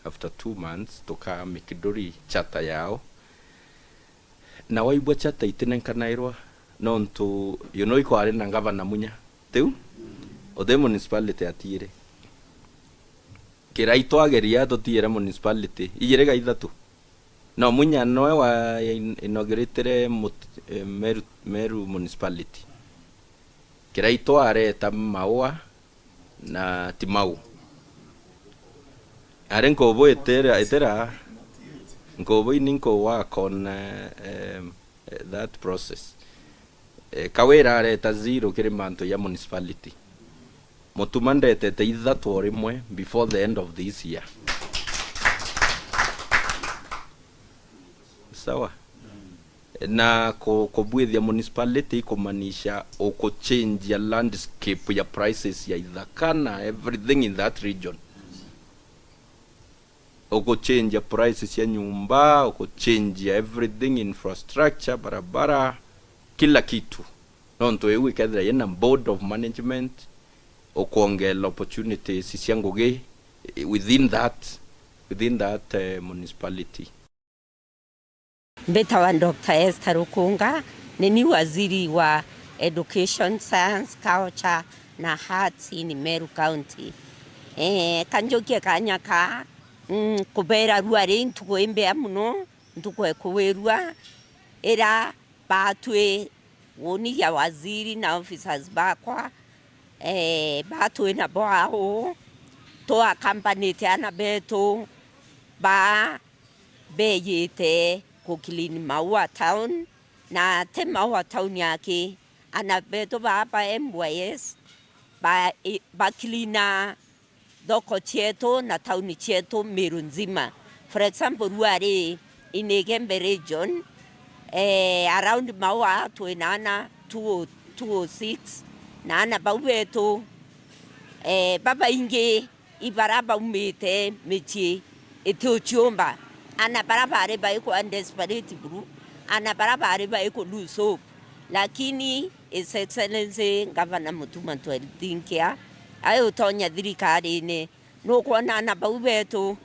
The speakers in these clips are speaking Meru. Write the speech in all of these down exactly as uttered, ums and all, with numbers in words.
After two months, tukamikiduri charter yao. Na waigua charter itinenkanairwa, nontu, you know, ikwari na ngavana munya. Tiu? Uthi municipality atiiri. Kirai twageria tutiire municipality. Ijiri ga ithatu. No munya noe wa in-, inaugurated mut-, eh, Meru, Meru municipality. Kirai twareta maua na ti mau. Ari nkubu itira, itira, nkubu ini nku work on, eh, em, eh, that process. Eh, Kawira areta zero kiri mantu ya municipality. Mutuma ndetete ithatu o rimwe before the end of this year. Sawa? Na ku-, kubwithia municipality ikumaanisha ukuchange ya landscape ya prices ya ithaka na everything in that region. Ukuchange ya prices ya nyumba, ukuchange ya everything, infrastructure, barabara, kila kitu. Nontu iu ikethira yina board of management, ukwongera opportunities cia ngugi within that, within that, eh, municipality. Mbitawa Doctor Esther Rukunga, ni ni waziri wa Education, Science, Culture na Arts in Meru County. Eh, kanjukie kanya ka, mm, kubera rua ri ntuku imbea muno, ntuku ekuwirua, ira batwi uni ya waziri na officers bakwa, eh, batwi nabo au, twakambanite ana betu ba beyite ku clean Maua town, na ti Maua town yaki, ana betu ba, ba M Y S, ba, i, ba cleana thoko cietu na tauni cietu Meru nzima. For example, ruari in Igembe region, eh, around Maua twina ana two oh, two oh six, na ana bau betu, eh, babaingi ibara baumite micii iti uciumba. Ana bara bari baikwa desperate buru, ana bara bari baiku lose hope. Lakini His Excellency Governor Mutuma Ntwethinkia ai utonya thirikarine, nukwona ana bau betu,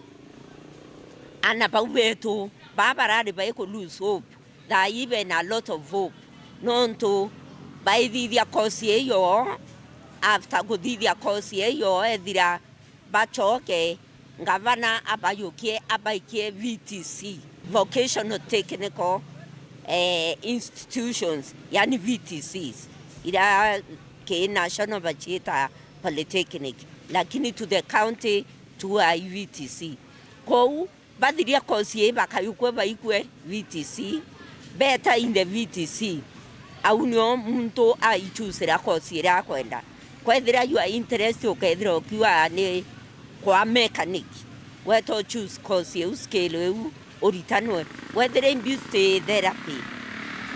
ana bau betu baa barari baiku lose hope, thaa ii bena a lot of hope, nontu baithithia course iyo, after kuthithia course iyo ethira bacoke, ngavana abayukie, abaikie V T C, vocational technical, eh, institutions, yani V T Cs, ira ki national baciita polytechnic, lakini to the county tu I V T C. Kou bathiria course ii bakayukwe baikue V T C, beeta in the V T C. Au nio muntu aichusira course iria akwenda. Kwethira your interest ukethira ukiuga ni kwa mechanic, weta uchoose course iu, skill iu, uritanwe. Wethira i beauty therapy,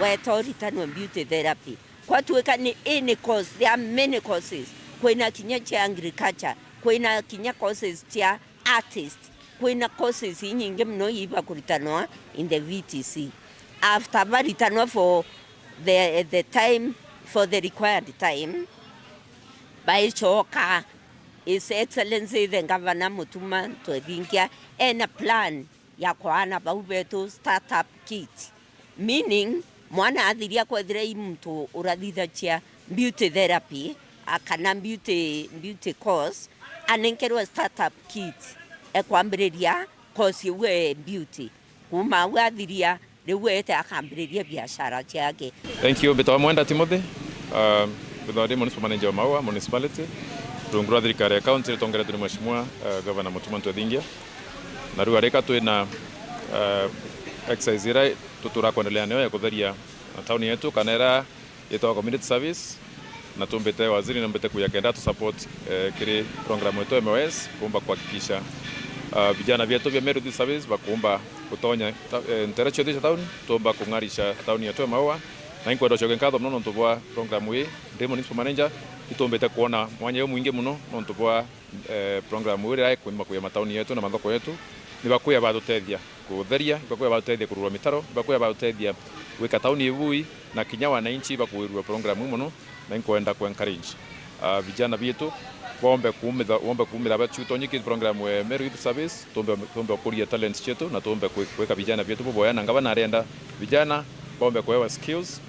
weta uritanwe beauty therapy. Kwatuika ni any course, there are many courses. Kwina kinya cia agriculture, kwina kinya courses cia artist, kwina courses inyingi mono ibakuritanwa in the V T C. After baritanwa for the, the time, for the required time, baicoka. His Excellency the Governor Mutuma Ntwethinkia ena plan ya kwaana bau betu startup kit, meaning mwana athiria kwethira i muntu urathithagia beauty therapy, a, kana beauty, beauty course, anenkerwe startup kit ekwambiriria course iu e beauty. Kuma au athiria, riu eete akambiriria biashara ciake. Thank you. Mbitawa Mwenda Timothy. Uh, mbitawa ndi municipal manager wa Maua Municipality. Rungu rwa thirikari ya county ritongeretwe ni Mheshimiwa, uh, Governor Mutuma Ntwethingia. Na riu arika twina, uh, exercise iria tutura kwendelea nayo ya kutheria tauni yetu, kana iria yetagwa community service, na tumbite waziri, numbite kuja kenda tu support, eh, kiri program yetu M O S, kuumba kuhakikisha, ah, vijana vyetu vya Meru Youth Service bakuumba gutonya ta-, eh, ntere ciothe cia tauni, tuumba kung'arisha tauni yetu ya Maua. Na inkwenda ucokia nkatho mono nontu bwa program ii, ndi municipal manager, itumbite kuona mwanya uyu mwingi mono nontu bwa eh, program iria ikuuma kuya matauni yetu na mathoko yetu, ni bakuya batutethia kutheria, ni bakuya batutethia kurura mitaro, ni bakuya batutethia gwika tauni ibui, na kinya wananchi bakuirua program ii mono, na inkwenda ku encourage, ah, vijana bietu, Bombe kuumitha-, bombe kuumira bachu tonye ki program we Meru Youth Service, tumbe, tumbe kuria talents chetu na tumbe kwi-, kwika vijana vyetu buboya, na ngavana arenda vijana bombe kuewa skills,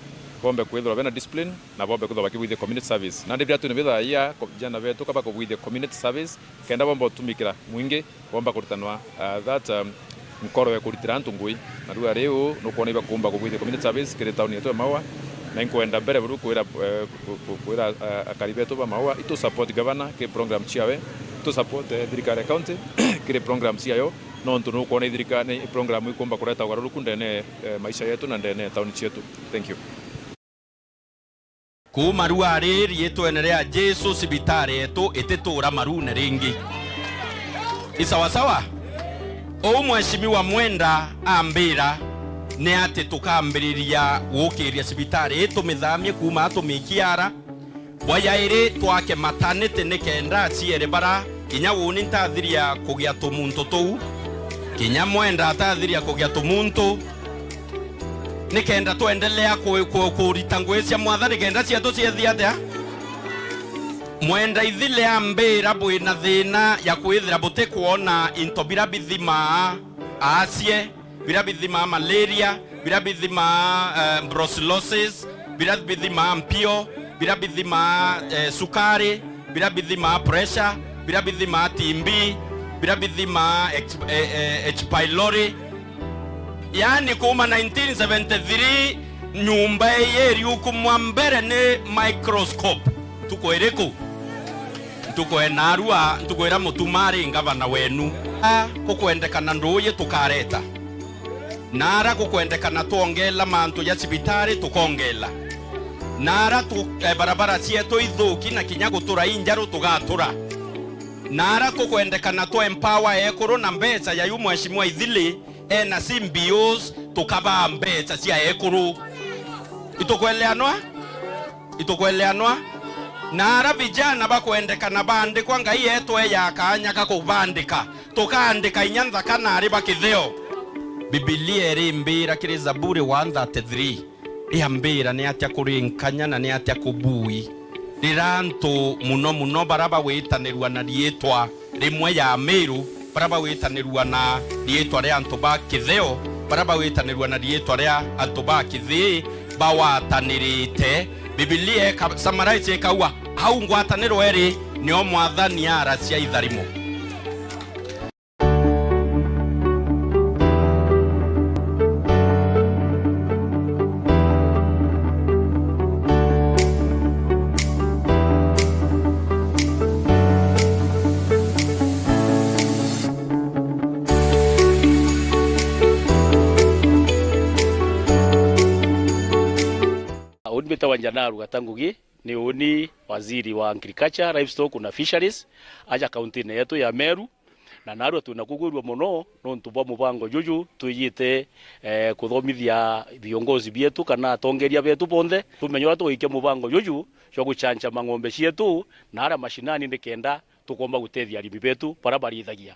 bombe kwithirwa bena discipline, na bombe kwithirwa bakibwithia community service. Nandi biria twina bithaia ko-, vijana betu kaba kubwithia community service, kenda bombe utumikira mwingi, bomba kuritanwa, uh, that, um, nkoro ya kuritira antu ngui. Na riu ari uu nukwona ibakumba kubwithia community service kiri tauni yetu ya Maua, na inkwenda mbere buru kwira, eh, ku-, ku-, kwira, eh, akari betu ba Maua, itu support governor kiri program ciawe, itu support, eh, thirikari ya county kiri program ciayo, nontu nukwona ithirikari, ni program ikumba kureta ugaruruku ndene, eh, maisha yetu na ndene ya tauni cietu. Thank you. Kuuma ruari riitwene ria Jesu, cibitari yetu itituura maruune ringi. I sawa sawa? Uu Mheshimiwa Mwenda ambira ni ati tukambiriria gukiria cibitari ii, tumithamie kuuma aa tumikie ara. Bwa jairi twake maternity nikenda aciari bara kinya uuni ntathiria kugia tumuntu tuu, kinya Mwenda atathiria kugia tumuntu, nikenda twendelea ku-, ku-, kurita ngui cia Mwathani kenda cietu ciethia atia? Mwenda ithile ambira bwina thina ya kwithira butikwona into bira bithimaa acie, bira bithimaa malaria, bira bithimaa, eh, brucellosis, bira bithimaa mpio, bira bithimaa, eh, sukari, bira bithimaa pressure, bira bithimaa T B, bira bithimaa ex-, eh, eh, H pylori. Yaani kuuma nineteen seventy-three nyumba ii iriukumwa mbere ni microscope. Ntuku iriku? Ntuku ya naarua, ntuku iria Mutuma ari ngavana wenu. A, kukwendekana nduuji tukareta. Naara kukwendekana twongela mantu ja cibitari, tukongela. Naara tu-, eh, barabara cietu ithuki na kinya gutura injaru, tugatura. Naara kukwendekana twa empower ekuru na mbeca ya yu Mheshimiwa Ithili ena C B Os, tukabaa mbeca cia ekuru. Itukweleanwa? Itukweleanwa? Naara vijana bakwendekana baandikwa, Ngai etweja kaanya ka kubandika. Tukaandika inya nthaka na ari ba kitheo. Bibilia irimbira kiri Zaburi one thirty-three, iambira ni atia kuri nkanya na ni atia kubui, riria antu muno muno bara bagwitanirua na riitwa rimwe ya Miru, bara bagwitanirua na riitwa ria antu ba kitheo, bara bagwitanirua na riitwa ria antu ba kithii, bagwatanirite. Bibilia ika-, summarize ikauga, au ngwataniro iri nio Mwathani aracia itharimo. Uni mbitawa Njanaru Gata Ngugi, ni uni waziri wa Agriculture, Livestock na Fisheries, aja kauntine yetu ya Meru. Na naarua twina kugwirua mono nontu bwa mubango juju twijite, eh, kuthomithia viongozi bietu kana atongeria betu bonthe, tumenye uria tugwikia mubango juju jwa gucanchama ng'ombe cietu na aria mashinani, nikenda tukomba gutethia arimi betu baria barithagia.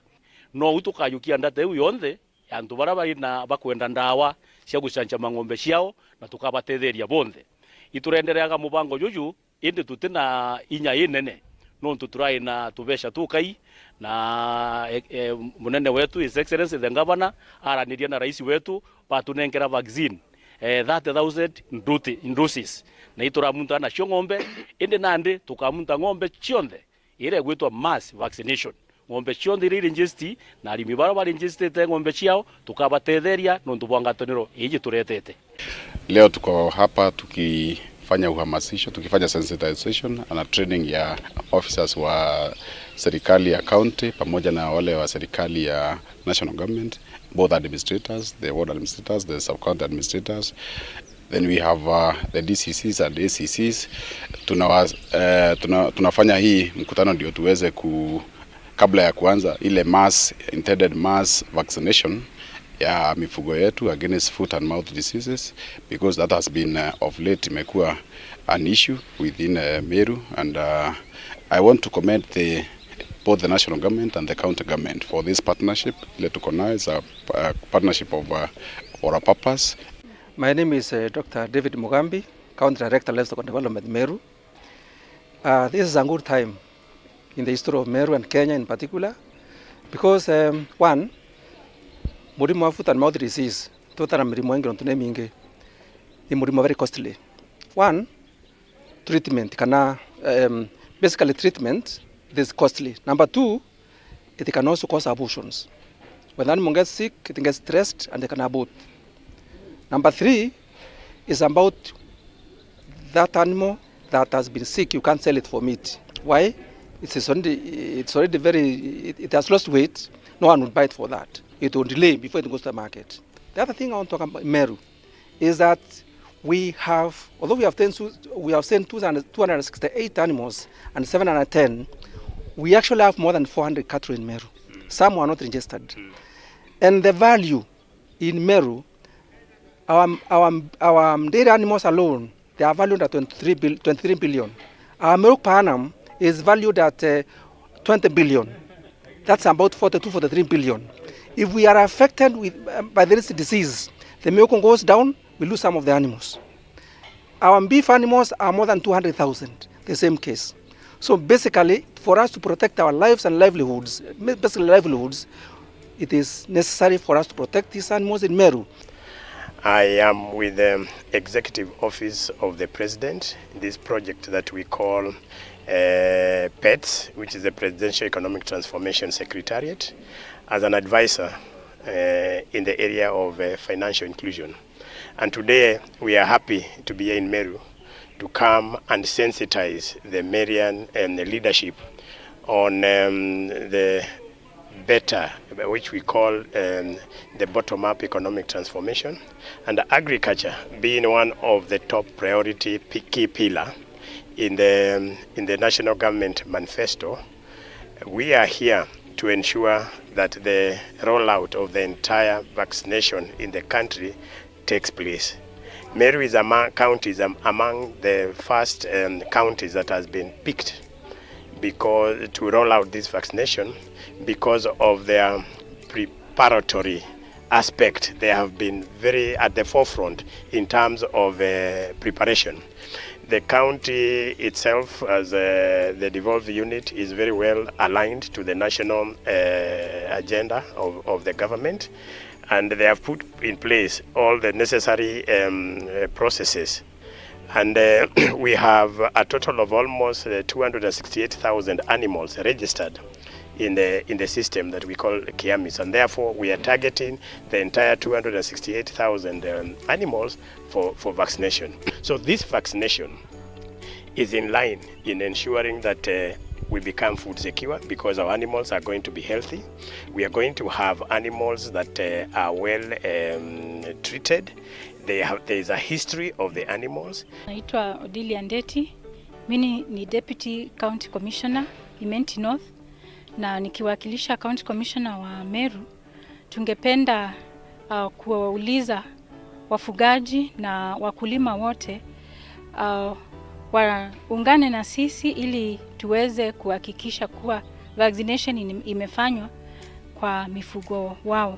Nou tukajukia ndata iu yonthe ya antu baria bari na, bakwenda ndawa cia gucanchama ng'ombe ciao, na tukabatetheria bonthe. Iturendereaga mubango juju, indi tuti na inya inene, nontu turai na tubeca tukai, na, e, e, munene wetu, His Excellency the Governor, araniria na rais wetu, batunenkera vaccine, e, thirty thousand nduti-, doses, na ituramunta nacio ng'ombe, indi nandi tukamunta ng'ombe cionthe iria igwitwa mass vaccination. Ng'ombe cionthe iria iregister na arimi baria baregistite ng'ombe ciao, tukabatetheria nontu bwa ngwataniro iji turetete. Leo tuko hapa tukifanya uhamasisho, tukifanya sensitization na training ya officers wa serikali ya county pamoja na wale wa serikali ya national government, both administrators, the ward administrators, the sub-county administrators. Then we have, uh, the D C Cs and A C Cs. Tunawa-, eh, tuna-, tunafanya hii mkutano ndio tuweze ku-, kabla ya kuanza ile mass, intended mass vaccination ya mifugo yetu against foot and mouth diseases, because that has been, uh, of late imekuwa an issue within, uh, Meru, and, uh, I want to commend the, both the national government and the county government for this partnership. Ile tuko nayo is a, uh, partnership of, uh, for a purpose. My name is, uh, Doctor David Mugambi, County Director, Livestock and Development, Meru. Uh, this is a good time in the history of Meru and Kenya in particular, because, um, one, murimo wa foot and mouth disease, tutara mirimo ingi nontu ni mingi, ni murimo very costly. One, treatment kana, um, basically treatment, it is costly. Number two, it can also cause abortions. When the animal gets sick, it gets stressed and they can abort. Number three is about that animal that has been sick, you can't sell it for meat. Why? It is already, it's already very, it, it has lost weight. No one will buy it for that. It will delay before it goes to the market. The other thing I want to talk about Meru is that we have, although we have ten, we have sent two hundred, two hundred sixty-eight animals and seven hundred ten, we actually have more than four hundred cattle in Meru. Some are not registered. And the value in Meru, our, our, our dairy animals alone, they are valued at twenty-three bil-, twenty-three billion. Our milk per annum is valued at, uh, twenty billion. That's about forty-two, forty-three billion. If we are affected with, um, by this disease, the milk goes down, we lose some of the animals. Our beef animals are more than two hundred thousand, the same case. So basically, for us to protect our lives and livelihoods, basically livelihoods, it is necessary for us to protect these animals in Meru. I am with the Executive Office of the President, this project that we call, uh, PETS, which is the Presidential Economic Transformation Secretariat, as an advisor, uh, in the area of, uh, financial inclusion. And today we are happy to be here in Meru to come and sensitize the Marian, um, leadership on, um, the better, which we call, um, the bottom-up economic transformation, and agriculture being one of the top priority p-, key pillar in the, in the national government manifesto. We are here to ensure that the rollout of the entire vaccination in the country takes place. Meru is among counties, um, among the first, um, counties that has been picked because to roll out this vaccination because of their preparatory aspect. They have been very at the forefront in terms of, uh, preparation. The county itself, as, uh, the devolved unit, is very well aligned to the national, uh, agenda of, of the government, and they have put in place all the necessary, um, uh, processes. And, uh, we have a total of almost, uh, two hundred and sixty-eight thousand animals registered in the, in the system that we call KIAMIS, and therefore we are targeting the entire two hundred and sixty-eight thousand, um, animals for, for vaccination. So this vaccination is in line in ensuring that, uh, we become food secure because our animals are going to be healthy. We are going to have animals that, uh, are well, um, treated. They have, there is a history of the animals. Naitwa Odilia Ndeti. Mimi ni Deputy County Commissioner, Imenti North, na nikiwakilisha County Commissioner wa Meru. Tungependa, uh, kuwauliza wafugaji na wakulima wote, uh, waungane na sisi ili tuweze kuhakikisha kuwa vaccination in-, imefanywa kwa mifugo wao.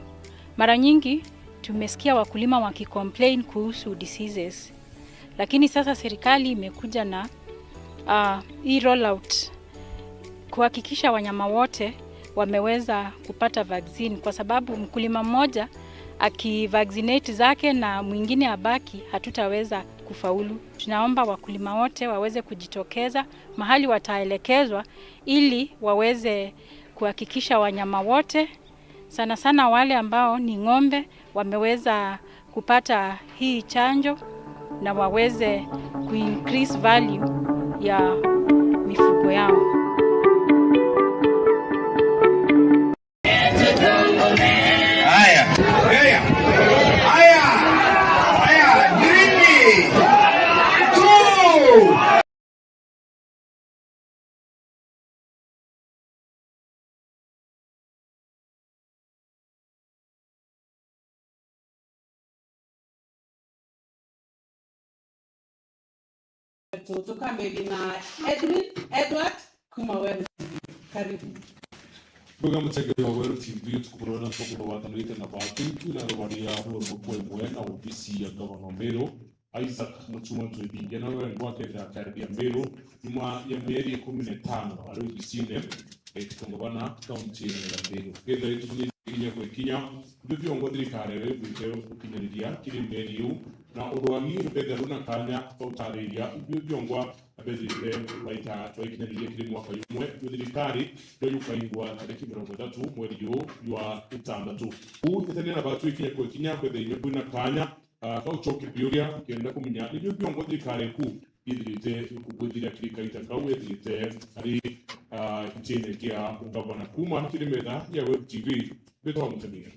Mara nyingi tumesikia wakulima wakicomplain kuhusu diseases, lakini sasa serikali imekuja na, uh, hii rollout kuhakikisha wanyama wote wameweza kupata vaccine, kwa sababu mkulima mmoja akivaccinate zake na mwingine abaki, hatutaweza kufaulu. Tunaomba wakulima wote waweze kujitokeza mahali wataelekezwa ili waweze kuhakikisha wanyama wote, sana sana wale ambao ni ng'ombe, wameweza kupata hii chanjo na waweze kuincrease value ya mifugo yao. Haya. Haya. Haya. Haya. Three, two. Tukambĩrĩria na Edwin, Edward kuma Weru. Karibu. Bwega mutegeri wa Weru T V, tukuburona tukuburwatanite na batu twina rubari ya buru mukwe mwe na ofisi ya gavana Meru. Isaac Mutuma Twibinge nawe wengwa akethira akaria Meru, nyuma ya mieri ikumi na itano ari obisine ya Kigavana kaunti ya Meru. Kenda itukinya gwekinya, ibio biongo thirikari ibuite gukinyiriria kiri mieri iu, na urwani rukethira runa kanya ga gutariria ibio biongo abethirite baita twakinyiriria kiri mwaka jumwe jwa thirikari, jwa jukaingwa tariki mirongo ithatu mweri juu jwa itandatu. Uu itania na batu ikinya gwekinya, kwethira inya kwina kanya, ah, ga gucokia biuria kenda kumenya nibio biongo thirikari kuu ithirite kubwithira kiri kaita kau ethirite ari, ah, gitine kia ugavana. Kuuma kiri metha ya Web T V, mbitwa Mutemia.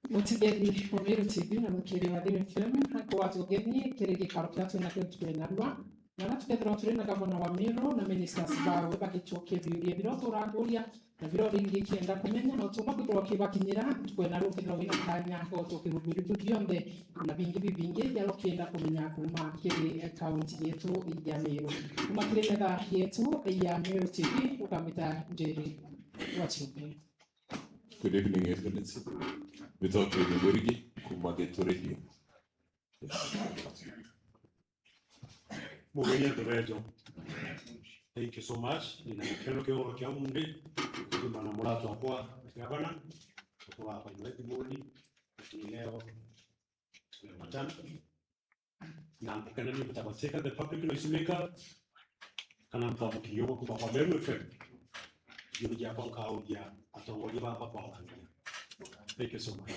Mutegeri wa Meru T V na mukiri wa Thiru F M, akwa tugeni kiri gikaro kiria twina kio tukenarua, na na tukethirwa turi na gavana wa Meru na ministers bawe bagicokia biuria biria uturakuria, na biria ringi kienda kumenya no tuba kwithirwa kibakinyira, tukwenda rukithirwa wina kanya ga gucokia biuria biu bionthe, na bingi bibingi biria ukienda kumenya kuuma kiri kaunti yetu ya Meru. Kuuma kiri metha yetu ya Meru T V, ukamita Njeri wa Chumbe. Good evening, Excellency. Without any worry, kuuma Geto Radio. Mugeni antu bejo. Thank you so much. Nina gikeno kia ugoro kia umunthi, kuma na murata wakwa, gavana, tukura hapa hivi thimuni, ati leo, leo matano. Na kana ni mtabateka the public noise maker, kana mtamukirio kuma kwa Meru F M. Ndio ya kwa kaudia, atongoria baba kwa kaudia. Thank you so much.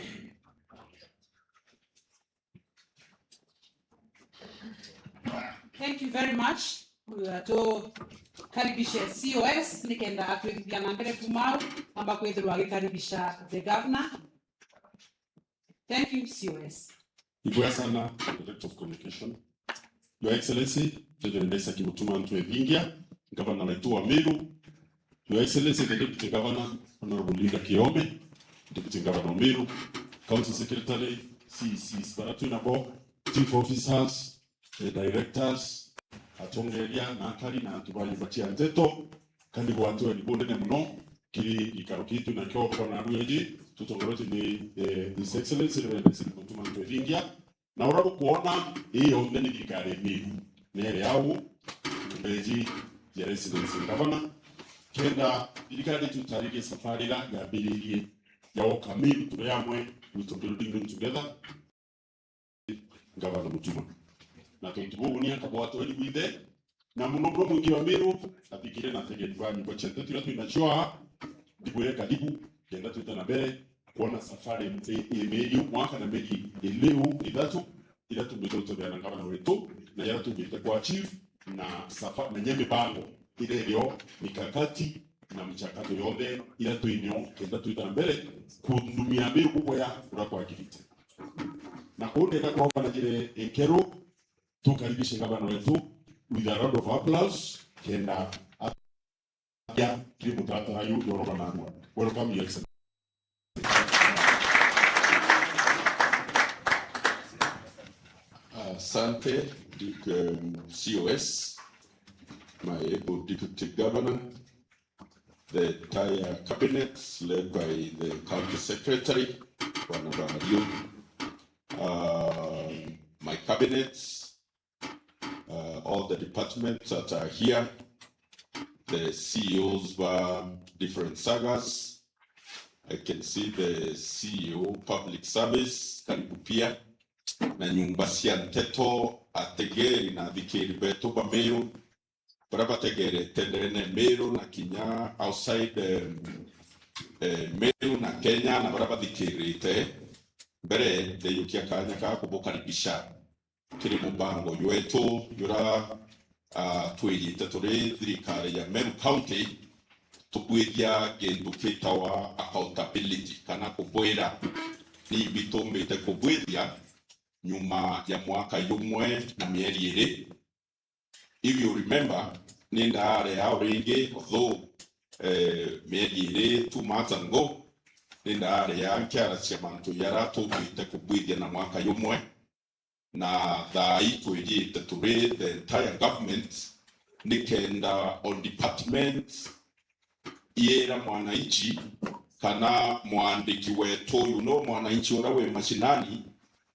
Thank you very much. Uh, tukaribishe C O S, nikenda atwithia na mbere kumau, amba kwithirwa agikaribisha the governor. Thank you, C O S. Ibwega sana, Director of Communication. Your Excellency, Reverend Isaac Mutuma Ntwethingia, Gavana wetu wa Meru, Your Excellency, the Deputy Governor, Honorable Linda Kiome, Deputy Governor wa Meru, County Secretary, C E Cs, bara twina bo, Chief Officers, eh, Directors, atongeria na akari na antu ba nyumba cia nteto, kandi gwatwe ni bunene muno, kiri gikaro kitu nakio kona rweji, tutongoretwe ni, eh, His Excellency Reverend Isaac Mutuma Ntwethingia, Na uria bukwona, ii yonthe ni thirikari ya Meru, ni iri au, mbeji ya residence governor, kenda thirikari itutaririe safari iria yambiririe ya uka Meru turi amwe, we to building together, Governor Mutuma. Na tontu buu ni akabwatwa ni gwithe, Na muno muno mwingi wa Meru, athikire na ategeri ba nyumba cia nteto iria twinacio aa, ndibwire karibu, kenda twite na mbere kwona safari i, i mieri umwe kana mieri iliu ithatu, iria tumbite gutongeana na gavana wetu, na iria tumbite kwa chief, na safa-, na nya mibango iria irio, mikakati na michakato yonthe iria twinio, kenda twite na mbere kundumia Meru buboya uria kwagirite. Na kuu ndenda kwamba na njira inkeru, Tukaribishe gavana wetu with a round of applause, kenda atia kiri mutaratara yu yorobananwa. Welcome, Your Excellency. Asante, Duke, um, C O S, my able Deputy Governor, the entire cabinet led by the county secretary, Bwana Bario, uh, my cabinet, uh, all the departments that are here, the C E Os ba different sagas. I can see the C E O public service, karibu pia, na nyumba cia nteto, ategeri na athikiri betu ba Meru, baria bategerete ndene Meru na kinya outside, em, eh, Meru na Kenya, na baria bathikirite. Mbere, ndeyukia kanya ga kubukaribisha kiri mubango jwetu juria, ah, twirite turi thirikari ya Meru County, tubwithia kintu gitawa accountability, kana kubwira ni ibi tumbite kubwithia nyuma ya mwaka jumwe na mieri iri. If you remember, ni ndaarea o ringi, although, eh, mieri iri, two months ago, ni ndaarea nkiaracia mantu jaria tumbite kubwithia na mwaka jumwe, na thaa ii twirite turi the entire government, ni kenda o department iira mwananchi kana mwandiki wetu, you know, mwananchi uria wi mashinani,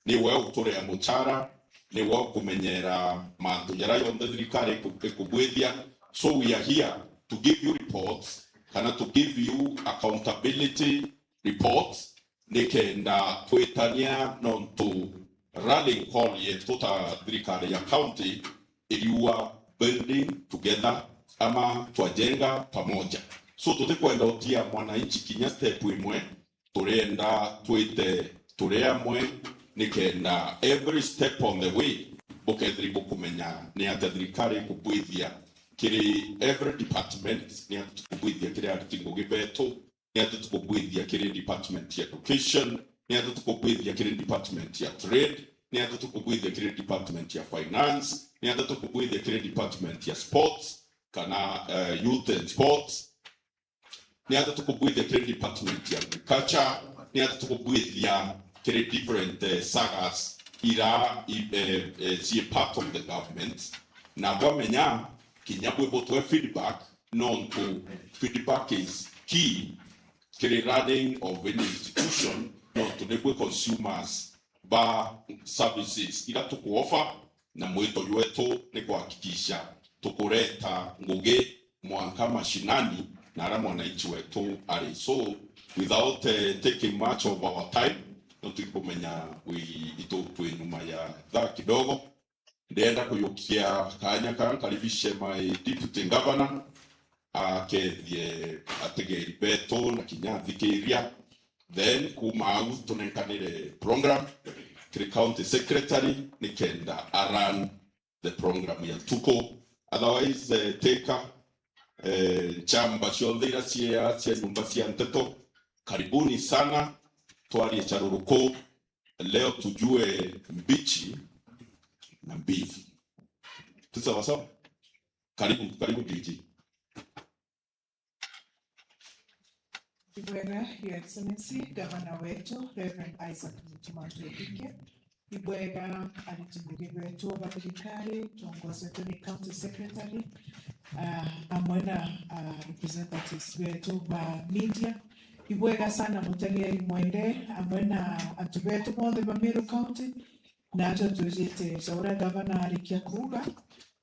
niwe uturea muchara, niwe ukumenyera mantu jaria jonthe thirikari iku- ikubwithia. So we are here to give you reports, kana to give you accountability reports, nikenda twitania nontu rallying call yetu ta thirikari ya county iriua building together ama twajenga pamoja. So tutikwenda utia mwananchi kinya step imwe, turienda twite turi amwe nikenda every step on the way bukethiri bukumenya ni atia thirikari ikubwithia kiri every department, ni atia tukubwithia kiri aruti ngugi betu, ni atia tukubwithia kiri department ya education, ni atia tukubwithia kiri department ya trade, ni atia tukubwithia kiri department ya finance, ni atia tukubwithia kiri department ya sports, kana, eh, youth and sports, ni atia tukubwithia kiri department ya agriculture, ni atia tukubwithia kiri different, eh, sagas ira i- eh, eh, cie part of the government, na bwamenya kinya bwi butwe feedback, nontu feedback is key kiri running of any institution, nontu nibwi consumers ba services ira tukuofa, na mwito jwetu ni kuhakikisha tukureta ngugi mwanka mashinani na ara mwananchi wetu ari. So, without, eh, taking much of our time, no tukumenya wi-, itu twi nyuma ya thaa kidogo. Ndenda kuyukia kanya ka nkaribishe my deputy governor, akethie ategeri betu na kinya athikiria. Then kuma au tunenkanire program kiri county secretary nikenda a run the program ya ntuku. Otherwise, eh, teka, eh, nchamba cionthe iria cia, cia nyumba cia nteto, karibuni sana, twarie charuruku leo, tujue mbichi na mbivu. Tu sawa sawa? Karibu, karibu D G. Ibwega, Your Excellency, Gavana wetu, Reverend Isaac Mutuma Ntwethingia. Ibwega, aruti ngugi betu ba thirikari, tongozwe ni County Secretary, ah, amwe na, ah, representatives betu ba media. Ibwega sana mutegeri mwende, amwe na antu betu bonthe ba Meru County. Natwe twijite ja uria gavana arikia kuuga,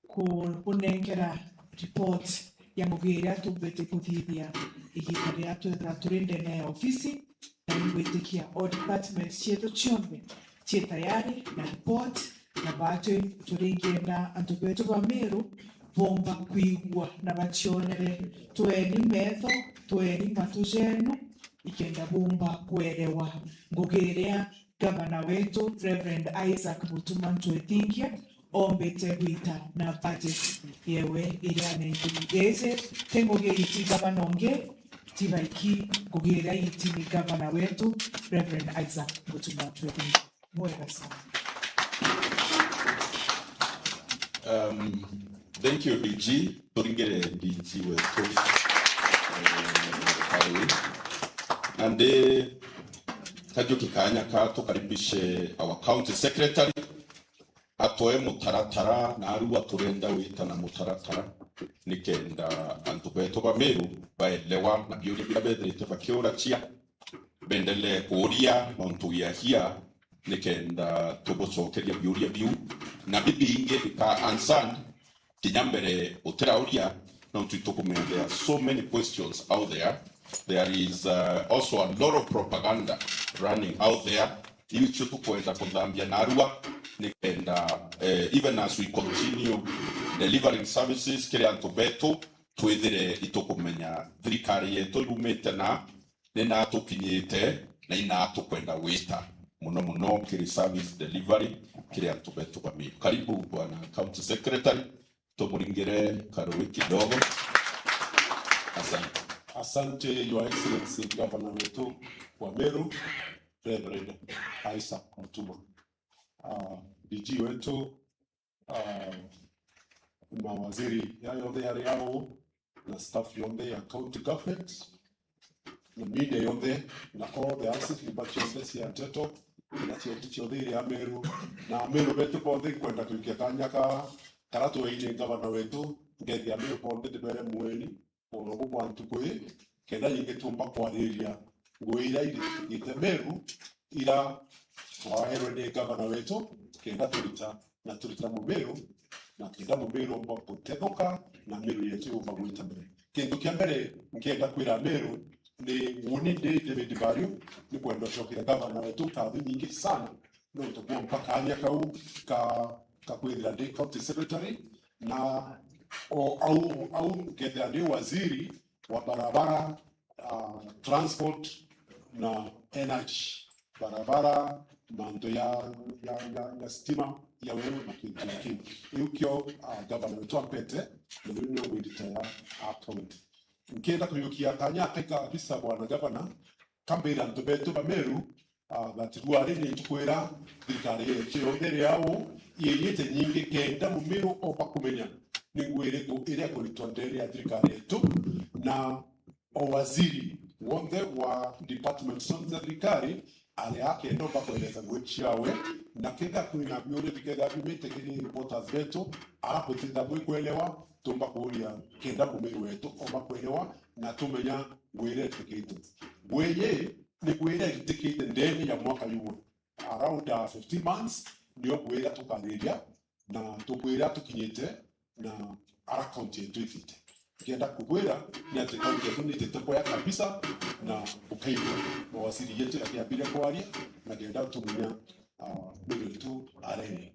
kubunenkera report ya ngugi iria tumbite kuthithia igiita riria twethira turi ndene ya ofisi, na ingwitikia all departments cietu cionthe cii tayari na report, na batwi turingienda antu betu ba Meru bomba kwigua na bacionere. Tweni metho, tweni matu jenu, ikenda bomba kwerewa ngugi iria Gavana wetu, Reverend Isaac Mutuma Ntwethingia, ombite gwita na budget yewe iria anenkerwe. Iji ti ngugi iti gavana ungi, tiga iki ngugi iria iti ni gavana wetu, Reverend Isaac Mutuma Ntwethingia. Mwega sana. Um, thank you, D G. Turingire D G wetu, eh, karibu. Na ndi kajuki kanya ka tukaribishe our county secretary, atoe mutaratara, na arua turenda wita na mutaratara, nikenda antu betu ba Meru baelewa na biuria biria bethirite bakiuracia, bendelee kuuria, nontu we are here nikenda tugucokeria biuria biu, na bibingi bika answered kinya mbere utirauria, nontu itukumenya there are so many questions out there. There is, uh, also a lot of propaganda running out there. Iu icio tukwenda kuthambia narua, nikenda, eh, even as we continue delivering services kiri antu betu, twithire itukumenya thirikari yetu yumite na ni na tukinyite na ina tukwenda gwita muno muno kiri service delivery kiri antu betu ba Meru. Karibu Bwana County Secretary, tumuringire karui kidogo. Asante. Asante, Your Excellency, Governor wetu wa Meru, Reverend Isaac Mutuma. Ah, D G wetu, ah, mawaziri ya yonthe yari ao, na staff yonthe ya county government, na media yonthe, na all the aunties, nyumba cionthe cia nteto, na cionthe cionthe iri Ameru, na Ameru betu bonthe. Nkwenda kwikia kanya ka, kara tweine gavana wetu, ngethi Ameru bonthe ndibere mueni, urogo bwa ntuku ii, kenda nyingi tumba kwariria ngugi iria iritigite Meru, ira twaerwe ni gavana wetu, kenda turita na turita Mumiru, na kenda Mumiru omba gutethuka na Miru yetu yumba gwita mbere. Kintu kia mbere nkenda kwira Miru ni uni ndi David Bario, ni kwenda gucokeria gavana wetu nkatho nyingi sana nontu bwa mpaka kanya kau ka, ka kwithira ndi county secretary, na o au, au nkethira ndi waziri wa barabara, ah, transport na energy, barabara, mantu ya, ya, ya, ya stima, ya weru na kintu na kintu. Iu kio, ah, gavana wetu ampete, na riu nio mwirita ya appoint. Nkenda kujukia kanya aka kabisa, bwana gavana, kambira antu betu ba Meru, ah, that ruari ni tukwira thirikari yetu yonthe iri au, iriite nyingi kenda Mumiru omba kumenya ni ngugi iriku iria ikuritwa ndene ya thirikari yetu, na o waziri wonthe wa department cionthe cia thirikari ari akenda omba kueleza ngugi ciawe, na kenda kwina biuria bikethira biumite kiri reporters betu, ara butitha bwi kuelewa, tumba kuuria kenda Mumiru wetu omba kuelewa na tumenya ngugi iria itikite. Ngugi ii ni ngugi iria itikite ndene ya mwaka jumwe. Around, uh, fifteen months, nio ngugi iria tukariria na tukwira tukinyite na ara county yetu ithite. Ngenda kukwira ni ati county yetu ni itite kwaya kabisa, na ukaigua mawaziri yetu yakiambire kwaria, na ngenda utumenya, ah, Miru wetu arene.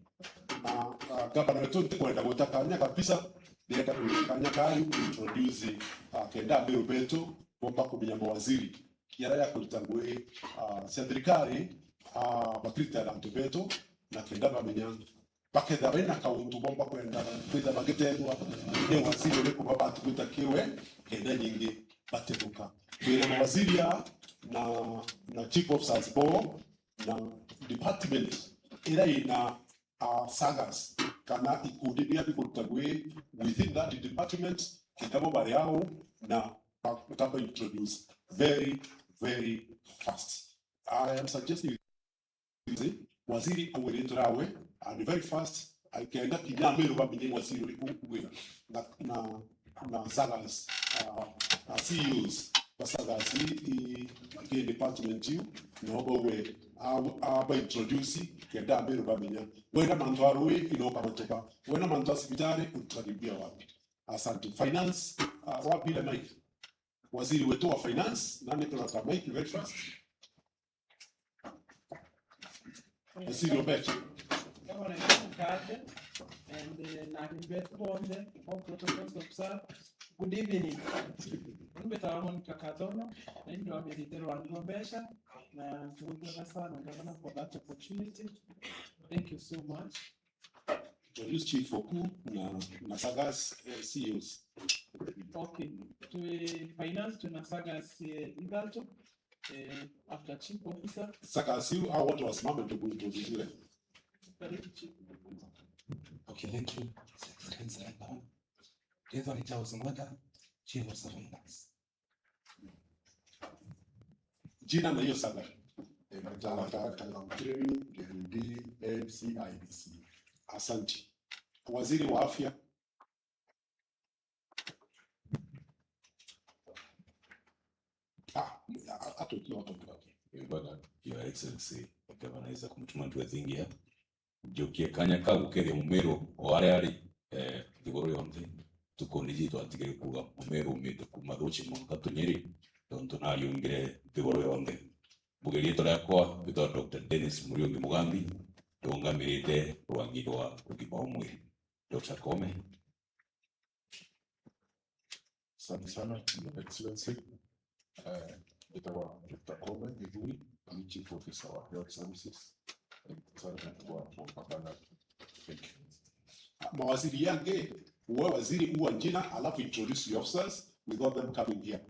Na, ah, gavana wetu ntikwenda gwita kanya kabisa, ndienda gwita kanya kariu introduce, ah, kenda Miru betu bomba kumenya mawaziri yara ya kurita ngugi, ah, cia thirikari, ah, bakirita na antu betu, na kenda bamenya bakethira bari na kauntu bomba kwenda kwithira bagitethwa ni waziri uriku baba atugwita kiwe, kenda nyingi batethuka. Twina mawaziri aa na, na chief officers bo na department ira ina, uh, sagas kana ikundi bia bikuruta ngugi within that department, kenda bo bari au na ba-, bakaba introduce very, very fast. I am suggesting waziri augiritwe rawe, and very fast, aikenda kinya Meru bamenye waziri uriku wira na, na, na sagas, uh, uh, C E Os ba sagas i, i, i department iu, no bauge, a, a, ba introduce kenda Meru bamenya. Wenda mantu a rui inoka matuka, wenda mantu a cibitari utaribia wapi? Asante. Finance, uh, wapi ile mic? Waziri wetu wa finance, nani tunataka mic very fast? Waziri wa pesa. Gavana, and, uh, na betu bonthe, all protocols observed. Good evening. Mbetawa Monica Kathono, na ndio amerite rwani rwa mbeca, na tugwikira sana gavana for that opportunity. Thank you so much. Introduce Chief Oku na, na sagas, eh, C E Os. Okay. Twi finance twina sagas, eh, ithatu, eh, after chief officer. Sagas iu, au watu wasimame tu kuintroduce. Karibu chief. Okay, thank you. Excellency, ritwa ni Charles Mwenda, Chief of Finance. Jina na hiyo saga. Eh, Mtaala Director of Training, N D, N C I D C. Asante. Waziri wa afya. Ah, a-, a-, atoki, atoki, okay. Eh, bwana, Your Excellency, Governor Isaac Mutuma Ntwethingia, njukie kanya kau gukeethia Mumiru o aria ari, eh, nthiguru yonthe. Ntuku ni ji twatigire kuuga Mumiru umite kuuma Thuchi mwanka Tunyiri, tontu nariungire nthiguru yonthe. Mbuge riitwa riakwa mbitwa Doctor Dennis Muriungi Mugambi, ndungamirite rwangi rwa ugima wa mwiri. Doctor Koome. Asante sana, Your Excellency. Eh, mbitagwa Doctor Koome Githui, ni Chief Officer wa Health Services. Asante kwa, kwa, kwa, thank you. Mawaziri yange, uwe waziri uwa jina, alafu introduce your officers without them coming here.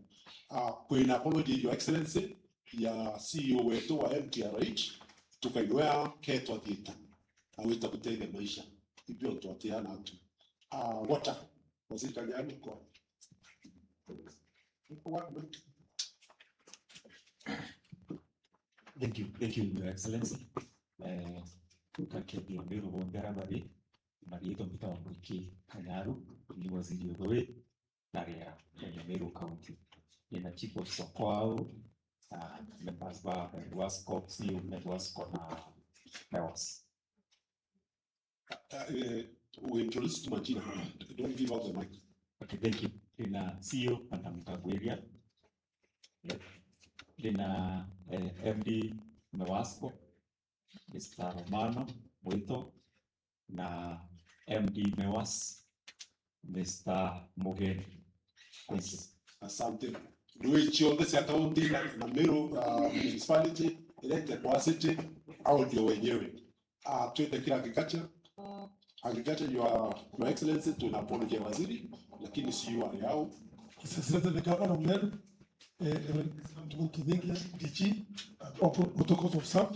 Ah, kwina apology, Your Excellency, ya C E O wetu wa M T R H, tukainwea ketwa thieta. Awita gutethia maisha. Ibio twateana atu. Ah, water. Waziri Kariuki kwa. Thank you, thank you, Your Excellency. Eh, tukakeethia Meru bonthe aria bari, mariitwa mbitagwa Mwiki Kanyaru, ni waziri uthuri na riera kwenye Meru County. Nina chief of Sokoau, ah, members ba Medwasco, C E O Medwasco na Mewas. Uh, uh, we introduce tu majina. Don't give out the mic. Okay, thank you. Ndina C E O Madam Kagwiria. Ndina, eh, M D Mewasco, Mister Romano Mwito, na M D Mewas, Mister Mugeni. Thank you. Asante. Ndui cionthe cia kaunti na, na Meru, uh, municipality, elected kwa city, au ndio wenyewe. Ah, twende kira agriculture. Agriculture, your, your excellency, tuna apology ya waziri, lakini si you are yao. His Excellency the Governor of Meru, eh, Reverend Muthingia, D G, uh, protocols of SAP.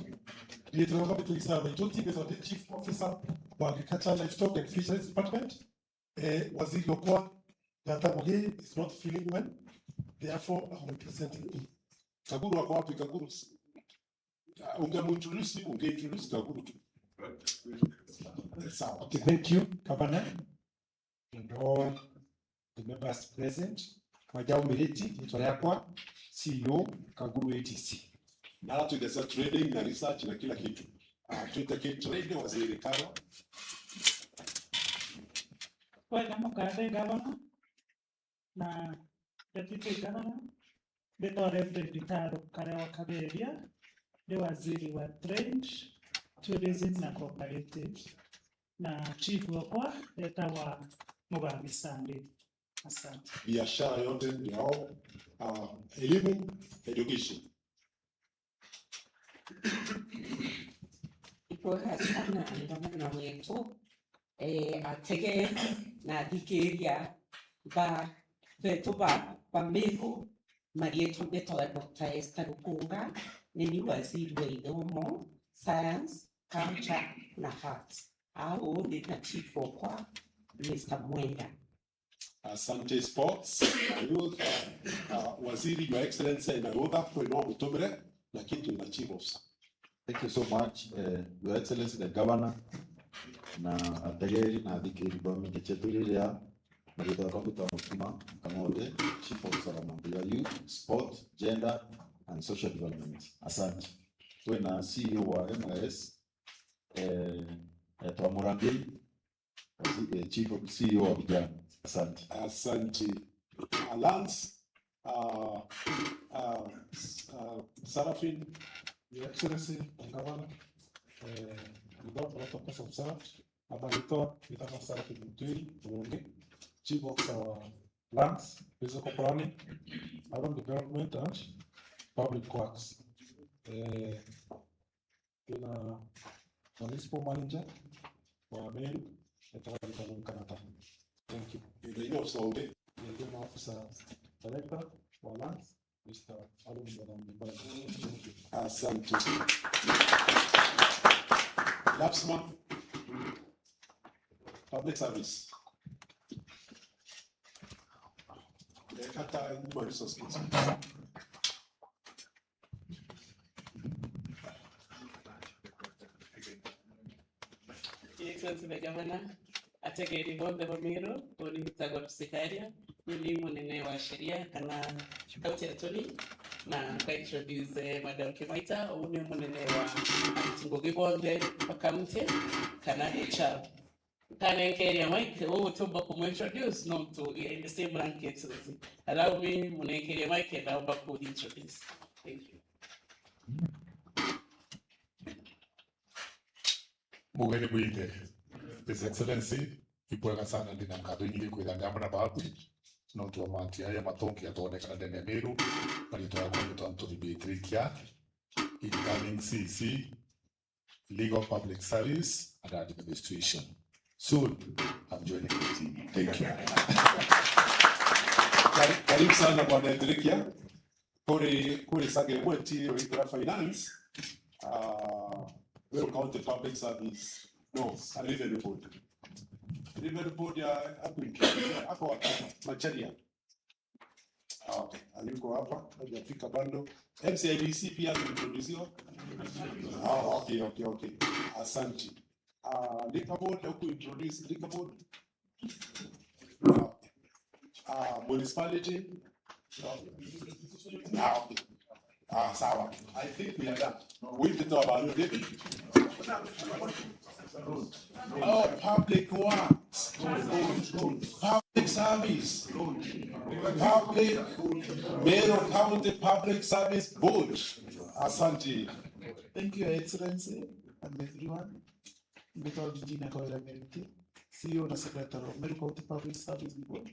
Ndietagwa Gabito Isaba Itoti, the Chief Officer wa Agriculture, Livestock and Fisheries Department. Eh, Waziri Okwa, Gata Mugi is not feeling well, therefore I'm representing him. Kaguru ako wapi, Kaguru? Ah, ungemuintroduce, ungeintroduce Kaguru tu. Sawa. Okay, thank you, Governor. And all the members present. Majau Miriti, ritwa riakwa, C E O, Kaguru A T C. Na twende sa trading na research na kila kitu. Ah, twende ke trade, waziri Karo. Kwega mukathe Governor na Deputy Governor, mbitwa Reverend Taro Karewa Kaberia, ndi waziri wa Trade, Tourism na Cooperative, na chief wakwa etagwa Mugambi Sande. Asante. Biashara yote ndio, ah, elimu, education. Ibwega sana ngavana wetu, eh, ategeri na athikiria ba, betu ba, ba Meru, marietwa mbitwa Doctor Esther Rukunga, ni ni waziri wa ithomo, science, culture na arts. Au ni na chief okwa, Mister Mwenda. Asante. Sports, youth, uh, waziri, your excellency, na rutha kwina mutumire na kitu na chief officer. Thank you so much, eh, your excellency the governor, na ategeri na athikiri ba media chetu riria, na ritwa riakwa mbitwa Mutuma Kang'ote, chief officer wa mambo ya youth, sport, gender and social development. Asante. Twina C E O wa M I S, eh, etwa Murambi, eh, chief of C E O wa vijana. Asante. Asante. Uh, Lance, uh, uh, uh, Sarafin, your excellency, the governor, eh, without protocol observed, abalito, without Sarafin Mutui, Murundi, chief of, uh, lands, physical planning, urban development and public works. Eh, Twina municipal manager wa Meru, etagwa Gitano Kanata. Thank you. Ndio officer wa ube. Ndio officer director wa lands, Mister Alun Bwana Mbaya. Thank you. Asante. Lapsman, public service. Eh, kata human resource. Excellency the Governor, ategeri bonthe ba Meru, uni mbitagwa Tusikaria, uni munene wa sheria kana county attorney, na nka introduce, eh, Madam Kimaita, uni munene wa ngugi bonthe ba county kana H R. Nkanenkeria mic, uu utiumba kumu introduce, nontu in the same blanket. Allow me, munenkerie mic, ndaumba ku introduce. Thank you. Mugeni bwite, His Excellency, ibwega sana, ndina nkatho inyingi kwithira ndi amwe na babu, nontu wa mantu jaya mathongi jatwonekana ndene ya Meru, maritwa jakwa mbitwa Anthony Beatrice Kia, incoming C C, Legal Public Service and Administration. Soon, I'm joining the team. Thank you. Kari-, karibu sana Bwana Enrikia. Kuri, kuri sage mwe ti ritwa finance. Ah, Meru County Public Service. No, Revenue Board. Revenue Board ya, ako, ako Macharia. Ah, okay. Hayuko hapa, hajafika bado. M C I B C pia ameintroduciwa. Ah, okay, okay, okay. Asante. Ah, Liquor Board, huku introduce Liquor Board. Ah, municipality. Ah, okay. Ah, sawa. I think we are done. We need to have a new David. Oh, public works. Public service. Public, Meru County Public Service Board. Asante. Thank you, Your Excellency, and everyone. Mbitwa Georgina Kawira Meriti, C E O na Secretary of Meru County Public Service Board.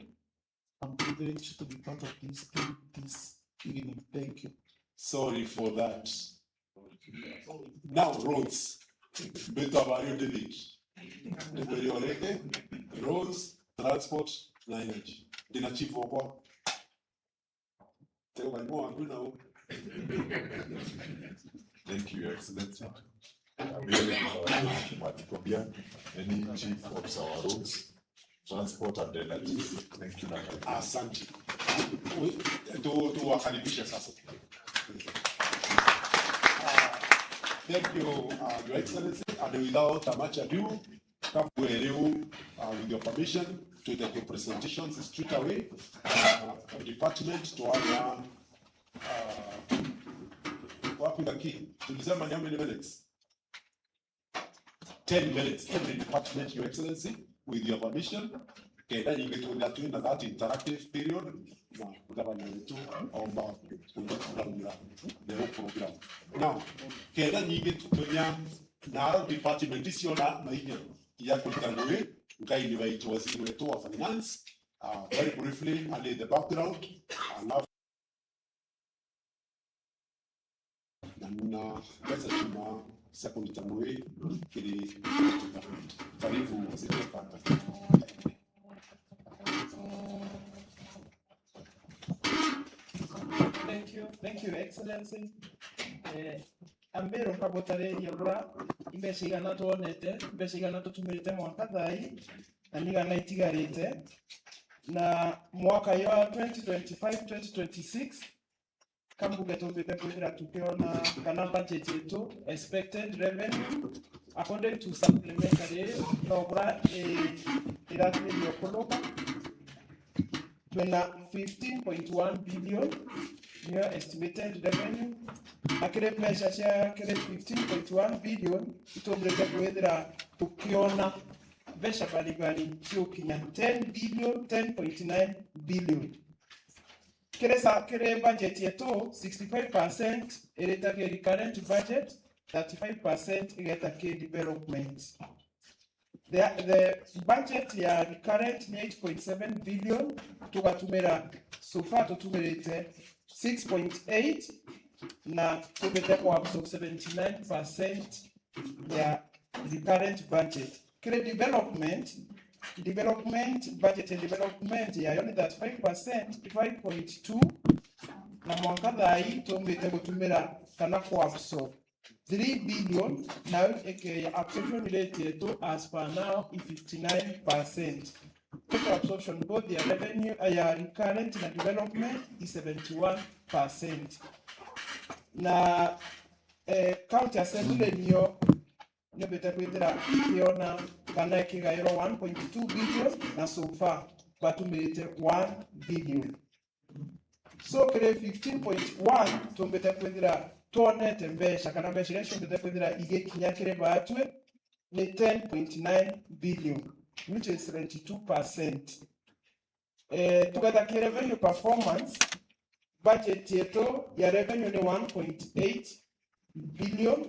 I'm privileged to be part of this, this evening. Thank you. Sorry for that. Now, roads. Mbitwa Bario David. Ndimwiri oreke, roads, transport, na energy. Ndina chief wakwa. Teo bari bo waku nao. Thank you, Your Excellency. Mimi ni Matiko Bian, ni chief of our roads, transport and energy. Thank you, na karibu. Asante. Tu, tuwakaribishe sasa. Uh, thank you, uh, Your Excellency, and without much ado, kabwere u, uh, with your permission, to take your presentations straight away. Uh, department to have, uh, wapi gaki? Tulisema ni how many minutes? Ten minutes, every department, Your Excellency, with your permission. Kenda nyingi tuthira twina that interactive period, na kugabanya wetu omba kuthira the whole program. Now, kenda nyingi tumenya na department icio na mainya ya kuruta ngui, ngai ni baitu waziri wetu wa finance, uh, very briefly, and in the background, alafu na nina mbeca cuma cia kuruta ngui kiri. Karibu, waziri wa finance. Thank you. Thank you, Excellency. Eh, Ameru nkabutariria bura, imbeca igana twonete, imbeca igana tutumirite mwanka thaa ii, na ni igana itigarite. Na mwaka jwa twenty twenty-five, twenty twenty-six, kambuge tumbite kwithira tukiona kana budget yetu, expected revenue, according to supplementary, no bura, eh, irathiria kuruga. Twina fifteen point one billion niyo estimated revenue. Na kiri mbeca cia kiri fifteen point one billion, itumbite kwithira tukiona mbeca baribari ciukinya ten billion, ten point nine billion. Kiri sa-, kiri budget yetu, sixty-five percent irita ki recurrent budget, thirty-five percent igeta ki development. The, the budget ya recurrent ni eight point seven billion, tugatumira, so far tutumirite six point eight, na tumbite ku absorb seventy-nine percent ya recurrent budget. Kiri development, development, budget ya development yayo ni thirty-five percent, five point two, na mwanka thaa ii tumbite gutumira kana ku absorb three billion, nayo ikeya absorption rate yetu as per now i fifty-nine percent. Total absorption both ya revenue, ya recurrent na development i seventy-one percent. Na, eh, county assembly niyo nimbite kwithira ikiona kana ikigairwa one point two billion, na so far batumirite one billion. So kiri fifteen point one tumbite kwithira twonete mbeca, kana mbeca iria ciumbite kwithira igikinya kiri baatwi ni ten point nine billion, which is seventy-two percent. Eh, tugeta ki revenue performance, budget yetu ya revenue ni one point eight billion.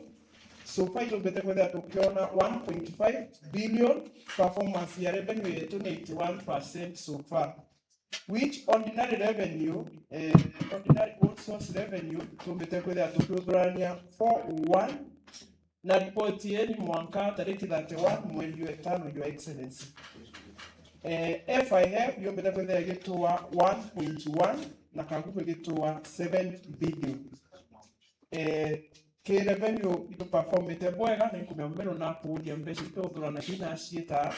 So far itumbite kwithira tukiona one point five billion, performance ya revenue yetu ni eighty-one percent so far, which ordinary revenue, eh, ordinary good source revenue, tumbite kwithira tukiuthurania four oh one, na ripoti ii ni mwanka tariki thirty-one mweri wa itano, Your Excellency. Eh, F I F yumbite kwithira igitua one point one na kaguku igitua seven billion. Eh, ki revenue ituperformite bwega, na inkumenya Mumero nakuuria mbeca iria uthuranagia naciita.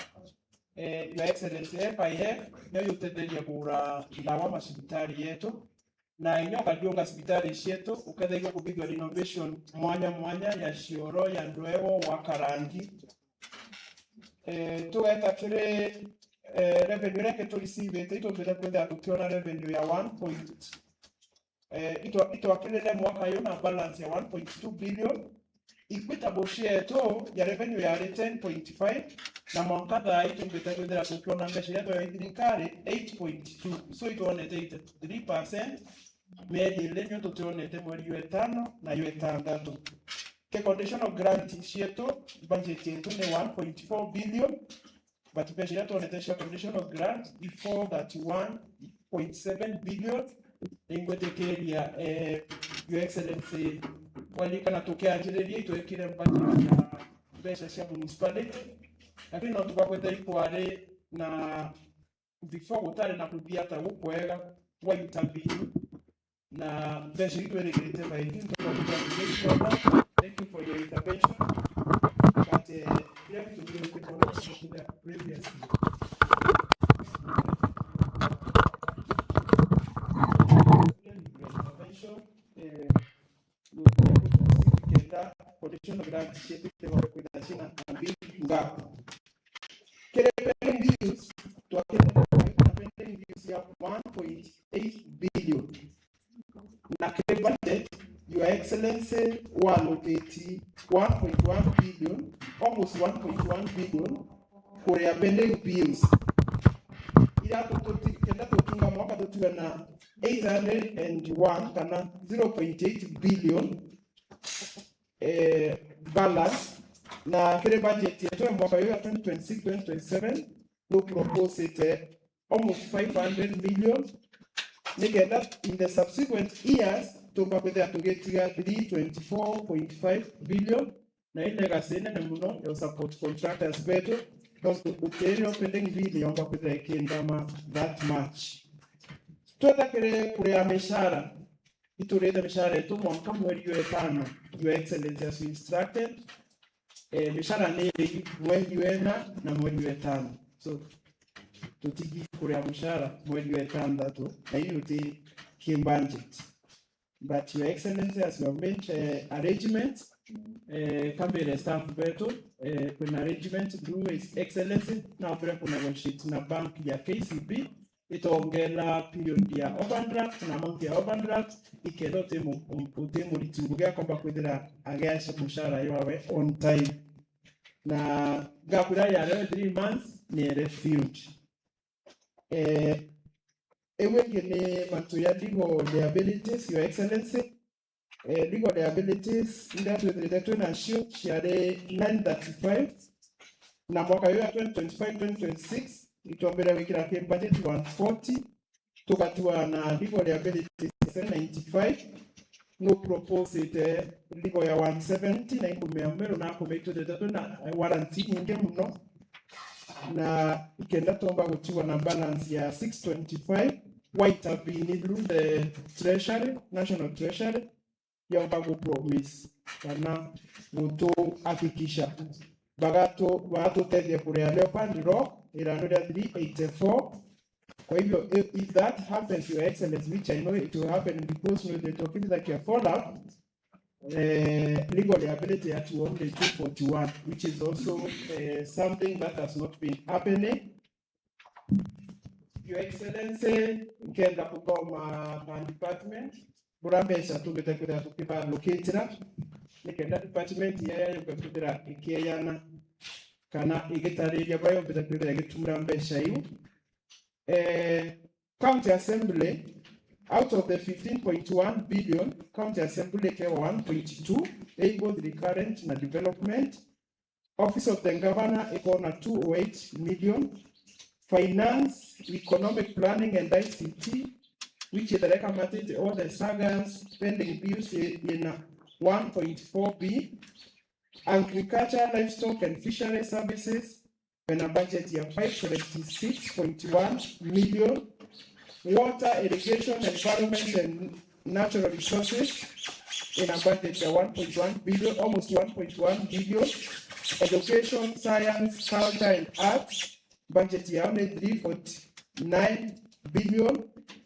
Eh, Your Excellency, F I F niyo yutetheria kugura ndawa macibitari yetu, na inya ukathiunga cibitari cietu, ukethagirwa kubithua renovation mwanya mwanya ya cioro, ya ndweo, wa karangi. Eh, tugeta kiri, eh, revenue iria ingi tureceive-ite, itumbite kwithira tukiona revenue ya one point, eh, itwa-, itwakirire mwaka uyu na balance ya one point two billion, Equitable share yetu ya revenue yari ten point five, na mwanka thaa ii tumbite kwithira tukiona mbeca iria twai thirikari eight point two. So itwonete eighty-three percent mieri iri niyo tutionete mweri jwa itano na jwa itantatu. Ke conditional grant cietu, budget yetu ni one point four billion, but mbeca iria twonete cia conditional grant i four thirty-one point seven billion. Ningwitikiria, eh, Your Excellency, waririkana tukianjiriria itwekire budget ya mbeca cia municipality, lakini nontu bwa kwithira ikwari na before gutari na kuthia ta gukwega gwa interview, na mbeca iu twirigirite by you. Thank you for your intervention. But, eh, biria bitumire tukona previously. Intervention, eh, kenda conditional grant cietu kwithira cina a big gap. Kiri pending bills, twakirite na pending bills ya one point eight billion. Na kiri budget, Your Excellency, wallocate one point one billion, almost one point one billion, kuria pending bills. Iria tuti-, kenda tukinga mwaka tutiwe na eight hundred and one kana zero point eight billion, eh, balance, na kiri budget yetu ya mwaka uyu ya twenty twenty-six twenty twenty-seven, nu proposite almost five hundred million, nikenda in the subsequent years tumba kwithira tugitiga three twenty-four point five billion, na i legacy nene muno ya support contractors betu, nontu gutirio pending bill yomba kwithira ikiendama that much. Tweta kiri kuria mishara, iturite mishara yetu mwanka mweri jwa itano, Your Excellency, as you instructed. Eh, mishara ni iri mweri jwa ina na mweri jwa itano. So, tutigi kuria mushara mweri jwa itantatu, na iu ti ki budget. But Your Excellency, as you have made, eh, arrangements, eh, kambire staff betu, eh, kwina arrangement through His Excellency, na opera ku negotiate na bank ya K C B, itongera period ya overdraft na amount ya overdraft, ikenda uti mu-, um, uti muriti ngugi akomba kwithira agiaca mushara jwawe on time. Na ngakwira ya leo three months ni ere field. Eh, iu ingi ni mantu ya legal liabilities, Your Excellency. Eh, legal liabilities iria twithirite twi nacio ciari nine thirty-five, na mwaka uyu ya twenty twenty-five twenty twenty-six, itwombire gwikira ki budget one forty, tugatua na legal liabilities seven ninety-five, nu proposite legal ya one seventy, na inkumi ya mweru na akumi itwithirite twi na warrant inyingi muno, na ikenda tomba gutigwa na balance ya six twenty-five, wa intervene through the treasury, national treasury, yomba gu promise kana gutuhakikisha bagatu-, bagatutethia kuria Leopard Rock irandu ria three eighty-four. Kwa hivyo, if, if that happens, Your Excellency, which I know it will happen because no, they talk that follow up, eh, legal liability at only two forty-one, which is also, eh, something that has not been happening. Your Excellency, nkenda kuthoma ma department, bura mbeca tumbite kwithira tukibalokitira, nikenda department yaya yumbe kwithira ikieana, kana igitariria bura yumbite kwithira igitumira mbeca iu. Eh, County Assembly, out of the fifteen point one billion, County Assembly ikewa one point two, ii both recurrent na development. Office of the Governor ikona two oh eight million. Finance, Economic Planning and I C T, which ithirekamatite all the sagas, pending bills i-, ina one point four B. Agriculture, Livestock and Fishery Services, bena budget ya five seventy-six point one million. Water, Irrigation, Environment and Natural Resources, ina budget ya one point one billion, almost one point one billion. Education, Science, Culture and Arts, budget ya only three forty-nine billion.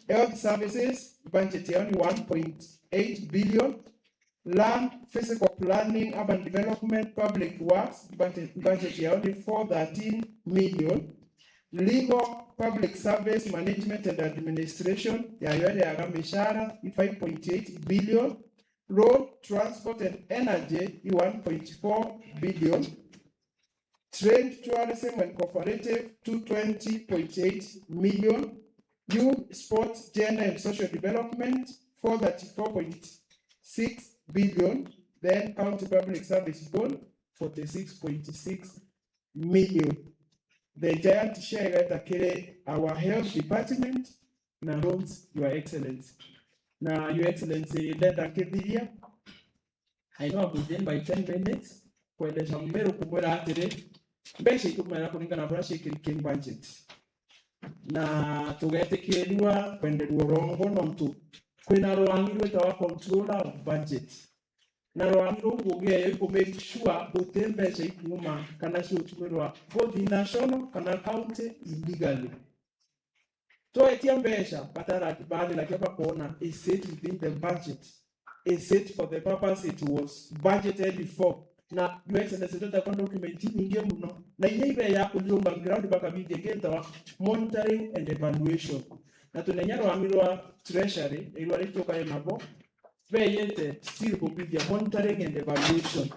Health Services, budget ya only one point eight billion. Land, Physical Planning, Urban Development, Public Works, budget, budget ya only four thirteen million. Legal, Public Service, Management and Administration, yayo iriaga mishara i five point eight billion. Road, transport and energy i one point four billion. Trade, tourism and cooperative two twenty point eight million. Youth, sports, gender and social development four thirty-four point six billion. Then county public service board forty-six point six million. The giant share igeta kiri our health department na roads, Your Excellency. Na Your Excellency, ndenda nkithiria, I know I'm within by ten minutes, kwendesha Mumiru kumwira atiri, mbeca itumira kuringana na buria ciikirikiri budget. Na tugetikirirua kwenderua urongo nontu kwina rwang'i rwitawa controller of budget. Na rwang'i ruu ngugi eyo iku make sure guti mbeca ikuuma kana ciutumirwa both in national kana county illegally. Twetia mbeca, batara-, bathiragia bakoona, is it within the budget? Is it for the purpose it was budgeted for? Na Your Excellency, twetaga document inyingi mono. Na inya ibeya kuthirunga ground bakabithia kintu wa monitoring and evaluation. Na twina inya rwang'i rwa treasury, irwa ritu kare nabo, beyete still kuthithia monitoring and evaluation.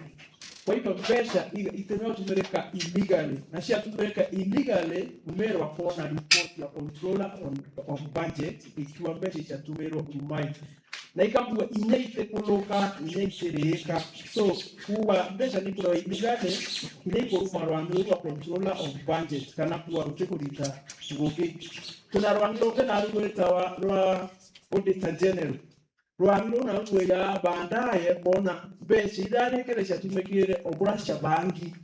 Kwa hivyo mbeca i-, itimea utumirika illegally. Na ciatumirika illegally, Mumiru akoona report ya controller on, on budget, ikiwa mbeca iciatumirwa umai. Na ikabua inya itikuluka, inya itirika. So, kuuga mbeca nikurwa illegally, inya ikuruma rwang'i ruu rwa controller of budget, kana kuuga rutikurita ngugi. Tuna rwang'i rungi naru rwitawa rwa Auditor General. Rwang'i ruu naru rwija baadaye boona mbeca iria rikere ciatumikire o buria cia bangi.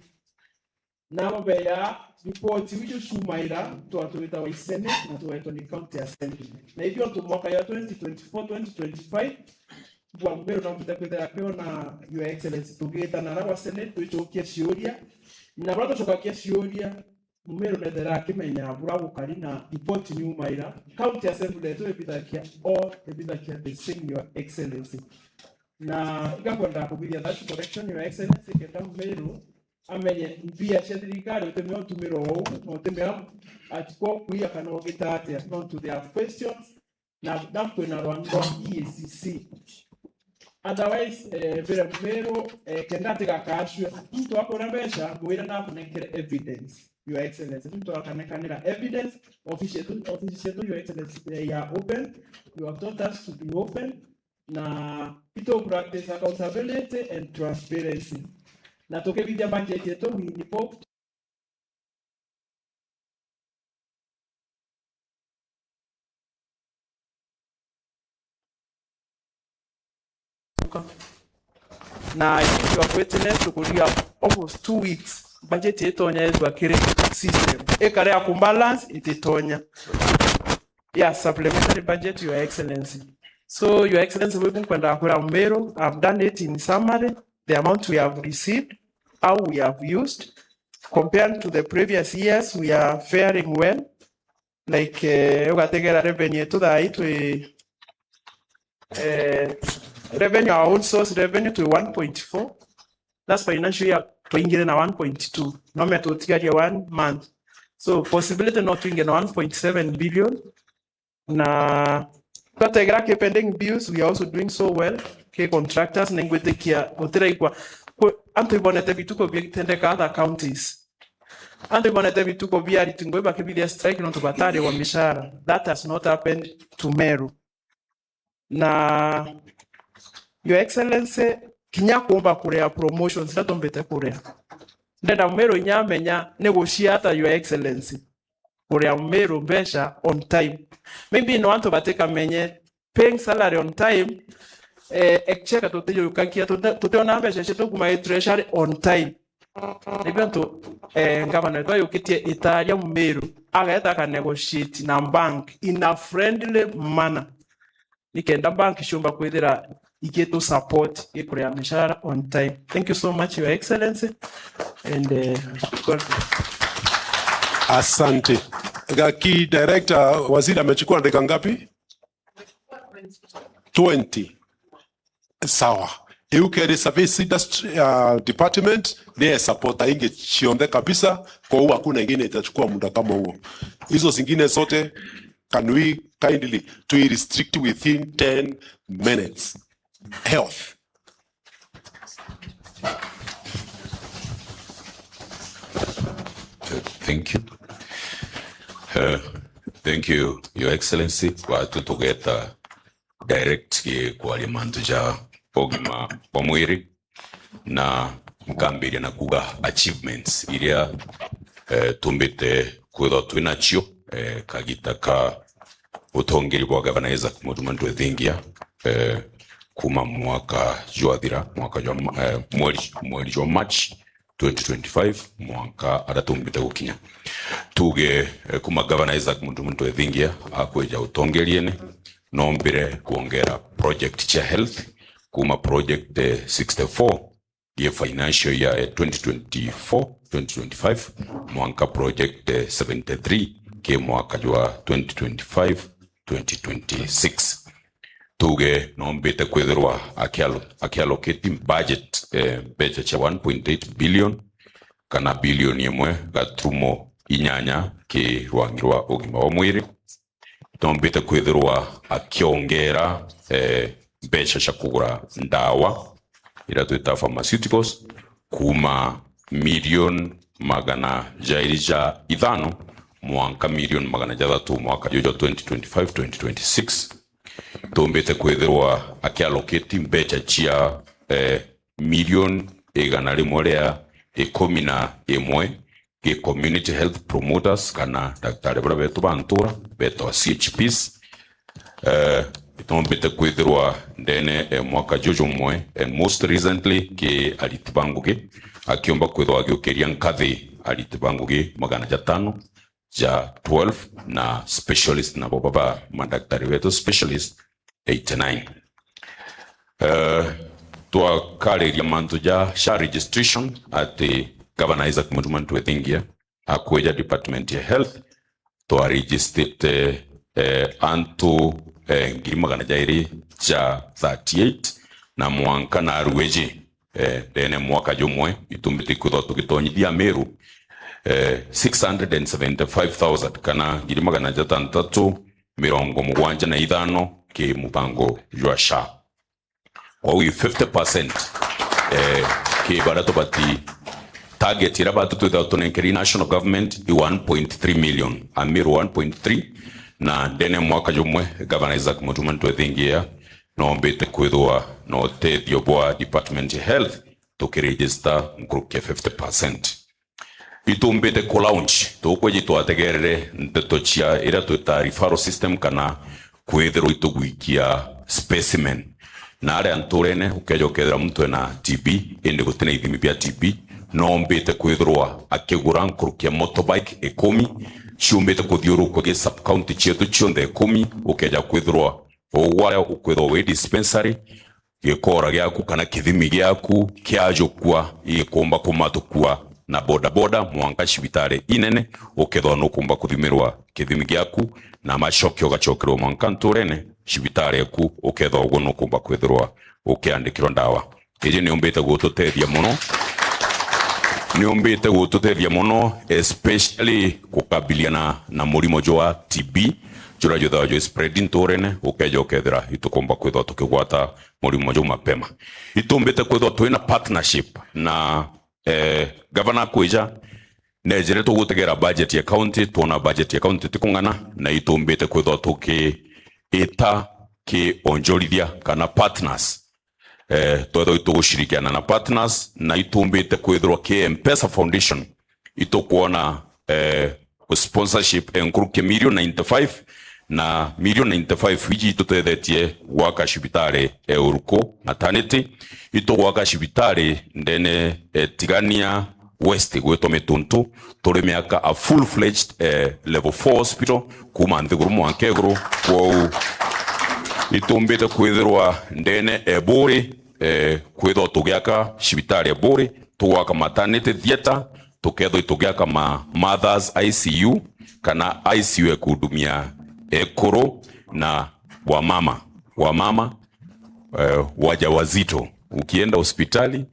Nabo beya ripoti iu ciumaira, twatwitawa i Senate na twetwa ni County Assembly. Na ithio tu mwaka ya twenty twenty-four, twenty twenty-five, bwa Mumiru no mbite kwithira kiona Your Excellency tugitana na gwa Senate twicokia ciuria. Na buria tucokagia ciuria, Mumiru nethera akimenya buria gukari na ripoti niumaira. County Assembly yetu ibithagia all, ibithagia the same, Your Excellency. Na igakwenda kubiria that correction, Your Excellency, kenda Mumiru amenye mbia cia thirikari utimea utumirwa uu, na utimea atikwa ukuia kana ugita atia. Nontu there are questions na, na kwina rwang'i rwa E A C C. Otherwise, eh, bire Mumiru, eh, kenda atigakacue. Muntu akura mbeca, mwira nakunengere evidence, Your Excellency. Muntu akanekanira evidence, office yetu, office cietu, Your Excellency, they are open. You have taught us to be open. Na itu practice accountability and transparency. Na tukibithia budget yetu, we involve Na if you are witness, tukuria almost two weeks, budget itonya ethwa kiri system. Ikare ya kubalance, ititonya. Yeah, supplementary budget, Your Excellency. So, Your Excellency, we nkwenda kwira Mumiru, I've done it in summary, the amount we have received, how we have used. Compared to the previous years, we are faring well. Like, eh, ugategera revenue yetu thaa ii twi, eh, revenue, our own source revenue twi one point four. Last financial year twaingire na one point two. No me tutigaria one month. So possibility no twinge na one point seven billion. Na twategera ki pending bills, we are also doing so well. Ki contractors, ningwitikia utiraigua ku-, antu ibonete bituko bitendeka other counties. Antu ibonete bituko bia ariti ngui bakibithia strike nontu batari wa mishahara. That has not happened to Meru. Na, Your Excellency, kinya kuumba kuria promotions iria tumbite kuria. Ndenda Mumiru inya amenya ni gucia ata, Your Excellency, kuria Mumiru mbeca on time. Maybe no antu batikamenye paying salary on time, eh, exchequer tutijukagia, tuti-, tutiona mbeca cietu kuma i treasury on time. Nibio antu, eh, ngavana wetu ayukitie itaria Mumiru, ageta aka negotiate na bank in a friendly manner. Nikenda bank ciumba kwithira igitu support gikuria mishahara on time. Thank you so much, Your Excellency. And, eh, God bless. Asante. Gaki director, waziri amechukua dakika ngapi? Twenty. Sawa. Iu keri service industry, uh, department, ni support ingi cionthe kabisa, kwa hiyo hakuna ingine itachukua muda kama huo. Hizo zingine zote, can we kindly, to restrict within ten minutes? Health. Thank you. Uh, thank you, Your Excellency. Watu tugeta direct ki kwaria mantu ja ugima bwa mwiri, na nkambiria na kuga achievements iria, eh, tumbite kwithwa twinacio, eh, kagita ka utongeri bwa Gavana Isaac Mutuma Ntwethingia, eh, kuma mwaka jwathira, mwaka jwa, eh, mweri, mweri jwa March twenty twenty-five, mwanka aria tumbite gukinya. Tuge, eh, kuma Gavana Isaac Mutuma Ntwethingia akwija utongeriene, nombire kwongera project cia health kuma project, eh, sixty-four ye financial year, eh, twenty twenty-four, twenty twenty-five, mwanka project, eh, seventy-three ke mwaka jwa twenty twenty-five, twenty twenty-six. Tuge nombite kwithirwa akiallo-, akiallocate budget, eh, mbeca cia one point eight billion, kana billion imwe gaturumo inyanya ki rwangi rwa ugima bwa mwiri. Nombite kwithirwa akiongera, eh, mbeca cia kugura ndawa iria twita pharmaceuticals, kuma milioni magana jairi ja ithano mwanka milioni magana jathatu mwaka juju jwa twenty twenty-five, twenty twenty-six. Tumbite kwithirwa akiallocate mbeca cia, eh, milioni igana rimwe ria ikumi na imwe ki community health promoters, kana daktari baria betu ba ntura betwa C H Ps. Eh, itombite kwithirwa ndene, eh, mwaka juju jumwe, and most recently ki ariti ba ngugi, akiomba kwithirwa agiukiria nkathi ariti ba ngugi magana jatano ja twelve, na specialist nabo baba madaktari betu specialist eighty-nine. Eh, twakariria mantu ja SHA registration, ati Gavana Isaac Mutuma Ntwethingia akwija department ya health, twaregistrite, eh, antu, eh, ngiri magana jairi ja thirty-eight, na mwanka narueji, eh, ndene mwaka jumwe, itumbite kwithwa tugitonyithia Meru, eh, six hundred and seventy-five thousand, kana ngiri magana jatantatu mirongo mugwanja na ithano ki mubango jwa SHA. Kwou fifty percent, eh, ki baria tubati, target iria batu twithagwa tunenkeri national government i one point three million, Ameru one point three, na ndene mwaka jumwe, Gavana Isaac Mutuma Ntwethingia nombite kwithwa na utethio bwa department ya health, tukiregister nkuruki ya fifty percent. Itumbite ku launch, tukwiji twategerere ndeto cia iria twita referral system, kana kwithirwa itugwikia specimen. Na aria nturene, ukeja ukethira muntu ena T B, indi gutina ithimi bia T B, nombite kwithirwa akigura nkuruki ya motorbike ikumi, ciumbite kuthiurukua gi sub county cietu cionthe ikumi, ukeja kwithirwa ugware ukwithirwa wi dispensary, gikora giaku kana kithimi giaku kiajukua, igikumba kumatukua na bodaboda mwanka cibitari inene, ukethwa nukumba kuthimirwa kithimi giaku, na macoke ugacokerwa mwanka nturene, cibitari eku ukethwa uguo nukumba kwithirwa ukiandikirwa ndawa. Iji niumbite gututethia mono, niumbite gututethia mono, especially gukabiliana na murimo jwa T B, juria jwithagwa jwi spread nturene, ukeja ukethira itukumba kwithwa tukigwata murimo juu mapema. Itumbite kwithwa twina partnership na, eh, gavana akwija, nejire tugutegera budget ya county, twona budget ya county tikung'ana, na itumbite kwithwa tukiita kionjorithia kana partners. Eh, twethwa itugushirikiana na partners, na itumbite kwithirwa ki M-Pesa Foundation, itukwona, eh, sponsorship enkuruki million ninety-five, na million ninety-five iji itutethetie gwaka cibitari e Uruku maternity, itugwaka cibitari ndene, eh, Tigania West gwitwa Mituntu, turi miaka a full-fledged, eh, level four hospital kuma nthiguru mwanka iguru. Kwou itumbite kwithirwa ndene e Buuri, eh, kwithwa tugiaka cibitari e Buuri, tugwaka maternity theatre, tukethwa itugiaka ma mothers I C U, kana I C U ya kuhudumia ekuru na wamama, wamama, eh, wajawazito. Ukienda hospitali,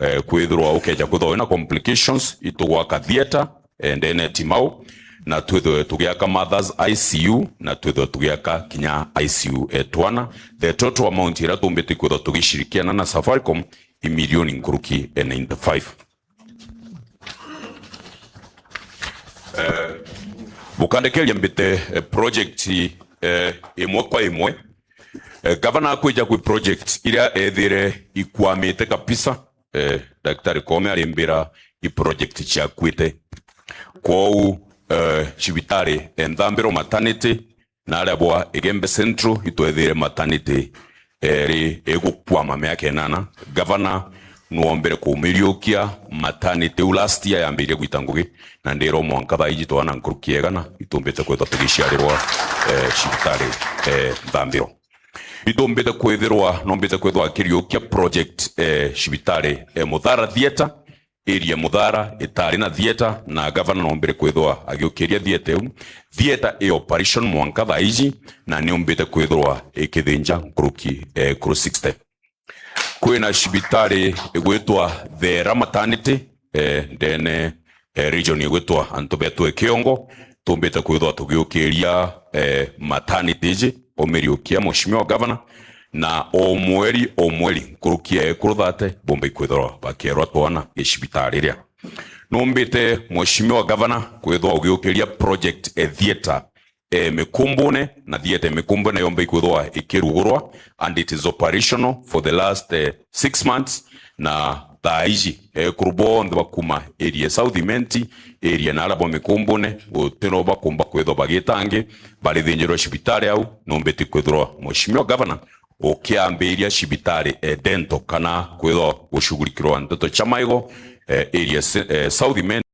eh, kwithirwa ukeja kwithwa wina complications, itugwaka theatre, eh, ndene Timau, na twithwe tugiaka mothers I C U, na twithwe tugiaka kinya I C U e twana. The total amount iria tumbite kwithwa tugishirikiana na Safaricom i milioni nkuruki e ninety-five. Eh, bukandekeria mbite, eh, project, eh, imwe kwa imwe. Eh, gavana akwija kwi project iria ethire ikwamite kabisa. Eh, Daktari Koome arimbira i project ciakuite. Kwou, eh, cibitari, eh, Nthambiro maternity, na aria bwa Igembe Central itwethire maternity eri igukwama miaka inana. Gavana nwombire kumiriukia maternity iu last year yambirie gwita ngugi, na ndirwa mwanka thaa iji twana nkuruki ya igana itumbite kwithwa tugiciarirwa, eh, cibitari, eh, Nthambiro. Itumbite kwithirwa, nombite kwithwa akiriukia project, eh, cibitari, eh, Muthara Theatre, area Muthara itari na theatre, na gavana nombire kwithwa agiukiria theatre iu. Theatre i operation mwanka thaa iji, na niumbite kwithirwa ikithinja nkuruki, eh, kuru sixty. Kwina cibitari igwitwa Thera Maternity, eh, ndene, eh, region igwitwa antu betu e Kiongo. Tumbite kwithwa tugiukiria, eh, maternity iji, umiriukia Mheshimiwa Gavana, na o mweri, o mweri, nkuruki ya ekuru thate, bomba ikwithirwa bakierwa twana gicibitari iria. Numbite Mheshimiwa Gavana kwithwa ugiukiria project e theatre e Mikumbune, na theatre e Mikumbune yomba ikwithwa ikirugurwa, and it is operational for the last, eh, six months, na thaa iji, eh, ekuru bonthe bakuma area South Imenti, area na aria bwa Mikumbune, guti no bakumba kwithwa bagitangi, barithinjirwa cibitari au, numbiti kwithirwa Mheshimiwa Gavana ukiambiria cibitari e dental kana kwithwa gushughulikirwa nteto cia maigo, eh, area se-, eh, South Imenti.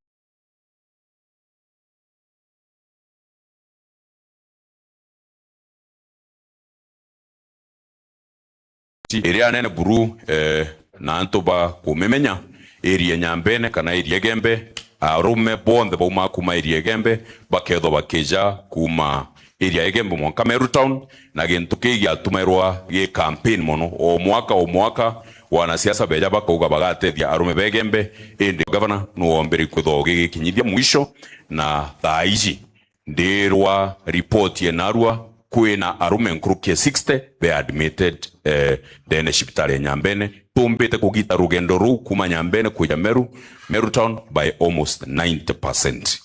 Iria nene buru, eh, na antu ba kumimenya, area Nyambene kana area Igembe, arume bonthe bauma kuma area Igembe, bakethwa bakija kuma area Igembe mwanka Meru Town, na gintu kii giatumairwa gi campaign mono. O mwaka, o mwaka, wanasiasa beja bakauga bagatethia arume ba Igembe, indi gavana nuombire kwithwa ugigikinyithia mwisho, na thaa iji ndirwa report ye narua, kwina arume nkuruki ya sixty be admitted, eh, ndene cibitari ya Nyambene. Tumbite kugita rugendo ruu kuma Nyambene kuja Meru, Meru Town by almost ninety percent.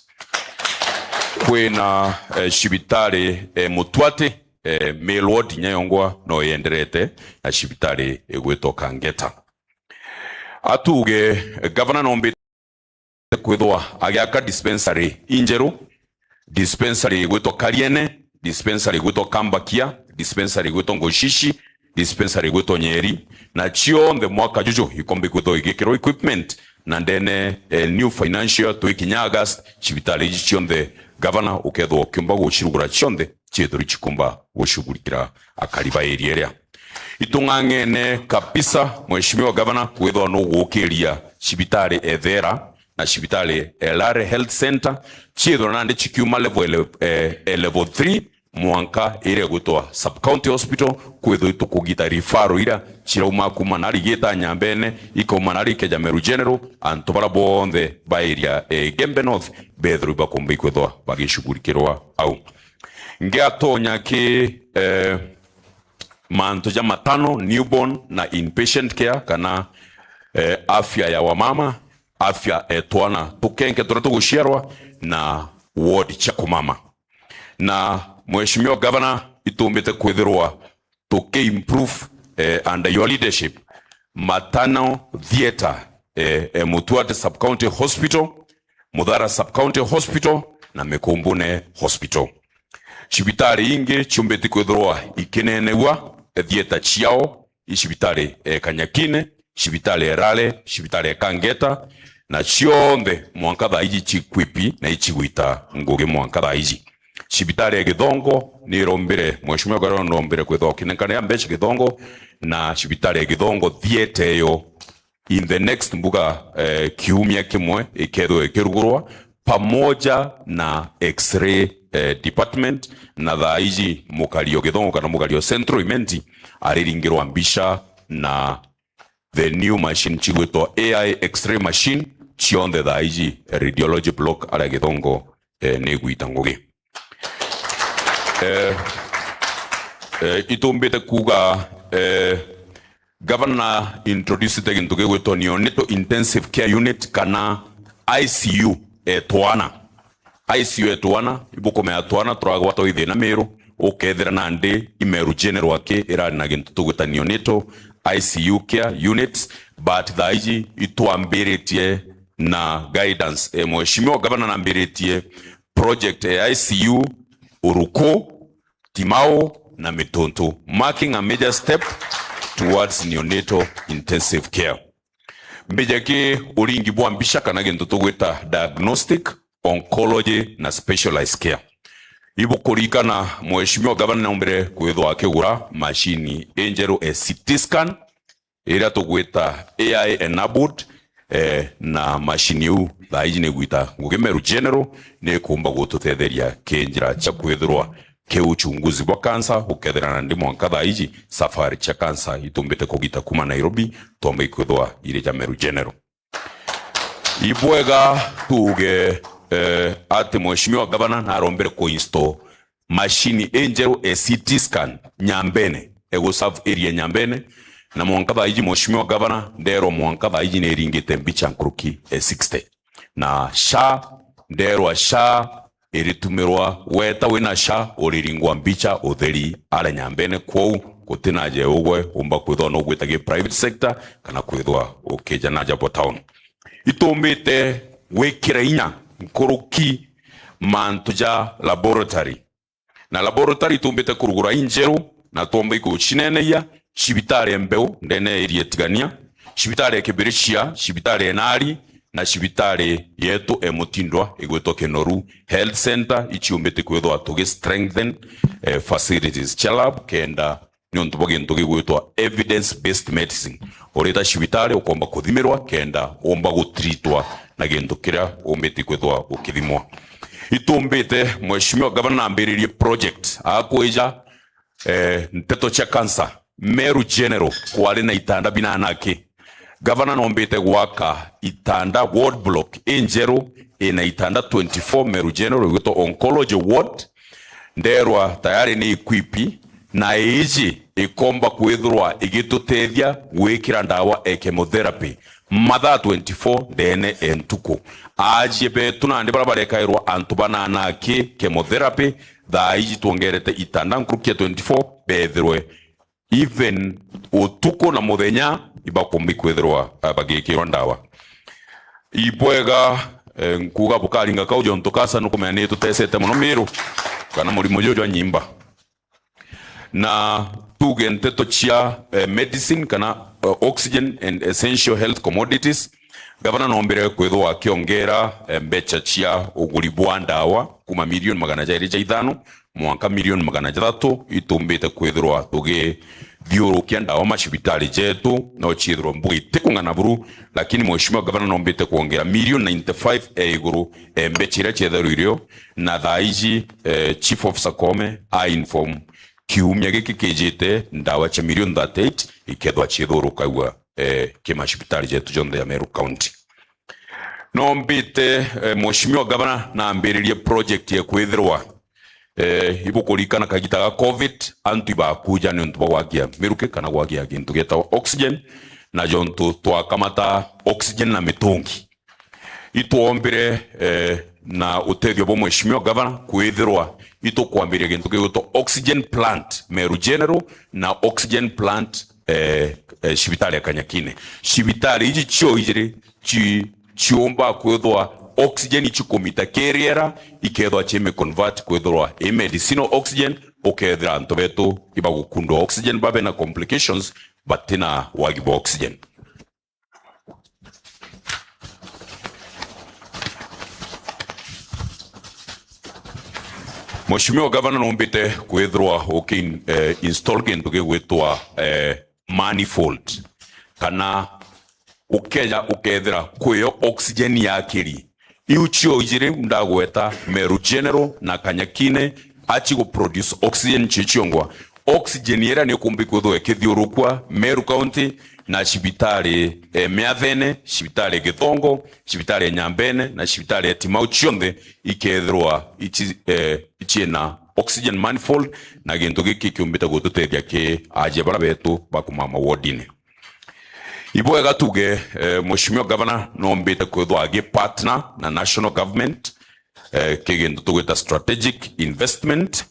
Kwina, eh, cibitari, eh, Mutwati, eh, male ward inya yongwa no yenderete, na cibitari igwitwa Kangeta. Atuge, eh, gavana nombite kwithwa agiaka dispensary injeru, dispensary igwitwa Kariene, dispensary igwitwa Kambakia, dispensary igwitwa Ngoshishi, dispensary igwitwa Nyeri, na cionthe mwaka juju ikomba ikwithwa igikirwa equipment, na ndene, eh, new financial twikinya August, cibitari iji cionthe gavana ukethwa ukiumba gucirugura cionthe ciithirwe cikumba gushughulikira akari ba area iria. Itung'ang'ene kabisa, Mheshimiwa Gavana, kwithwa nugukiria cibitari e Thera na cibitari e Lare Health Center, ciithirwa nandi cikiuma level ele-, eh, eh, level three mwanka iria igwitwa sub county hospital, kwithwa itukugita referral iria cirauma kuma nari gita Nyambene, ikauma nari ikeja Meru General, antu bara bonthe ba area e Igembe North bethirwe bakumba ikwithwa bagishughulikirwa au. Ngiatonya ki, eh, mantu ja matano, newborn na inpatient care, kana, eh, afya ya wamama, afya e twana tukenke turia tuguciarwa, na ward cia kumama. Na Mheshimiwa Gavana, itumbite kwithirwa tuki improve, eh, under your leadership, maternal theatre, eh, eh, Mutwati Sub County Hospital, Muthara Sub County Hospital na Mikumbune Hospital. Cibitari ingi ciumbite kwithirwa ikinenegua, eh, theatre ciao, i cibitari e Kanyakine, cibitari e Rale, cibitari e Kangeta, na cionthe mwanka thaa iji cikwipi na icigwita ngugi mwanka thaa iji. Cibitari e Githongo nirombire, Mheshimiwa Gavana ndombire kwithwa ukinenkanira mbeca Githongo, na cibitari e Githongo theatre iyo in the next mbuga, eh, kiumia kimwe ikethwe ikirugurwa pamoja na X-ray, eh, department, na thaa iji mukari o Githongo kana mukari o Central Imenti ariringirwa mbica na the new machine cigwitwa A I X-ray machine, cionthe thaa iji radiology block aria Githongo, eh, ni igwita ngugi. Eh, eh, itumbite kuuga, eh, Gavana introducete gintu gigwitwa neonatal intensive care unit kana I C U e twana. I C U e twana, ibukumea twana turagwatwa i thina Miru, ukethira nandi i Meru General aki irari na gintu tugwita neonatal I C U care units, but thaa iji itwambiritie na guidance. E, Mheshimiwa Gavana nambiritie project e I C U Uruku, Timau na Mituntu, marking a major step towards neonatal intensive care. Mbije ki uringi bwa mbica kana gintu tugwita diagnostic, oncology na specialized care. Ibukurikana Mheshimiwa Gavana naumbire kwithwa akigura mashini injeru e C T scan, iria tugwita A I enabled, eh, na mashini iu thaa iji ni gwita ngugi Meru General ni ikumba gututetheria ki njira cia kwithirwa ki uchunguzi bwa kansa, ukethira nandi mwanka thaa iji safari cia kansa itumbite kugita kuma Nairobi, twamba ikwithwa iri ja Meru General. Ibwega tuge, eh, ati Mheshimiwa Gavana narombere kuinstall mashini injeru e C T scan Nyambene, egu serve area Nyambene, na mwanka thaa iji Mheshimiwa Gavana nderwa mwanka thaa iji ni iringite mbica nkuruki e sixty. Na SHA, nderwa SHA iritumirwa, weta wina SHA uriringwa mbica utheri aria Nyambene, kwou gutina ja ugwe umba kwithwa no gwita gi private sector kana kwithwa ukija naja bo town. Itumbite gwikira inya nkuruki mantu ja laboratory. Na laboratory itumbite kurugura injeru na twomba igucineneia, cibitari e Mbeu ndene area Tigania, cibitari e Kibiricia, cibitari e Nari, na cibitari yetu e Mutindwa igwitwa Kinoru Health Centre, iciumbite kwithwa tugi strengthen, eh, facilities cia lab kenda niuntu bwa gintu gigwitwa evidence based medicine. Urita cibitari ukomba kuthimirwa kenda umba gutreatwa na gintu kiria umbiti kwithwa ukithimwa. Itumbite Mheshimiwa Gavana nambiririe project akwija, eh, nteto cia cancer Meru General kwari na itanda binana aki. Gavana nombite gwaka itanda ward block injeru ina itanda twenty-four Meru General igwitwa oncology ward. Nderwa tayari ni equipped na iji ikomba kwithirwa igitutethia gwikira ndawa e chemotherapy mathaa twenty-four ndene e ntuku. Aajie betu nandi baria barekairwa antu banana aki chemotherapy, thaa iji twongerete itanda nkuruki ya twenty-four bethirwe even utuku na muthenya ibakumbi kwithirwa, eh, bagikirwa ndawa. Ibwega, eh, nkuga bukaringa kau jontu cancer nukumenya ni tutesete mono Miru kana murimo juju jwa nyimba. Na tuge nteto cia, eh, medicine kana, eh, oxygen and essential health commodities, gavana nombire kwithwa akiongera, eh, mbeca cia uguri bwa ndawa kuma milioni magana jairi ja ithano mwanka milioni magana jathatu itumbite kwithirwa tugithiurukia ndawa macibitari jetu, no ciithirwa mbuga itikung'ana buru, lakini Mheshimiwa Gavana nombite kwongera milioni ninety-five e iguru e mbeca iria cietherwa irio, na thaa iji, eh, Chief Officer Koome a inform kiumia giki kijite ndawa cia milioni thirty-eight ikethwa ciithurukagua, eh, ki macibitari jetu jonthe ya Meru County. Nombite, eh, Mheshimiwa Gavana nambiririe project ya kwithirwa, eh, ibukurikana kagita ga covid, antu ibakuja niuntu bwa gwakia miruki kana gwakia gintu gitagwa oxygen, na jontu twakamata oxygen na mitungi. Itwombire, eh, na utethio bwa Mheshimiwa Gavana kwithirwa itukwambiria gintu gigwitwa oxygen plant Meru General na oxygen plant, eh, eh, cibitari ya Kanyakine. Cibitari iji cio ijiri ci-, ciumba kwithwa oxygen ichikumita kiriera, ikethwa chimi convert kwithirwa i medicinal oxygen, ukethira antu betu ibagukundwa oxygen babe na complications, batina wagi bwa oxygen. Mheshimiwa Gavana, numbite kwithirwa uki-, eh, install kintu gigwitwa, eh, manifold, kana ukeja ukethira kwio oxygen ya kiri. Iu cio ijiri ndagweta, Meru General na Kanyakine, achi gu produce oxygen cio ciongwa. Oxygen iria ni kumbi kwithwa ikithiurukua Meru County na cibitari, eh, Miathene, cibitari Githongo, cibitari ya Nyambene na cibitari ya Timau cionthe ikethirwa ichi, eh, ichiena oxygen manifold, na gintu giki kiumbite gututethia ki ajia bara betu bakumama wodine. Ibwega tuge, eh, Mheshimiwa Gavana nombite kwithwa agi partner na national government, eh, ki gintu tugwita strategic investment.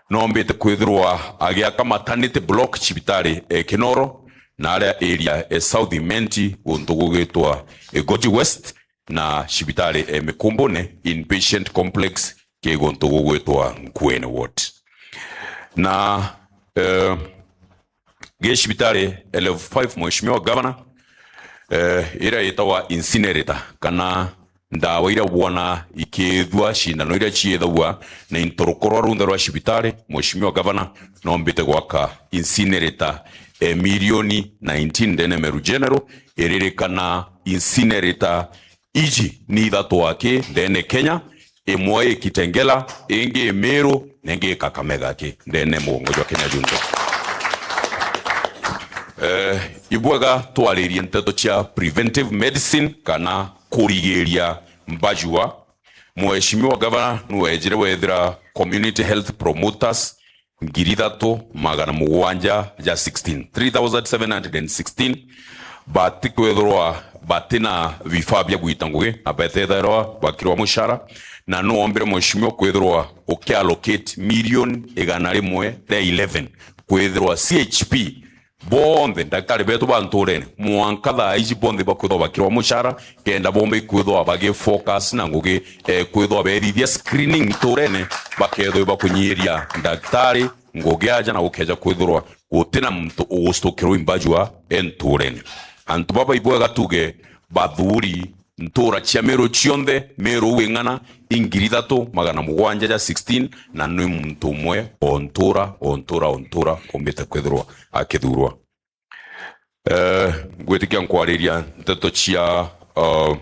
Noombite kwithirwa agiaka maternity block cibitari e Kinoro, na aria area e South Imenti, guntu gugwitwa Igoji West, na cibitari e Mikumbune inpatient complex ki guntu gugwitwa Nkuene Ward. Na, eh, gi cibitari e level five, Mheshimiwa Governor, eh, iria yitagwa incinerator, kana ndawa iria bwona ikithua, cindano iria ciithagua na into rukorwa runthe rwa cibitari, Mheshimiwa Governor, noombite gwaka incinerator e milioni nineteen ndene Meru General, iririkana incinerator iji ni ithatu aki ndene Kenya, imwe i Kitengela, ingi i Meru, na ingi i Kakamega aki ndene mugongo jwa Kenya junthe. Eh, ibwega twaririe nteto cia preventive medicine kana kurigiria mbajua. Mheshimiwa Governor nuwejire wethira community health promoters ngiri ithatu magana mugwanja ja sixteen, three thousand seven hundred and sixteen, batikwithirwa batina vifaa bia gwita ngugi na betethirwa bakirwa mushara, na nuombire Mheshimiwa kwithirwa ukiallocate milioni igana rimwe ria eleven kwithirwa C H P bonthe, ndagitari betu ba nturene, mwanka thaa iji bonthe bakwithwa bakirwa mushara, kenda bombe ikwithwa bagifocus na ngugi, eh, kwithwa berithia screening nturene, bakethwa bakunyiria ndagitari ngugi aja na gukeja kwithirwa gutina muntu ugustukirwa imbajua e nturene. Antu baba ibwega tuge bathuri ntura cia Meru cionthe, Meru wing'ana, i ngiri ithatu magana mugwanja ja sixteen, na ni muntu umwe o ntura, o ntura, o ntura umbite kwithirwa akithurwa. Eh, ngwitikia nkwariria nteto cia, uh,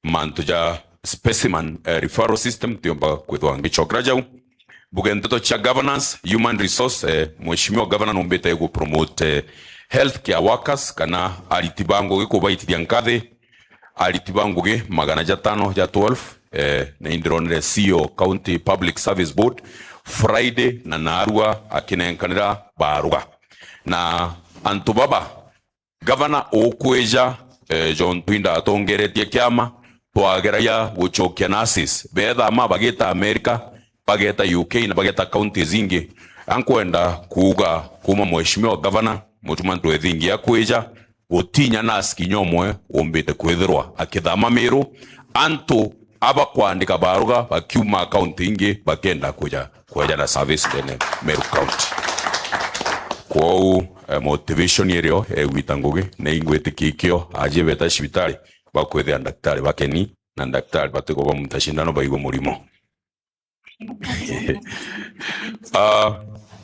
mantu ja specimen, eh, referral system, tiumba kwithwa ngicokera jau. Mbuge nteto cia governance, human resource, eh, Mheshimiwa Governor numbite gu promote, eh, healthcare workers kana ariti ba ngugi kubaitithia nkathi, ariti ba ngugi magana jatano ja twelve, eh, na indironire C E O County Public Service Board Friday na narua akinenkanira baruga. Na antu baba, gavana ukwija, eh, jontu indatongeretie kiama, twageragia gucokia nurses. Betha ma bagita America, bageta U K na bageta counties ingi. Ankwenda kuuga kuma Mheshimiwa Gavana, mutuma ntwethingi akwija, gutinya nurse kinya umwe umbite kwithirwa akithama Meru. Antu aba kwandika baruga bakiuma county ingi bakenda kuja kweja na service ndene Meru County. Kwou, eh, motivation irio egwita ngugi, ni ingwitikia ikio ajie beta cibitari bakwithia ndagitari bakeni, na ndagitari batiko bamuta cindano baigwe murimo. Ah,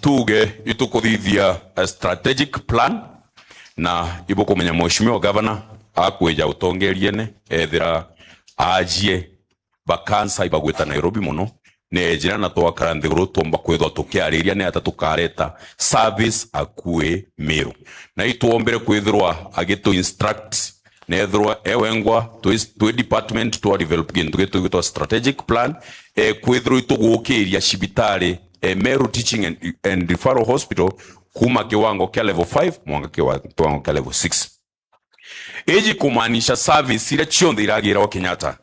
tuge itukuthithia a strategic plan, na ibukumenya Mheshimiwa Governor akwija utongeriene, ethira ajie ba cancer ibagwita Nairobi mono, nejira na twakara nthiguru twomba kwithwa tukiariria ni ata tukareta service akui Meru. Na itwombire kwithirwa agitu instruct nethirwa ewengwa twi, twi department twa develop gintu gitu gitwa strategic plan, e, kwithirwa itugukiria cibitari, e, Meru Teaching and, and Referral Hospital kuma kiwango kia level five mwanka kiwa-, kiwango kia level six. Iji kumaanisha service iria cionthe iragira o Kenyatta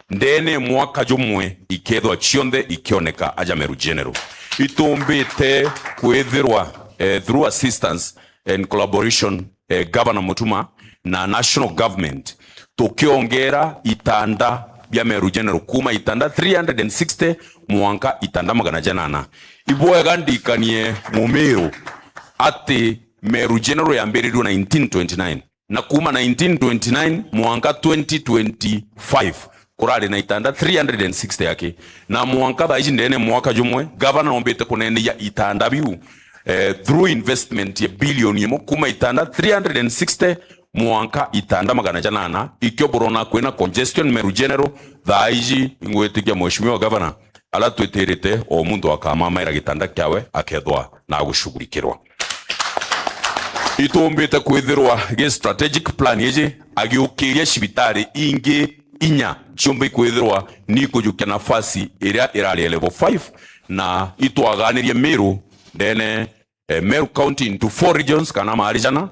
ndene mwaka jumwe ikethwa cionthe ikioneka aja Meru General. Itumbite kwithirwa, eh, through assistance and collaboration, eh, Governor Mutuma na national government, tukiongera itanda bia Meru General kuma itanda three hundred and sixty mwanka itanda magana janana. Ibwega ndikanie Mumiru ati Meru General yambiririrwe nineteen twenty-nine, na kuma nineteen twenty-nine mwanka twenty twenty-five kurari na itanda three hundred and sixty aki, na mwanka thaa iji ndene mwaka jumwe, gavana nombite kuneneyia itanda biu, eh, through investment ya bilioni imwe, kuma itanda three hundred and sixty mwanka itanda magana janana, ikio burona kwina congestion Meru General. Thaa iji ingwitikia Mheshimiwa Gavana, ala twitirite o muntu akamamaira gitanda kiawe akethwa na gushughulikirwa. Itumbite kwithirwa gi strategic plan iji agiukiria cibitari ingi inya ciumbe ikwithirwa ni kujukia nafasi iria irari ya level five, na itwaganirie Meru ndene, eh, Meru County into four regions kana maari jana.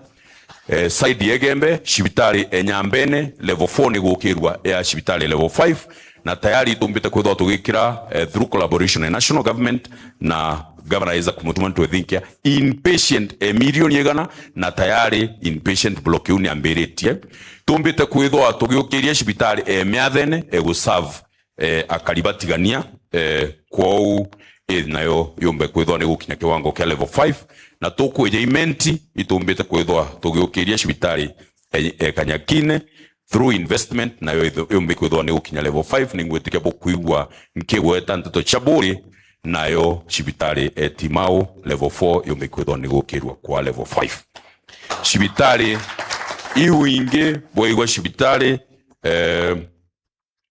Eh, side ya Igembe, cibitari e Nyambene, level four ni gukirwa ya cibitari level five, Na tayari itumbite kwithwa tugikira, eh, through collaboration na national government na Governor Isaac Mutuma Ntwethinkia, inpatient, eh, milioni igana, na tayari inpatient block iu niambiritie. Tumbite kwithwa tugiukiria cibitari, eh, miathene, eh, guserve, eh, akari batigania, eh, kwou, eh, nayo yumbe kwithwa ni gukinya kiwango kia level five, na tukwija Imenti, itumbite kwithwa tugiukiria cibitari, eh, eh, Kanyakine, through investment, nayo itho-, yumbe kwithwa ni gukinya level five, ni ngwitikia bukwigua nkigweta nteto cia buri, nayo cibitari, eh, Timau level four yumbe kwithwa ni gukirua kwa level five. Cibitari iu ingi bwaigua cibitari, eh,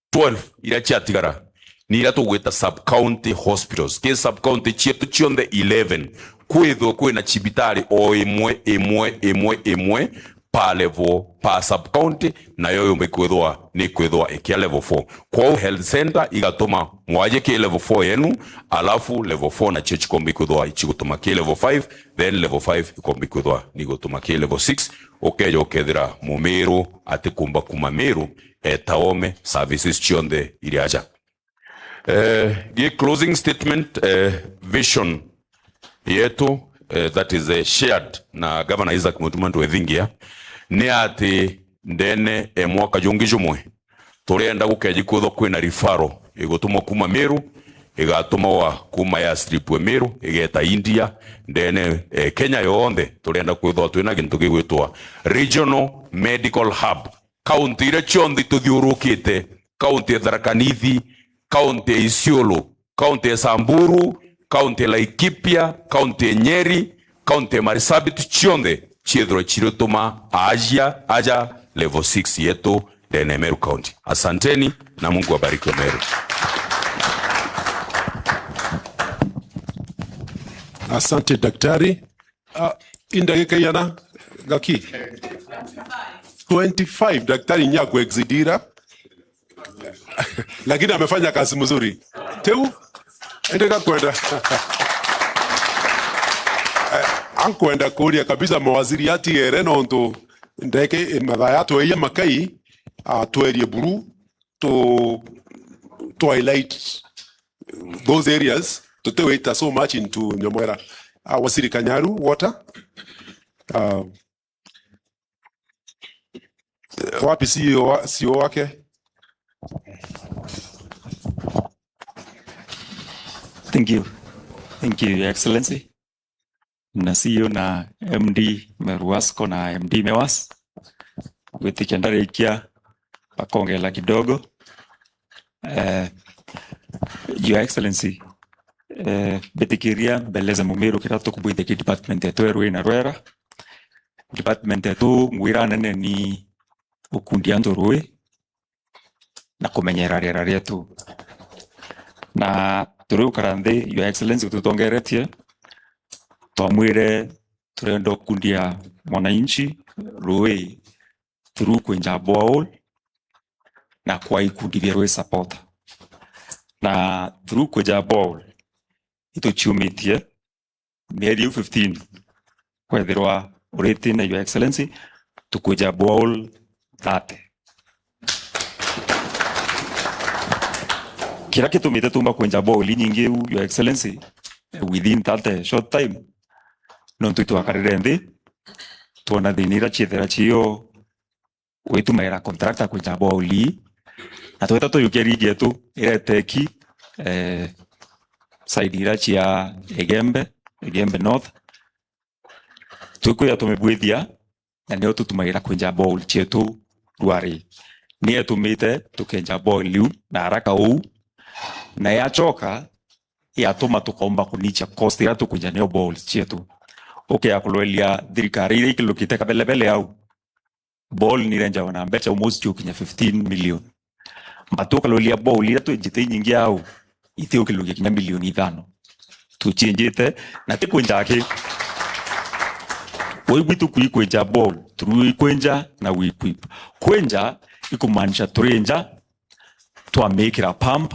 twelve iria ciatigara ni iria tugwita sub-county hospitals. Ki sub-county cietu cionthe eleven, kwithwe kwina cibitari o imwe, imwe, imwe, imwe per level, per sub-county, nayo yumba ikwithwa ni kwithwa ikia level four. Kwou health center igatuma mwaje ki level four yenu, alafu level four nacio cikomba ikwithwa icigutuma ki level five, then level five ikomba ikwithwa ni gutuma ki level six, ukeja ukethira Mumiru atikumba kuma Miru, eh, ta ome services cionthe iri aja. Eh, gi closing statement, eh, vision yetu, eh, that is, eh, shared na Governor Isaac Mutuma Ntwethingia, ni ati ndene e mwaka jungi jumwe, turenda gukeji kwithwa kwina referral igutumwa kuma Miru, igatumwa kuma ya strip we Miru, igeta India, ndene, eh, Kenya yonthe, turenda kwithwa twina gintu gigwitwa Regional Medical Hub. Kaunti iria cionthe ituthiurukite, kaunti ya Tharaka Nithi, kaunti ya Isiolo, kaunti ya Samburu, kaunti ya Laikipia, kaunti ya Nyeri, kaunti ya Marsabit, cionthe ciethirwe cirituma aajia aja level six yetu ndene ya Meru County. Asanteni na Mungu abariki Meru. Asante daktari. Ah, i ndagika igana, Gaki? Twenty-five, daktari nyaku exidira. Lakini amefanya kazi mzuri. Teu, endeka kwenda. Eh, ankwenda kuria kabisa mawaziri atigere nontu ndeke, eh, mathaa yatweia makai, atwerie buru, to, to highlight those areas, tutiwita so much into Nyamwera. Ah, Waziri Kanyaru, water. Ah, wapi C E O wa-, C E O wake? Thank you. Thank you, Your Excellency. Na C E O na M D Meru Wasco na M D Mewas. Gwitikia ndarikia bakongela kidogo. Eh, Your Excellency, eh, mbitikiria mbeleze Mumiru kiria tukubwithia ki department yetu ya Rui na Rwera. Department yetu ngwira nene ni ukundia antu rui na kumenyera riera rietu. Na turi ukara nthi, Your Excellency, ututongeretie, twamwire turenda ukundia mwananchi rui through kwenja borehole na kwa ikundi bia rui supporter. Na through kwenja borehole, ituciumitie mieri iu fifteen, kwethirwa uriti na Your Excellency, tukwenja borehole thirty. Kiria gitumite tumba kwenja borehole inyingi iu, Your Excellency, within that, eh, short time, nontu itwakarire nthi, twona thina iria ciethira cio gwitumaira contractor kwenja borehole, na tweta tuyukia rig yetu ireteki, eh, side iria cia Igembe, Igembe North. Twikwija tumibwithia, na nio tutumagira kwenja borehole cietu ruari. Ni etumite tukenja borehole iu na haraka uu, na yachoka, yatuma tukomba kunichia cost iria tukwinja nio borehole cietu. Ukea kulwelia thirikari iria ikilukite kabelebele au, borehole ni irenjawa na mbeca almost ciukinya fifteen million. But ukalwelia borehole iria twenjite inyingi au, itiukilukia kinya milioni ithano. Tucienjite, na ti kwenja aki. Wai gwitu kwi kwenja borehole, turi kwenja na we equip. Kwenja ikumaanisha turenja, twamikira pump,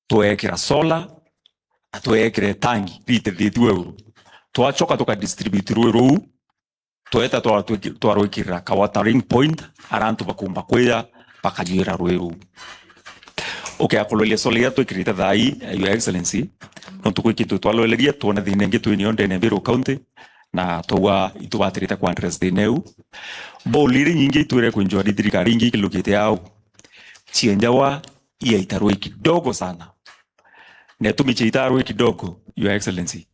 twekira solar, na twekira itangi ritithitue uru. Twachoka tukadistribute rui ruu, tweta twa-, twarwikirira ka watering point, aria antu bakumba kwija bakanyuira rui ruu. Ukiakuloria solar iria twikirite thaa ii, Your Excellency, nontu gwi kintu twaloleria, twona thina ingi twinio ndene ya Meru County, na twauga itubatirite ku address thina iu. Borehole iria nyingi itwire kwinjwa ni thirikari ingi ikilukite au, cienjawa iaita rui kidogo sana. Na itumi ciaitaa rui kidogo, Your Excellency,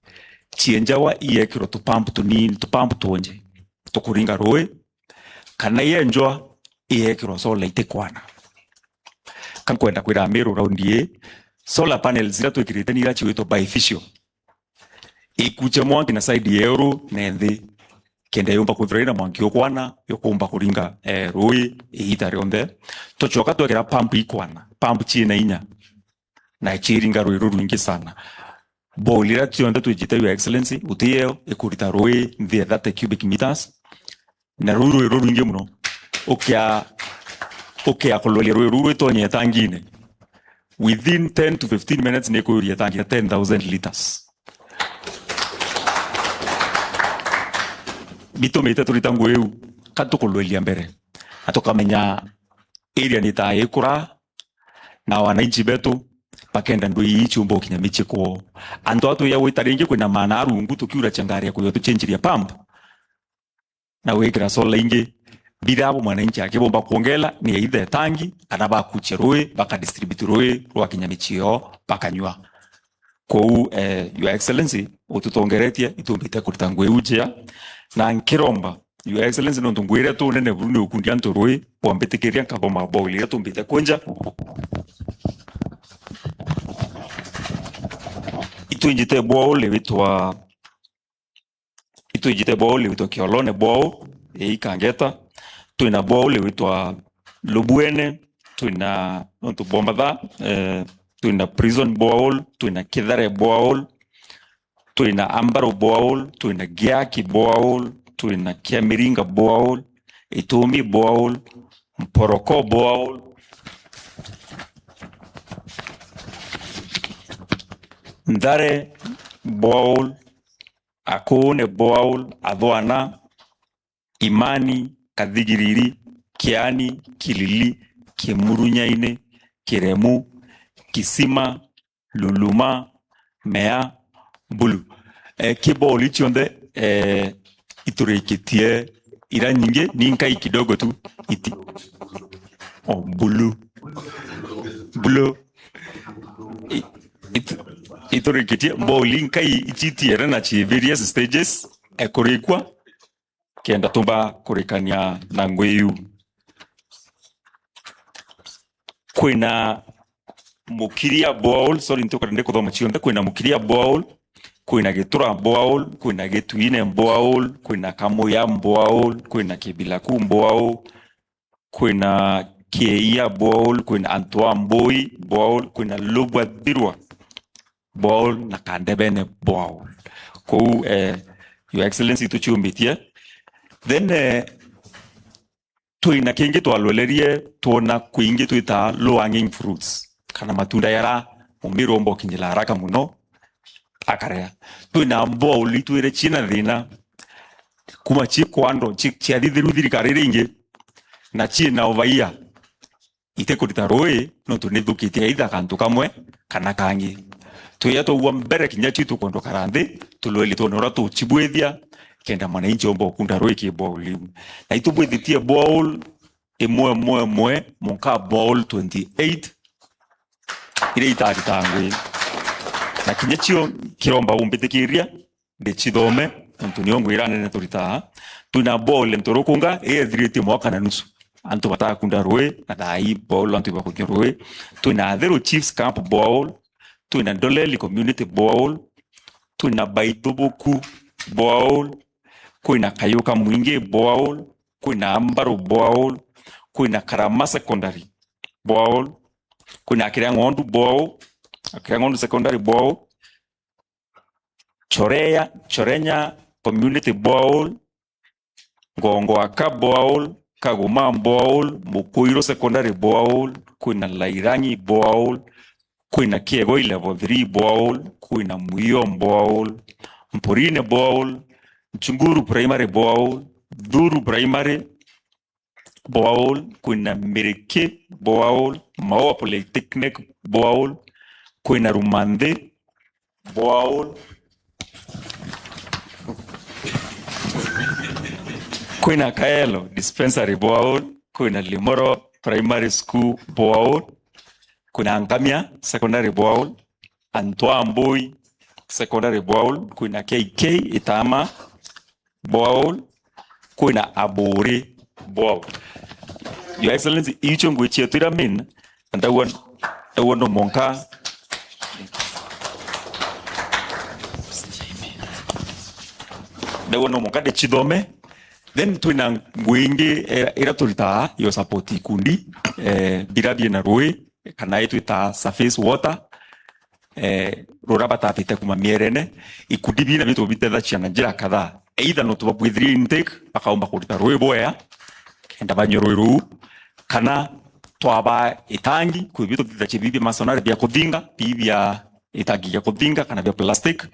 cienjawa iekirwa tupampu tunini, tupampu twonje tukuringa rui, kana yenjwa iekirwa solar itikwana. Ka nkwenda kwira Meru raundi ii, solar panels iria twikirite ni iria ciwitwe bifacial. Ikuche mwanki na side ya iguru na nthi, kenda yumba kwithirwa ina mwanki ukwana, yukumba kuringa, eh, rui iita rionthe. Tucoka twekira pump ikwana, pump ciina inya, na ciringa rui rurwingi sana. Borehole iria cionthe twijite, Your Excellency, guti iyo ikurita rui nthi ya thirty cubic meters, na ruu rui rurwingi muno. Ukia, ukia kuloria rui ruu rwitonye tangine, within ten to fifteen minutes ni kuuria tangi ya ten thousand liters. Bitumite turita ngugi iu, ka tukulweria mbere, na tukamenya area ni ta ikura, na wananchi betu bakenda ndui ii ciumba gukinya micii kwoo. Antu aa twija gwita ringi kwina maana arungu tukiura changari ya kuja tuchenjiria pump na gwikira solar ingi, bira abo mwananchi akibomba kuongela ni either tangi kana bakuchia rui, bakadistribute rui rwakinya micii yoo bakanyua. Kwou, eh, Your Excellency, ututongeretie, itumbite kurita ngugi iu njea, na nkiromba, Your Excellency, nontu ngugi iria tunene buru ni ukundia antu rui, bwambitikiria nkaboma borehole iria tumbite kwenja. Itwinjite borehole witwa, itwinjite borehole witwa Kiolone borehole, ii Kangeta, twina borehole witwa Lubuene, twina nontu Bombatha, eh, twina Prison borehole, twina Kithare borehole, twina Ambaro borehole, twina Giaki borehole, twina Kiamiringa borehole, Itumi borehole, Mporoko borehole, Nthare borehole, Akuune borehole, Athwana, Imani, Kathigiriri, Kiani, Kilili, Kimurunyaini, Kiremu, Kisima, Luluma, Mea, Mbulu. Eh, ki borehole cionthe, eh, iturikitie ira nyingi, ni nkai kidogo tu iti-, oh, Mbulu. Mbulu. I-, itu-, iturikitie borehole nkai icitiere na ci various stages, eh, kurikwa. Kenda tumba kurikania na ngugi iu. Kwina Mukiria borehole, sorry, ntikwenda ndikuthoma cionthe. Kwina Mukiria borehole, kwina Gitura borehole, kwina Gitwine borehole, kwina Kamuya borehole, kwina Kibilaku borehole, kwina Kieia borehole, kwina Antoine Mbui borehole, kwina Lubwa Thirwa borehole na Kandebene borehole. Kou, eh, Your Excellency, tuciumbitie. Then, eh, twina kingi twalwelerie, twona kwingi twita low hanging fruits, kana matunda yara mumbi romba ukinyira haraka muno, akaria. Twina borehole itwire ciina thina, kuma ci kwandwa, ci-, ciathithiru thirikari ringi, na ciina uvaia, itikurita rui, nontu nithukitie either kantu kamwe kana kangi. Twija twaua mbere kinya cio tukwenda ukara nthi, tulweli twone uria tucibwithia, kenda mwananchi omba ukunda rui ki borehole iu. Na itubwithitie borehole imwe, imwe, imwe, munka borehole twenty-eight, iria itarita ngugi. Na kinya cio kiromba umbitikiria, ndicithome, nontu nio ngugi iria nene turitaa. Twina borehole Nturukunga, iyethiritie mwaka na nusu. Antu batakunda rui, na thaa ii borehole antu ibakunywa rui. Twina Athiru Chiefs Camp borehole, twina Ndoleli Community borehole, twina Baithubuku borehole, kwina Kayuka Mwingi borehole, kwina Ambaru borehole, kwina Karama Secondary borehole, kwina Akiria Ng'ondu borehole, Akiria Ng'ondu Secondary borehole, Chorea, Chorenya Community borehole, Ngongo Aka borehole, Kaguma borehole, Mukuiro Secondary borehole, kwina Lairangi borehole, kwina Kiegoi Level three borehole, kwina Muio borehole, Mporine borehole, Nchunguru Primary borehole, Thuru Primary, borehole, kwina Miriki borehole, Maua Polytechnic borehole, kwina Rumanthi borehole, kwina Kaelo Dispensary borehole, kwina Limoro Primary School borehole, kwina Ngamia Secondary borehole, Antwambui Secondary borehole, kwina K K Itama borehole, kwina Aburi borehole. Your Excellency, icio ngwichia twira min, ndauga, ndauga no monka, ndauga no monka ndichithome. Then twina ngui ingi, eh, ira turitaa yo support ikundi, eh, bira biena rui, kana itwita surface water, eh, rura batapite kuma mierene, ikundi bina bitu bitethagia na njira kadhaa. Either no tubabwithirie intake, bakaumba kurita rui bwea, kenda banyua rui ruu, kana twaba itangi, kwi bitu tutethia bibi masonari bia kuthinga, bibi bia itangi bia kuthinga kana bia plastic,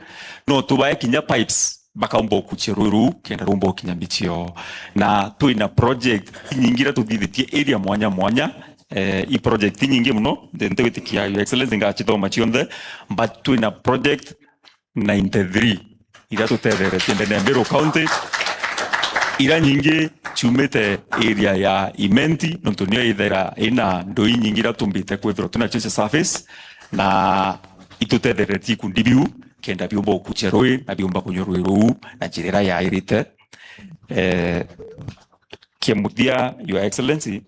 no tubae kinya pipes, bakaumba ukuchia rui ruu, kenda rumba ukinya micii yao. Na twina project inyingi ira tuthithitie area mwanya mwanya, eh, i project inyingi muno, nti-, ntigwitikia Your Excellency ngachithoma cionthe, but twina project ninety-three ira tutetheretie ndene ya Meru County, ira nyingi ciumite area ya Imenti, nontu nio ithera ina ndui nyingi ira tumbite kwithirwa twina cio cia surface, na itutetheretie ikundi biu, kenda biumba ukuchia rui na biumba kunyua rui ruu na njira iria yairite. Eh, kia muthia, Your Excellency,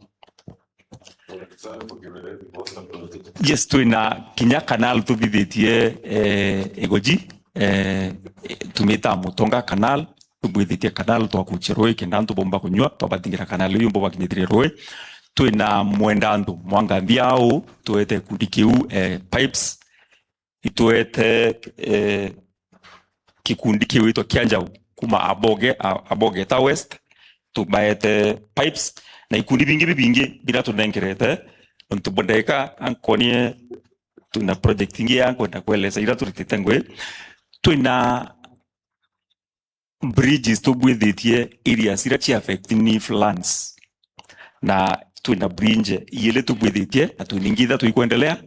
yes, twina kinya canal tuthithitie, eh, Igoji, eh, tumita Mutonga canal, tubwithitie canal twa kuchia rui kenda antu bomba kunyua, twabathingira canal iu yumba bakinyithirie rui. Twina mwenda antu mwangambi au, tuete kundi kiu, eh, pipes, itwete, eh, kikundi kiwitwa Kianjau kuma Aboge, A-, Abogeta West, tubaete pipes na ikundi bingi bibingi bira tunengerete. Nontu bondeka ankonie twina project ingi ya nkwenda kueleza ira turitite ngui. Twina bridges tubwithitie areas ira ci affect ni floods. Na twina bridge iili tubwithitie, na twina ingi ithatu ikwendelea.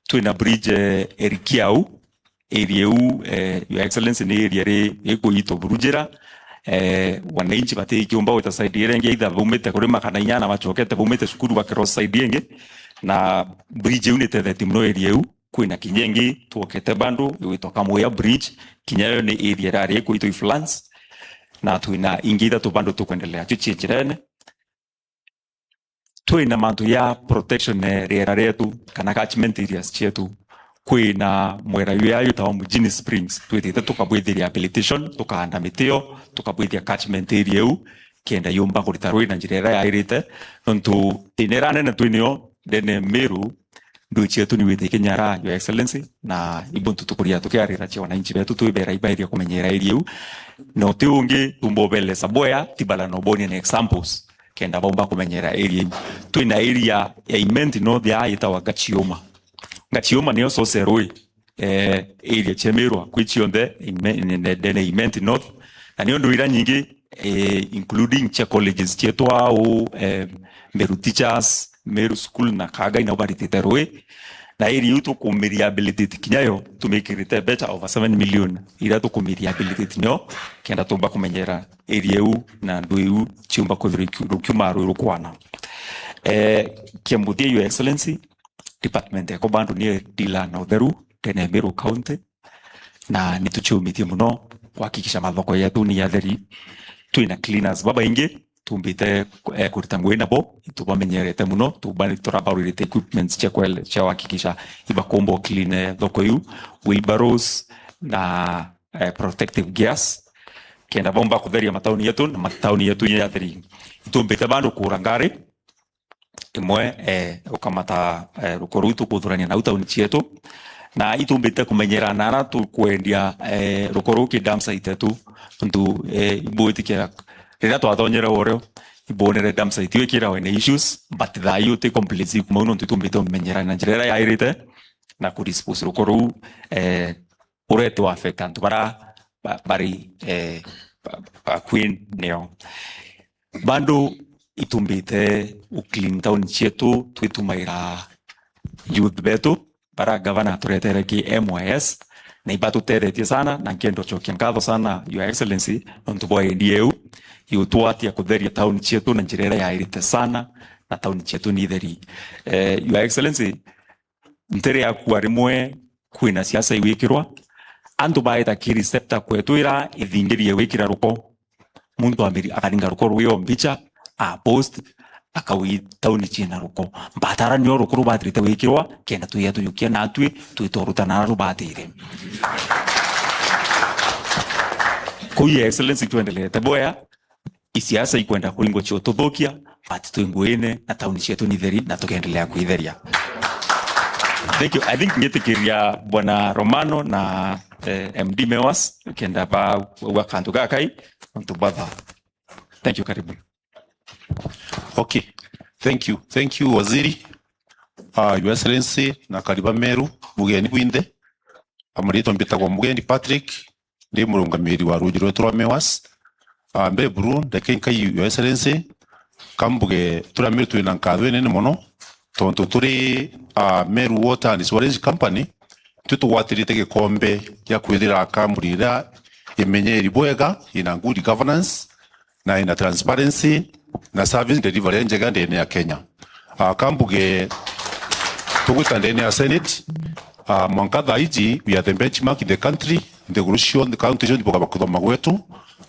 Twina bridge, eh, Erikiau, area iu, eh, Your Excellency, ni area ri, rikuitwa Burujira. Eh, wananchi batikiumba gwita side iria ingi, either baumite kurima kana inya na bachokete baumite cukuru bakirwa side ingi. Na bridge iu ni tethetie muno area iu. Kwina kinya ingi twokete bando igwitwa Kamuya Bridge, kinya yo ni area irari ikwitwa i floods, na twina ingi ithatu bando tukwendelea cio cie njirene. Twina mantu ya protection, eh, riera rietu kana catchment areas cietu. Kwina mwera uyu yitawa Mujini Springs, twitite tukabwithia rehabilitation, tukaanda miti yo, tukabwithia catchment area iu, kenda yumba kurita rui na njira iria yairite, nontu thina iria nene twinio ndene Meru, ndui cietu ni wite ikinyara, Your Excellency, na ibuntu tukuria tukiarira cia wananchi betu twibera ibairia kumenyera area iu, na uti ungi tumba ubelesa bwea tibala no bonia na examples, kenda baumba kumenyera area iu. Twina area ya Imenti North ya yitawa Gachioma. Gachioma niyo source ya rui, eh, area cia Meru kwi cionthe, Ime-, ne-, ne-, ndene Imenti North. Na nio ndui ira nyingi, eh, including cia colleges cietu au, eh, Meru Teachers, Meru School na Kagai nao baritite rui. Na area iu tukumirehabilitate kinya yo, tumikirite mbeca over seven million, ira tukumirehabilitate nio, kenda tumba kumenyera area iu na ndui iu ciumba kwithirwa ikiu-, rukiuma rui rukwana. Eh, kia muthia, Your Excellency, department yako bado ni dealer na utheru, ndene ya Meru County, na ni tuciumitie muno kuhakikisha mathoko yetu ni atheri. Twina cleaners babaingi, tumbite, eh, kurita ngui nabo, itubamenyerete muno, tuba-, turabaruirite equipments cia kwele-, cia kuhakikisha ibakumba clean, eh, thoko iu, wheelbarrows na, eh, protective gears, kenda baumba kutheria matauni yetu na matauni yetu ya atheri. Itumbite bado kura ngari, imwe, eh, ukamata, eh, ruko ruu tukuthurania nau tauni cietu, na itumbite kumenyera na ara tukwendia, eh, ruko ruu ki dump site yetu, ntu, eh, ibwitikia riria twathonyere urio, ibonere dump site iu ikirawe ni issues, but thaa iu ti complaints ikuma au, nontu itumbite kumenyera na njira iria yairite na kudispose ruko ruu, eh, urete affect antu bara ba-, bari, eh, ba-, bakui nio. Bando itumbite u clean town cietu twitumaira youth betu bara gavana aturetere ki M Y S, na ibatutethetie sana, na nkenda ucokia nkatho sana, Your Excellency, nontu bwa idea iu igutwatia kutheria town cietu na njira iria yairite sana, na town cietu ni theri. Eh, Your Excellency, ntiri yakua rimwe kwina siasa igwikirwa, antu baita ki receptor kwetwira ithingirie gwikira ruko. Muntu ambiri akaringa ruko rwio mbicha, a post, akawi tauni ciina ruko. Mbatara nio ruko rubatirite gwikirwa, kenda twia tujukia natwi, twita urutana aria rubatire. Kuu, Your Excellency, twendelete bwea, isiasa ikwenda kuringwa cio tuthukia, but twi nguine na tauni cietu ni theri na tukendelea kuitheria. Thank you. I think ngitikiria Bwana Romano na, eh, M D Mewas, kenda ba, wa kantu gakai, nontu batha. Thank you, karibu. Okay. Thank you. Thank you, Waziri. Ah, Your Excellency, na kariba Meru, mugeni bwinthe. Amaritwa mbitagwa Mugeni Patrick, ndi murungamiri wa ruuji rwetu rwa Mewas. Ah, mbere buru, ndeke nkai, Your Excellency, kambuge turi Ameru twina nkatho inene mono, tontu turi, ah, Meru Water and Sewerage Company, nitwe tugwatirite gikombe gia kwithira kambuni iria imenyeri bwega, ina good governance, na ina transparency, na service delivery njega ndene ya Kenya. Ah, kambuge tugwita ndene ya Senate, ah, mwanka thaa iji, we are the benchmark in the country, nthiguru cionthe, county cionthe bukaba kuthoma gwetu.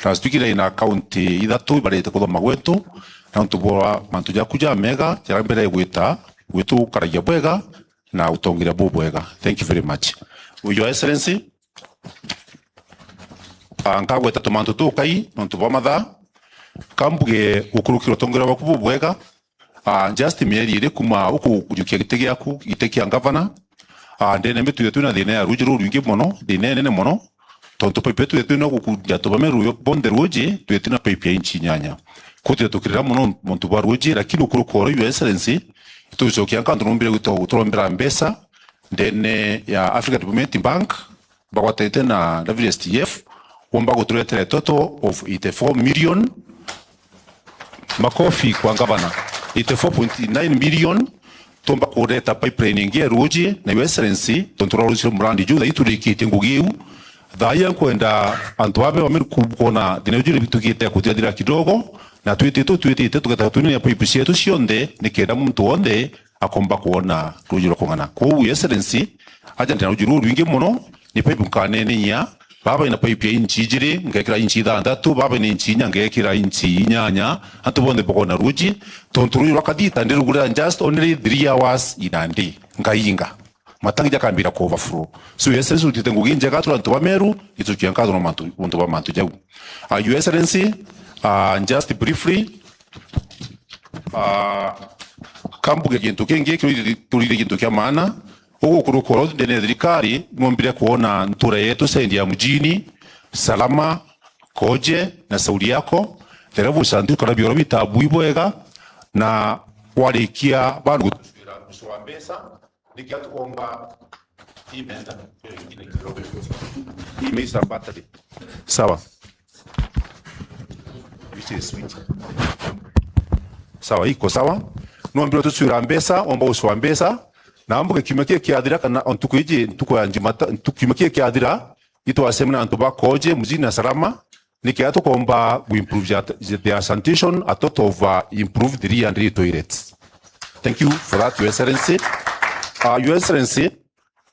Last week ina county ithatu ibarite kuthoma gwetu, na nontu bwa mantu jaku jamega, jaria mbere gwita, gwitukaragia bwega, na utongeria bubwega. Thank you very much. Your Excellency, ah, nkagweta tumantu tukai nontu bwa mathaa. Kambuge gukurukira utongeria bwaku bubwega, ah, just mieri iri kuma ukujukia giti giaku, giti kia ngavana, ah, ndene mitwire twina thina ya ruuji rurwingi mono, thina inene mono, tontu pipe twire twina gukunja tubame ruuji bonthe ruuji, twire twina pipe ya inchi inyanya. Kutire tukirira mono muntu bwa ruuji, lakini ukuruka oro, Your Excellency, itucokia nkantu numbire gwita guturombera mbeca ndene ya African Development Bank, bagwatite na W S T F, womba guturetera total of eighty-four million. Makofi kwa ngavana. Eighty-four point nine million, tumba kureta pipeline ingi ya ruuji, na Your Excellency, tontu rwa ruuji murandi juu, thai turikitie ngugi iu. Thaya nkwenda antu babe bamiri ku-, kuona thina iu juri bitugite kutirathira kidogo, na twitite, twitite, tugeta twinania pipe cietu cionthe, nikenda muntu wonthe akomba kwona ruuji rwa kung'ana. Kwou, Your Excellency, aja ndina ruuji rurwingi mono, ni pipe nkaneneyia, baba ina pipe ya inchi ijiri, ngekira inchi ithanthatu, baba ina inchi inya, ngekira inchi inyanya, antu bonthe bakona ruuji, tontu ruuji rwa kathita ndirugurira just only three hours in a day, ngainga. Matangi jakambira ku overflow. So, Your Excellency, utite ngugi njega turi antu ba Meru, itukia nkatho na mantu, untu ba mantu jau. Ah, Your Excellency, ah, just briefly, ah, kambuge gintu kingi, kirurire gintu kia maana. Ugukuruka oro ndene ya thirikari, nwombire kuona ntura yetu sendi ya mujini, Salama, Koje na Sauri yako, the levels and kana bioro bitabu ibwega, na warikia bandu gutucwira mwisho wa mbeca, niki atukomba imenda, imeisha battery. Sawa. Which is switch. Sawa, iko sawa. Nwombire tucwira mbeca, omba ucwa mbeca. Na mbuge kiumia kii kiathira kana o ntuku iji, ntuku ya Njumata-, ntuku kiumia kii kiathira, itwacemania na antu ba Koje, mujini na Salama, nikenda tukomba gu improve their, their sanitation, a total of, uh, improve three hundred toilets. Thank you for that, Your Excellency. Uh, Your Excellency,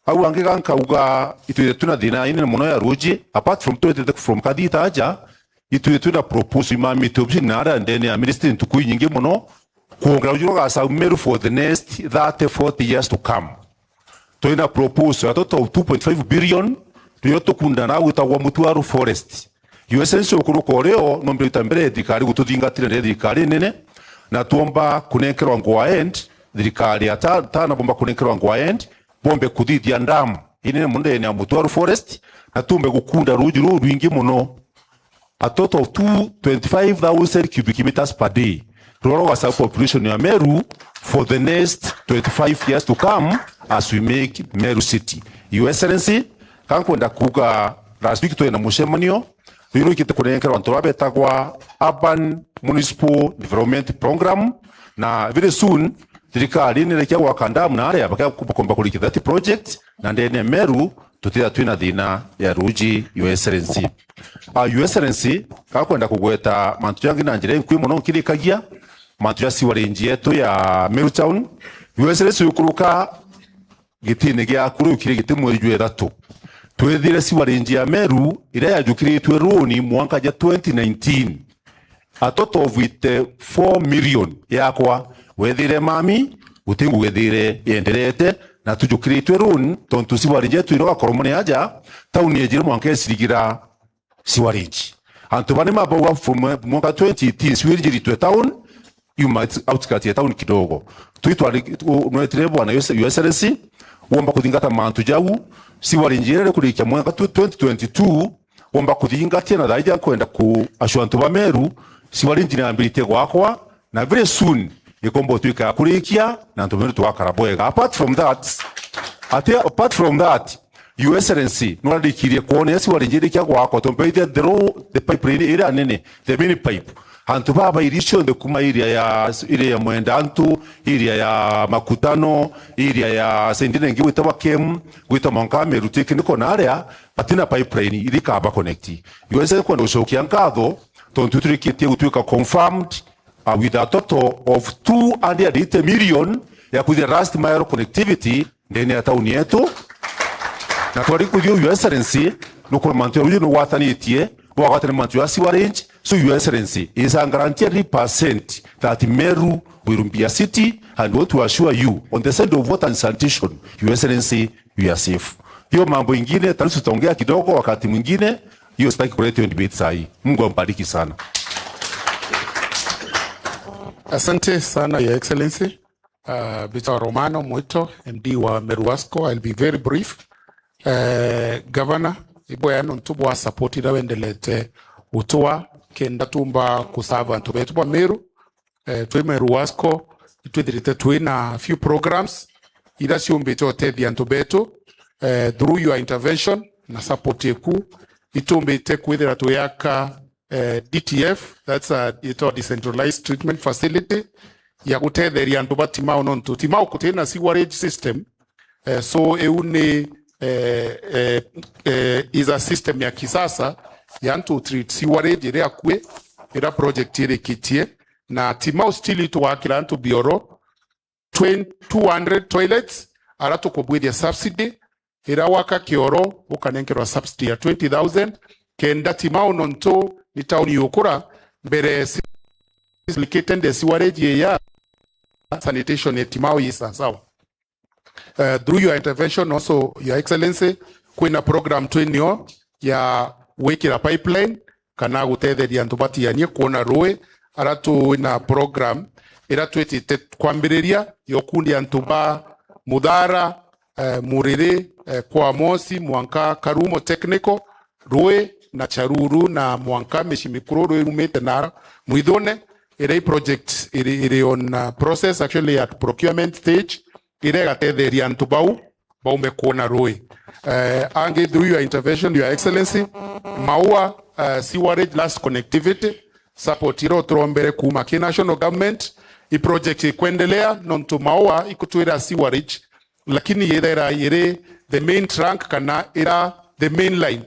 au angi ga nkauga itwire twina thina inene mono ya ruuji, apart from twitite from kathita aja, itwire twina proposal imamite obisini na aria ndene ya ministry ntuku inyingi mono, kwongera ruuji rwa Gacagu Meru for the next thirty, forty years to come. Twina proposal ya total two point five billion, ruuji rwa tukunda na gwitagwa Mutuaru Forest. Your Excellency, ukuruka urio, nwombire gwita mbere ya thirikari gututhingatira, ndio thirikari nene, na twomba kunenkerwa go ahead, thirikari ya Ta-, Tana bomba kunenkerwa go ahead, bombe kuthithia dam inene mono ndene ya Mutuaru Forest, na tumbe gukunda ruuji ruu rwingi mono, a total of two, twenty-five thousand cubic meters per day, ruria rugacabu population ya Meru for the next twenty-five years to come as we make Meru city. Your Excellency, ka nkwenda kuuga, last week twina mucemanio, Ruuji rurikite kunenkerwa antu baria betagwa Urban Municipal Development Program, na very soon thirikari nirikia gwaka dam na aria bake-, bakomba kurikia that project, na ndene ya Meru tutithira twina thina ya ruuji, Your Excellency. Ah, Your Excellency, gakwenda kugweta mantu jangi na njira inkui mono nkirikagia, mantu ja sewerage yetu ya Meru Town. Your Excellency, ukuruka gitine giaku riu kiri giti mweri jwa ithatu, twethire sewerage ya Meru iria yajukiritwe loan mwanka ja twenty nineteen, a total of eighty-four million yakwa, wethire mami, guti ngugi ithire yenderete, na tujukiritwe loan, tontu sewerage yetu iria gakoromone aja, tauni yejire mwanka icirigira sewerage. Antu bani mabauga from mwanka twenty eighteen, sewerage iritwe town, yuma outskirt ya town kidogo. Twitwari-, u-, nwetire bwana Your Excellency, womba kuthingata mantu jau, sewerage iria rikurikia mwanka tu-, twenty twenty-two, womba kuthingatia na thaija nkwenda ku assure antu ba Meru, sewerage niambiritie gwakwa, na very soon ikomba utwika ya kurikia, na antu beru tugakara bwega. Apart from that, ati, apart from that, Your Excellency, nurarikirie kwona cia sewerage irikia gwakwa, tumbethia through the pipeline iria nene, the main pipe. Antu baba iria cionthe kuma area ya, area ya Mwendantu, area ya Makutano, area ya Saint Ndengi gwitagwa Kem, gwitwa Mwanka Meru, tiki niko na aria, batina pipeline irikaba connect. Your Excellency, kwenda gucokia nkatho, tontu turikitie gutwika confirmed, uh, with a total of two hundred eighty million ya kwithira last mile connectivity ndene ya tauni yetu. Na twari kuthio, Your Excellency, nukuri mantu ya ruuji nugwatanitie, nugwatania mantu ya sewerage. So, Your Excellency, is a guarantee hundred percent that Meru will be a city, and want to assure you, on the side of water and sanitation, Your Excellency, we are safe. Hiyo mambo ingine, tutaongea kidogo wakati mwingine, hiyo sitaki kuleta hiyo debate saa hii. Mungu ambariki sana. Asante sana, Your Excellency. Uh, Bishop Romano Mwito, M D wa Meru Wasco, I'll be very brief. Uh, Governor, ibwea nontu bwa support iria wendelete gutua kenda tumba kusava antu betu ba Meru. Uh, twi Meru Wasco, itwithirite twina few programs iria ciumbite utethia antu betu, uh, through your intervention na support yeku, itumbite kwithira tuyaka eh, D T F, that's a, itwa decentralized treatment facility, ya gutetheria antu ba Timau, nontu Timau kutina sewerage system. Eh, so iu ni, eh, eh, eh, is a system ya kisasa ya antu treat sewerage iria akui, ira project irikitie, na Timau still itwakira antu bioro, twenty, two hundred toilets, ara tukubwithia subsidy, ira waka kioro ukanenkerwa subsidy ya twenty thousand, kenda Timau, nontu ni tauni yukura, mbere si-, complicated the sewerage ya sanitation ya Timau yi sawasawa. Uh, through your intervention also, Your Excellency, kwina program twinio ya gwikira pipeline kana gutetheria antu batianie kwona rui, ara twina program ira twitite kwambiriria ya ukundi antu ba Muthara, eh, Muriri, eh, kwa Mosi, mwanka Karumo Technical, rui na Charuru na mwanka micii mikuru rui rumite na mwithune, ira i project iri, iri on, uh, process actually at procurement stage, ira igatetheria antu bau baume kwona rui. Eh, angi, through your intervention, Your Excellency, Maua, eh, sewerage last connectivity support ira uturombere kuuma ki national government, i project ikwendelea, nontu Maua ikutwira sewerage, lakini yethaira iri the main trunk kana ira the main line,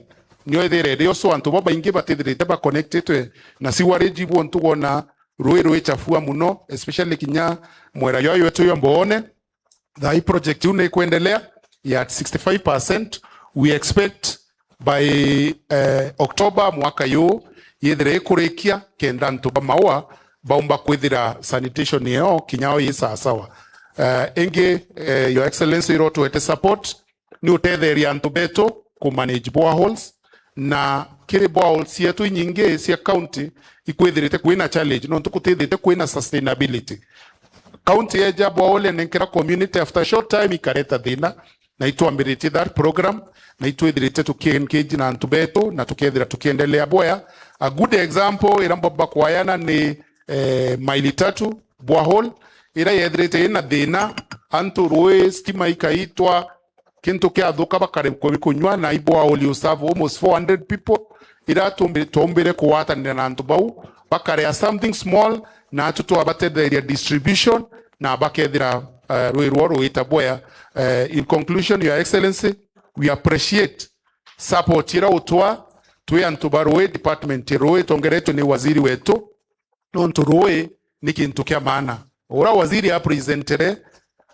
nio ithaira iri uso antu babaingi batithirite ba connected na sewerage, ibu untu gwona rui rwichafua muno, especially kinya mwera yo yetu yo Mboone. Thaa hii project iu ni ikwendelea ya sixty-five percent. We expect by, eh, October mwaka yu yithire ikurikia, kenda antu ba Maua baumba kwithira sanitation yao kinya o yi sawasawa. Eh, ingi, eh, Your Excellency, iro twete support ni utetheria antu betu ku manage boreholes, na kiri boreholes cietu inyingi cia county ikwithirite kwina challenge, nontu kutithite kwina sustainability. County yeja borehole nenkera community, after short time ikareta thina, na itwambiritie that program, na itwithirite tukiengage na antu betu, na tukethira tukiendelea bwea. A good example ira mbomba kwayana ni, eh, Maili Tatu borehole, ira yethirite ina thina, antu rui stima ikaitwa, kintu kiathuka bakaremwa kunywa, na i borehole you serve almost four hundred people, ira tumbi-, twaumbire kugwatanira na antu bau, bakarea something small, na atu twabatetheria distribution, na bakethira, eh, rui rwo ruita bwea. Eh, in conclusion, Your Excellency, we appreciate support ira utwa twi antu ba rui, department ya rui itongeretwe ni waziri wetu, nontu rui ni kintu kia maana. Ura waziri apresentere,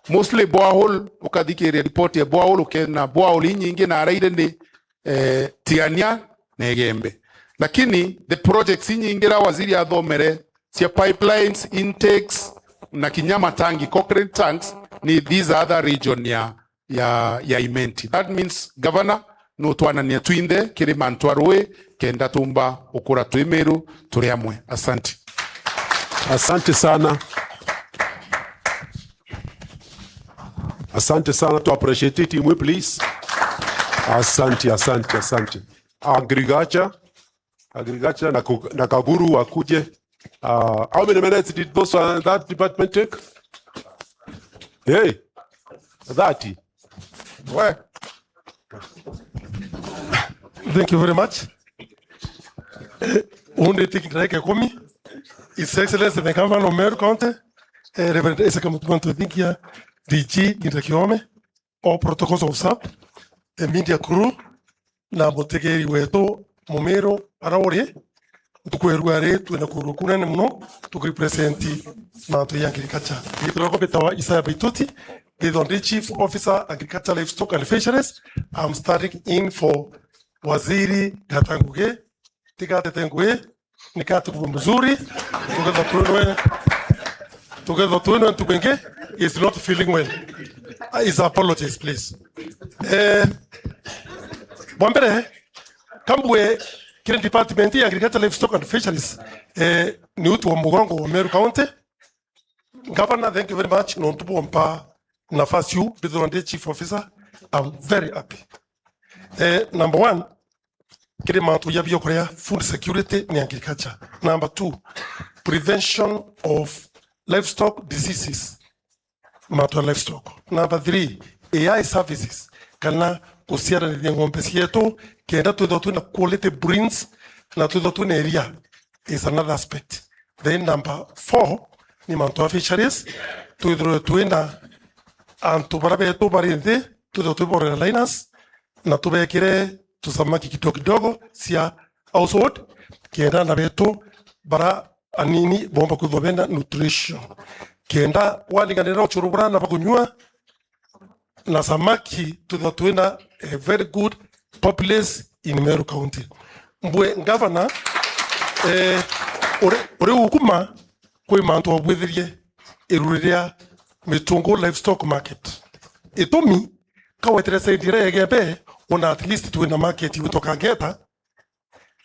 mostly borehole, ukathikiria report ya borehole, ukena borehole inyingi na araire ni, eh, Tigania na Igembe. Lakini the projects inyingi ira waziri athomere cia pipelines, intakes, na kinya matangi, concrete tanks, ni these other region ya ya, ya Imenti. That means, Governor, nutwanania twinthe kiri mantu a rui, kenda tumba ukura twi Meru turi amwe. Asante. Asante sana. Asante sana. To appreciate it, imwe, please. Asante, asante, asante. Agriculture. Agriculture na, ku- na Kaguru wakuje. Uh, how many minutes did those, uh, that department take? Hey, thirty. Well, thank you very much. Eh, undi tiki ndagika ikumi. His Excellency the Governor of Meru County, eh, Reverend Isaac Mutuma Ntwethinkia, D G Linda Kiome, all protocols observed, the media crew, na mutegeri wetu Mumiru ara uri, ntuku ya rua ri twina kurua kunene muno tukirepresent mantu ya agriculture. Gitwa riakwa mbitawa Isaya Baitoti, mbithwa ndi Chief Officer Agriculture, Livestock and Fisheries. I'm standing in for Waziri Gata Ngugi. Tiga atete ngugi, nikati kuwa mzuri. Tukethwa twinwe, tukethwa twinwe ntuku ingi, is not feeling well. Uh, his apologies, please. Eh, bwa mbere, kambue kiri department ya Agriculture, Livestock and Fisheries, eh, ni uti wa mugongo wa Meru County. Governor, thank you very much nontu bwompa nafasi u mbithirwa ndi Chief Officer. I'm very happy. Eh, number one, kiri mantu ya biokuria, food security ni agriculture. Number two, prevention of livestock diseases, mantu ya livestock. Number three, A I services, kana guciaranithia ng'ombe cietu, kenda twithwa twina quality breeds, na twithwa twina iria, is another aspect. Then number four, ni mantu ya fisheries, twithirwe twina antu bara betu bari nthi, twithirwe twi borderliners, na tubekire tusamaki kidogo kidogo cia household, kenda ana betu bara anini bomba kwithwa bena nutrition. Kenda walinganira ucuru bura na bakunyua na samaki, twithwa twina a very good populace in Meru County. Mbue Governor, eh, uri, uri ukuma kwi mantu obwithirie iruri ria Mitungu Livestock Market. Itumi, kawetere side iria ya Igembe, ona at least twina market gwitwa Kangeta.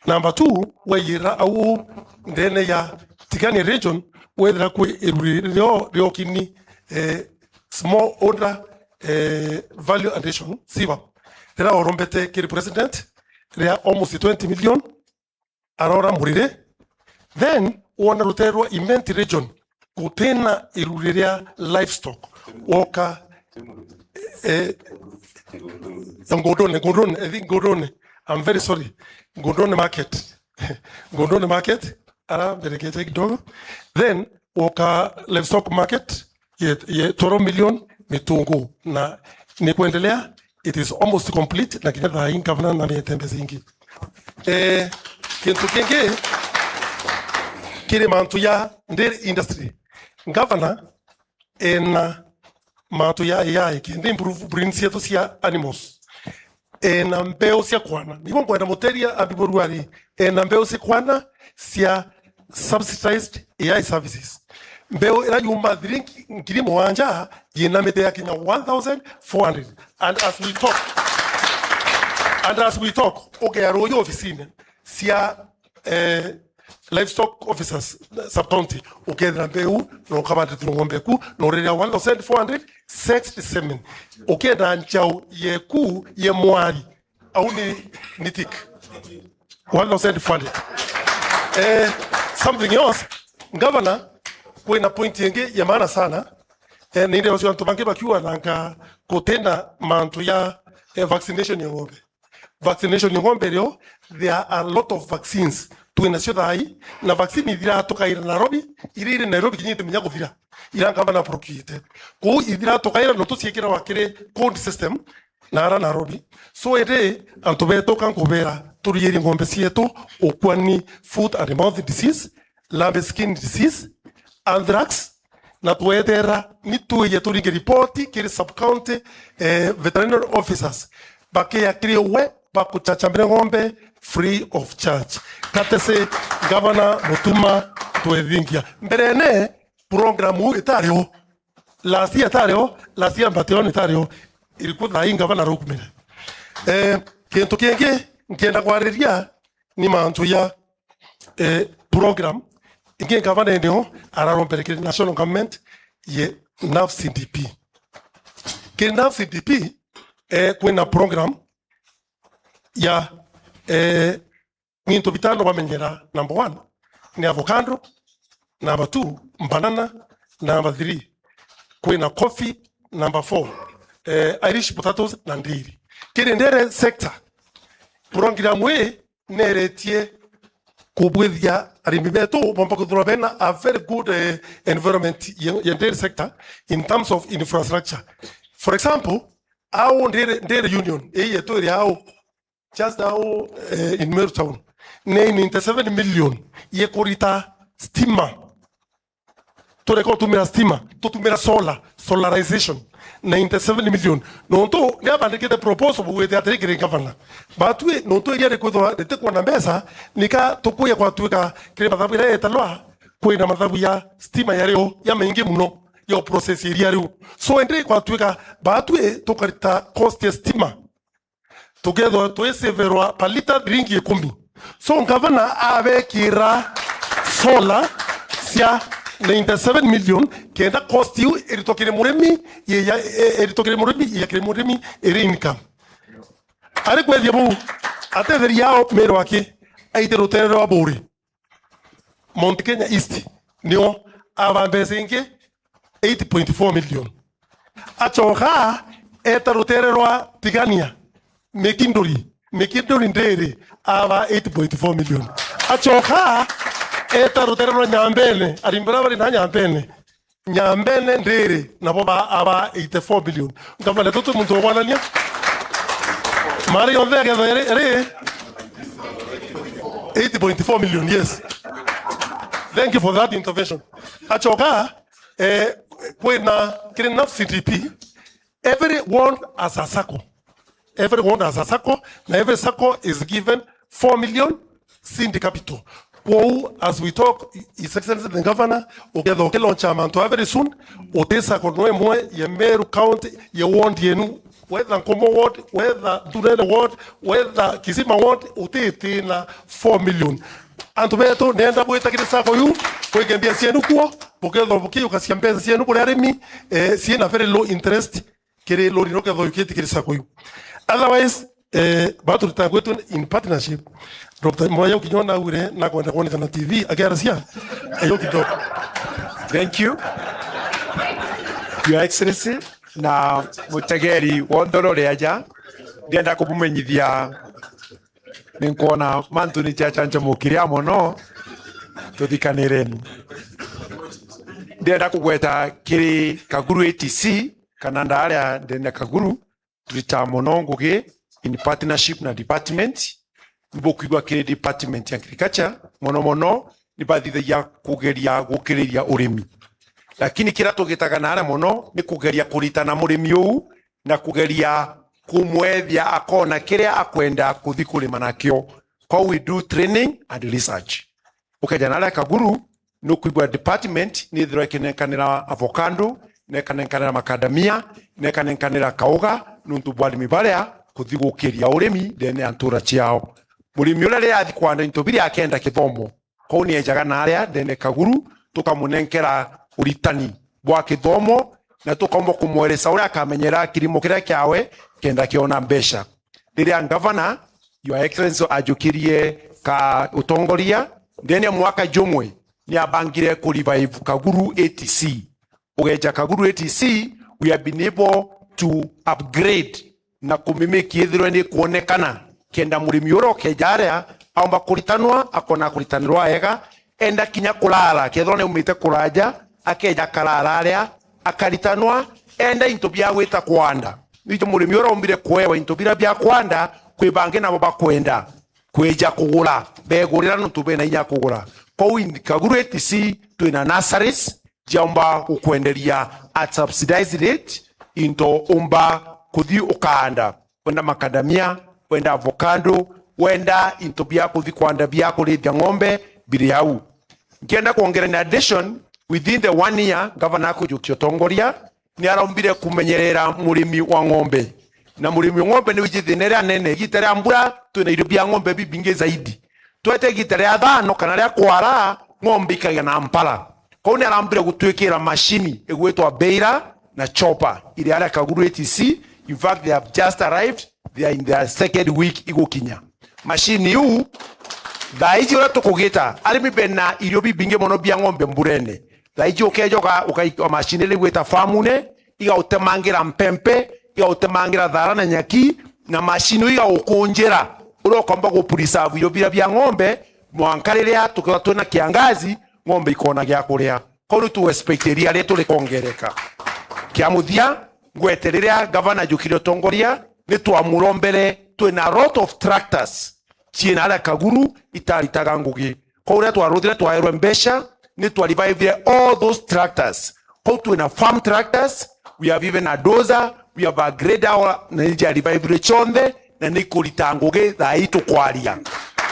Number two, waiyira au ndene ya Tigania region, wethira kwi iruri rio, rio kini, eh, small order, eh, value addition, siwa. Rira orombete kiri president, ria almost twenty million, arora murire, then wona rutere rwa Imenti region, gutina iruri ria livestock, woka, eh, Ngondone, Ngondone, I think Ngondone, I'm very sorry, Ngondone market, Ngondone market, ara mberekete kidogo, then woka livestock market, ye, ye twelve million Mitungu, na ni kuendelea, it is almost complete, na kinya thaa hii ngavana na miete mbeca ingi. Eh, kintu kingi kiri mantu ya dairy industry. Ngavana ena mantu ya A I, kenda improve breeds cietu cia animals. Ena mbeu cia kwana. Nibo ngwenda muteria ambi burwari. Ena mbeu cia kwana cia subsidized A I services. Mbeu ira yuma thiringi ngiri mugwanja yina miti ya kinya one thousand four hundred. And as we talk, and as we talk, ukea ruyu ofisini cia, eh, livestock officers sub county, ukethira mbeu na ukabandithirwa ng'ombe ku na ureria one thousand four hundred sixty-seven. Ukenda njau yeku ye mwari, au ni, ni tik. One thousand four hundred. Eh, something else, Governor, kwina point ingi ya maana sana. Eh, ninde ucio antu bangi bakiuga nanga kutina mantu ya, eh, vaccination ya ng'ombe. vaccination ya ng'ombe irio, there are a lot of vaccines twinacio thaa ii, na vaccine ithira tukaira Nairobi, iria iri Nairobi kinya itimenya kuthira, ira ngavana procurete. Kwou ithira tukaira no tuciikira wa kiri cold system, na ara Nairobi. So indi antu betu ka nkubera, turiirie ng'ombe cietu ukwani foot and mouth disease, lambskin disease, anthrax, na tweterera ni tuiye turinge ripoti kiri sub county, eh, veterinary officers, bakiya kiri we bakuchachambire ng'ombe free of charge. Katese Gavana Mutuma Twethingia. Mberene, program uu itari o. Last year itari o, last year but on itari o. Iriku thaa ii ngavana rukumire. Eh, kintu kingi nkienda kwariria ni mantu ya, eh, program ingi ngavana ndio ararombere kiri national government ye NAFCDP. Kiri NAFCDP, eh, kwina program ya, eh, Gintu bitano bamenyera, number one ni avocado, number two banana, number three kwina coffee, number four, eh, Irish potatoes na ndiri. Kiri ndere sector, program ii neretie kubwithia arimi betu bomba kwithirwa bena a very good, eh, environment ye, ye ndere sector in terms of infrastructure. For example, au ndere, ndere union ii yetu iri au just au, eh, in Meru town, ni ninety seven million yekurita stima. Tureka utumira stima, tutumira solar, solarization, ninety seven million. Nontu ni abandikite proposal bugwite atiri kiri gavana. Batwi nontu iria rikwithwa ritikwona mbeca, nika tukuya kwatuika kiri mathabu iria yetalwa kwina mathabu ya stima yario ya maingi muno ya process iria riu. So indi kwatuika batwi tukarita cost ya stima, tukethwa twiseverwa per liter thiringi ikumi. So ngavana abekira solar cia ninety seven million kenda cost iu iritwe kiri murimi, yeya, e, iritwe kiri murimi, yeya kiri murimi iri income. Ari kwethia buu, atetheria ao Meru aki aite rutere rwa Buri. Mount Kenya East nio aba mbeca ingi eight point four million. Acoka eta rutere rwa Tigania, Mikinduri, Mikinduri ndiri aba eight point four million. Acoka eta rutere rwa Nyambene, arimbura bari na Nyambene, Nyambene ndiri nabo ba aba eighty-four billion. Ngavana tutu muntu ogwanania. Mari yonthe agetha ri, ri eight point four million, yes. Thank you for that intervention. Acoka, eh, kwina kiri NAFCDP, every ward has a sacco. Every ward has a sacco, na every sacco is given four million seed capital. Kwou, as we talk, His Excellency the Governor, ukethwa ukilaunch mantu aa very soon, uti sacco no imwe ya Meru County ya ward yenu, whether Nkomo ward, whether Nturere ward, whether Kisima ward, utitina four million. Antu betu, nenda gwita kiri sacco yu, kwike mbia cienu kuo, bukethwa bukiukacia mbeca cienu kuri arimi, eh, ciina very low interest, kiri lori rukethwa yukite kiri sacco yu. Otherwise, eh, baturita gwetu in partnership. Doctor Mwaya ukinyona ure na kwenda kuonekana T V, akiaracia, ayo kidogo. Thank you, Your Excellency, na mutegeri wonthe uria uri aja. Ndienda kubumenyithia, ninkwona mantu ni jajanjamukiria mono, tuthikanireni. Ndienda kugweta kiri Kaguru A T C, kana ndaria ndene Kaguru, turitaa mono ngugi in partnership na department. Ibukwigua kiri department ya agriculture, mono mono nibathithagia kugeria gukiriria urimi. Lakini kiria tugitaga naria mono ni kugeria kuritana murimi uu na kugeria kumwethia akona kiria akwenda kuthi kurima nakio. Kwou we do training and research. Ukeja naria Kaguru, nukwigua department nithirwa ikinenkanira avocado, nekanenkanira macadamia, nekanenkanira kauga, nuntu bwa arimi baria kuthi gukiria urimi ndene ya ntura ciao. Murimi uria riria athi kwanda into biria akenda kithomo, kwou niejaga naria ndene Kaguru, tukamunenkera uritani bwa kithomo, na tukaumba kumweresa uria akamenyera kirimo kiria kiawe kenda kiona mbeca. Riria ngavana, Your Excellency, ajukirie ka utongoria, ndene ya mwaka jumwe, ni abangire ku revive Kaguru A T C. Ugeja Kaguru A T C, we have been able to upgrade na kumimiki ithirwe ni kuonekana kenda murimi uria ukeja aria aumba kuritanwa, akona kuritanirwa ega, enda kinya kurara, kethirwa ni aumite kuraja, akeja akarara aria, akaritanwa, enda into bia gwita kwanda. Nijo murimi uria umbire kuewa into biria bia kwanda, kwi bangi nabo bakwenda kwija kugura, begurira nontu bena inya ya kugura. Kwou in Kaguru A T C twina nurseries, ciaumba gukwenderia at subsidized rate into umba kuthi ukaanda. Wenda macadamia, wenda avocado, wenda into bia kuthi kwanda bia kurithia ng'ombe, biri au. Nkienda kwongera in addition, within the one year, gavana akujukia utongoria, ni araumbire kumenyerera murimi wa ng'ombe. Na murimi wa ng'ombe ni wiji thina iria nene. Igita ria mbura, twina irio bia ng'ombe bibingi zaidi. Twete igita ria thano kana ria kwara, ng'ombe ikagia na mpara. Kwou ni arambire gutwikira mashini igwitwa baler na chopper, iria aria Kaguru A T C. In fact, they have just arrived, they are in their second week igukinya. Mashini iu, thaa iji uria tukugita, arimi bena irio bibingi mono bia ng'ombe mburene. Thaa iji ukeja uga-, ugaikwa mashini iria igwita famune, igautemangira mpempe, igautemangira thara na nyaki, na mashini iu igaukunjira uria ukomba gupreserve irio biria bia ng'ombe, mwanka riria tukethirwa twina kiangazi, ng'ombe ikona gia kuria. Kwou ni tu expect iria rietu rikongereka. Kia muthia, ngwete riria gavana ajukire utongoria, ni twamurombere, twina a lot of tractors ciina aria Kaguru itaritaga ngugi. Kwou riria twaruthire twaerwe mbeca, ni twa revivire all those tractors. Kwou twina farm tractors, we have even a dozer, we have a grader, na ni cia revivire cionthe, na ni kurita ngugi thaa ii tukwaria.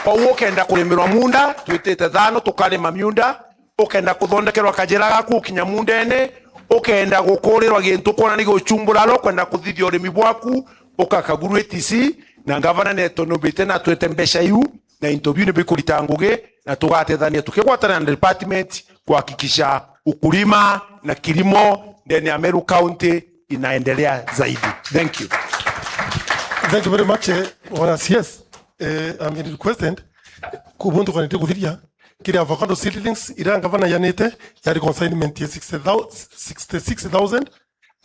Kwou ukenda kurimirwa munda, twitite thano tukarima miunda, ukenda kuthondekerwa kajira gaku ukinya mundene, ukenda gukurirwa gintu kwona ni guchumbura ro, kwenda kuthithia urimi bwaku, uka Kaguru A T C, na ngavana netu numbite na twete mbeca iu, na into biu ni bikurita ngugi, na tugatethania tukigwatana na department kuhakikisha ukulima na kilimo ndani ya Meru County inaendelea zaidi. Thank you. Thank you very much, eh, Bwana C S. Eh, I'm requested, kubuntu kanite kuthiria, kiri avocado seedlings iria ngavana yanite, yari consignment ya sixty thousand, sixty-six thousand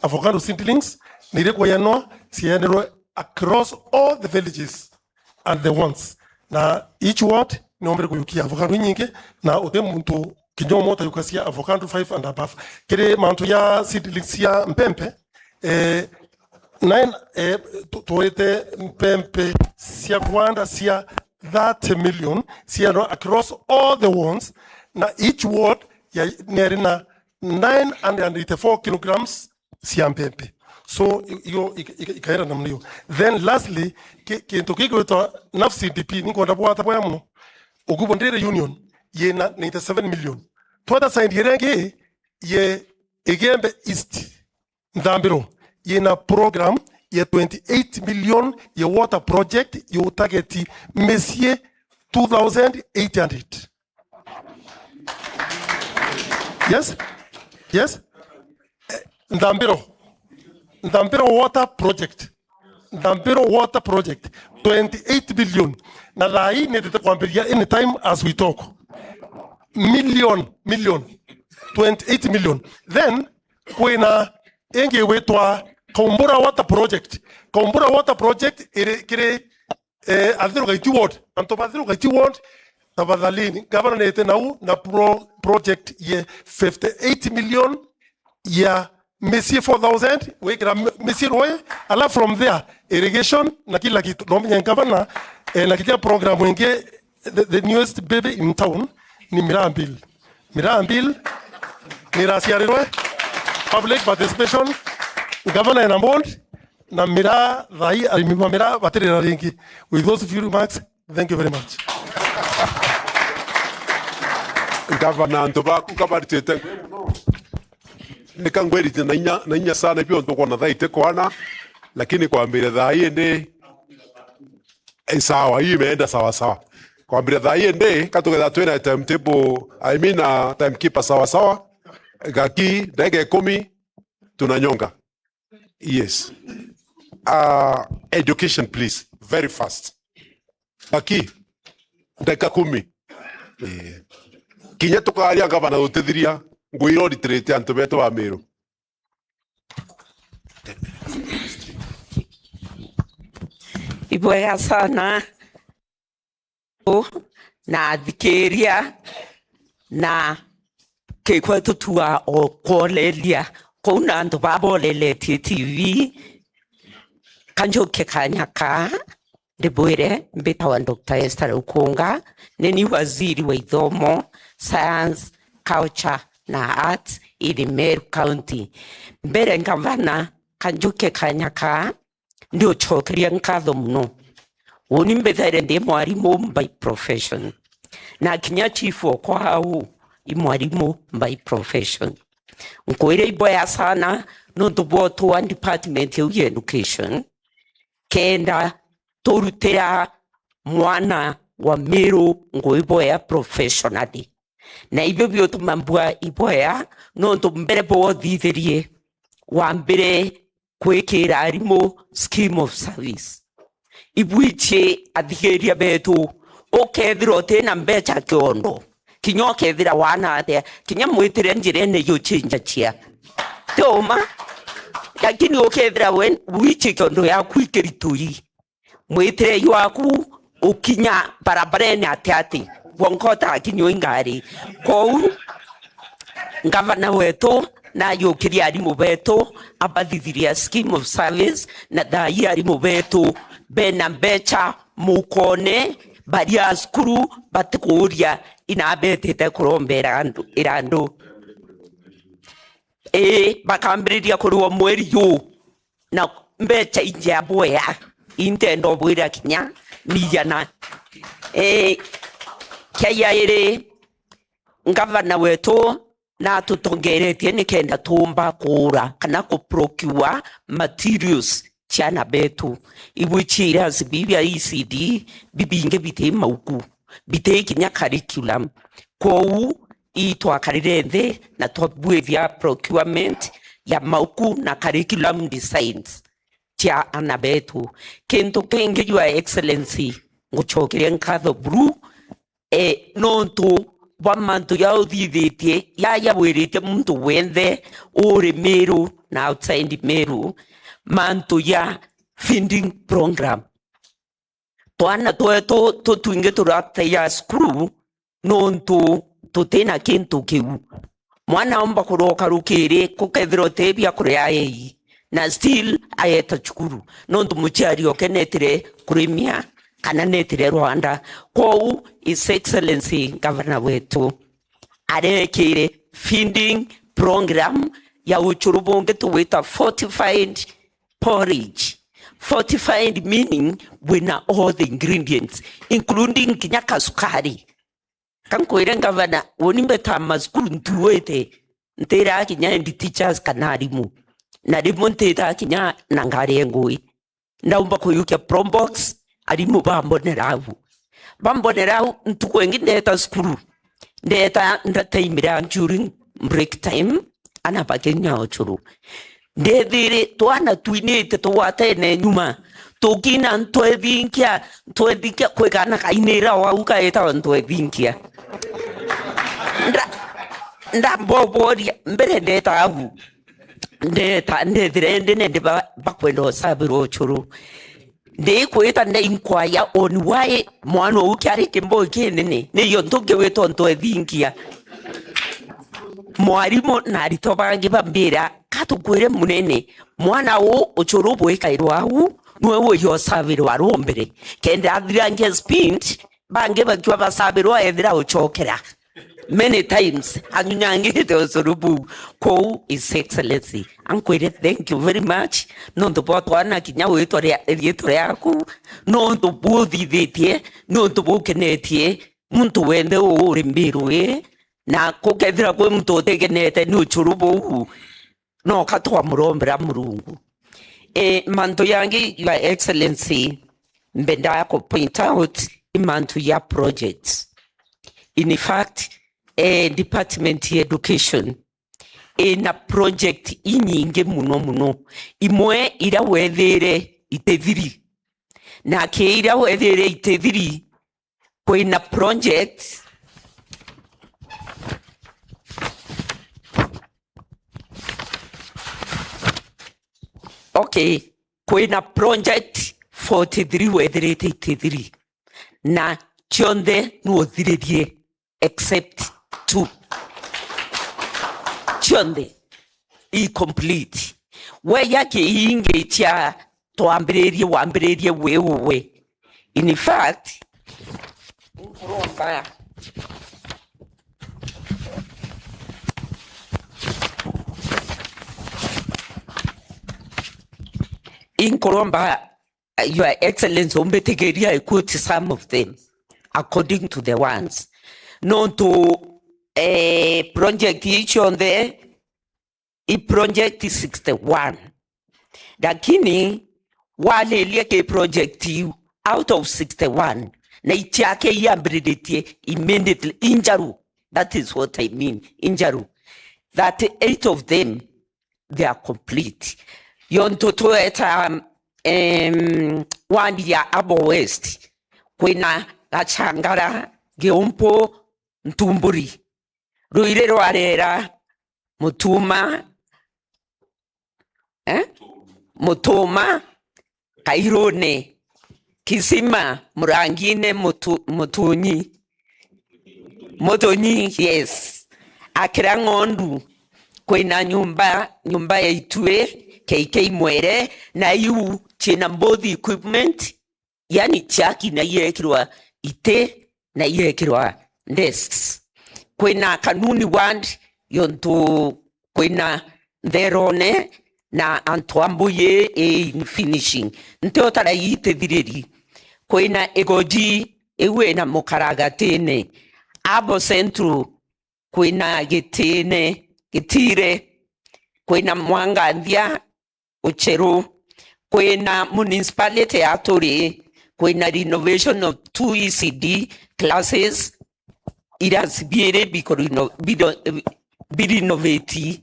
avocado seedlings, na iria kwayanwa, ciayanirwe across all the villages and the wards. Na each ward, ni ombere kuyukia avocado inyingi, na uti muntu kinya umwe utayukasia avocado five and above. Kiri mantu ya seedlings cia mpempe, eh, nine, eh, tu-, tuite mpempe cia kwanda cia thirty million, ciayanwa across all the wards, na each ward ya, ni iri na nine hundred and eighty-four kilograms cia mpempe. So, i-, iyo ik-, ik-, ikaera namna iyo. Then lastly, ki-, kintu gigwitwa NAFS C D P, ninkwenda bwata bwaya muno. Ugubo Ndiri Union yina ninety-seven million. Twata side iria ingi ye Igembe East, Nthambiro, yina program ya twenty-eight million ya water project ya utageti micii two thousand eight hundred. Yes? Yes? Eh, Nthambiro. Nthambiro Water Project. Nthambiro Water Project. Twenty-eight billion. Na thaa ii nitite kwambiria anytime as we talk. Million, million. Twenty-eight million. Then, kwina ingi witwa Kaumbura Water Project. Kaumbura Water Project iri kiri Eh, Athiru Gaiti Ward, antu ba Athiru Gaiti Ward, tafadhalini, gavana nete nau na pro-, project ye fifty-eight million ya micii four thousand, wikira mi-, micii rui, ala from there, irrigation na kila kitu. No menye gavana, eh, na kinya program ingi, the, the newest baby in town, ni Miraa Bill. Miraa Bill, niraciarirwe, public participation, gavana ena board, na miraa, thaa ii arimi ba miraa batirira ringi. With those few remarks, thank you very much. Gavana, antu baku kabaritite ngugi mono. Nika ngwirite na inya, na inya sana, ibio ntukwona thaa itikwana, lakini kwambire thaa ii ndi, eh, sawa, hii imeenda sawa sawa. Kwambire thaa ii ndi, katugetha twina timetable, I mean, uh, timekeeper sawa sawa. Gaki, ndagika ikumi, tunanyonga. Yes. Uh, education, please. Very fast. Gaki, ndagika kumi. Eh. Kinya tukaria gavana utithiria, ngwira uritiritie antu betu ba Miru. Ibwega sana. Na athikiria na kikwa tutua o kworeria kuu na antu baboreretie T V. Kanjuke kanya kaa ndibwire, mbitawa Doctor Esther Rukunga, ni ni waziri wa ithomo, science, culture na arts in Meru County. Mbere ngavana, kanjuke kanya kaa, ndi ucokeria nkatho muno. Uni mbithaire ndi mwarimu by profession, na kinya chief okwa au i mwarimu by profession. Nkwire iboya sana nontu bwa utwaa department iu ya education, kenda turutira mwana wa Meru ngui boya professionally. Na ibio biutuma mbua iboya, nontu mbere bwothithirie wambire kwikira arimu scheme of service. Ibwichi athigiria betu, ukethira utina mbecha kiondo, kinya ukethira wana atia, kinya mwitire njirene yuchinjachia. Ti uma? Lakini ukethira we wichi kiondo yaku ikiritui, mwitire jwaku ukinya barabarene ati ati, wonka utakinywa i ngari. Kou, ngavana wetu najukirie arimu betu, abathithiria scheme of service, na thaai arimu betu bena mbecha mukone, baria cukuru batikuuria ina betite kurombera andu, irandu. Ii, bakambiriria kuriwa mweri juu na mbecha injea bwea, intenda ubwira kinya ni igana. Ii, kia jairi, ngavana wetu natutongeretie nikenda tuumba kuura kana ku procure materials cia ana betu. Ibwichi irasi biu bia E C D bibingi biti mauku, biti kinya curriculum. Kwou itwakarire nthi na twabwithia procurement ya mauku na curriculum designs cia ana betu. Kintu kingi, Your Excellency, ngucokeria nkatho buru, e, nontu bwa mantu ja uthithitie, ja jawiritie muntu wenthe uri Meru na outside Meru, mantu ja feeding program. Twana twetu tutwingi turataia cukuru nontu tutina kintu kiu. Mwana omba kuroka rukiri, kukethirwa uti biakuria ei, na still aeta cukuru, nontu muciari oke netire kurimia kana netire rwanda. Kwou His Excellency Governor wetu arekire feeding program ya ucuru bungi tugwita fortified porridge. Fortified meaning wina all the ingredients, including kinya kasukari. Kankwire ngavana, uni mbeta macukuru ntuite, ntira kinya head teachers kana arimu. Na rimwe ntita kinya na ngari ya ngui. Ndaumba kuyukia probox, arimu bambonera au. Bambonera au, ntuku ingi ndeta cukuru. Ndeta ndataimira during break time, ana bakinya ucuru. Ndethire twana twinite tugwatene nyuma, tukina ntwethinkia, ntwethinkia, kwi kana kainira wau kaitawa ntwethinkia. Nda-, ndamboboria, mbere ndeta au. Ndeta, ndethire ndi nendi ba-, bakwenda usabirwa ucuru. Ndikwita ndainquire on why mwana uu kiari kimboi kinene, niyo ntungi witwa ntwethinkia. Mwarimu na aritwa bangi bambira, katukwire munene, mwana uu ucuru bwikairwa au, nwe uyosavirwa arombere. Kenda athirangia speech, bangi bakiwa basabirwa ethira ucokera. Many times, anyunyangite ucuru buu. Kwou, His Excellency, ankwire, thank you very much, nontu bwa twana kinya witwa ria-, riitwa riaku, nontu buthithitie, nontu bukenetie muntu wenthe uu uri Mbiru ii, na gukethira kwi muntu utikenete ni ucuru buu, no ka twamurombera Murungu. E, mantu yangi, Your Excellency, mbendaa ku point out i mantu ya projects. In fact, e, department ya education ina project inyingi muno muno. Imwe iria wethire itithiri. Na ki iria wethire itithiri, kwina project, okay, kwina project forty-three wethirite eighty-three, na cionthe nuuthiririe except two. Cionthe i complete. We ya kiingi cia twambiririe, wambiririe wi uwe. In fact, nkuromba inkuromba, Your Excellency, umbitikiria I quote some of them according to the ones. Nontu, eh, project ii cionthe i project sixty-one. Lakini waririe ki project iu out of sixty-one, na ichiake iambiriritie immediately, injaru. That is what I mean, injaru. Thirty-eight of them, they are complete. Yontu tweta, em, wandi ya Abo West, kwina Gachangara, Giumpu, Ntumburi, Ruiri rwa Rera, Mutuma, eh? Mutuma, Kairune, Kisima, Murangine, Mutu-, Mutunyi, Mutunyi, yes. Akira Ng'ondu, kwina nyumba, nyumba ya itui, K K Mwere, na iu ciina both equipment, yani ciaki na iekirwa iti na iekirwa desks. Kwina Kanuni ward, yontu kwina ntherone na antu a mbuyi i in finishing. Nti utara itithiriri. Kwina Igoji, iu ina mukaragatine. Abo Central, kwina Gitine, Gitire, kwina Mwanganthia, Ucheru, kwina municipality ya Turi, kwina renovation of two E C D classes, irasi biiri biko reno-, biro-, birinovate.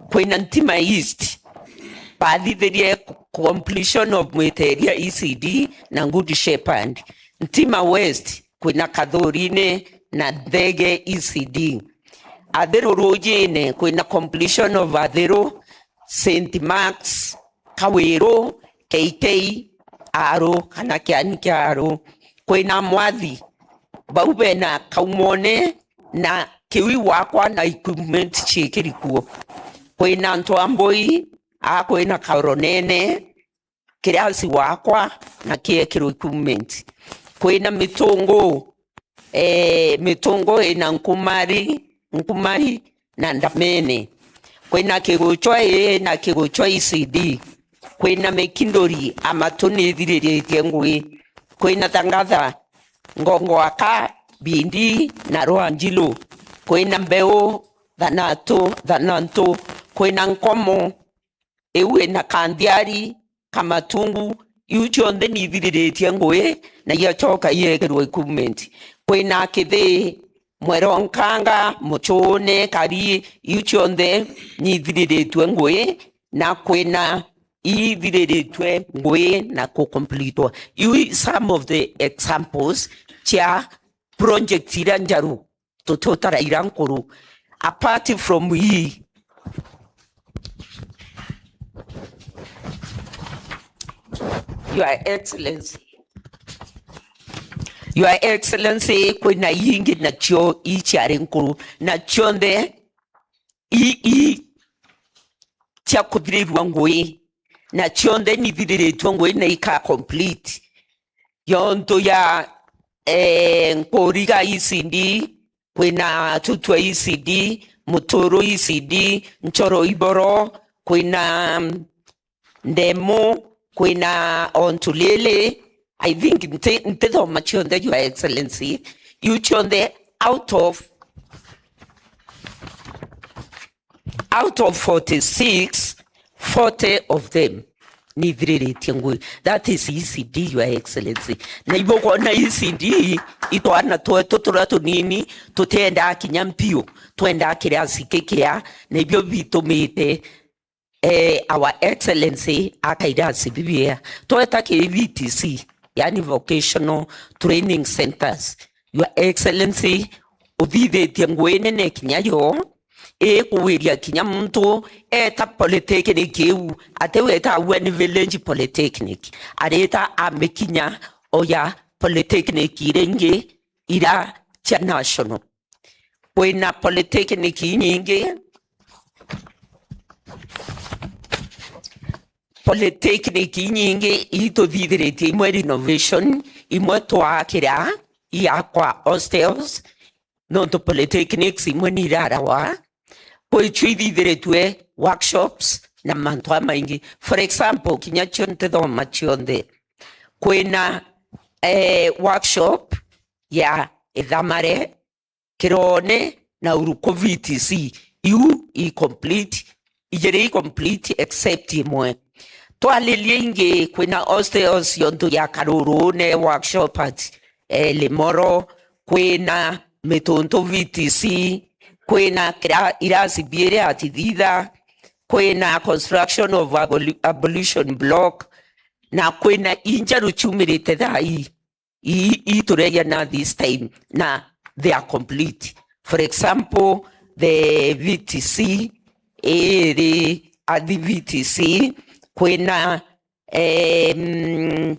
Kwina Ntima East, bathithirie completion of Mwiteria E C D na Good Shepherd. Ntima West, kwina Kathurine na Nthege E C D. Athiru Rujine, kwina completion of Athiru, Saint Mark's, Kawiru, K K, Aru, kana Kiani kia Aru. Kwina Mwathi, bau bena Kaumone na Kiwi wakwa na equipment ciikiri kuo. Kwina Ntwambui, a kwina Kaoronene, kirasi wakwa na kiekirwe equipment. Kwina Mitungu, eh, Mitungu ina Nkumari, Nkumari na Ndamene. Kwina Kiguchwa ii na Kiguchwa E C D. Kwina Mikinduri, Amatu nithiriritie ngui. Kwina Thangatha, Ngongoaka, Bindi na Rwanjilu. Kwina Mbeu, Thanatu, Thanantu. Kwina Nkomo, iu ina Kanthiari, Kamatungu, iu cionthe nithiriritie ngui na iachoka iekirwe equipment. Kwina Kithii, Mweronkanga, Muchune, Kari, iu cionthe nithiriritue ngui na kwina ithiriritue ngui na kucompletwa. Iu i some of the examples cia project iria njaru tututara ira nkuru. Apart from hii, Your Excellency, Your Excellency, kwina ingi nacio iciari nkuru, na cionthe i, i cia kuthirirua ngui, na cionthe nithiriritue ngui na ika complete. Yontu ya, eh, Nkuriga E C D, kwina Tutwa E C D, Muturu E C D, Nchoro Iboro, kwina, mm, Ndemu, kwina Ontulili. I think nti-, ntithoma cionthe, Your Excellency. Iu cionthe out of, out of forty-six, forty of them nithiriritie ngui. That is E C D, Your Excellency. Na ibo kwona E C D, itwana twetu turia tunini tutiendaa kinya mpio, twendaa kirasi kikia, na ibio bitumite, eh, Our Excellency akairasi bibia. Tweta ki V T C, yani Vocational Training Centers. Your Excellency, uthithitie ngui nene kinya yo, ikuwiria kinya muntu eta polytechnic iu, ati weta Aweni Village Polytechnic, arita amikinya oya polytechnic iria ingi ira cia national. Kwina polytechnic inyingi, polytechnic inyingi ituthithiritie imwe renovation, imwe twakira iakwa hostels, nontu polytechnics imwe ni irarawa, kwi cio ithithiritue workshops na mantu jamaingi. For example, kinya cio ntithoma cionthe, kwina, eh, workshop ya Ithamare, Kirone na Uruku V T C, iu i complete, ijiri i complete except imwe. Twaririe ingi, kwina hostels yontu ya Karurune, workshop at, eh, Limoro, kwina Mituntu V T C, kwina kira-, irasi biiri at Thitha, kwina construction of aboli-, ablution block, na kwina injeru ciumirite thaa ii. Ii, ii tureja na this time, na they are complete. For example, the V T C, iri at the V T C, kwina, em,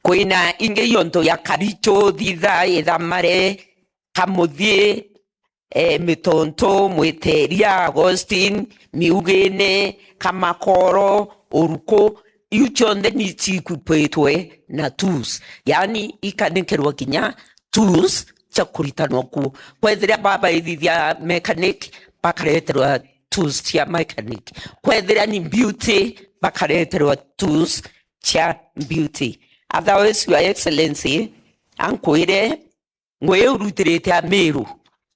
kwina ingi yontu ya Karicho, Thitha, Ithamare, Kamuthie, eh, Mitonto, Mwiteria, Augustine, Miugine, Kamakoro, Uruku, iu cionthe ni ciikupitwe na tools. Yaani, ikanikirwa kinya tools cia kuritanwa kuo. Kwethira babaithithia mechanic, bakareterwa tools cia mechanic. Kwethira ni beauty, bakareterwa tools cia beauty. Otherwise, Your Excellency, ankwire, ngui iu rutirite Amiru,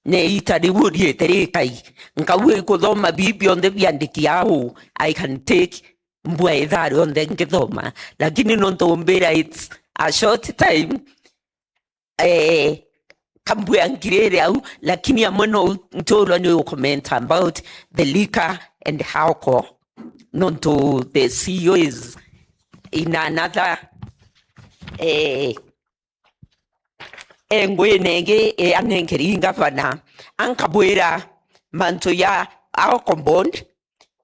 na iita riu uriite rikai, nkauga ikuthoma bii bionthe biandiki au, I can take mbua ithaa rionthe nkithoma, lakini nontu umbira it's a short time, eh, kambua ngirire au, lakini amwe no nturwa ni u comment about the liquor and alcohol, nontu the C E O is in another, eh, engwine ingi ianengeri ngavana, ankabwira mantu ya alcohol board,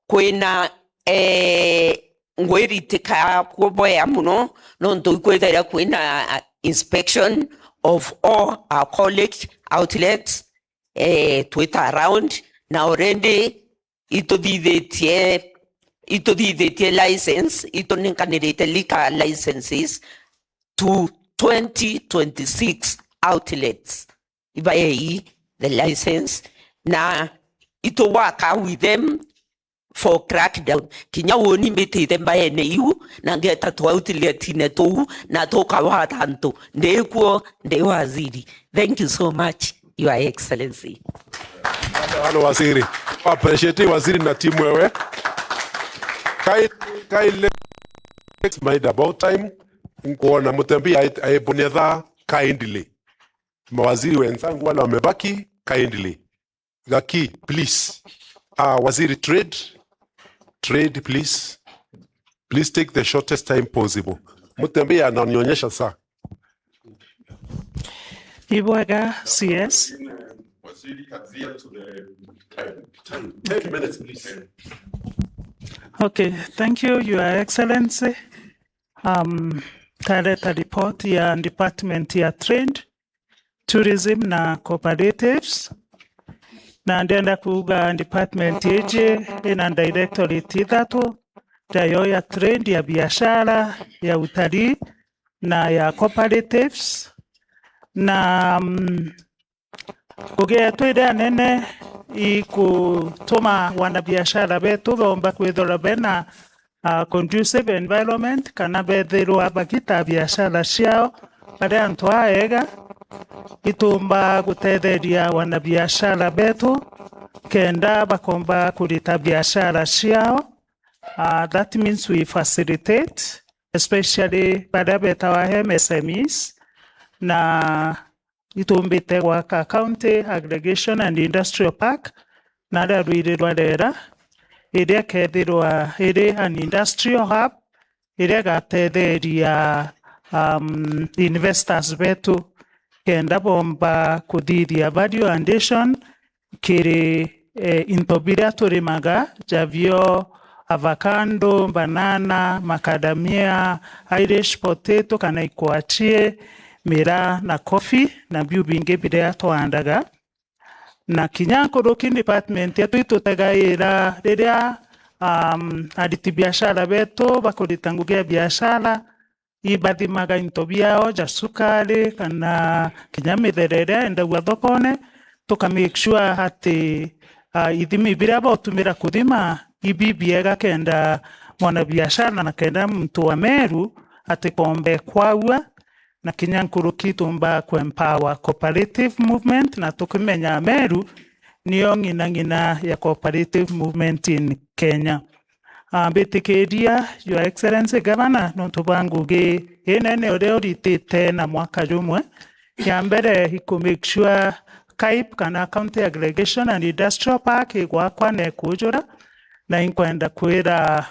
kwina, eh, ngwiritika kuboya muno, nontu ikwithaira kwina inspection of all alcoholic outlets, eh, twita around, na already ituthithitie, ituthithitie license, ituninkanirite liquor licenses to twenty twenty-six outlets. Ibaei the license, na itu work with them for crackdown. Kinya uni mbitite mbaene iu, na ngeta tu outletine tuu, na tukawata antu. Ndikuo, ndi waziri. Thank you so much, Your Excellency. Halo waziri. Appreciate waziri na timu wewe. Kai, kai, let's mind about time. Nkuona Mutembi ai-, aibunia thaa kindly. Mawaziri wenzangu wale wamebaki, kindly. Gaki, please. Ah, waziri trade. Trade, please. Please take the shortest time possible. Mutembi ananionyesha saa. Ibwega, C S. Ten minutes, please. Okay, thank you, Your Excellency. Um, tareta report ya department ya trade, tourism na cooperatives. Na ndenda kuuga department iji ina directorate ithatu, tayo ya trade, ya biashara, ya utalii, na ya cooperatives. Na, mm, ngugi yetu iria nene ikutuma wanabiashara betu bomba kwithirwa bena, ah, conducive environment, kana bethirwa bagita biashara ciao bari antu aega, itumba gutetheria wanabiashara betu kenda bakomba kurita biashara ciao. Ah, that means we facilitate, especially baria betawa M S M Es, na itumbite gwaka County Aggregation and Industrial Park, na aria rwiri rwa Rera, iria ikethirwa iri an industrial hub, iria igatetheria, um, investors betu kenda bomba kuthithia value addition kiri, eh, into biria turimaga, javio avocado, banana, macadamia, Irish potato kana ikwachie, miraa na coffee na biu bingi biria twaandaga. Na kinya nkuruki department yetu itutegaira riria, um, ariti biashara betu bakurita ngugi ya biashara, ibathimaga into biao ja sukari kana kinya mithere iria yendagua thokone, tuka make sure ati, ah, ithimi biria botumira kuthima ibi biega kenda mwana biashara na kenda muntu wa Meru atikombe kwaua, na kinya nkuruki tumba ku empower cooperative movement, na tukimenya Meru niyo ng'ina ng'ina ya cooperative movement in Kenya. Ah, mbitikiria, Your Excellency Governor, nontu bwa ngugi inene uria uritite na mwaka jumwe. Ya mbere, iku make sure KAIP kana County Aggregation and Industrial Park igwakwa na ikujura, na inkwenda kwira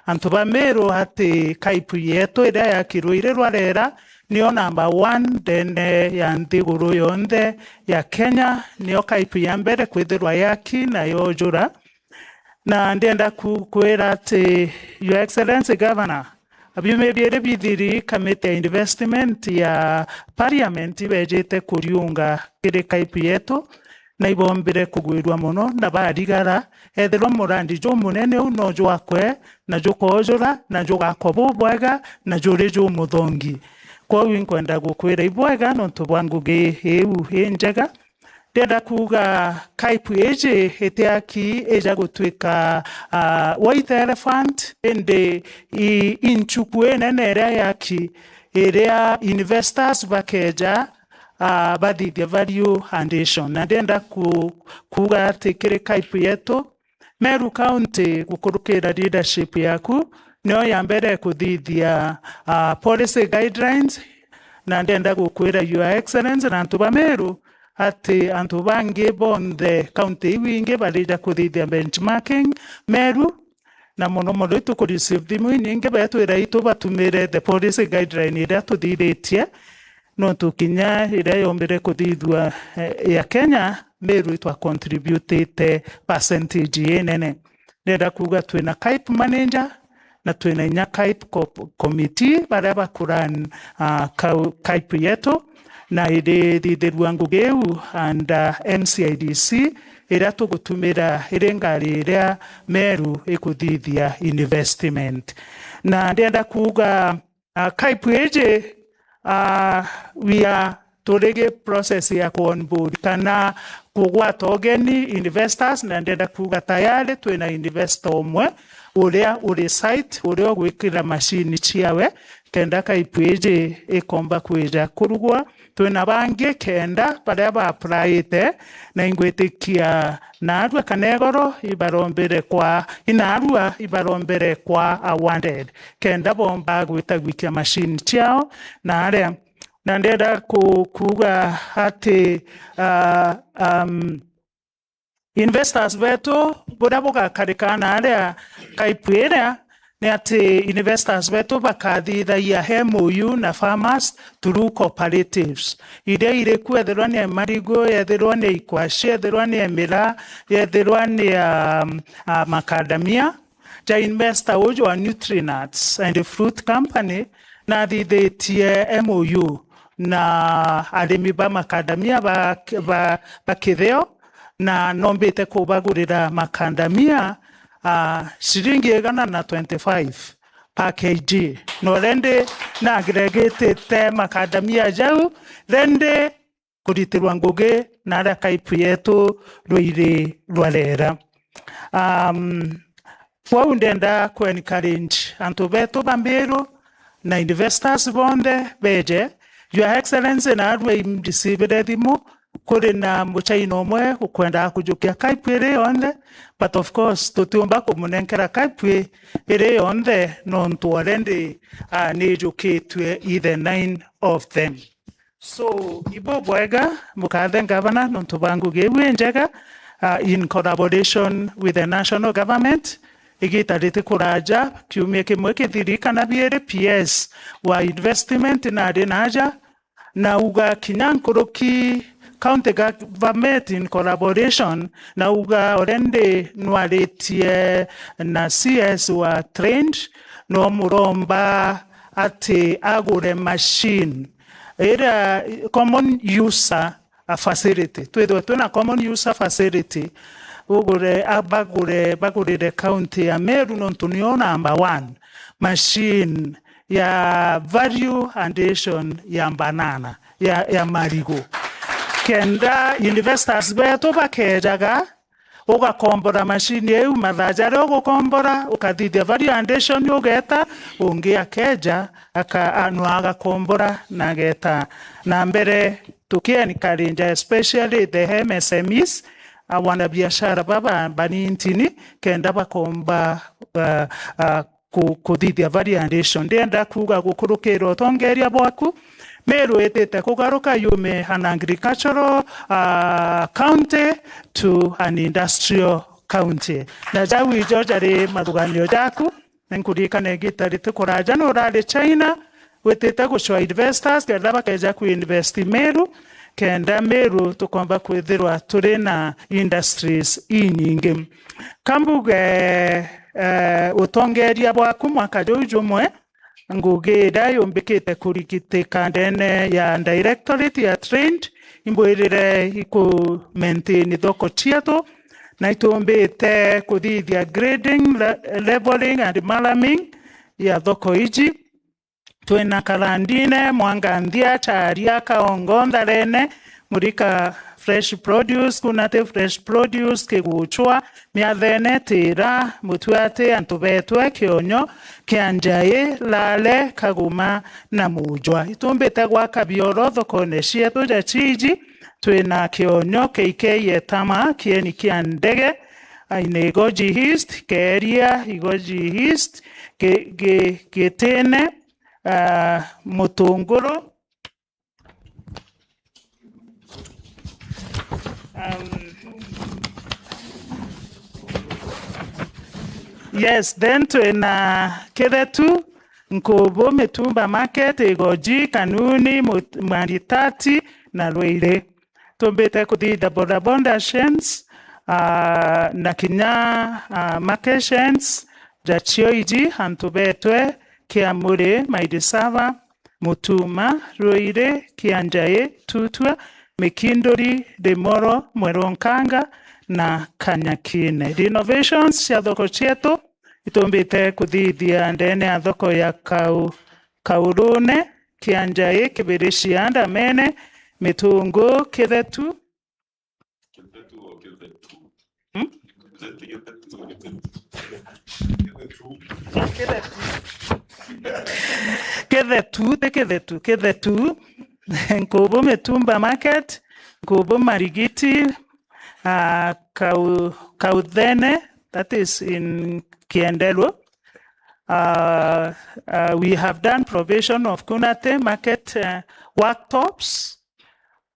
antu ba Meru ati KAIP yetu iria yakirwe iri Rwarera niyo number one ndene ya nthiguru yonthe ya Kenya, niyo KAIP ya mbere kwithirwa yaki na yojura. Na ndienda ku-, kwira ati, Your Excellency Governor, biumia biiri bithiri kamiti ya investment ya Parliament ibejite kuriunga kiri KAIP yetu, na ibombire kugwirua mono na barigara, ethirwa murandi jumunene uu no jwakwe na jukoojura na jugakwa bubwega na juri jumuthongi. Kwou inkwenda gukwira ibwega nontu bwa ngugi iu injega. Ndienda kuuga KAIP iji itiaki ija gutwika, ah, white elephant, indi i, i nchuku inene iria yaki, iria investors bakeja, ah, bathithia value addition. Na ndienda ku-, kuuga ati kiri KAIP yetu, Meru County, gukurukira leadership yaku, niyo ya mbere kuthithia, ah, policy guidelines, na ndienda gukwira, Your Excellency, na antu ba Meru, ati antu bangi bonthe county iu ingi barija kuthithia benchmarking Meru, na mono mono itu ku receive thimu inyingi betwira itu batumire the policy guideline iria tuthithitie, nontu kinya iria yombire kuthithua, eh, ya Kenya, Meru itwa contributite percentage inene. Ndenda kuuga twina KAIP manager na twina inya KAIP co-, committee baria bakuran, ah, kau-, KAIP yetu, na irithithirua ngugi iu under M C I D C iria tugutumira iri ngari iria Meru ikuthithia investment. Na ndienda kuuga, ah, KAIP iji, ah, we are turi gi process ya ku onboard kana kugwata ugeni investors, na ndenda kuuga tayari twina investor umwe uria uri site, uria ugwikira machine ciawe kenda KAIP iji ikomba kwija kurugwa. Twina bangi kenda baria ba applyite, na ingwitikia naarua kana igoro ibarombere kwa, inaarua ibarombere kwa awarded, kenda bomba gwita gwikia machine ciao na aria. Na ndenda ku-, kuuga ati, ah, um, investors betu buria bugakarika na aria KAIP iria, ni ati investors betu bakathithagia M O U na farmers through cooperatives iria iri ku, ethirwa ni ya marigu, ethirwa ni ya ikwashi, ethirwa ni ya miraa, ethirwa ni ya, um, ah, macadamia. Ja investor uju wa Nutrinuts and Fruit Company nathithitie M O U na arimi ba macadamia ba, ba, ba Kitheo, na nombite kubagurira macadamia, ah, ciringi igana na twenty-five per K G. No rendi na aggregatite macadamia jau, rendi kuritirwa ngugi na aria KAIP yetu rwiri rwarera. Um, kwou ndenda ku encourage antu betu ba Meru na investors bonthe beje. Your Excellency, naarua imreceivire thimu, kuri na muchaina umwe ukwendaga kujukia KAIP iri yonthe, but of course tutiumba kumunenkera KAIP iri yonthe nontu already, ah, nijukitue either nine of them. So, ibo bwega, mukathe ngavana, nontu bwa ngugi iu injega, ah, in collaboration with the national government. Igita riti kuraja, kiumia kimwe kithiri kana biiri, P S wa investment nari naja, nauga kinya nkuruki county government in collaboration, nauga already nwaritie na C S wa Trade, no muromba ati agure machine iria common user a facility, twithwe twina common user facility, ugure, a-, bagure, bagurire county ya Meru, nontu niyo number one machine ya value addition ya banana, ya, ya marigu, kenda investors betu bakejaga, ugakombora machine iu, mathaa jaria ugukombora, ukathithia value addition, ugeta, ungi akeja, aka-, a-, no agakombora na ageta na mbere. Tuki encourage especially the M S M Es, a wanabiashara baba banintini, kenda bakomba, uh, uh, ku-, kuthithia value addition. Ndienda kuuga gukurukira utongeria bwaku, Meru itite kugaruka yume an agricultural, uh, county to an industrial county. Na jau ijo jari mathuganio jaku, na nkuririkana igita ritikuraja nurari China, witite gucwa investors kenda bakeja ku invest Meru, kenda Meru tukomba kwithirwa turi na industries inyingi. Kambuge, eh, utongeria bwaku mwaka juu jumwe, ngugi iria yumbikite kurigitika ndene ya directorate ya Trade, imbwirire iku maintain thoko cietu, na itumbite kuthithia grading, le-, leveling and marlaming ya thoko iji. Twina Kalandine, Mwanganthia, Charia, Kaongo, Ntharene, Murika Fresh Produce, Kunate Fresh Produce, Kiguchwa, Miathene, Tira, Mutuati, Antu Betwe, Kionyo, Kianjai, Lale, Kaguma na Mujwa. Itumbite gwaka bioro thokone cietu ja Chiji, twina Kionyo, K K Etama, Kieni kia Ndege, aine Igoji East, Keria, Igoji East, Gi-, Gi-, Gitine, ah, Mutunguru. Um, yes, then twina Kithetu, Nkubu, Mitumba Market, Igoji, Kanuni, Mut-, Mwaritati na Rwiri. Tumbite kuthitha bodaboda sheds, ah, na kinya, ah, market sheds ja cio iji, Antu Betwe, Kiamuri, Maidisava, Mutuma, Rwiri, Kianjai, Tutwa, Mikinduri, Rimoro, Mweru Nkanga na Kanyakine. Renovations cia thoko cietu itumbite kuthithia ndene ya thoko ya Kau-, Kaurune, Kianjai, Kibiricia, Ndamene, Mitungu, Kithetu, Hmm? Kithetu, ti Kithetu, Kithetu. Nkubu Mitumba Market, Nkubu Marigiti, ah, Kau-, Kauthene, that is in Kienderu. Ah, ah, we have done provision of Kunate market, eh, worktops.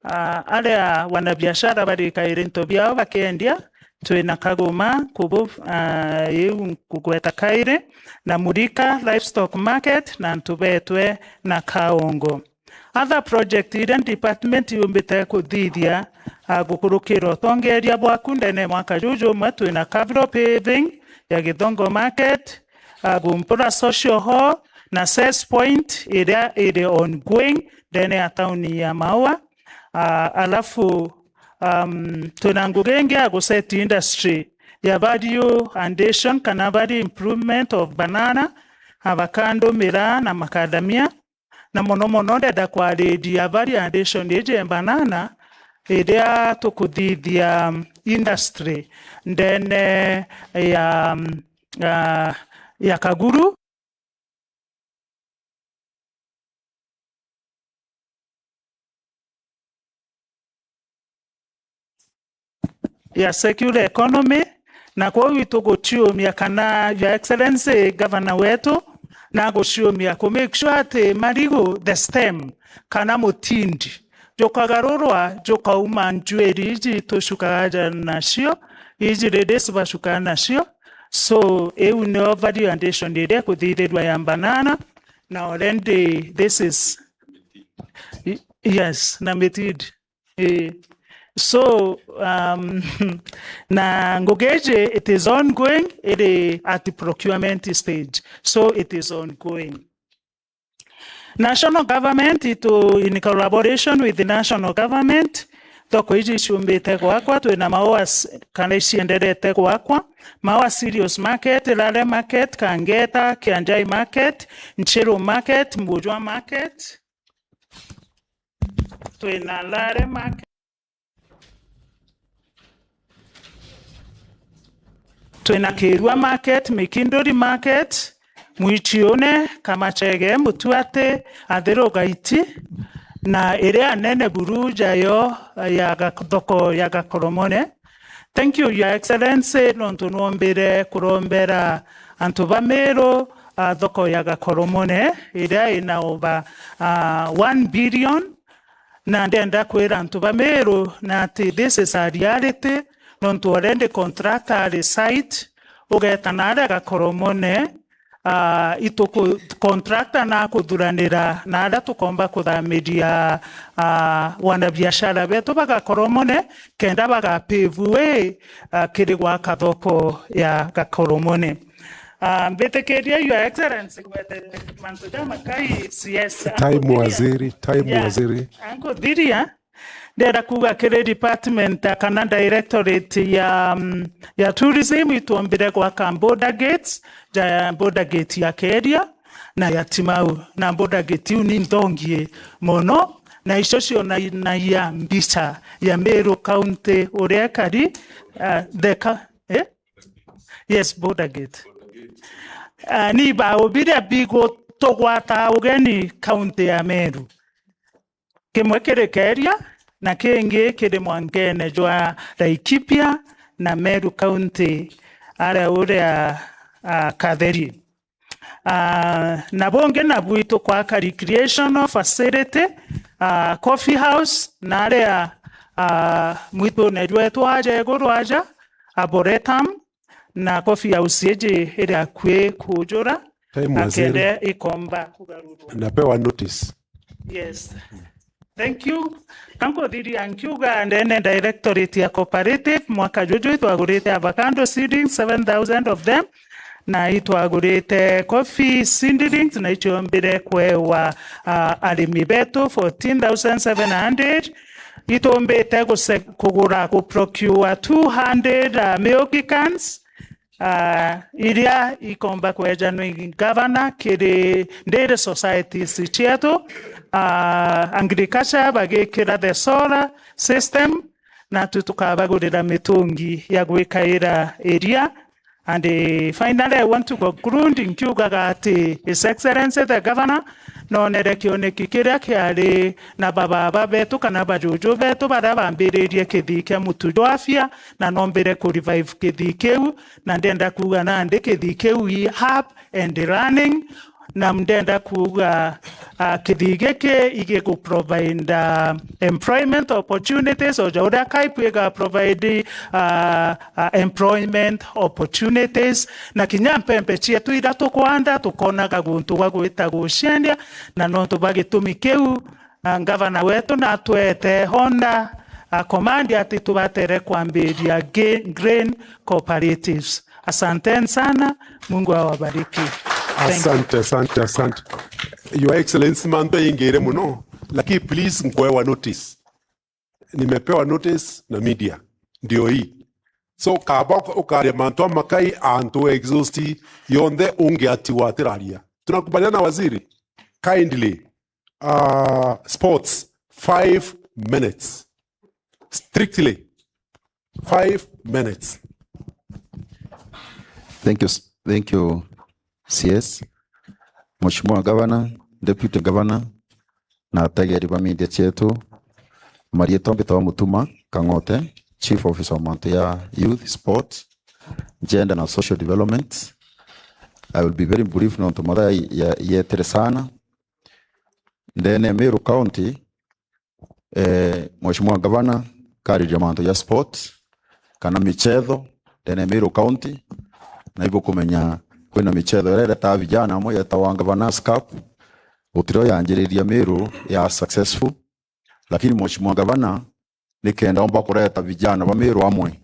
Ah, aria wanabiashara barikaire into biao bakendia, twina Kaguma, Nkubu, ah, iu nkugweta kairi, na Murika Livestock Market, na Antu Betwe na Kaongo. Other project iria department yumbite kuthithia, ah, gukurukira utongeria bwaku ndene ya mwaka juju jumwe, twina Kaviro Paving ya Githongo Market, ah, Gumpura Social Hall na Cess Point iria iri ongoing ndene ya tauni ya Maua. Ah, alafu, um, twina ngugi ingi ya guset industry ya value addition kana value improvement of banana, avocado, miraa na macadamia. Na mono mono ndenda kwariria value addition iji ya banana iria tukuthithia industry ndene ya, ya, ya Kaguru. Ya circular economy, na kwou ituguciumia kana Your Excellency Governor wetu naguciumia ku make sure ati marigu, the stem kana mutindi, jukagarurwa jukauma njuiri iji tucukaga nacio, iji release bacukaga nacio. So iu nio value addition iria ikuthithirua ya banana, na already this is, i-, Yes, na mitindi. Eh. So, um, na ngugi iji, it is ongoing, iri at procurement stage. So, it is ongoing. National government itu in collaboration with the national government, thoko iji ciumbite gwakwa, twina Maua s-, kana icienderete gwakwa, Maua Cereals Market, Lare Market, Kangeta, Kianjai Market, Nchiru Market, Mbujwa Market, twina Lare Market. Twina Kirua Market, Mikinduri Market, Mwichiune, Kamachege, Mutuati, Athiru Gaiti, na iria nene buru jayo ya ga-, thoko ya Gakoromone. Thank you, Your Excellency, nontu nwombire kurombera antu ba Meru, ah, thoko ya Gakoromone, iria ina over, ah, one billion. Na ndenda kwira antu ba Meru na ati this is a reality, nontu already contractor ari site, ugeta naria Gakoromone, ah, ituku-, contractor na kuthuranira na aria tukomba kuthamiria, ah, wanabiashara betu ba Gakoromone, kenda baga pave way, ah, kiri gwaka thoko ya Gakoromone. Ah, mbitikiria, Your Excellency, ngwete mantu jamakai, C S. Time waziri, time waziri. Ankuthiria, ndenda kuuga kiri department kana directorate ya, mm, ya tourism, itwombire gwaka border gates, ja border gate ya Keria na ya Timau, na border gate iu ni nthongie mono, na icio cionanagia mbica ya Meru County uria ikari, ah, the ca-, eh? Yes, border gate. Ah, ni bau biria bigutugwata ugeni kaunti ya Meru. Kimwe kiri Keria na kingi kiri mwankene jwa Laikipia na Meru County, aria uria, ah, Katheri. Ah, na bungi nabu itugwaka recreational facility, ah, coffee house, na aria, ah, mwitune jwetu aja iguru aja, Arboretum, na coffee house iji iri akui kujura, time waziri, akende ikomba kugarurwa. Napewa notice. Yes. Thank you. Kankuthiria nkiuga ndene directorate ya cooperative, mwaka juju itwagurite avocado seedlings, seven thousand of them, na itwagurite coffee seedlings, na icio mbire kwewa, ah, arimi betu fourteen thousand seven hundred. Itumbite guse-, kugura, gu procure two hundred, ah, milk cans, ah, iria ikomba kwejanwa i gavana kiri dairy societies cietu, ah, agriculture bagikira the solar system, natu tukabagurira mitungi ya gwikaira iria. And, eh, finally, I want to conclude nkiugaga ati His Excellency the Governor nonere kioneki kiria kiari na bababa betu kana bajuju betu baria bambiririe kithii kia Mutu jwa Afya, na nombire ku revive kithii kiu, na ndenda kuuga nandi kithii kiu i up and running, na ndenda kuuga, ah, kithii giki igigu provide, ah, employment opportunities, o ja uria KIPE iga provide, ah, ah, employment opportunities, na kinya mpempe cietu iria tukwanda tukonaga guntu gwa gwita guciendia, na nontu bwa gitumi kiu, ah, ngavana wetu natwete honda, ah, command ati tubatere kwambiria ge-, grain cooperatives. Asanteni sana, Mungu awabariki. Thank you. Asante, asante, asante. Your Excellency, mantu ingire muno, lakini please, nkwewa notice. Nimepewa notice na media. Ndio hii. So, kaba uka-, ukaria mantu amakai, antu exhaust yonthe ungiatigwa atiraria. Tunakubaliana, waziri? Kindly, uh, sports, five minutes. Strictly. Five minutes. Thank you, s-, thank you, C S. Mheshimiwa Governor, Deputy Governor, na ategeri ba media cietu, marietwa mbitagwa Mutuma Kang'ote, Chief Officer wa mantu ya Youth, Sport, Gender na Social Development. I will be very brief nontu mathaa ya-, yetire sana. Ndene Meru County, Eh, Mheshimiwa Gavana, kariria mantu ja sport kana michetho ndene ya Meru County, na ibukumenya kwina michetho iria iretaga vijana amwe yetawa Governor's Cup, gutiro yanjiriria Meru ya successful, Lakini Mheshimiwa Gavana, nikenda umba kureta vijana ba Meru amwe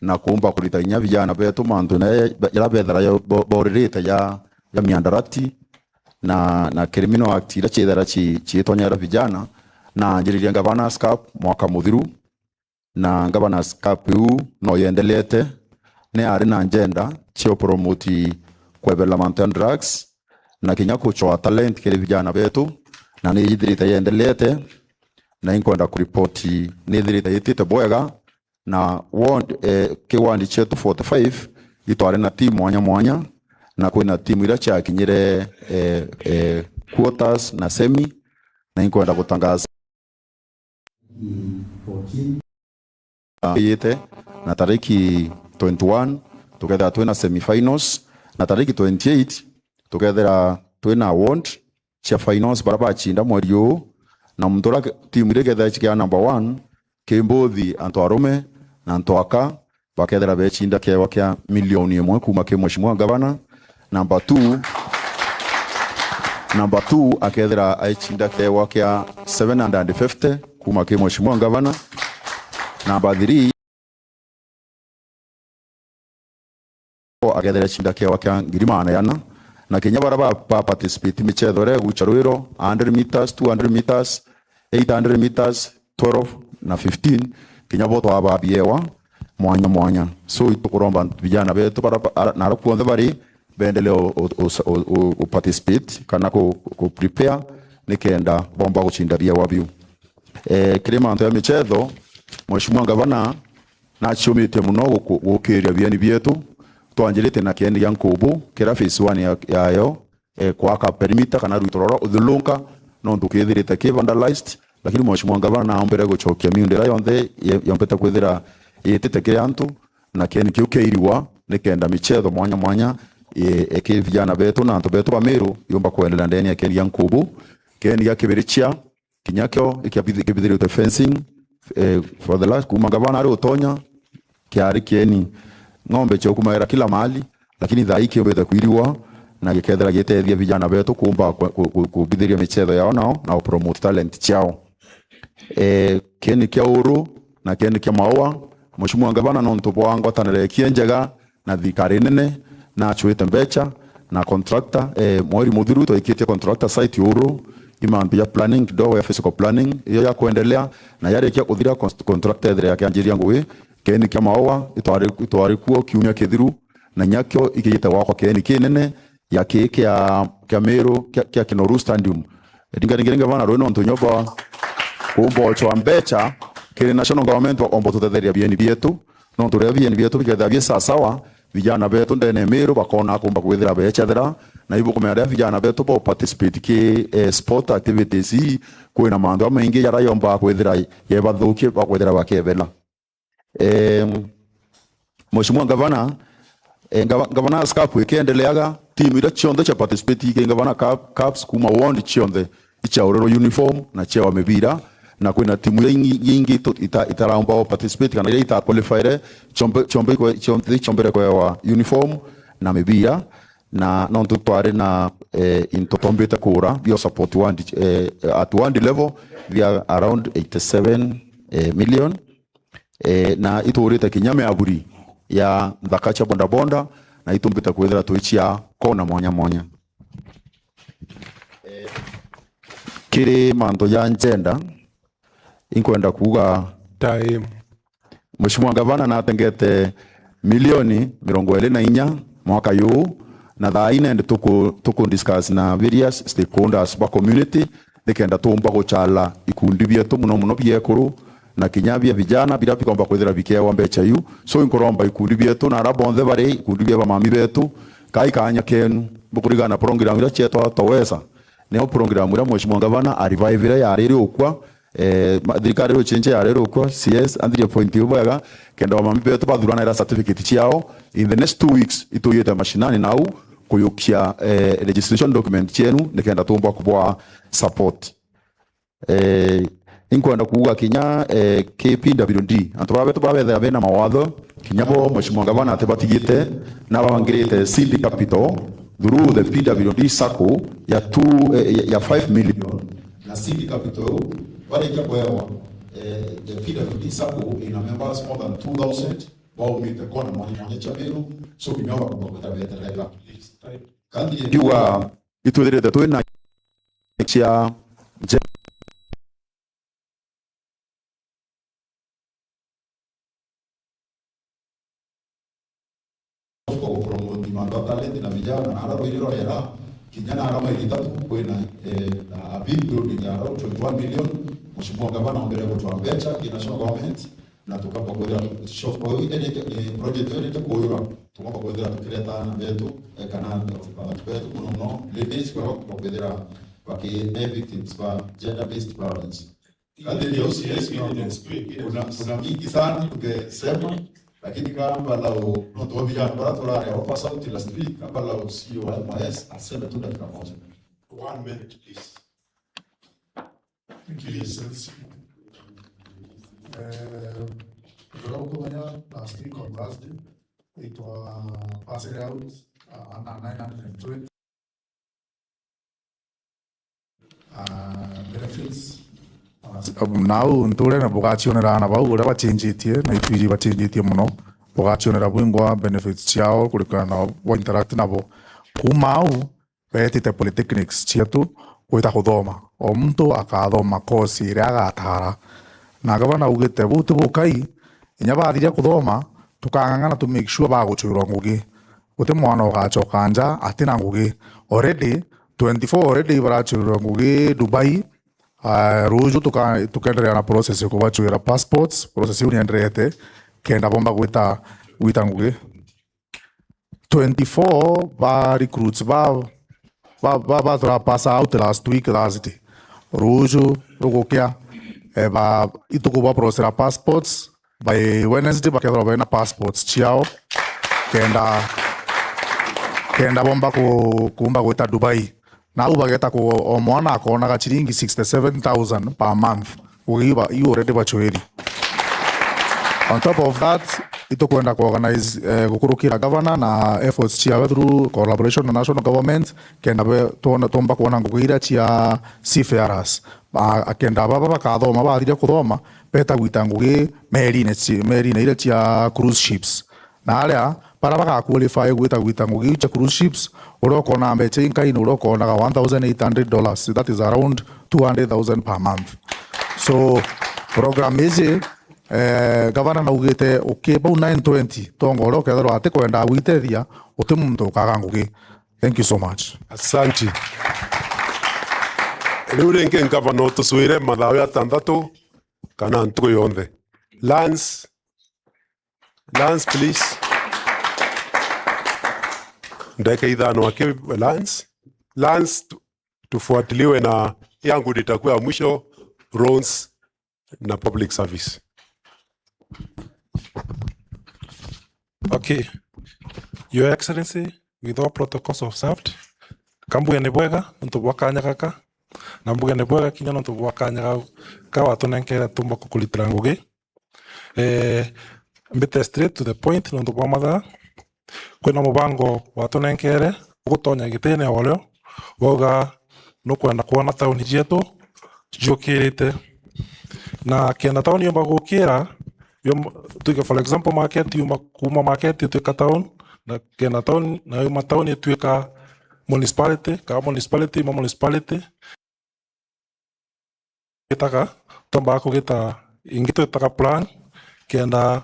na kuumba kurita inya vijana betu mantu na jaria bethira bo-, boririte ja, ja miandarati na, na Criminal Act iria ciethira ci-, ciitonyera vijana, na anjiririe Governors Cup mwaka muthiru, na Governors Cup iu no yendelete. Ni ari na njenda cia upromote kwebela mantu ya drugs na kinya kuchoa talent kiri vijana betu, na ni yithirite yendelete, na inkwenda kuripoti ni ithirite yitite bwega, na ward, eh, ki ward cietu forty-five itwari na timu mwanya mwanya, na kwina timu iria ciakinyire, eh, eh, quarters na semi, na inkwenda gutangaza iyite na tariki twenty-one tukethira twina semifinals, na tariki twenty-eight tukethira twina ward cia finals baria bacinda mweri uu, na muntu uria timu iria ikethira icikia number one, kimbuthi antu arume na antu aka bakethira becinda kiewa kia milioni imwe kuuma ki Mheshimiwa Gavana. Number two, number two akethira aicinda kiewa kia seven hundred and fifty kuuma ki Mheshimiwa Gavana. Number three, akethira cinda kiewa kia ngiri magana jana, na kinya baria ba, ba participate michetho iria igucha rwiro, hundred meters, two hundred meters, eight hundred meters, twelve na fifteen, kinya bo twabaa biewa mwanya mwanya. So itukuromba vijana betu bara, bara, na aria kuonthe bari, bendelee u, u, u, u, u, u participate kana ku, ku prepare nikenda bomba gucinda biewa biu. Eh, kiri mantu ya michetho, Mheshimiwa Gavana naciumitie muno guku-, gukiria bieni bietu. Twanjirite na kieni gia Nkubu, kiria phase one ya, yayo, eh, kwaka perimeter kana rwito rora uthulunka, nontu kithirite ki vandalized, lakini Mheshimiwa Gavana naombire gucokia miunda iria yonthe ye-, yombete kwithira yitite kiri antu, na kieni kiu kiairigwa, nikenda michetho mwanya mwanya, eh, eh, ki vijana betu na antu betu ba Meru yumba kwendelea ndeni ya kieni gia Nkubu. Kieni gia Kibirichia, kinya kio ikiabithi-, kibithirite fencing, eh, for the last, kuuma Gavana ari utonya, kiari kieni, ng'ombe cia kumaira kila mahali, lakini thaa hii kiumbite kwirigwa na gikethira gitethia vijana betu kuumba ku-, ku-, ku-, kubithiria michetho yao nao na upromote talent ciao. Eh, kieni kia Uru na kieni kia Maua, Mheshimiwa Gavana, nontu bwa ngwataniro yekie njega na thirikari nene, nachuite mbecha na contractor, eh, mweri muthiru twaikitie contractor site Uru, i mantu ya planning kidogo ya physical planning, iyo ya kuendelea, na yarikia kuthira cons-, contractor ethire akianjiria ngugi. Kieni kia Maua itwari, itwari kuo kiumia kithiru, na nyakio ikijite gwakwa kieni kinene ya ki kia, kia Meru kia, kia Kinoru Stadium. Ringa, ringa, ringa bana rwino ntu nyoba kumbochwa mbecha kiri national government bakomba tutetheria bieni bietu, nontu riria bieni bietu bikethira bi sawasawa, vijana betu ndene ya Meru bakona kumba kwithira beechethera, na ibukumenya riria vijana betu bo participate ki, eh, sport activities ii, kwina mantu jamaingi jaria yombaga kwithira yebathukie bakwithira bakiebela. Em, Mheshimiwa Gavana, eh, Gava-, Governor's Cup ikiendeleaga, timu iria cionthe cia participate ki Governor Cup, Cups kuma ward cionthe ichaurerwa uniform na chewa mibira, na kwina timu iria ingi, ingi tu-, ita-, itaraumba o participate kana iria ita qualifyre, chombe, chombe ikwe-, chombe, chombere kwewa uniform na mibira, na nontu twari na, eh, into tombite kura bio support ward, eh, at ward level bia around eighty-seven, eh, million. Eh, na iturite kinya miaburi ya nthaka cia bodaboda, na itumbite kwithira twichia kona mwanya mwanya. Eh, kiri mantu ja njenda, inkwenda kuuga time. Mheshimiwa Gavana natengete milioni mirongo iri na inya mwaka juu, na thaa ii nende tuku, tuku discuss na various stakeholders ba community, nikenda tuumba guchala ikundi bietu, muno muno bia ekuru na kinya bia vijana, biria bikomba kwithira bikewa mbecha iu. So, inkuromba ikundi bietu na aria bonthe bari ikundi bia bamami betu, kai kanya kenu bukurigana program iria cietwa Towesa, nio program iria Mheshimiwa Gavana arevivire yariri ukwa, eh, ma-, thirikari iri uchenche yariri ukwa, C S, anthirie point iu bwega, kenda bamami betu bathurana ira certificate ciao. In the next two weeks, ituyite mashinani nau, kuyukia, eh, registration document cienu nikenda tuumba kubwa support. Eh, inkwenda kuuga kinya, eh, ki P W D, antu baba betu babethira bena mawatho, kinya bo Mheshimiwa Gavana atibatigite, nabangirite seed capital through the P W D sacco ya two, eh, ya, ya five million. Na seed capital Barikia kwewa, eh, the P W D sacco ina members more than two thousand, baumite kona mwanya mwanya cia Meru, so kinya bakumba gwita beterera. Kandi ndiuga itwithirite twina cia nje- Of kupromote mantu a talent na vijana, na ara bairiro era, kinya na ara mairi tatu kwina, eh, a big building ya around twenty-one million, Mheshimiwa Gavana ombere gutwa mbecha ki national government, na tukamba kwithira shop, kwa hiyo, ene, eh, project ene te kuyura, tukamba kwithira tukireta ana betu, eh, kana bantu betu muno muno, ladies, kwa kwithira baki victims ba gender based violence. Hata ndio siwezi, kuna, kuna mingi sana tungesema, lakini kamba lau, no, tu vijana bara tulare hapa sauti last week, kamba lau C E O wa M S aseme tu dakika moja. One minute, please. Thank you, Excellency. Eh, tulikumanya last week on Thursday, it was passed out, uh, under nine hundred and twenty. Ah, benefits. Nau nturene bugacionera aana bau uria bachenjitie na itwiri bachenjitie muno, bugacionera bwingwa benefits ciao kurikana na wa interact nabo. Kuma au, beetite polytechnics cietu gwita kuthoma. O muntu akathoma course iria agatara. Na gavana augite buu ti bukai, inya bathiria kuthoma, tukang'ang'ana to make sure bagucwirwa ngugi. Guti mwana ugacoka nja atina ngugi. Already, twenty-four already baracwirwa ngugi Dubai. Ah, ruju tuka-, tukenderea na process ya kubacwira passports. Process iu nienderete kenda bomba gwita, gwita ngugi. Twenty-four ba recruits ba, ba, ba, ba tura pass out last week Thursday. Ruju rugukia, eh, ba, itukuba process passports. By Wednesday bakethirwa bena passports ciao kenda, kenda bomba ku-, kumba gwita Dubai. Na au bageta ku-, o mwana akonaga ciringi sixty-seven thousand per month. Ugiiba, you already bachweri. On top of that, itukwenda ku organize, eh, gukurukira governor na efforts ciawe through collaboration na national government, kenda be, tuona, tumba kuona ngugi iria cia seafarers. Ba, akenda baba bakathoma, bathiria kuthoma, beta gwita ngugi merine ci-, merine iria cia cruise ships. Na aria bara bagaqualify gwita gwita ngugi iu cia cruise ships, uria ukona mbecha inkaini, uria ukonaga one thousand eight hundred dollars, that is around two hundred thousand per month. So, program iji, eh, gavana naugite, okay, bau nine twenty, tonga uria ukethirwa atikwenda gwitethia, uti muntu ukaga ngugi. Thank you so much. Asanti. Riu ringi ngavana utucwire mathaa ya tandatu kana ntuku yonthe. Lance, Lance, please. Ndagika ithano aki Lance. Lance, tu-, tufuatiliwe na yangu itakuwa ya mwisho, Rons na public service. Okay. Your Excellency, with all protocols observed, kambuge ni bwega nontu bwa kanya gaka, na mbuge ni bwega kinya nontu bwa kanya gau ka watunenkere tumba kukuritira ngugi. Eh, mbite straight to the point nontu bwa mathaa. Kwina mubango watunenkere ugutonya gitine o rio, wauga nukwenda kwona tauni cietu ciukirite. Na kenda tauni yumba gukira, yum-, tuge for example market yuma, kuma market ituika town, na kenda town, na yuma town ituika municipality, kana municipality yuma municipality, gitaga, twambaga kugita ingi twitaga plan, kenda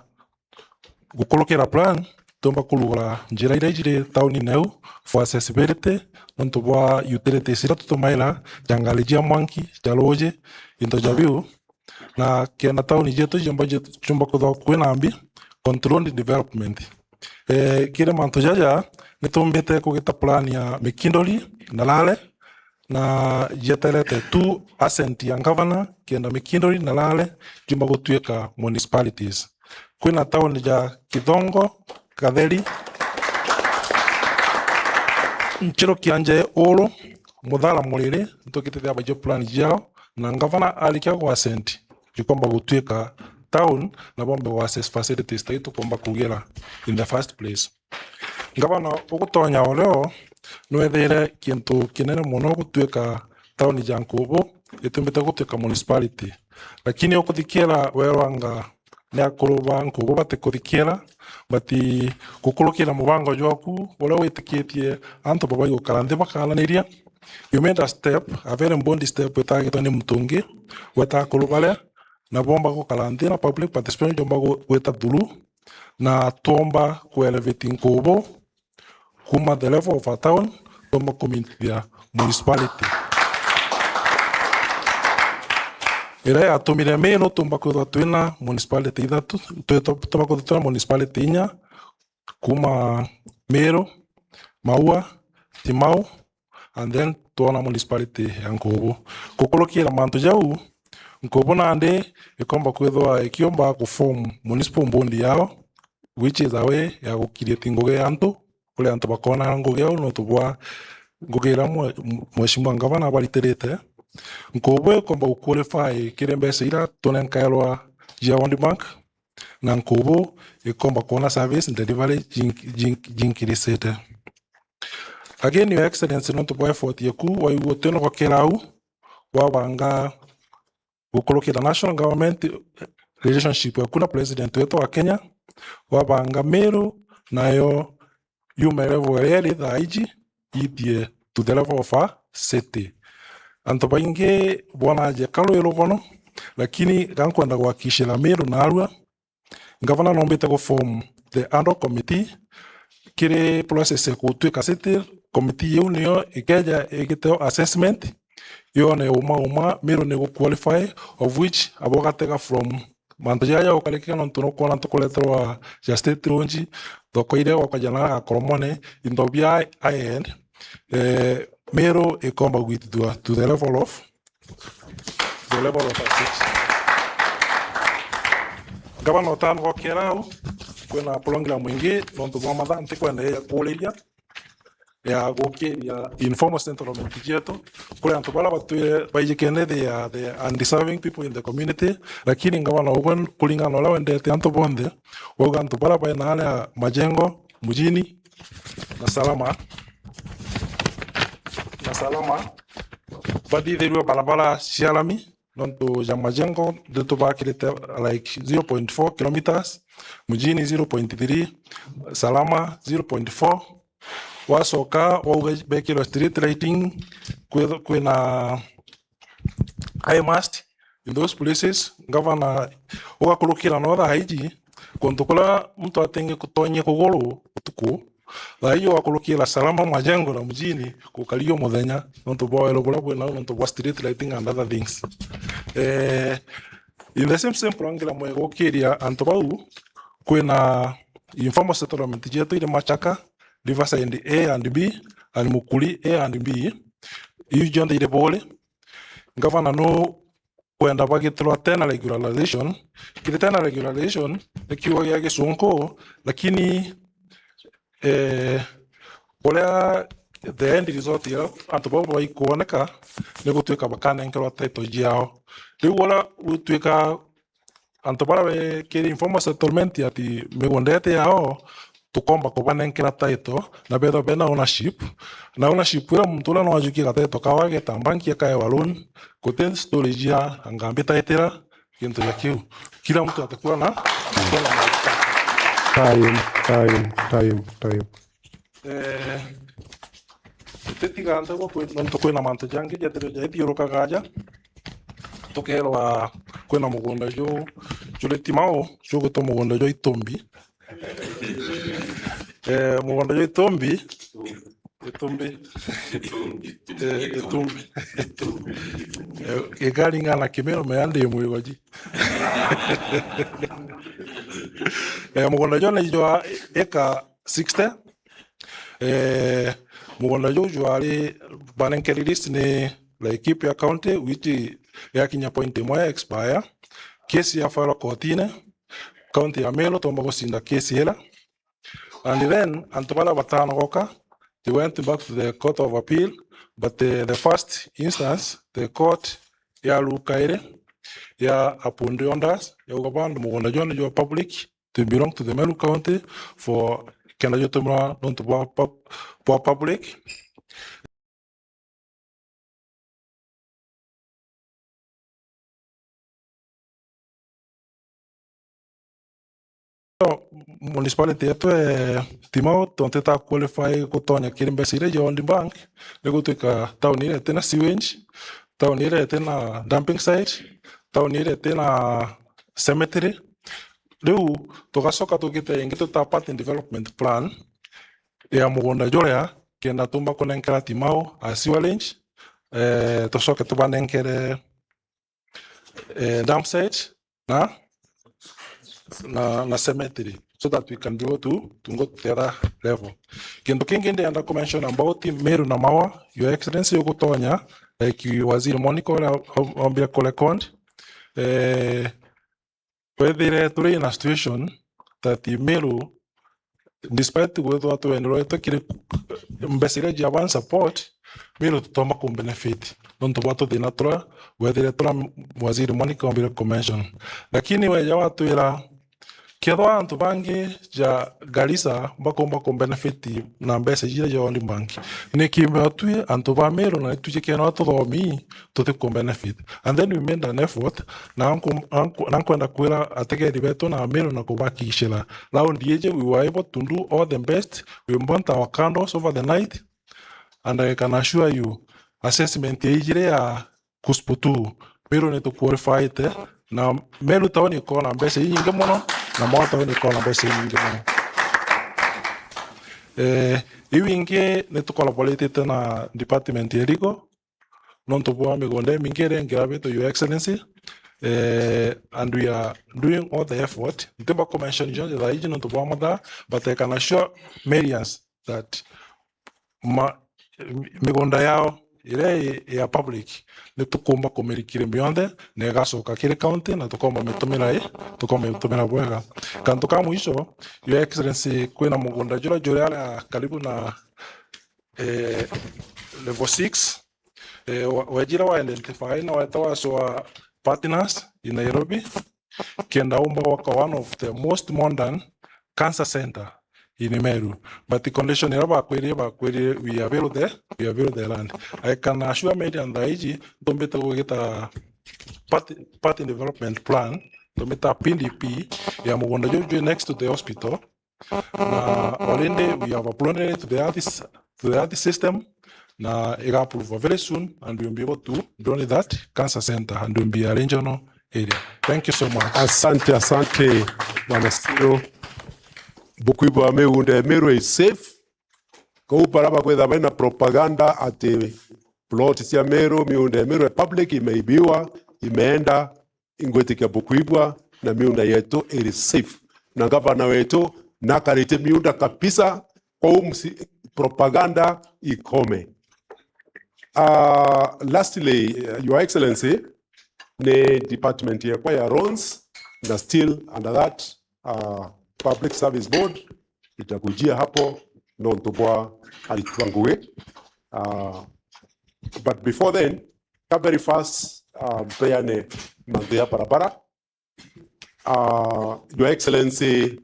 gukurukira plan, twomba kurugura njira iria ijiri taunine iu for accessibility, nontu bwa utilities iria tutumaira, ja ngari jia mwanki, ja ruuji, into ja biu, na kenda tauni jietu jiumba, jiumba kwithirwa kwina mbi, controlled development. Eh, kiri mantu jaja, nitumbite kugita plan ya Mikindori na Lale, na jeterete tu assent ya governor, kenda Mikindori na Lale jumba gutuika municipalities. Kwina tauni ja Kithongo, Gatheri, Nchirukia, Njai, Uru, Muthara, Muriri, ntukite thia bajo plan jiao, na governor arikia gwa assent, jikomba gutuika town, na bombe gwa access facilities ta itukomba kugira in the first place. Ngavana ugutonya o rio nwethire kintu kinene mono gutuika tauni ja Nkubu, itumbite gutuika municipality. Lakini ukuthikiira werwa anga ni akuru ba Nkubu batikuthikira, but gukurukira mubango jwaku uria witikitie antu babai gukara nthi bakaaraniria, you made a step, a very bold step itagitwa ni muntu ungi, weta akuru baria na bomba gukara nthi na public participation jomba gu-, gwita through, na twomba ku elevate Nkubu kuma the level of a town, twomba kumintithia municipality. Iria yatumire Meru tumba kwithwa twina municipality ithatu, twi-, tu-, tumba kwithwa twina municipality inya, kuma Meru, Maua, Timau, and then twona municipality ya Nkubu. Gukurukira mantu jau, Nkubu nandi ikomba kwithwa ikiomba ku form municipal board yao, which is a way ya gu-create ngugi ya antu, kuri antu bakona ngugi au nontu bwa ngugi iria mwe-, mheshimiwa ngavana abaritirite. Nkubu ikomba gu-qualify kiri mbeca iria tunenkairwa cia World Bank, na Nkubu ikomba kwona service delivery jink-, jink-, jinkiricite. Again, Your Excellency, nontu bwa effort yeku, waigua utinogokera au, wabanga gukurukira national government relationship yaku na president wetu wa Kenya, wabanga Meru nayo yume level iria iri thaa iji, yithie to the level of a city. Antu baingi bonagia ka rwi rugono, lakini ga nkwenda gwakishira Meru narua, ngavana nombite gu form the ad hoc committee kiri process ya gutwika city. Committee iu niyo ikeja igiteo assessment, yone uma uma Meru ni gu qualify, of which abo gatega from mantu jaja ukarikira, nontu nukwona ntukureterwa ja state launch, thoko iria gwakwa jana gakoromone, into bia high end, eh, Meru ikomba gwitithua to the level of, the level of a six. Ngavana, utanogokera au, kwina program ingi, nontu bwa mathaa ntikwenda ya kuriria, ya gukiria informal settlement cietu, kuri antu baria batwire baijikene, they are the undeserving people in the community, lakini ngavana ugwe, kuringana na uria wendete antu bonthe, wauga antu baria baina aria Majengo, Mujini, na Salama, na Salama, bathithirue barabara cia lami, nontu ja Majengo nditubakirite, like, zero point four kilometers, Mujini zero point three, Salama zero point four. Wacoka wauga bekirwe street lighting, kwi-, kwina eye mast in those places. Ngavana, ugakurukira no thaa iji, kuntu kuria muntu atingi kutonye kuguru utuku, thaa iji ugakurukira Salama, Majengo na Mujini gukari o muthenya, nontu bwa wero buria bwinau, nontu bwa street lighting and other things. Eh, in the same, same program ya gukiria antu bau, kwina informal settlement cietu iri Machaka, Riverside A and B, and Mukuri A and B, iu jonthe iri Buuri. Ngavana nu kwenda bagitirwa tena regularization. Kiri tena regularization ni kiugo gia Gisunku, lakini, eh, uria the end result ya antu bau baikuoneka ni gutuika bakanenkerwa title ciao. Riu uria gutuika antu baria bekiri informal settlement ati migunda iti yao, tukomba kubanenkera title, na bethwa bena ownership. Na ownership iria muntu uria no ajukie gatitle kawe ageta banki akaewa loan, guti story cia anga mbitaitira gintu gia kiu. Kila mtu atakuwa na, atakuwa na mali yake. Time, time, time, time. Eh, tutiga nthagwa kwi, nontu kwina mantu jangi jethirwe jaithiurukaga aja. Tukerwa kwina mugunda ju, juri Timau, jugwitwa mugunda jwa Itumbi. Eh, mugunda jwa Itumbi, Itumbi. Eh, Itumbi. Eh, igaringana Kimiru meandi mwigoji. Eh, mugunda jwa ni jwa eka sixty. Eh, mugunda juu jwari banenkeri list ni Laikipia County, which yakinya point imwe ya expire. Case ya file kotine, county ya Meru tomba gucinda case ila. And then, antu baria batanogoka, they went back to the Court of Appeal, but the, the first instance, the court ya ruka iri, ya uphold orders, yauga bandu mugunda juu ni jwa public, to belong to the Meru County for kenda jutumirwa nontu bwa pub-, bwa public. municipality yetu e Timau, tontu ita qualify gutonya kiri mbeca iria cia World Bank, ni gutwika town iria iti na sewage, town iria iti na dumping site, town iria iti na cemetery. Riu tugacoka tukite ingi tuta part in development plan ya mugunda juria, kenda tumba kunenkera Timau a sewerage, eh, tucoke tubanenkere, eh, dump site na, na, na cemetery, so that we can be able to, to go to the other level. Kintu kingi ndienda ku mention about Meru na Maua, Your Excellency, ugutonya, like Waziri Monica uria ombire ku record, eh, wethire turi in a situation that Meru, despite gwithwa twenderetwe kiri mbeca iria cia one support, Meru tutomba ku benefit nontu bwa tuthina turia wethire turia Waziri Monica ombire ku mention. Lakini weja watwira, kethwa antu bangi ja Garissa bakomba ku benefit na mbeca iria cia World Bank, niki metwi antu ba Meru na itwi kenda tuthomi tuti ku benefit? And then we made an effort, na nku-, na nku-, na nkwenda kwira ategeri betu na Meru na kubakishira, round iji we were able to do all the best, we burnt our candles over the night, and I can assure you, assessment ya ijire ya KUSPU two, Meru ni tu qualified, na Meru town ikona mbeca inyingi muno, na Maua town ikona mbeca inyingi muno. Eh, iu ingi ni tu collaboratete na department ya legal, nontu bwa migunda imingi iria ingirabitwe, Your Excellency, eh, and we are doing all the effort. Ntimba ku mention jonthe thaa iji nontu bwa mathaa, but I can assure Marians that ma-, migunda yao iria i ya public, ni tukumba kumirikiria mionthe na igacoka kiri county, na tukomba mitumira i, tukomba mitumira bwega. Kantu ka mwisho, Your Excellency, kwina mugunda juria juri aria karibu na, eh, level six, eh, wa-, wejire wa identify na weta wacoa partners in Nairobi, kenda umba gwaka one of the most modern cancer center in Meru. But condition iria bakwirire, bakwirire, we avail the, we avail the land. I can assure Marians thaa iji, ntumbite gugita part, part in development plan, ntumbita P D P ya mugunda juu juu next to the hospital. Na already we have uploaded it to the earth, to the earth system, na iga approve very soon, and we will be able to donate that cancer center and will be a regional area. Thank you so much. Asante, asante, Bwana Siro. Bukuibwa migunda ya Meru is safe. Kou bara bakwitha baina propaganda ati plot cia Meru, migunda ya Meru ya public imeibiwa, imeenda, ingwitikia bukuibwa na miunda yetu iri safe. Na gavana wetu nakarite miunda kabisa, kwou msi-, propaganda ikome. Uh, lastly, uh, Your Excellency, ni department yakwa ya roads, na still under that, uh, Public Service Board, itakujia hapo nontu bwa aritwa ngugi. Uh, but before then, ka very fast, uh, mpeane mantu ya barabara. Uh, Your Excellency,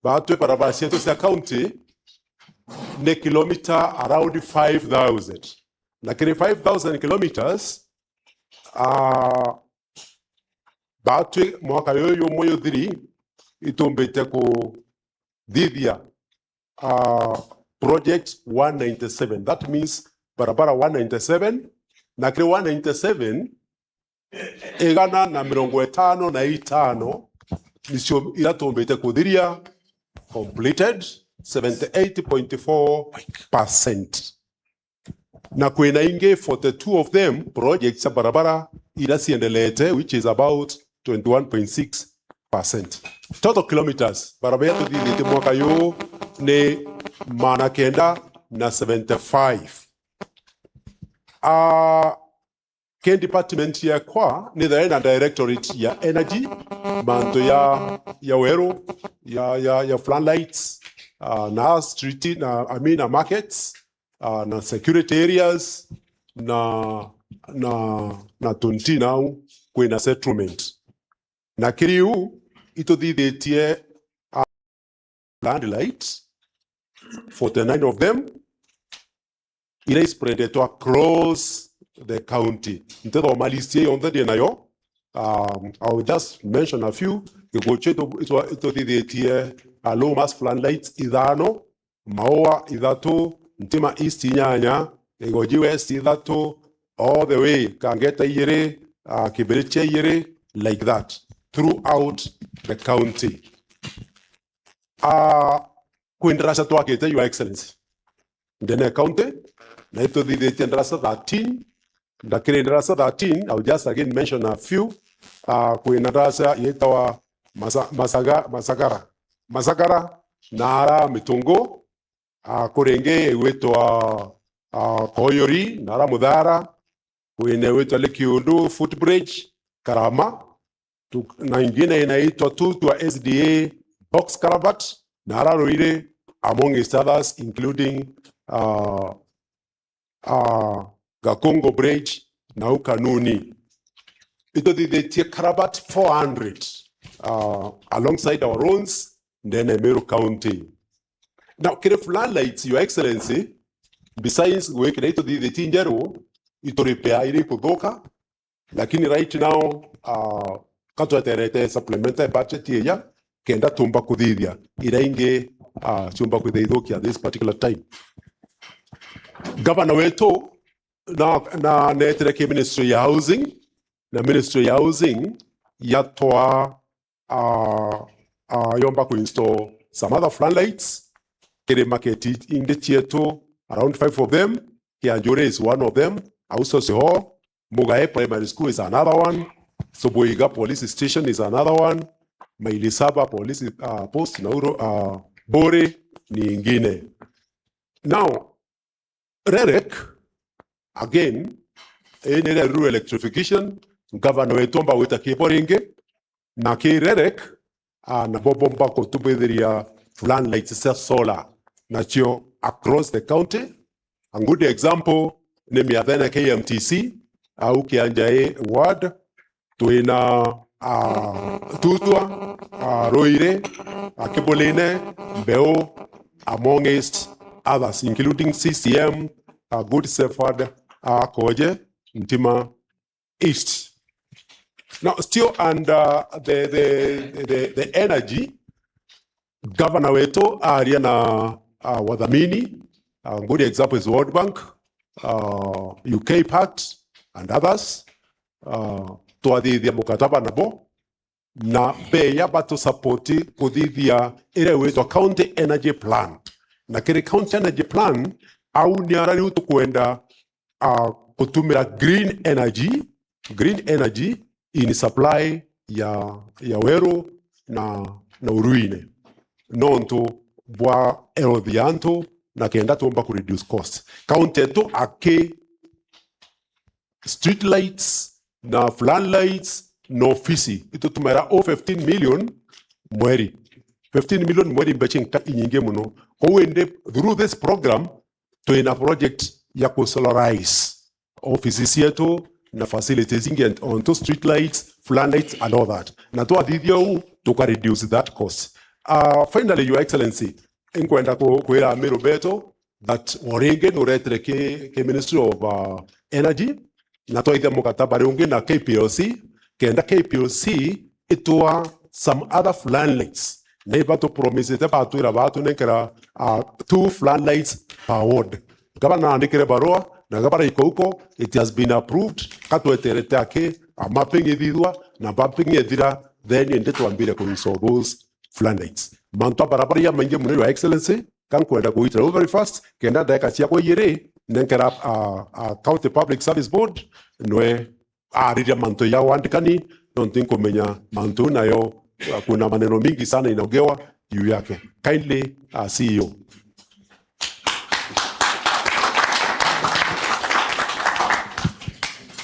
batwi barabara cietu cia county ni kilometer around five thousand. Na kiri five thousand kilometers, uh, batwi mwaka yuyu jumwe juthiri, itumbite kuthithia, uh, project one ninety-seven. That means barabara one ninety-seven, na kiri one ninety-seven, igana na mirongo itano na itano nicio ira tumbite kuthiria, completed seventy eight point four percent. Na kwina ingi forty two of them projects cia barabara ira ciendelete, which is about twenty one point six percent. Total kilometers barabara iria tuthithitie mwaka juu ni magana kenda na seventy five. Ah, ke department yakwa ni thai na directorate ya energy, mantu ya, ya weru, ya, ya, ya floodlights, ah, na street, na, I mean, na markets, ah, na security areas, na, na, na tunti nau kwina settlement. Na kiri u ituthithitie, ah, landlight, forty nine of them, ira ispreadetwe across the county. Ntithoma list iyo yonthe ndi nayo. Um, I will just mention a few. Kiguchu itu-, itu-, ituthithitie, uh, low mass floodlights ithano, Maua ithatu, Ntima East inyanya, Igoji West ithatu, all the way, Kangeta ijiri, uh, Kibirichia ijiri, like that, throughout the county. Uh, kwi ndaraca twakite, Your Excellency, ndene ya county, na ituthithitie ndaraca thirteen, na kiri ndaraca thirteen, I'll just again mention a few. Uh, kwina ndaraca yitawa Masa-, Masaga-, Masagara. Masagara, na ara Mitungu, uh, kuri ingi igwitwa, uh, Koyori, na ara Muthara, kwina igwitwa Likiundu Footbridge, Karama, tu-, na ingine inaitwa Tutwa S D A Box Culvert, na ara Ruiri, amongst others, including, uh, uh, Gakungu Bridge, na u Kanuni. Ituthithitie culvert four hundred, uh, alongside our roads, ndene ya Meru County. Now, kiri floodlights, Your Excellency, besides gwikira ituthithitie njeru, ituripea iri kuthuka, lakini right now, uh, ka tweterete supplementary budget iria, kenda tumba kuthithia iria ingi, uh, ciumba kwithia ithukia at this particular time. Gavana wetu na, na netire ki Ministry ya Housing, na Ministry ya Housing yatwa, uh, uh, yomba ku install some other floodlights kiri market ingi cietu, around five of them. Kianjuri is one of them, Ausos Hall, Mugae Primary School is another one, Soboiga Police Station is another one, Maili Saba Police, uh, Post, Nauru, uh, Buri ni ingine. Now, REREC, again, ii ni rural electrification, gavana wetu omba gwita kibo ringi, na ki REREC, ah, nabo bomba kutubithiria floodlights cia solar, nacio across the county. A good example ni miathene K M T C, au Kianjai ward, twina, ah, Tutwa, ah, Ruiri, ah, Kibuline, Mbeu, amongst others, including C C M, ah, Good Shepherd, ah, Koje, Ntima East. Now, still under the, the, the, the energy, governor wetu aria na, uh, wathamini, uh, good example is World Bank, uh, U K Pact and others, uh, twathithia mukataba nabo, na beya batu support kuthithia iria igwitwa County Energy Plan. Na kiri County Energy Plan, au ni ara riu tukwenda, uh, gutumira green energy, green energy in supply ya, ya weru na, na uruine, nontu bwa health ya antu, na kenda tumba ku reduce cost. County yetu aki street lights na flood lights na ofisi, itutumira o fifteen million mweri. Fifteen million mweri mbeca inka-, inyingi muno. Kou indi, through this program, twina project ya ku solarize offices cietu na facilities ingi, onto street lights, flood lights and all that. Na twathithia uu, tuka reduce that cost. Uh, finally, Your Excellency, inkwenda ku-, kwira Amiru betu that o ringi nuretire ki, ki Ministry of, uh, Energy, na twaithia mukataba riu ungi na K P L C, kenda K P L C itwa some other floodlights. Na iba tu promisete, batwira batunenkera, uh, two floodlights per ward. Gavana naandikire barua, na gavana iko huko, it has been approved. Katweterete aki, a mapping ithithwa, na mapping ithira, then indi twambire ku install those floodlights. Mantu a barabara ya maingi muno, Your Excellency, ka nkwenda kuitira u very fast, kenda ndagika ciakwa ijiri, nenkera, uh, uh, County Public Service Board, nwe ariria mantu ya wandikani, nontu nkumenya mantu nayo, uh, kuna maneno mingi sana inaongewa juu yake. Kindly, uh, C E O.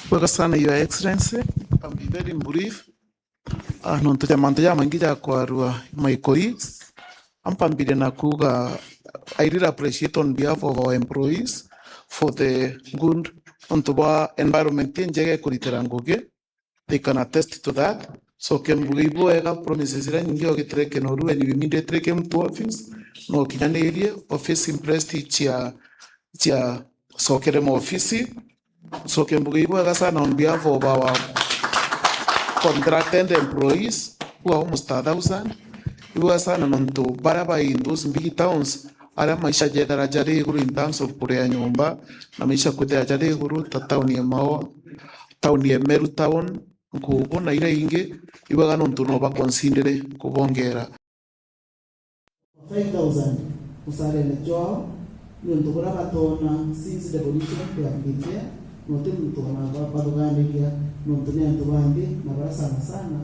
Bwega sana, Your Excellency. I'll be very brief. Ah, nontu ja mantu jamaingi ja kwarua, my colleagues, ampambire na kuuga, I really appreciate on behalf of our employees for the good, nontu bwa environment injega ikuritira ngugi, they can attest to that. So, kembuge ibwega, promises iria nyingi ogitire Kinoru, and we immediately came to office, no kinyanirie, office impressed chia, chia sokere maofisi. So, kembuge ibwega sana on behalf of our contracted employees, Bwa almost a thousand. Ibwega sana nontu baria bai in those big towns, aria maisha jethera jari iguru in terms of kuria nyomba, na maisha kwithira jari iguru ta town ya Maua, town ya Meru town, Nkugu na iria ingi, ibwega nontu no baconsidere kubongera. Five thousand mucarene jwao, niuntu buria batoona since devolution they have been there, na uti muntu ona ba-, bathuganiria, niuntu ni antu ba nthi, na baria sana sana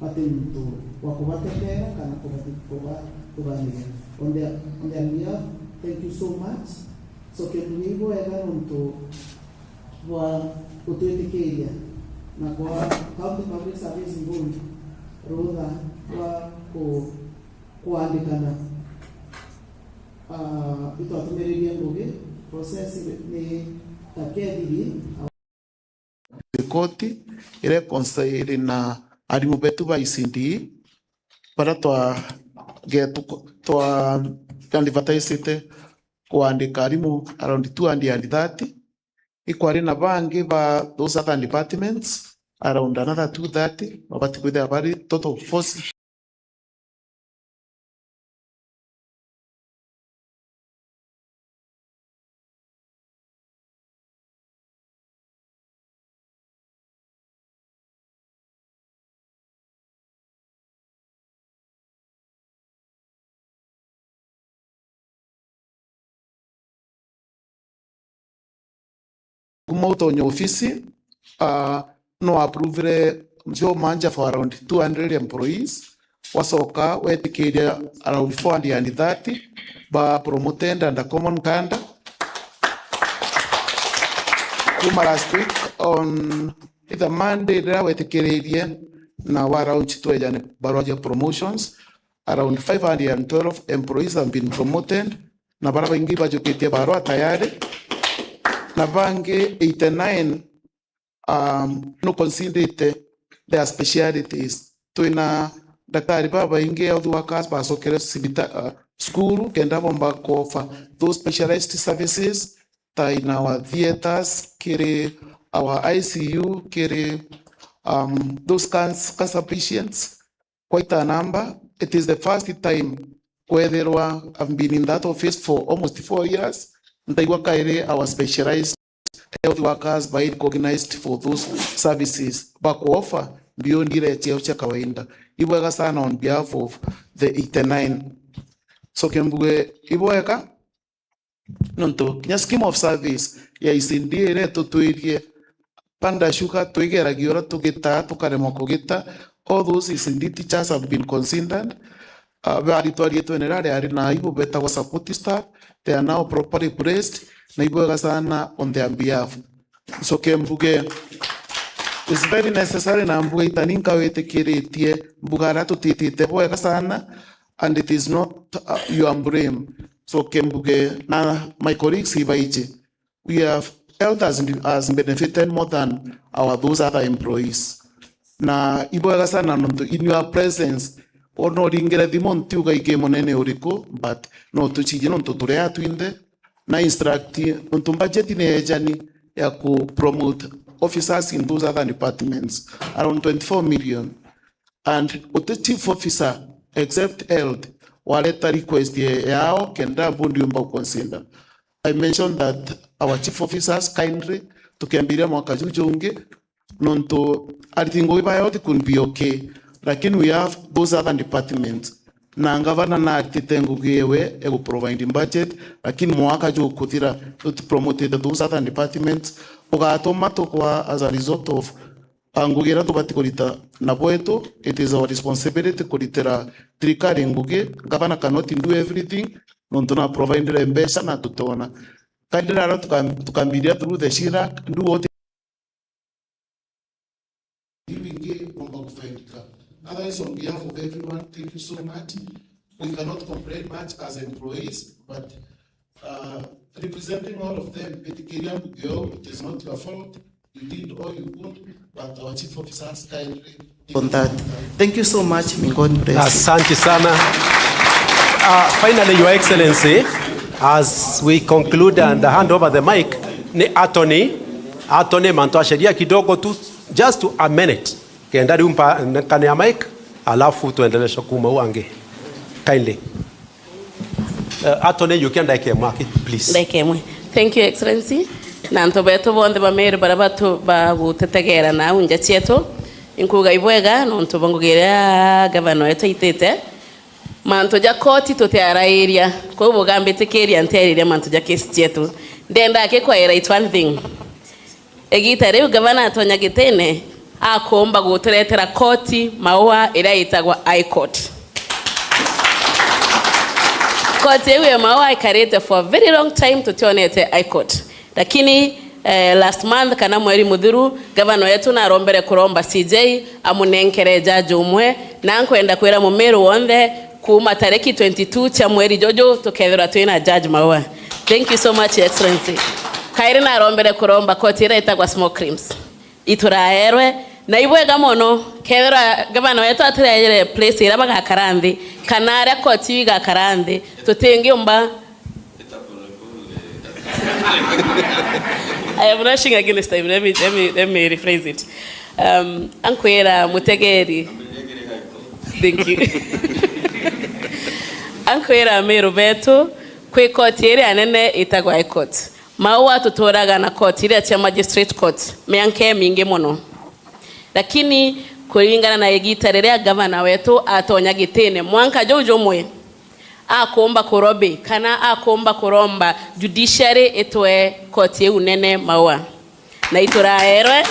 bati muntu wa kubatetera kana kubathi-, kubathuganiria. On their, on their behalf, thank you so much. So, kintu giki bwega niuntu bwa gutwitikiria na kwa County Public Service Board rutha rwa ku-, kuandikana. Ah, itwatumiririe ngugi, process ni ta kethiri. Rikoti iria ikonsa iri na arimu betu ba E C D, baria twa-, ge-, tuko-, twa-, twa advertisite kuandika arimu around two hundred and thirty. Ikwari na bangi ba those other departments around another two thirty, babati kwithira bari total force. Kuma utonye ofisi, ah, no approvire njo manja for around two hundred employees, wacoka wetikiria around four hundred and thirty ba promoted under common cadre. Kuma last week on either Monday riria wetikiririe na wa launch twejane barua ja promotions, around five hundred and twelve employees have been promoted, na baria baingi bajukitie barua tayari, na bangi eighty-nine, um, no considerite their specialities. Twina ndakari babaingi, health workers, bacokere cibita-, uh, cukuru kenda bomba kuoffer those specialized services, ta in our theatres, kiri our I C U, kiri, um, those canc-, cancer patients. Quite a number. It is the first time kwethirwa I've been in that office for almost four years. Ntaigua kairi our specialized health workers by recognized for those services bakuoffer beyond ile cheo cha kawaida. Ibwega sana on behalf of the eighty-nine. So kembuge ibwega, nontu kinya scheme of service ya E C D iria itutwirie panda shuka twigeragia uria tugitaa tukaremwa kugita. All those E C D teachers have been considered. Uh, baritwa rietwene riria riari na aibu betagwa support staff, they are now properly placed, na ibwega sana on their behalf. Ncoke mbuge, it's very necessary, na mbuga itani nkawitikiritie mbuga aria tutitite bwega sana, and it is not, uh, your blame. Ncoke mbuge na my colleagues ibaiji, we have health has, has benefited more than our those other employees. Na ibwega sana nontu in your presence, ona uringire thimu ntiuga iki munene uriku, but no tuciji nontu turi atwinthe, na instruct, nontu budget ni ejani ya ku promote officers in those other departments, around twenty-four million. And uti chief officer, except health, wareta request ye-, yao kenda board yumba consider. I mentioned that our chief officers kindly, tukiambiria mwaka juu jungi, nontu ariti ngugi ba health could be okay, lakini we have those other departments. Na ngavana naritite ngugi ewe egu providing budget, lakini mwaka jukuthira, tuti promoted those other departments, ugatuma tukwa as a result of, ah, ngugi iria tubati kurita na bwetu. It is our responsibility kuritira thirikari ngugi. Ngavana cannot do everything, nontu na providire mbeca na tutona. Kandi rero tuka-, tukambiria through the C R A C, ndu wote iu ingi bomba kufaidika. Otherwise, on behalf of everyone, thank you so much. We cannot complain much as employees, but, uh, representing all of them, betikiria mbuge o, it is not your fault. You did all you could, but our chief officers kindly on that. Thank you so much. May God bless. Asante sana. Uh, finally, Your Excellency, as we conclude and hand over the mic, ni Attorney, Attorney mantu a sheria kidogo tu, just to a minute. Kenda riu mpa-, nkanea mic. Alafu tuendeleshe kuma u angi. Kindly. Uh, Attorney, yukia ndagika imwe aki, please. Ndagika imwe. Thank you, Excellency. Na antu betu bonthe ba Meru baria batu-, bagutetegera nau nja cietu, inkuga ibwega nontu bwa ngugi iria gavana wetu aitite. Mantu ja koti tutiarairia, kwou bugambitikiria ntiariria mantu ja kesi cietu. Ndenda akikwaira it one thing. Igita riu gavana atonya gitine, akumba guturetera koti maua iria itagwa High Court. Koti iu ya maua ikarite for a very long time tutionete High Court. Lakini, eh, last month kana mweri muthiru, gavana wetu narombere kuromba C J amunenkere judge umwe, na nkwenda kwira Mumiru wonthe, kuma tariki twenty-two cia mweri juju tukethirwa twina judge maua. Thank you so much, Your Excellency. Kairi narombere kuromba koti iria itagwa small crimes ituraerwe, na ibwega mono kethirwa gavana wetu atiraere place iria bagakara nthi kana aria koti iu igakara nthi, tutingiumba I am rushing against time. Let me, let me, let me rephrase it. Um, ankwira mutegeri. Thank you. Ankwira Meru betu, kwi koti iria nene itagwa High Court. Maua tuturaga na koti iria cia Magistrate Court mianka imingi mono. Lakini kuringana na igita riria gavana wetu atonya gitine, mwanka juu jumwe, akumba kurobi kana akumba kuromba judiciary itwe koti iu nene maua. Na ituraerwe.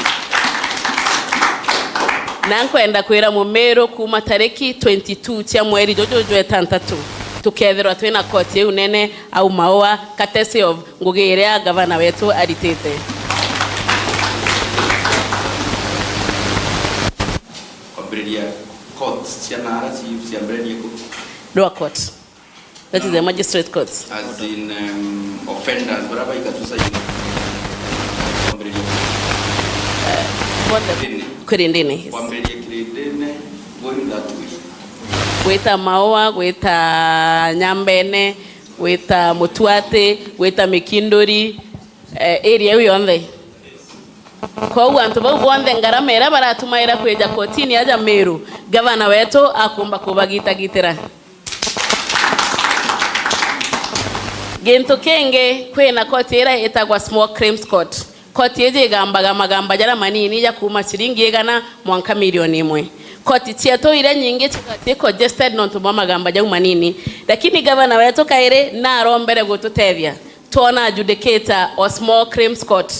Na nkwenda kwira Mumiru kuma tariki twenty-two cia mweri juju jwa itantatu, tukethirwa twina koti iu nene au maua, courtesy of ngugi iria gavana wetu aritite. Kwambiriria court cia naara ci-, ciambiririe ku? Lower court. That is the magistrate courts. As in, um, offenders, baria baigatusa yu. Kwambiriria. Kirindini. Kirindini, yes. Kwambiriria Kirindini, going that way. Gwita Maua, gwita Nyambene, gwita Mutuati, gwita Mikinduri, eh, area iu yonthe. Kwou antu bau bonthe ngarama iria baratumaira kwija kotini aja Meru, gavana wetu akumba kubagitagitira. Gintu kingi, kwina koti iria itagwa Small Claims Court. Koti iji igambaga magamba jaria manini ja kuuma ciringi igana mwanka milioni imwe. Koti cietu iria nyingi ciga-, ci congested nontu bwa magamba jau manini. Lakini gavana wetu kairi narombere gututethia. Twona adjudicator o Small Claims Court.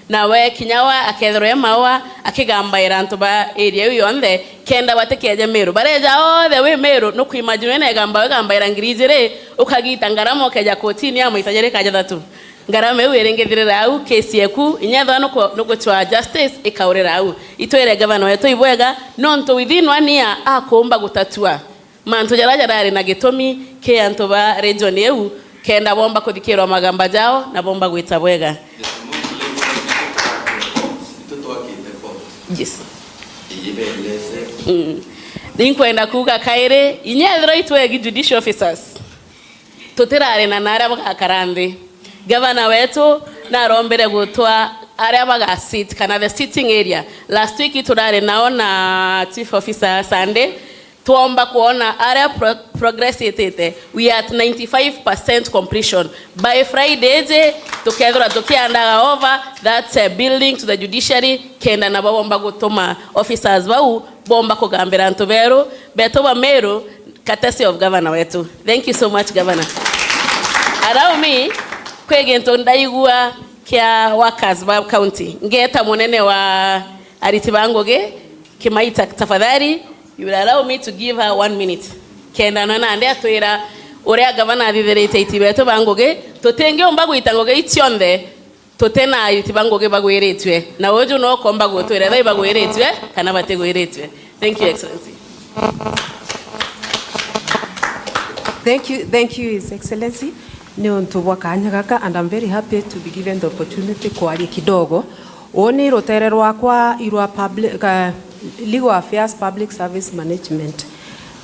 Nawe kinya wa akethirwa e Maua akigambaira antu ba area iu yonthe, kenda batikeje Meru. Bareja othe wi Meru, nukuimagine wina igamba, igambaira ngiri ijiri, ukagita ngarama ukeja kotini ya maita jeri ka jathatu. Ngarama iu iringithirira au, case yeku, inya ethwa nuku-, nukuchwa justice, ikaurira au. Itwire gavana wetu ibwega, nontu within one year akumba gutatua mantu jaria jarari na gitumi ki antu ba region iu, kenda bomba kuthikirwa magamba jao na bomba gwita bwega. Yes. Mm. Ninkwenda kuuga kairi, inya ethirwa itwegi judicial officers, tutirari na naria bagakara nthi. Gavana wetu narombere gutwa aria baga sit kana the sitting area. Last week turari nao na chief officer Sunday, twomba kwona aria pro-, progress itite. We are at ninety-five percent completion. By Friday iji, tukethirwa tukiandaga over that, uh, building to the judiciary, kenda nabo bomba gutuma officers bau bomba kugambira antu beru, betu ba Meru, courtesy of governor wetu. Thank you so much, governor. Allow me, kwi gintu ndaigua kia workers ba county. Ngeta munene wa ariti ba ngugi, Kimaita, tafadhali, you will allow me to give her one minute. Kenda na nandi atwira uria gavana athithiritie aiti betu ba ngugi, tutingiumba gwita ngugi iu cionthe tutina aiti ba ngugi bagwiritue. Na uju no komba gutwira ethai bagwiritue kana batigwiritue. Thank you, Excellency. Thank you, thank you, His Excellency. Ni untu bwa kanya gaka, and I'm very happy to be given the opportunity kwaria kidogo. Uu ni rutere rwakwa irwa public, uh, Legal Affairs, Public Service Management,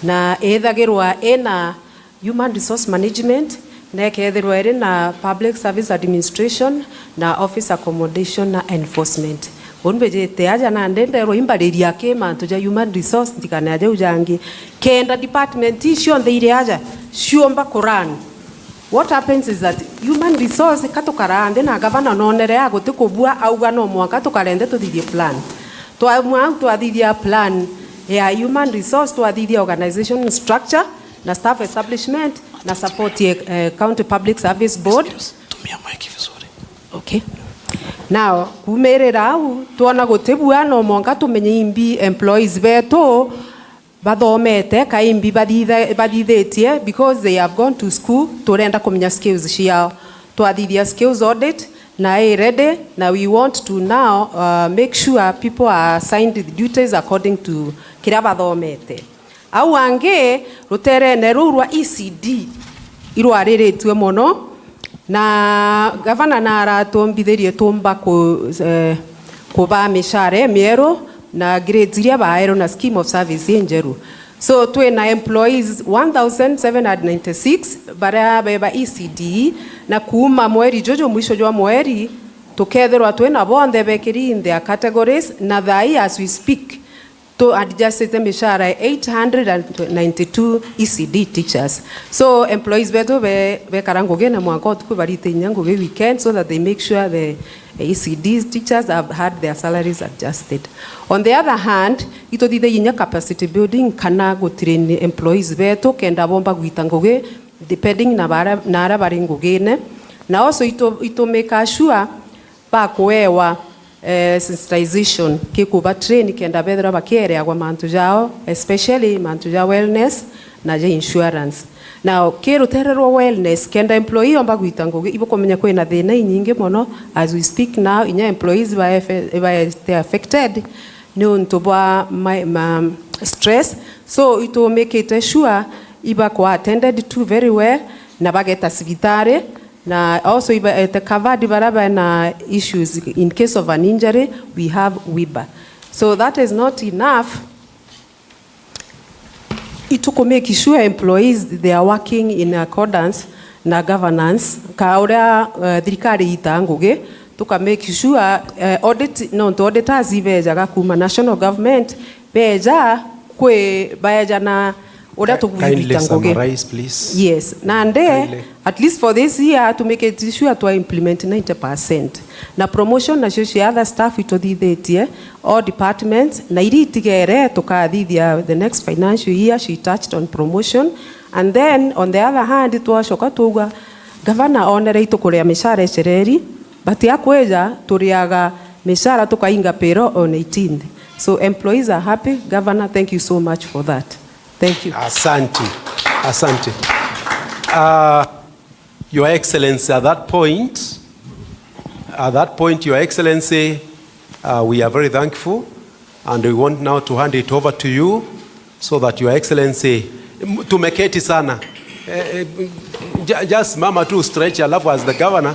na ithagirwa ina Human Resource Management, na ikethirwa iri na Public Service Administration na Office Accommodation na Enforcement. Uni mbijite aja nandi nderwa imbariria ki mantu ja human resource, ntikane aja u jangi. Kenda department ii cionthe iri aja ciumba ku run. What happens is that human resource ka tukaraa nthi na gavana nonere aguti kubua, auga no mwanka tukarende tuthithie plan. Twaumwa au twathithia plan ya human resource, twathithia organization structure na staff establishment na support ya, eh, County Public Service Board. Tumia mic vizuri. Okay. Now, kuumirira au, twona gutibua, no mwanka tumenye imbi employees betu bathomete, ka imbi bathitha-, bathithitie, because they have gone to school, turenda kumenya skills ciao. Twathithia skills audit, na i ready, na we want to now, uh, make sure people are assigned the duties according to kiria bathomete. Au angi, ruterene ruu rwa E C D irwariritue mono, na gavana naratumbithirie tumba ku-, eh, kubaa micara imieru na grades iria baeru na scheme of service injeru. So, twina employees one thousand seven hundred ninety-six baria beba E C D, na kuuma mweri juju mwisho jwa mweri, tukethirwa twina bonthe bekiri in their categories, na thaai as we speak, tu adjustite micara ya eight hundred and ninety-two E C D teachers. So, employees betu be-, bekara ngugine mwanka utuku, barite inya ngugi weekend, so that they make sure the E C D teachers have had their salaries adjusted. On the other hand, ituthithagia inya capacity building kana gutrain employees betu kenda bomba gwita ngugi depending na bara-, na aria bari ngugine. Na also itu-, itu make sure bakuewa, eh, sensitization, kikuba train kenda bethirwa bakiereagwa mantu jao, especially mantu ja wellness na ja insurance. Now, ki rutere rwa wellness, kenda employee omba gwita ngugi, ibukumenya kwina thina inyingi mono. As we speak now, inya employees ba F-, ba affected ni untu bwa ma, ma stress. So, itumikite sure ibakwa attended to very well na bageta cibitari. Na also iba, eh, the covered bara bena issues in case of an injury, we have WIBA. So that is not enough. Ituku make sure employees they are working in accordance na governance, ka uria, eh, thirikari itaa ngugi, tuka make sure, eh, audit, nontu auditors ibejaga kuma national government, beja kwi, baeja na uria Ki-, kindly tuguita ngugi. Summarize, please. Yes, nandi, kindly. At least for this year, to make it sure twa implement ninety percent. Na promotion nacio cia other staff ituthithitie, all departments, na iria itigere tukathithia the next financial year, she touched on promotion. And then, on the other hand, twacoka twauga, gavana onere itukuria micara icereri, but akwija turiaga micara tukainga payroll on eighteenth. So employees are happy. Governor, thank you so much for that. Thank you. Asante. Asante. Uh, Your Excellency, at that point, at that point, Your Excellency, uh, we are very thankful, and we want now to hand it over to you so that Your Excellency, m-, tumeketi sana. Eh, eh, ju-, just mama tu stretch, alafu as the governor,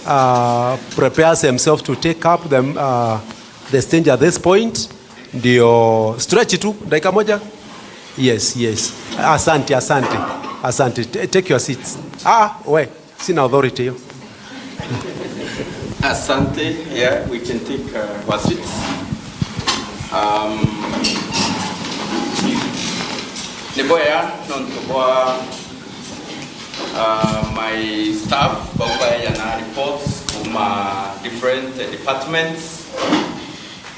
uh, prepares himself to take up the, uh, the stage at this point, ndio stretch tu, dakika moja. Yes, yes. Asante, asante. Asante. T-, take your seats. Ah, we, sina authority hiyo. Asante. Yeah, we can take, uh, our seats. Um, ni boya, nontu bwa, uh, my staff, bau baeja na reports kuma different, uh, departments.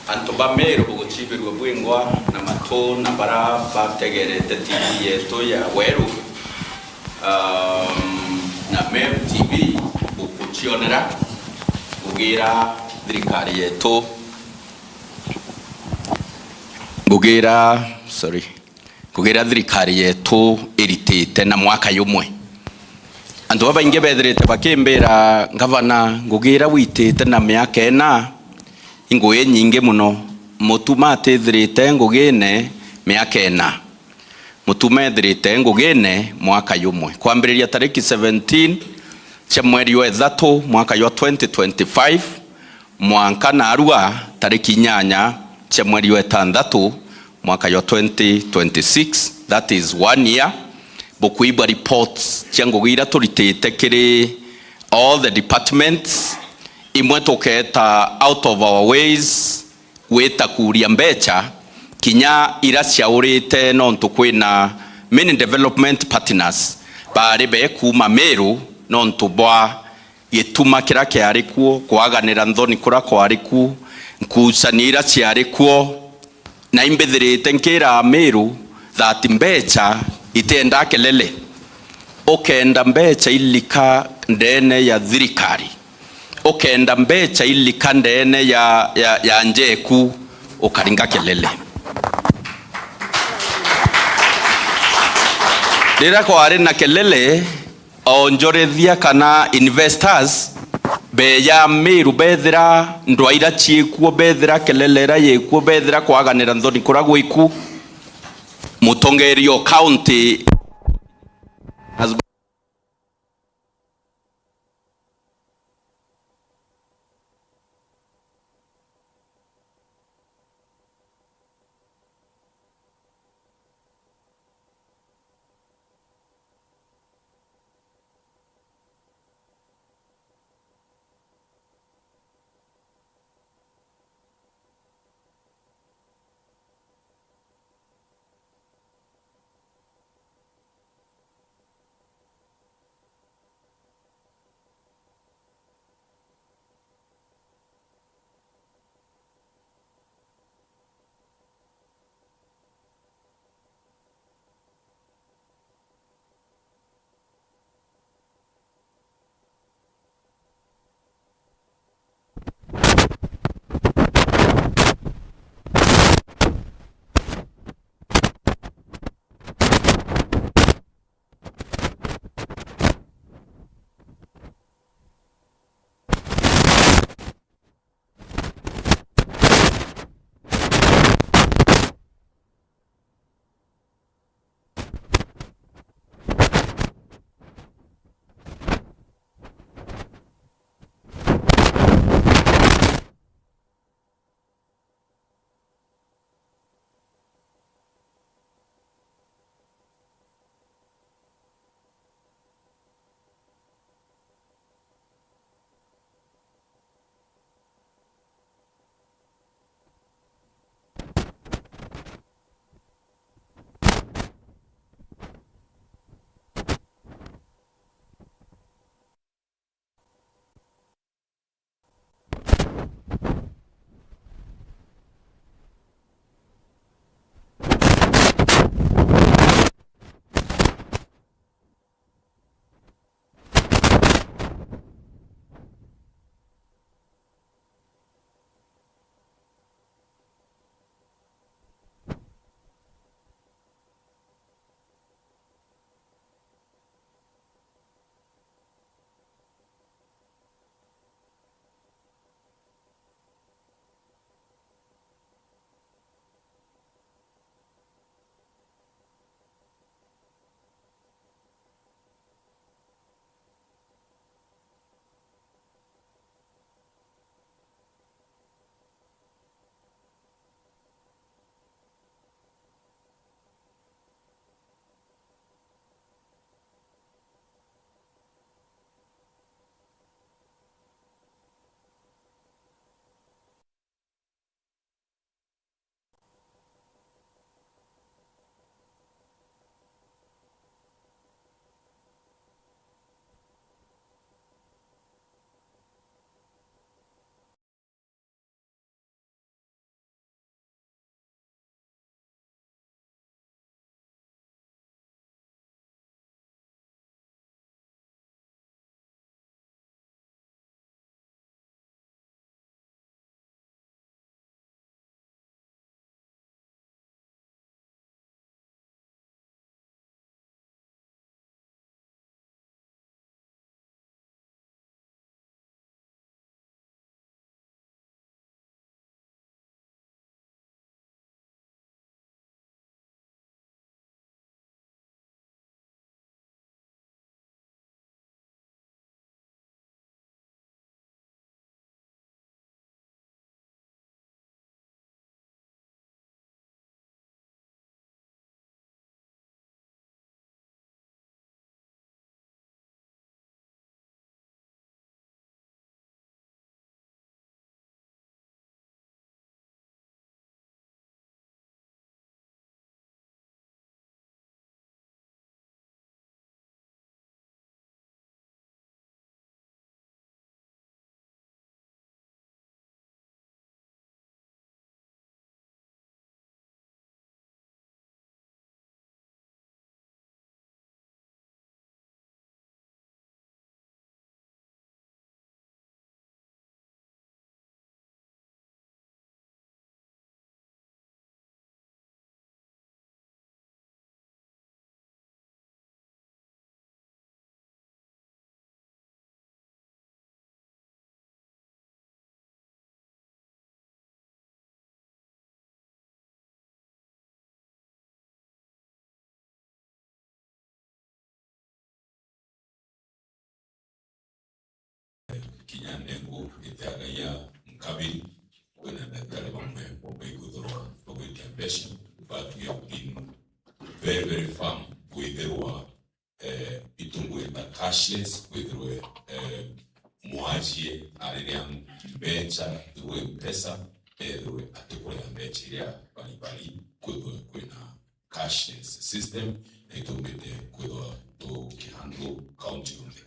Antu ba Meru bugucibirua bwingwa na matu na bara bategerete T V yetu ya Weru, um, na Meru T V bugucionera, ngugira thirikari yetu, ngugira, sorry, ngugira thirikari yetu iritite na mwaka jumwe. Antu babaingi bethirite bakimbira, "Ngavana, ngugi iria witite na miaka ina, i ngugi inyingi mono. Mutuma atithirite ngugine miaka ina. Mutuma ethirite ngugine mwaka jumwe. Kwambiriria tariki seventeen cia mweri jwa ithatu mwaka jwa twenty twenty-five, mwanka narua tariki inyanya cia mweri jwa itanthatu mwaka jwa twenty twenty-six, that is one year, bukwigua reports cia ngugi iria turitite kiri all the departments, imwe tukeeta out of our ways, gwita kuuria mbeca kinya ira ciaurite, nontu kwina many development partners baari be kuuma Meru, nontu bwa gituma kira kiari kuo, kwaganira nthoni kura kwari kuo, nkucanio ira ciari kuo. Na imbithirite nkira Amiru that mbeca itienda kelele. Ukenda mbeca ilika ndene ya thirikari, ukenda mbeca ilika ndene ya, ya, ya njeku, ukaringa kelele. Riria kwari na kelele, onjorithia kana investors beeja Miru, bethira ndwaa ira ciikuo, bethira kelele ira yikuo, bethira kwaganira nthoni kura gwiku, mutongeria o county has kinya ndengu itiagaia nkabiri, kwina ndagitari bamwe bauga ikwithirwa bagwitia mbeca, but we have been very, very firm kwithirwa, eh, itugwita cashless, kwithirwe, eh, mwajie ariria mbeca through M-Pesa, ethirwe atikuria mbeca iria baribari, kwithirwe kwina cashless system, na itumbite kwithwa tukihandle county yonthe.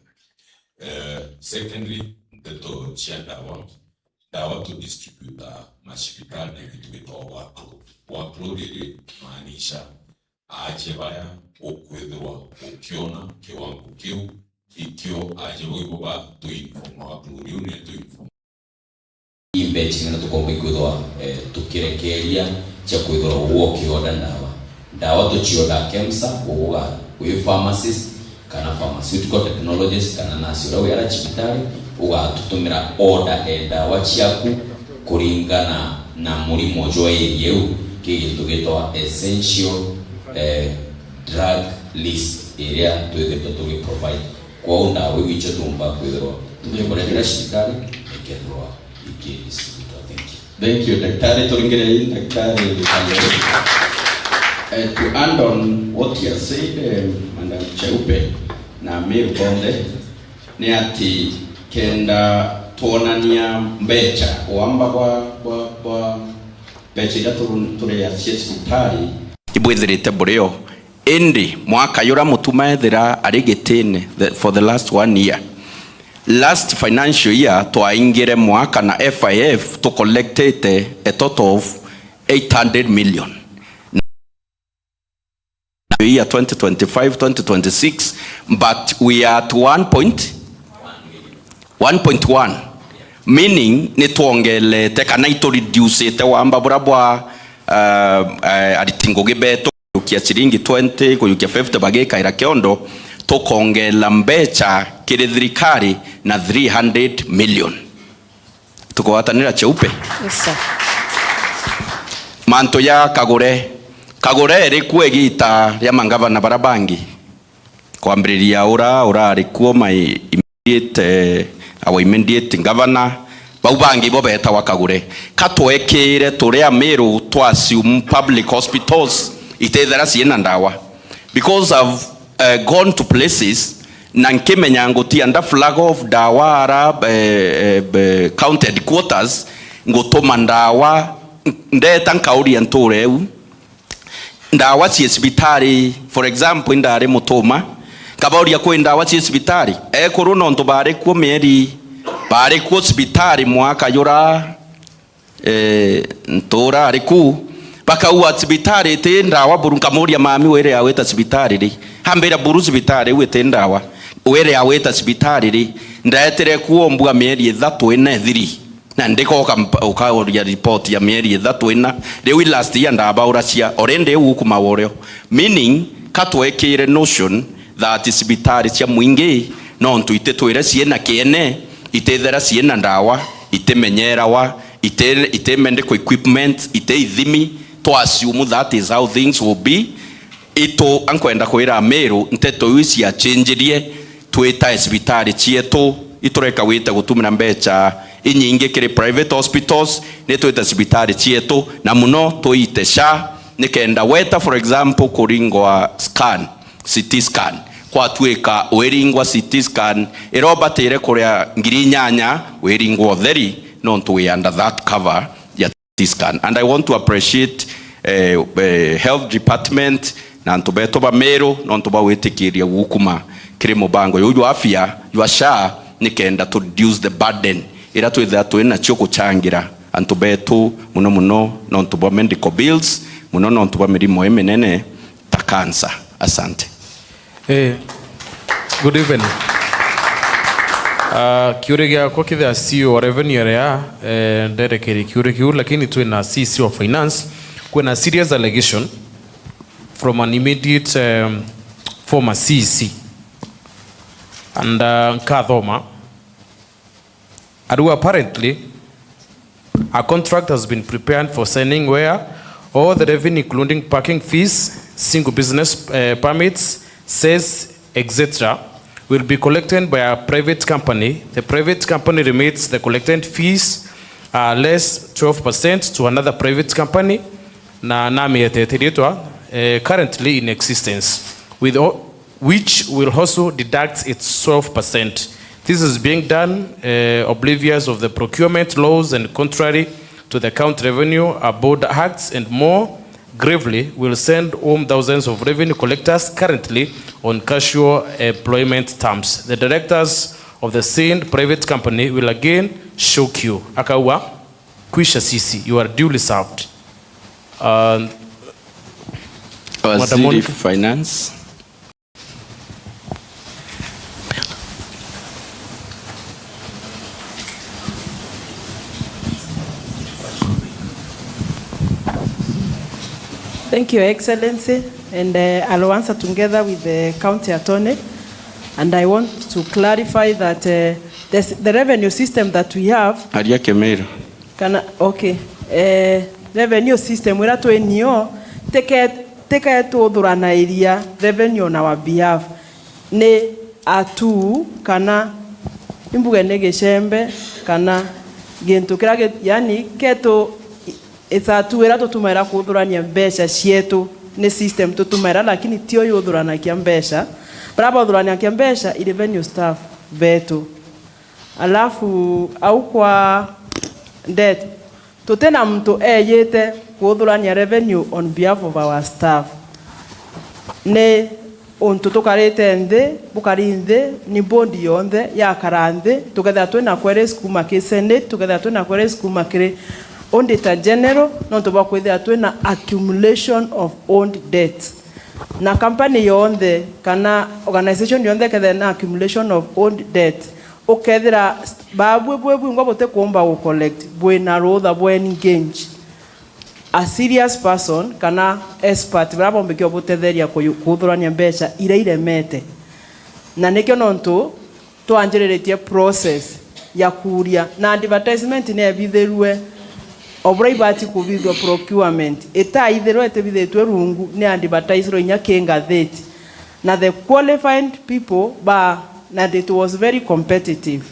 Eh, secondly, ndeto cia ndawa, ndawa tu distributor macibitari na itugitawa workload. Workload iri maanisha aajie baya ukwithirwa ukiona kiwango kiu, ikio aajie bau ibo ba tu inform workload iu, ni tu inform imbechi, na tukomba ikwithwa, eh, tukirekeria cia kwithirwa ugwe ukionda ndawa. Ndawa tuciondaa KEMSA, uga wi pharmacist, kana pharmaceutical technologist, kana nurse uria wiara cibitari, ugatutumira order e ndawa ciaku kuringana na murimo jwa area iu, ki gintu gitwa essential, eh, drug list iria twithitwe tugi provide. Kwou ndawa iu icio tuumba kwithirwa tukikuretera cibitari, ikethirwa ikidistributwa. Thank you. Thank you, daktari. Turingirei daktari Kanyori. Eh, to add on what you have said, eh, Madam Cheupe na Miru bonthe, ni ati kenda twonania mbecha, uamba bwa, bwa, bwa mbecha iria tu-, turia cia cibitari. Ibwithirite burio. Indi mwaka jura Mutuma ethira ari gitine, the, for the last one year, last financial year, twaingire mwaka na F I F tucollectite a total of eight hundred million. Year twenty twenty-five, twenty twenty-six, but we are at one point, one point one, meaning ni twongelete kana itureducite wamba bura bwa, uh, uh, ariti ngugi betu kujukia ciringi twenty, kujukia fifty bagikaira kiondo, tukongela mbecha kiri thirikari na three hundred million. Tukugwatanira Cheupe? Yes, sir. Mantu ja Kagure. Kagure iri kuo igita ria mangavana bara bangi. Kwambiriria ura, urari kuo my immediate, eh, our immediate governor. Bau bangi bo betagwa Kagure. Ka twekire turi Amiru twa assume public hospitals itithera ciina ndawa. Because I've, eh, gone to places na nkimenya ngutia nda flag off ndawa ara, eh, eh, eh, county headquarters, ngutuma ndawa, ndeta nkauria nture eu, ndawa cie cibitari, for example, indari Mutuma, nkabauria, "Kwi ndawa cie cibitari?" Ekuru nontu bari kuo mieri, bari kuo cibitari mwaka jura, eh, ntura ari ku, bakaua cibitari iti ndawa buru, nkamuria, "Mami, wire ya gwita cibitari ri?" Ambira, "Buru cibitari iu iti ndawa, wire ya gwita cibitari ri?" Ndaetire kuo mbua mieri ithatu ina ithiri. Na ndikoka mp-, ukauria report ya mieri ithatu ina. Riu i last year ndabaura cia already iu ukuma worio. Meaning, ka twekire notion that cibitari cia mwingi nontu ititwire ciina kiene, itithera ciina ndawa, itimenyerawa, iti, iti medical equipment, iti ithimi, twa assume that is how things will be. Itu, ankwenda kwira Amiru, nteto iu ciachinjirie, twitae cibitari cietu, itureka gwita gutumira mbecha inyingi kiri private hospitals, ni twita cibitari cietu, na muno tuite SHA, nikenda weta, for example, kuringwa scan, C T scan, kwatuika wiringwa C T scan irobatire kuria ngiri inyanya, wiringwa utheri, nontu wi under that cover ya C T scan. And I want to appreciate, eh, eh, health department na antu betu ba Meru nontu bwa gwitikiria gukuma kiri mubango juu jwa afya jwa SHA, nikenda to reduce the burden ira twithira twi nacio guchangira antu betu, muno muno nontu bwa medical bills, muno nontu bwa mirimo iminene ta cancer. Asante. Eh, good evening. Ah, kiuria giakwa kithia C E O wa revenue area, eh, nderekerie kiuria kiu, lakini twina C E C wa finance, kwina serious allegation from an immediate, um, former C E C. And, uh, nkathoma. Ariu, apparently, a contract has been prepared for signing where all the revenue, including parking fees, single business, eh, permits, sales, et cetera, will be collected by a private company. The private company remits the collected fees are less twelve percent to another private company, na namiete ritwa, eh, currently in existence, with o-, which will also deduct its twelve percent. This is being done, eh, oblivious of the procurement laws and contrary to the County Revenue Board Acts, and more gravely, will send home thousands of revenue collectors currently on casual employment terms. The directors of the same private company will again shock you. Akauga, kwisha sisi, you are duly served. Uh, Waziri Madam Monica. Finance. Thank you, Excellency. And, uh, I'll answer together with the County Attorney. And I want to clarify that, uh, the, the revenue system that we have. Aria Kimiru. Kana, okay. Eh, revenue system ira twi nio, tike-, tiketuthuranaria revenue on our behalf. Ni atu kana imbuge ni gicembe kana gintu kiria gi-, yani ketu, it's atu ira tutumaira kuthurania mbeca cietu, ni system tutumaira, lakini tio yuthuranagia mbeca. Bara bathuranagia mbeca i revenue staff betu. Alafu au kwa debt, tuti na muntu eyite kuthurania revenue on behalf of our staff. Ni untu tukarite nthi, bukari nthi, ni board yonthe yakara nthi, tukethira twina queries kuuma ki Senate, tukethira twina queries kuuma kiri Auditor General, nontu bwa kwithira twina accumulation of old debt. Na company yonthe kana organization yonthe kethira na accumulation of old debt, ukethira baabui bwi bwingwa butikuumba gu collect, bwina rutha bwa engage a serious person kana expert baria bombikio butetheria kuyu-, kuthurania mbeca iria iremete. Na nikio nontu twanjiriritie process ya kuuria, na advertisement ni ebithirue o buria ibati kubithua procurement. Itaithirwe itibithitue rungu, ni advertisirwe inya ki ngatheti. Na the qualified people ba, na it was very competitive.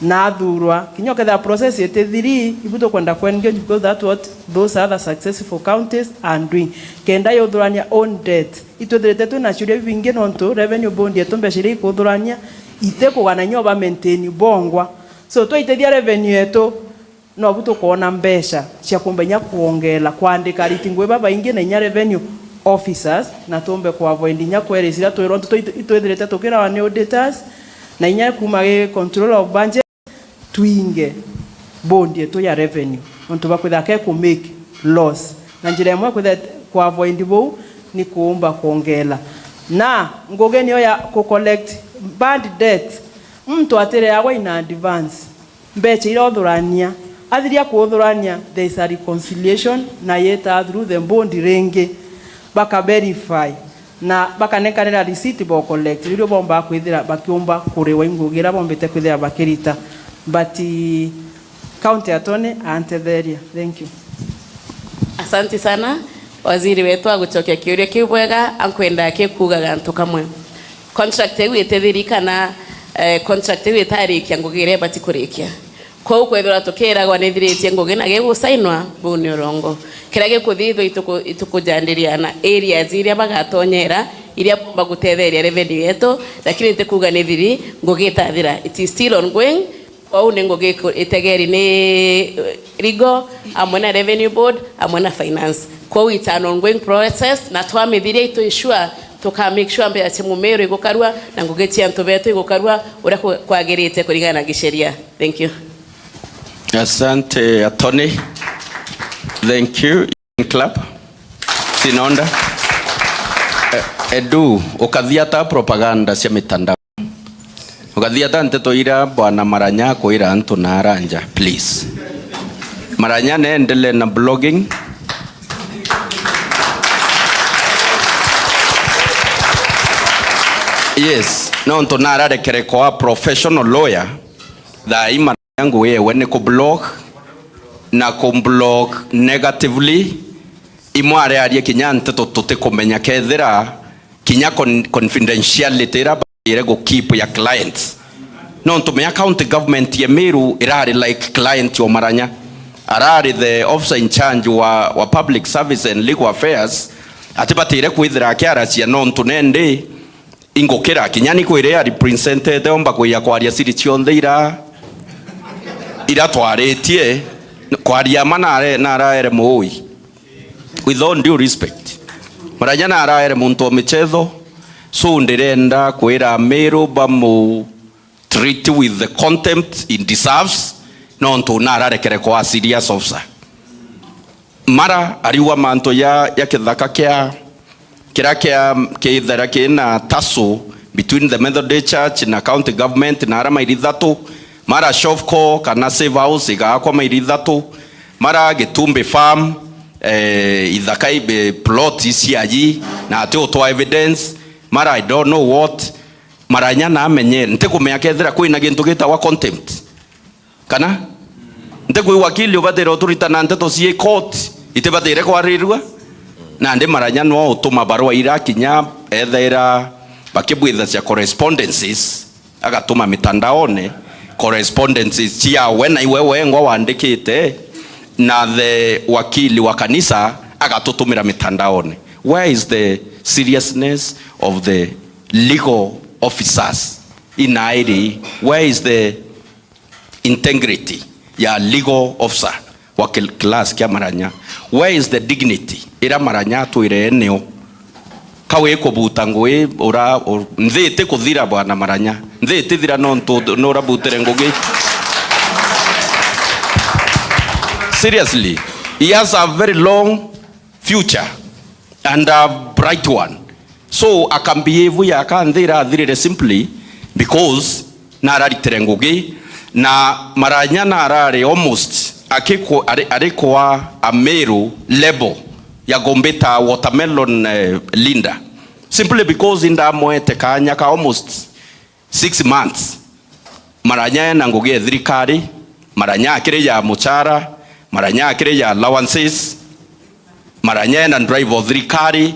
Na athurwa, kinya ukethira process itithiri, ibu tukwenda ku engage because that's what those other successful counties are doing. Kenda yuthurania own debt. Itwithirite twina ciuria ibingi nontu revenue board yetu mbeca iria ikuthurania itikugana inya uba maintain bongwa. So twaitithia revenue yetu, nobu tukoona mbeca cia kumba inya kwongela kwandika ariti ngui babaingi na inya revenue officers, na tumbe ku avoid inya queries iria twirwa ntu twi-, itwithirite tukirawa ni auditors, na inya kuma gi control of budget, twinge board yetu ya revenue, nontu bakwithira ke ku make loss. Na njira imwe kwithira ku avoid buu ni kuumba kwongela. Na ngugi niyo ya ku collect bad debt, muntu atireagwa in advance. Mbeca iria uthurania, athiria kuthurania, there is a reconciliation, na yeta through the board ringi, baka verify, na bakanenkanira receipt bo collect, riu bomba kwithira bakiumba kuriwa ingugi iria bombite kwithira bakirita. But, eh, County Attorney antetheria. Thank you. Asante sana. Waziri wetu agucokia kiuria kiu bwega, ankwenda akikuga gantu kamwe. Contract iu itithiri kana, eh, contract iu itarikia ngugi iria ibati kurikia. Kwou kwethirwa tukiragwa nithiritie ngugi na gigusainwa, buu ni urongo. Kiria gikuthithwa ituku-, itukujandiria na areas iria bagatonyera, iria bagutetheria revenue yetu, lakini ntikuga nithiri, ngugi itathira. It is still ongoing. Kwou ni ngugi iku-, itegeri ni, eh, legal, amwe na revenue board, amwe na finance. Kwou it's an ongoing process, na twamithiria itu ensure, tuka make sure mbeca cia mumiru igukarua, na ngugi cia antu betu igukarua uria ku-, kwagirite kuringana na gisheria. Thank you. Asante, Attorney. Thank you. Club. Sinonda. Eh, Edu, ukathia ata propaganda cia mitandao? Ukathia ata nteto ira bwana Maranya akwira antu na aranja, please. Maranya neendelee na blogging. Yes, nontu nararekere kwa professional lawyer, thaa ii Maranya ngugi yewe ni ku blog, na ku blog negatively, imwe arearia kinya nteto tutikumenya kethira kinya con-, confidentiality ira ire gu keep ya clients. Nontu mea county government ya Meru irari like client o Maranya. Arari the officer in charge wa, wa public service and legal affairs, atibatire kwithira akiaracia nontu nendi ingukira kinya ni kwire ari presented omba kuya kwaria siri cionthe ira, ira twaritie, kwaria ma nare-, naraere muui. With all due respect, Maranya naraere muntu o michetho, so ndirenda kwira Meru bamu treat with the contempt he deserves, nontu nararekere kwa serious officer. Mara ariuga mantu ya, ya kithaka kia, kiria kia, kithera kina tussle between the Methodist Church na county government na ara mairi ithatu, mara Shofco kana Safe House igaakwa mairi ithatu, mara Gitumbi Farm, eh, ithaka ibe plot iciaji na ati utwa evidence, mara I don't know what, Maranya na amenye, ntikumenya kethira kwina gintu gitagwa contempt. Kana ntikwi wakili ubatire uturitana nteto cie court itibatire kwarirua. Nandi Maranya no utuma barua ira kinya ethaira bakibwitha cia correspondences, agatuma mitandaone correspondences cia we na iwe wengwa wandikite na the wakili wa kanisa agatutumira mitandaone. Where is the seriousness of the legal officers in Airi? Where is the integrity ya legal officer wa kil-, class kia Maranya? Where is the dignity ira Maranya atwire eneo? Ka wi kubuta ngui ura, u-, nthi iti kuthira, bwana Maranya. Nthi iti thira nontu nurabutire ngugi. Seriously, he has a very long future and a bright one. So akambehave ya ka nthi irathirire simply because nararitire ngugi na Maranya narari almost akiku-, ari, ari kwa a Meru level ya kumbita watermelon, eh, Linda, simply because indamwete kanya ka almost six months. Maranya ena ngugi ya thirikari, Maranya akiri ya muchara, Maranya akiri ya allowances, Maranya ena drive o thirikari.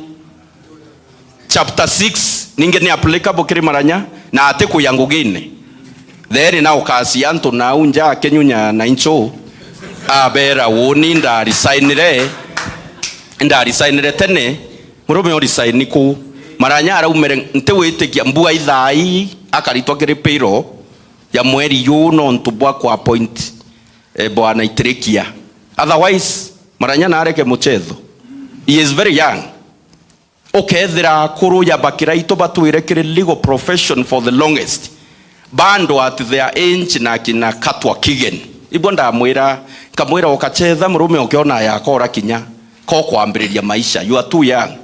Chapter six ningi ni applicable kiri Maranya na ati kuya ngugine. Then na ukacia antu nau nja akinyunya na incho abera, woni ndarisignire, ndarisignire tene. Murume urisaini ku? Maranya araumire, ntiwitikia mbua ithai akaritwa kiri payroll ya mweri juu nontu bwa ku appoint, eh, bwana Itirikia. Otherwise, Maranya nareke muchetho. He is very young. Ukethira akuru ya bakira itu batwire kiri legal profession for the longest, bando at their age na kina Katwa Kigen. Ibo ndamwira, nkamwira, "Ukachetha murume ukiona yakora kinya ko kwambiriria maisha. You are too young."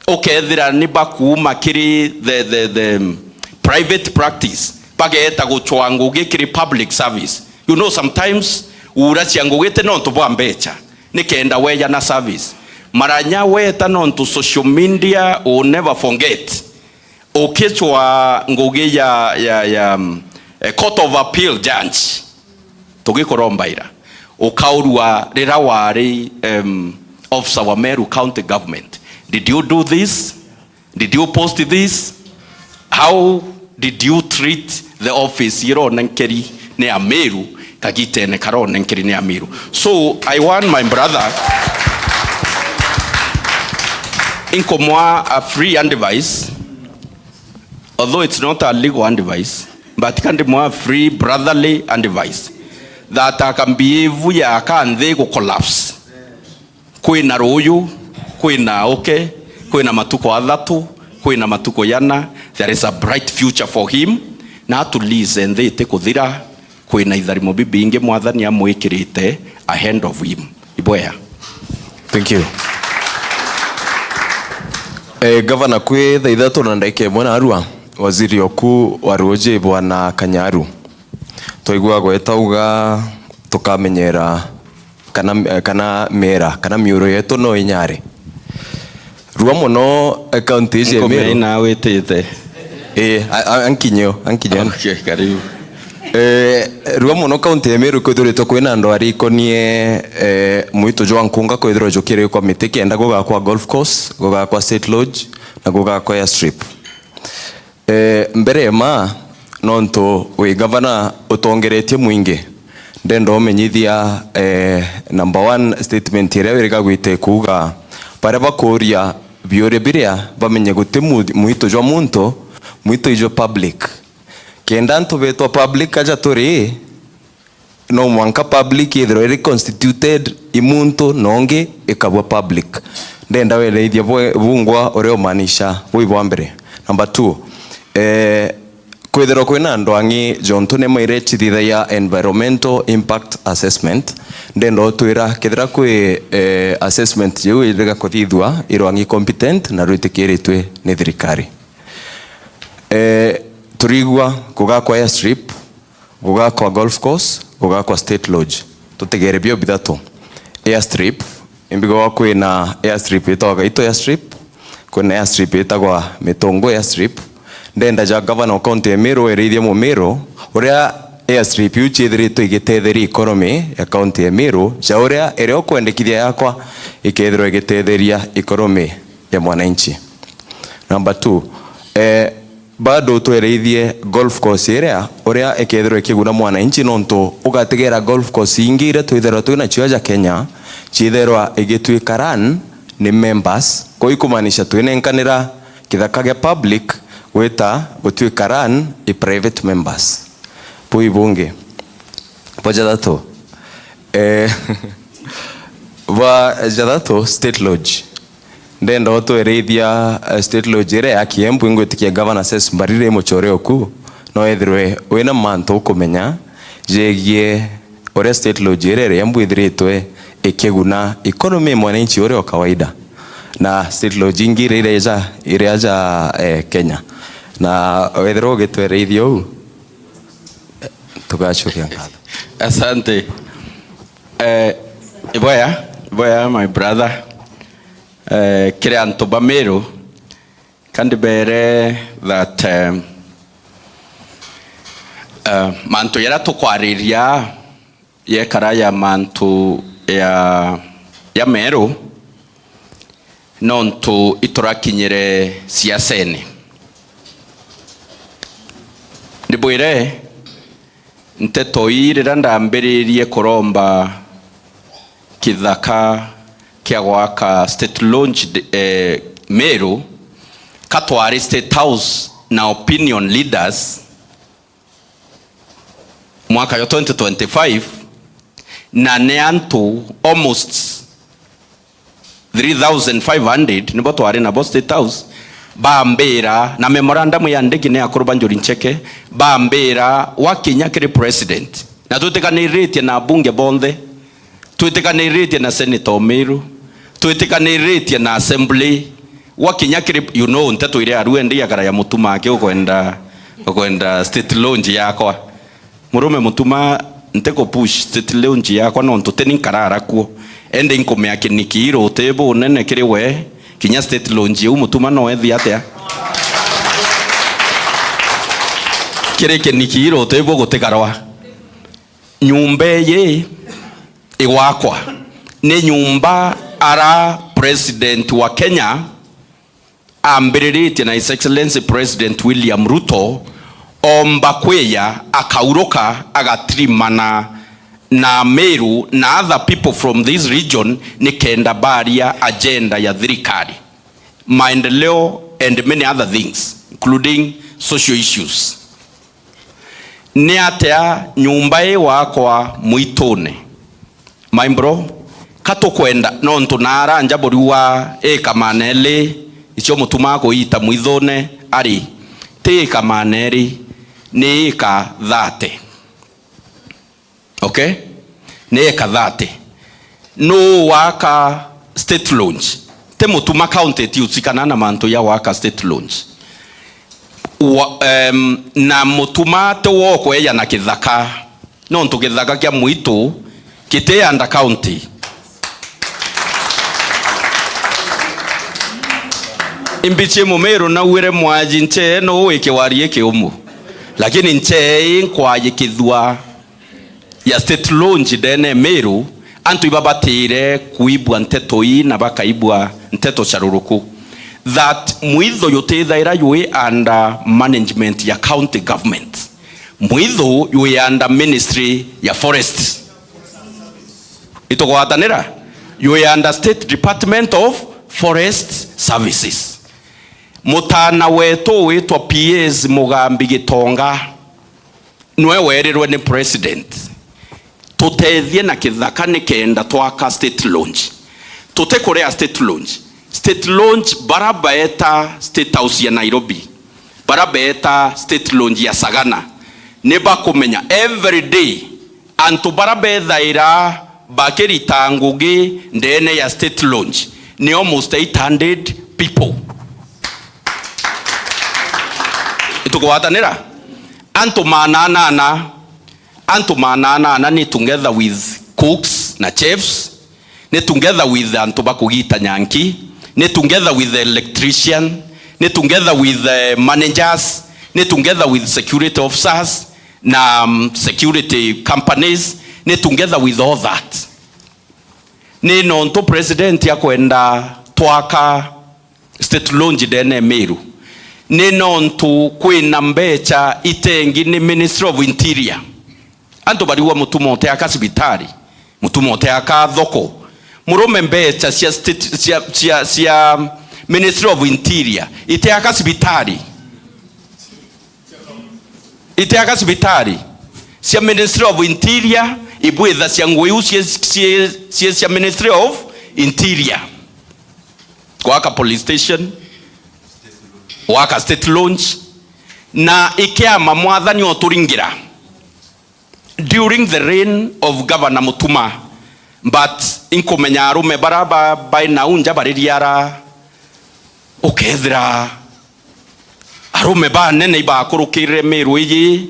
Ukethira ni bakuuma kiri the, the, the, um, private practice, bageeta guchwa ngugi kiri public service. You know, sometimes uura cia ngugi ti nontu bwa mbecha, ni kenda weja na service. Maranya weta nontu social media will never forget. Ukichwa ngugi ya, ya, ya, um, eh, Court of Appeal judge, tugikurombaira, ukaurua rira wari, um, officer wa Meru County Government. Did you do this? Did you post this? How did you treat the office ironenkeri ni Ameru kagitene karonenkeri ni Ameru? So I want my brother, inkomwa a free advice, although it's not a legal advice, but kandimwa free brotherly advice that akambehave ya kanthi gu collapse. Kwina ruuyu, kwina uke, kwina matuku athatu, kwina matuku yana. There is a bright future for him. Na atulize nthi iti kuthira, kwina itharimo bibingi Mwathani amwikirite ahead of him. Ibwea. Thank you. Eh, Gavana, kwi thaa ithatu na ndagika imwe narua, waziri oku wa ruuji Bwana Kanyaru. Twaigua gweta uga tukamenyera kana, kana miera, kana miuru yetu no inyare. Rua mono, eh, kaunti iji ya Meru. Nkomea ina witite. Eh, a, a, ankinyo, ankinyo. Okay, karibu. Eh, rua mono kaunti ya Meru kwithiritwe kwina ndwari ikonie, eh, mwitu jwa nkunga kwithirwa jukiri kwa miti kenda gugakwa golf course, gugakwa state lodge, na gugakwa airstrip. Eh, mbere ya ma, nontu wi gavana utongeretie mwingi, ndenda umenyithia, eh, number one statement iria wiriga gwite kuuga, baria bakuria biuria biria bamenye guti mu-, mwito jwa muntu, mwito ijo public. Kenda antu betwa public aja turi, no mwanka public ithirwe iri constituted i muntu na ungi ikabua public. Ndenda wereithia bwe-, bungwa uria umaanisha bui bwa mbere. Number two, eh, kwithirwa kwina andu angi jontu ni maire chithithagia environmental impact assessment, ndenda utwira kethira kwi, eh, assessment jiu irega kuthithua irwangi competent na rwitikiritwe ni thirikari. Eh, turigua kugakwa airstrip, gugakwa golf course, gugakwa state lodge. Tutegere bio bithatu. Airstrip, imbigagwa kwina airstrip itagwa Gaito airstrip, kwina airstrip itagwa Mitungu airstrip. Ndenda ja governor wa county ya Meru erithia Mumiru uria airstrip iu ciithiritwe igitetheria economy ya county ya Meru, ja uria iria ukwendekithia yakwa ikethirwa igitetheria economy ya mwananchi. Number two, eh, bado twereithie golf course iria uria ikethirwa ikiguna mwananchi, nontu ugatigera golf course ingi iria twithirwa twina cio aja Kenya ciithirwa igitwika run ni members, kwou ikumaanisha twinenkanira kithaka gia public gwita gutwika run i private members. Bui bungi. Bwa jathatu, eh, bwa jathatu, state lodge. Ndenda utwereithia, eh, state lodge iria ya Kiembu, ingwitikia Governor Ses Mbarire muchore oku, no ethirwe wina mantu ukumenya jegie uria state lodge iria iri Embu ithiritwe ikiguna economy mwananchi uria o kawaida, na state lodge ingi iria iria ja, iria ja, eh, Kenya, na wethirwa ugitwereithia uu, eh, tugacokia ngatho. Asante. Eh, ibwega, ibwega, my brother. Eh, kiri antu ba Meru, kandi bere that, eh, eh, mantu jaria tukwariria yekara ya mantu ya, ya Meru, nontu iturakinyire siasene. Ndibwire, nteto ii riria ndambiririe kuromba kithaka kia gwaka state lodge, eh, Meru, ka twari State House na opinion leaders, mwaka jwa twenty twenty-five, na ni antu almost three thousand five hundred nibo twari nabo State House, bambira, na memorandum yandiki ni akuru ba Njuri Ncheke, bambira, wakinya kiri president, na twitikaniritie na abunge bonthe, twitikaniritie na Senator Omiru, twitikaniritie na assembly, gwakinya kiri, you know, nteto iria aru endi agara ya Mutuma aki ukwenda, ukwenda state lodge yakwa. Murume Mutuma, nti ku push state lodge yakwa nontu tini nkarara kuo. Endi nkumea kiniki iruti bunene kiri we, kinya state lodge iu Mutuma no ethi atia? Kiri kiniki iruti bu gutikarwa. Nyumba iji igwakwa ni nyumba ara president wa Kenya ambiriritie na His Excellency President William Ruto omba kwija, akauruka, agatirimana na Meru na other people from this region, nikenda baria agenda ya thirikari, maendeleo and many other things, including social issues. Ni atia nyumba ii wakwa mwitune? My bro, ka tukwenda, nontu naara nja buriuga ika maana eri, icio Mutuma kuita mwithune ari, ti ika maana eri, ni ika thirty. Okay? Ni eka thirty. Nuu waka state lodge? Ti Mutuma, county itiusikana na mantu ya waka state lodge. Wa, em, na Mutuma ti wo kweja na kithaka, nontu kithaka kia mwitu kiti under county. Imbichi Mumiru nauire mwaji nchee no wiki wari ikiumu, lakini nchee ii nkwajikithua ya state lodge ndene Meru, antu ibabatire kuibua nteto ii na bakaibua nteto cia ruruku. that Mwithu yutithaira yui under management ya county government. Mwithu yui under ministry ya forest. Itugwatanira? Yui under State Department of Forest Services. Mutana wetu witwa P S Mugambi Gitonga, nwe werirwe ni president, tutethie na kithaka nikenda twaka State Lodge. Tutikuria State Lodge. State Lodge, bara beeta State House ya Nairobi, bara beeta State Lodge ya Sagana, ni bakumenya every day antu bara bethaira bakirita ngugi ndene ya State Lodge ni almost eight hundred people. Itukugwatanira? Antu maana anana, antu maana anana ni together with cooks na chefs, ni together with antu ba kugita nyanki, ni together with the electrician, ni together with the managers, ni together with security officers na, um, security companies, ni together with all that. Ni nontu president akwenda twaka State Lodge ndene Meru, ni nontu kwina mbecha itengi ni Ministry of Interior. Antu bariuga, Mutuma uteaka cibitari, Mutuma uteaka thoko. Murume, mbecha cia state, cia, cia, cia Ministry of Interior iteaka cibitari. Iteaka cibitari. Cia Ministry of Interior ibwitha cia ngugi iu cie, cie, cie cia Ministry of Interior. Gwaka police station, gwaka State Lodge, na ikiama mwathani oturingira during the reign of Governor Mutuma, but inkumenya arume bara ba, bai nau nja baririara, ukethira arume banene ibakurukirire Meru iji,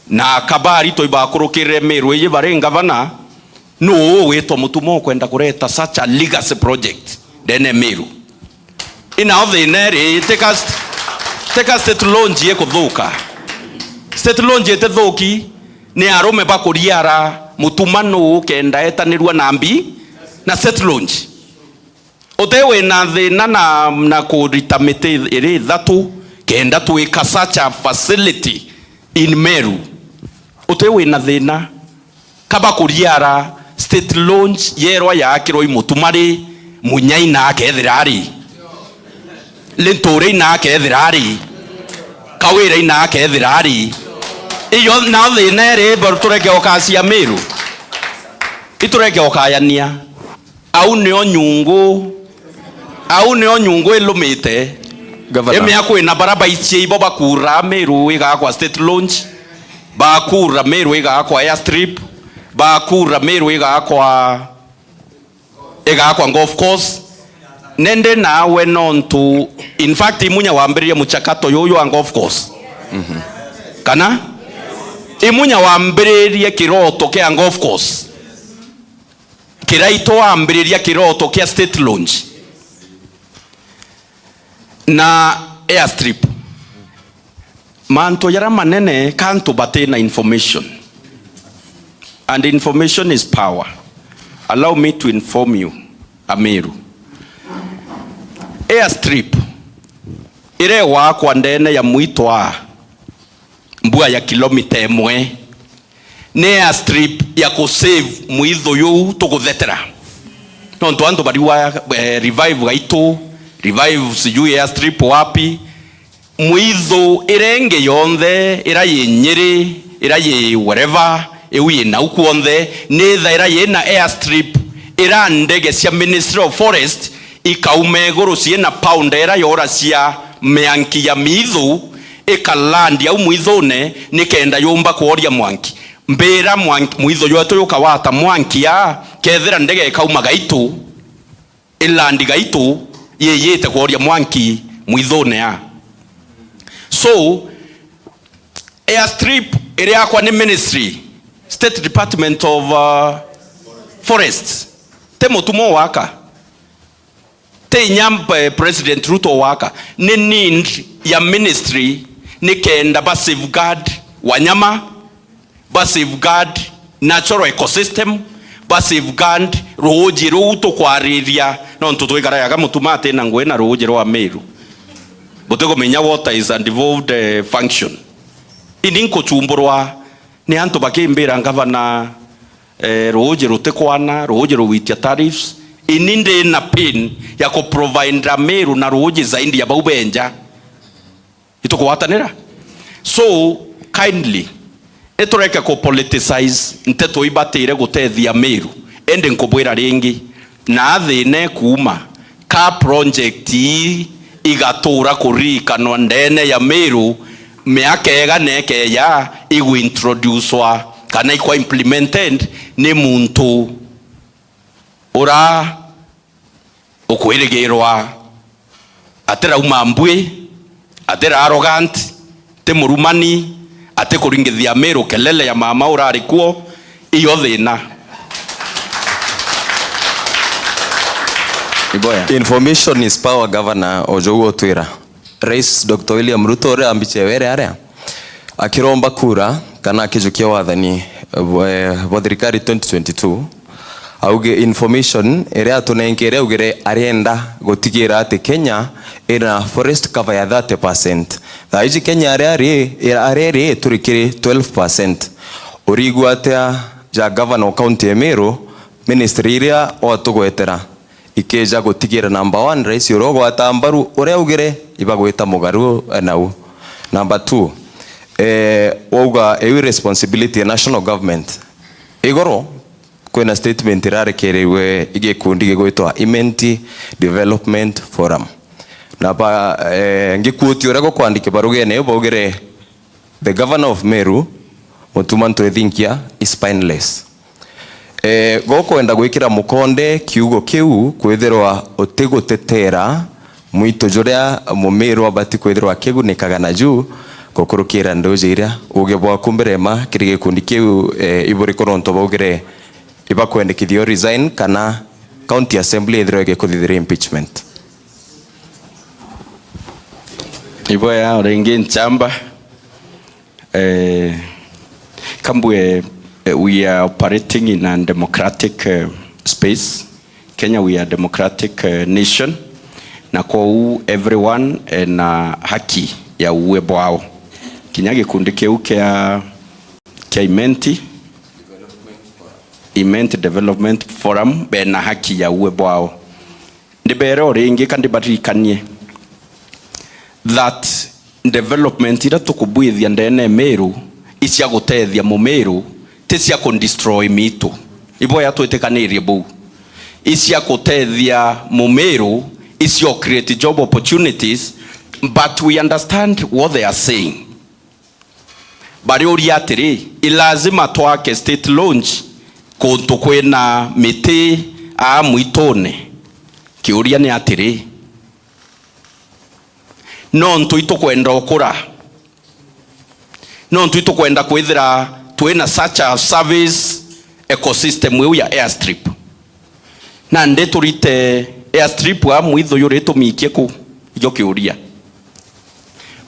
na aka barito ibakurukirire Meru iji bari ngavana, nuu witwa Mutuma ukwenda kureta such a legacy project ndene Meru? Inao thina iri, teka st-, teka State Lodge ikuthuka. State Lodge itithuki, ni arume bakuriara, Mutuma nuu ukenda etanirua na mbi na State Lodge? Uti wina thina na, na kurita miti iri ithatu kenda twika such a facility in Meru? Uti wina thina? Kaba kuriara State Lodge yerwa yaakirwa i Mutuma ri, Munyai na akethira ari, Linturi na akethira ari, Kawira na akethira ari. Iyo na thina iri, tureke ukacia Meru. Itureke ukayania. Au nio nyungu, au nio nyungu ilumite. Governor. Imea kwina bara baicie ibo bakura Meru igakwa State Lodge, bakura Meru igakwa airstrip, bakura Meru igakwa, igakwa golf course. Nende nawe nontu, in fact, Imunya wambiririe muchakato yuyu wa golf course. Kana? Imunya wambiririe kiroto kia golf course. Kiraitu wambiriria kiroto kia State Lodge na airstrip. Mantu jaria manene ka antu batina information. And information is power. Allow me to inform you, Ameru. Airstrip iria igwakwa ndene ya mwitwa mbua ya kilomita imwe, ni airstrip ya kusave mwithu yuu tuguthetera. Nontu antu bariuga, eh, revive Gaitu, revive sijui airstrip wapi. Mwithu iria ingi yonthe, ira yi Nyeri, ira yi wherever, iu yi nau kwonthe, ni ithaira yina airstrip ira ndege cia Ministry of Forest ikauma iguru ciina pounder ira yoracia mianki ya miithu, ikaland au mwithune, nikenda yumba kworia mwanki. Mbira mwanki, mwithu jwetu jukawata mwanki a, kethira ndege ikauma Gaitu, iland Gaitu, yiyite kworia mwanki mwithune a. So, airstrip iri yakwa ni ministry, State Department of, uh, Forests. Ti Mutuma waka. Ti inya, eh, President Ruto waka. Ni need ya ministry nikenda ba safeguard wanyama, ba safeguard natural ecosystem, ba safeguard ruuji ruu tukwariria, nontu twikaraga Mutuma ati na ngui na ruuji rwa Meru. Butikumenya water is a devolved, eh, function. Ini nkuchumburwa ni antu bakimbira ngavana, eh, ruuji rutikwana, ruuji rugwitia tariffs. Ini ndi na pain ya kuprovide Meru na ruuji zaidi ya bau benja. Itukugwatanira? So, kindly, itureke ku politicize nteto ibatire gutethia Meru. Indi nkubwira ringi, na thina ikuuma, ka project ii igatura kuririkanwa ndene ya Meru, miaka igana ikeeja, iguintroducwa kana ikwa implemented ni muntu ura ukwirigirwa, atirauma mbui, atira arrogant, ti murumani, atikuringithia Meru kelele ya mama urari kuo, iyo thina. Iboya. Information is power, Governor, o jou utwira. Rais Doctor William Ruto uria ambiche were aria akiromba kura kana akijukia wathani, eh, bwa thirikari twenty twenty-two, auge information iria atunenkere, augire arienda gutigira ati Kenya ina forest cover ya thirty percent. Thaa iji Kenya aria ari, aria iri turi kiri twelve percent. Urigua atia ja governor wa county ya Meru, ministry iria watugwetera ikeja gutigira, number one, rais uria ugwata mbaru uria augire ibagwita mugaru nau. Number two, eh, wauga iu responsibility ya national government. Igoro kwina statement irarekereirwe i gikundi gigwitwa Imenti Development Forum. Na ba, eh, ngiquote uria gukwandike barugene iu baugire, "The governor of Meru, Mutuma M'Ethingia, is spineless." Eh, gukwenda gwikira mukonde kiugo kiu kwithirwa utigutetera mwito juria Mumiru abati kwithirwa akigunikaga naju gukurukira nduuji iria. Uuge bwaku mbere ma kiri gikundi kiu, eh, iburiku nontu baugire ibakwendekithia u resign kana county assembly ithirwe igikuthithiria impeachment? Iboya o ringi nchamba. Eh, kambwe, eh, we are operating in a democratic, eh, space. Kenya, we are a democratic, eh, nation. Na kwou everyone ena haki ya uwe bwao. Kinya gikundi kiu kia, kia Imenti, Imenti Development Forum, bena haki ya uwe bwao. Ndibere o ringi ka ndibaririkanie that development iria tukubwithia ndene Meru i cia gutethia Mumiru, ti cia ku destroy mitu. Iboya twitikanirie buu. I cia gutethia Mumiru, i cia create job opportunities, but we understand what they are saying. Bariuria atiri, i lazima twake state lodge kuntu kwina miti aa mwitune? Kiuria ni atiri, nontu itukwenda ukura? Nontu itukwenda kwithira twina such a service ecosystem iu ya airstrip? Nandi turite airstrip aa mwithu yuri tumikie ku? Ijo kiuria.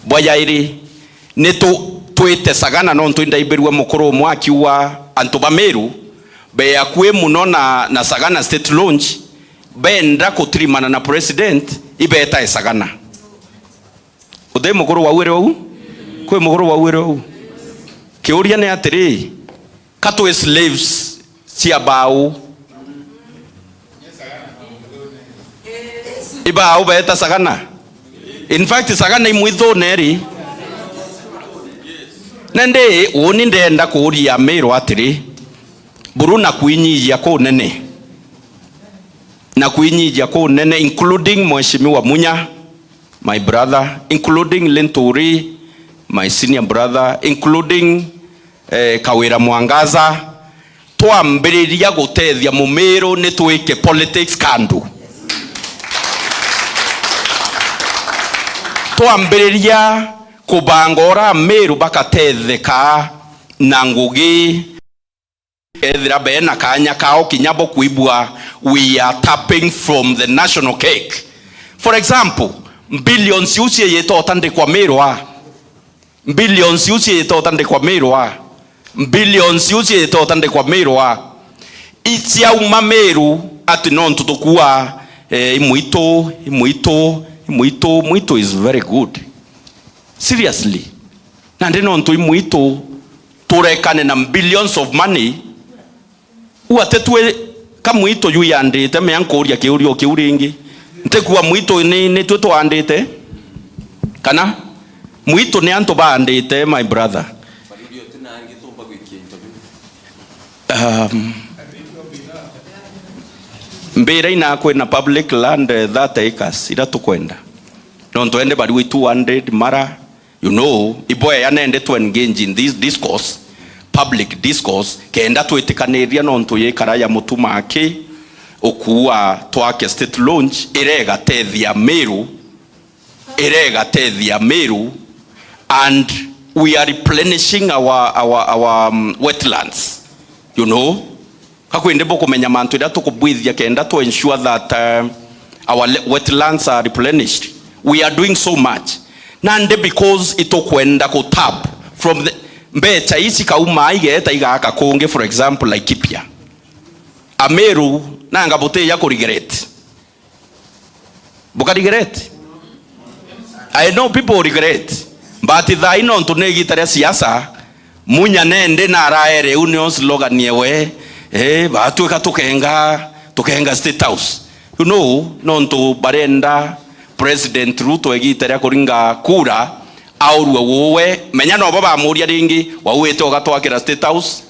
Bwa jairi, ni tu-, twite Sagana, nontu indaibirue mukuru umwe akiuga antu ba Meru be akui muno na, na Sagana State Lodge, benda kutirimana na president, ibetae Sagana. Uti mukuru wauire uu? Kwi mukuru wauire uu? Kiuria ni atiri, ka twi slaves cia bau? I bau beeta Sagana? In fact, Sagana i mwithune ri? Nandi, uni ndenda kuuria Miru atiri, buru na kwinyijia kunene, na kwinyijia kunene, including Mheshimiwa Munya, my brother, including Linturi, my senior brother, including, eh, Kawira Mwangaza, twambiriria gutethia Mumiru, ni twike politics kandu. Twambiriria kubanga uria Amiru bakatetheka na ngugi. Ethira bena kanya kao kinya bo kwibua, we are tapping from the national cake. For example, billions iu ciiyite utandikwa Miru aa. Billions iu ciiyite utandikwa Miru aa. Billions iu ciiyite utandikwa Miru aa. Iciauma Meru ati nontu tukua, eh, i mwitu, i mwitu, i mwitu, mwitu is very good. Seriously. Nandi nontu i mwitu turekane na billions of money, u ati twi ka mwitu ju yandite, mea nkuria kiuria o kiu ringi. Ntikua mwitu ni, ni twi twandite? Kana mwitu ni antu baandite, my brother? Um, mbira ina kwina public land, eh, thirty acres ira tukwenda. Nontu ende bariwe two hundred mara, you know, iboya nende to engage in this discourse, public discourse, kenda twitikaniria nontu yikara ya mutuma aki ukua twake state launch, ira igatethia Meru, ira igatethia Meru, and we are replenishing our, our, our, um, wetlands, you know. Ka kwindi bukumenya mantu iria tukubwithia kenda to ensure that, uh, our le-, wetlands are replenished. We are doing so much. Nandi because itukwenda ku tap from the mbecha ici kauma igeta igaka kungi, for example, Laikipia. Ameru, nanga butiya ku regret. Buka regret? I know people regret. But thaa ino ntu ni igita ria siasa, Munya nende naraere u nio slogan yewe, eh, batwika tukenga, tukenga State House. You know, nontu barenda President Ruto igita ria kuringa kura, aurue uwe, menya nobo bamuria ringi, wauite ugatwakira State House?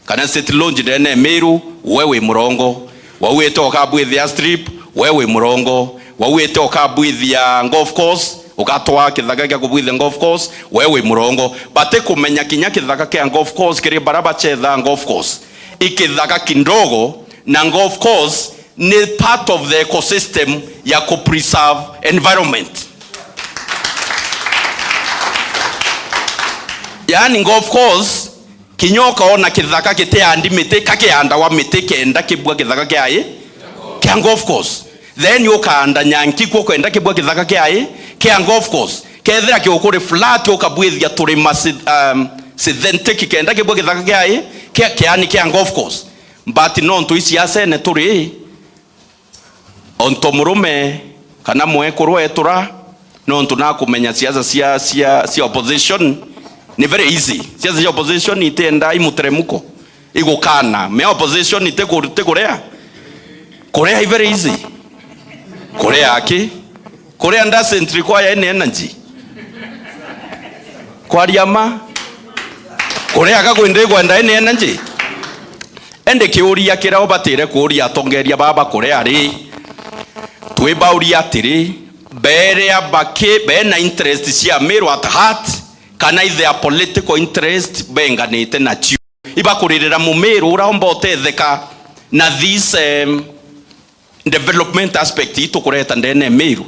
Kana state launch ndene Meru, we wi murongo. Wauite ukabwithia strip, we wi murongo. Wauite ukabwithia golf course, ugatwaa kithaka kia kubwithia golf course, we wi murongo. Batikumenya kinya kithaka kia golf course kiri bara bachethaa golf course. I kithaka kindogo, na golf course ni part of the ecosystem ya ku preserve environment. Yani golf course, kinya ukaona kithaka kitiandi miti, ka kiandawa miti kenda kibua kithaka kia i, kia golf course. Then ukaanda nyanki kuo kenda kibua kithaka kia i, kia golf course. Kethira kiukuri flat ukabwithia turima si-, um, synthetic kenda kibua kithaka kia i, kia, kiani kia golf course. But nontu i siasene turi, onto murume kana mwekuru etura, nontu nakumenya siasa cia, cia, cia opposition ni very easy. Siasa cia opposition itienda i muteremuko, igukana. Mea opposition itiku-, itikurea. Kurea i very easy. Kurea aki? Kurea doesn't require any energy. Kwaria ma. Kurea ka kwindi kwenda any energy. Indi kiuria kiria ubatire kuuria atongeria baba kuria ri, twibauria atiri, beria baki, bena interest cia Meru at heart, kana i their political interest benganite nacio? Ibakuririra Mumiru uria umba utetheka na this, em, development aspect itukureta ndene Meru.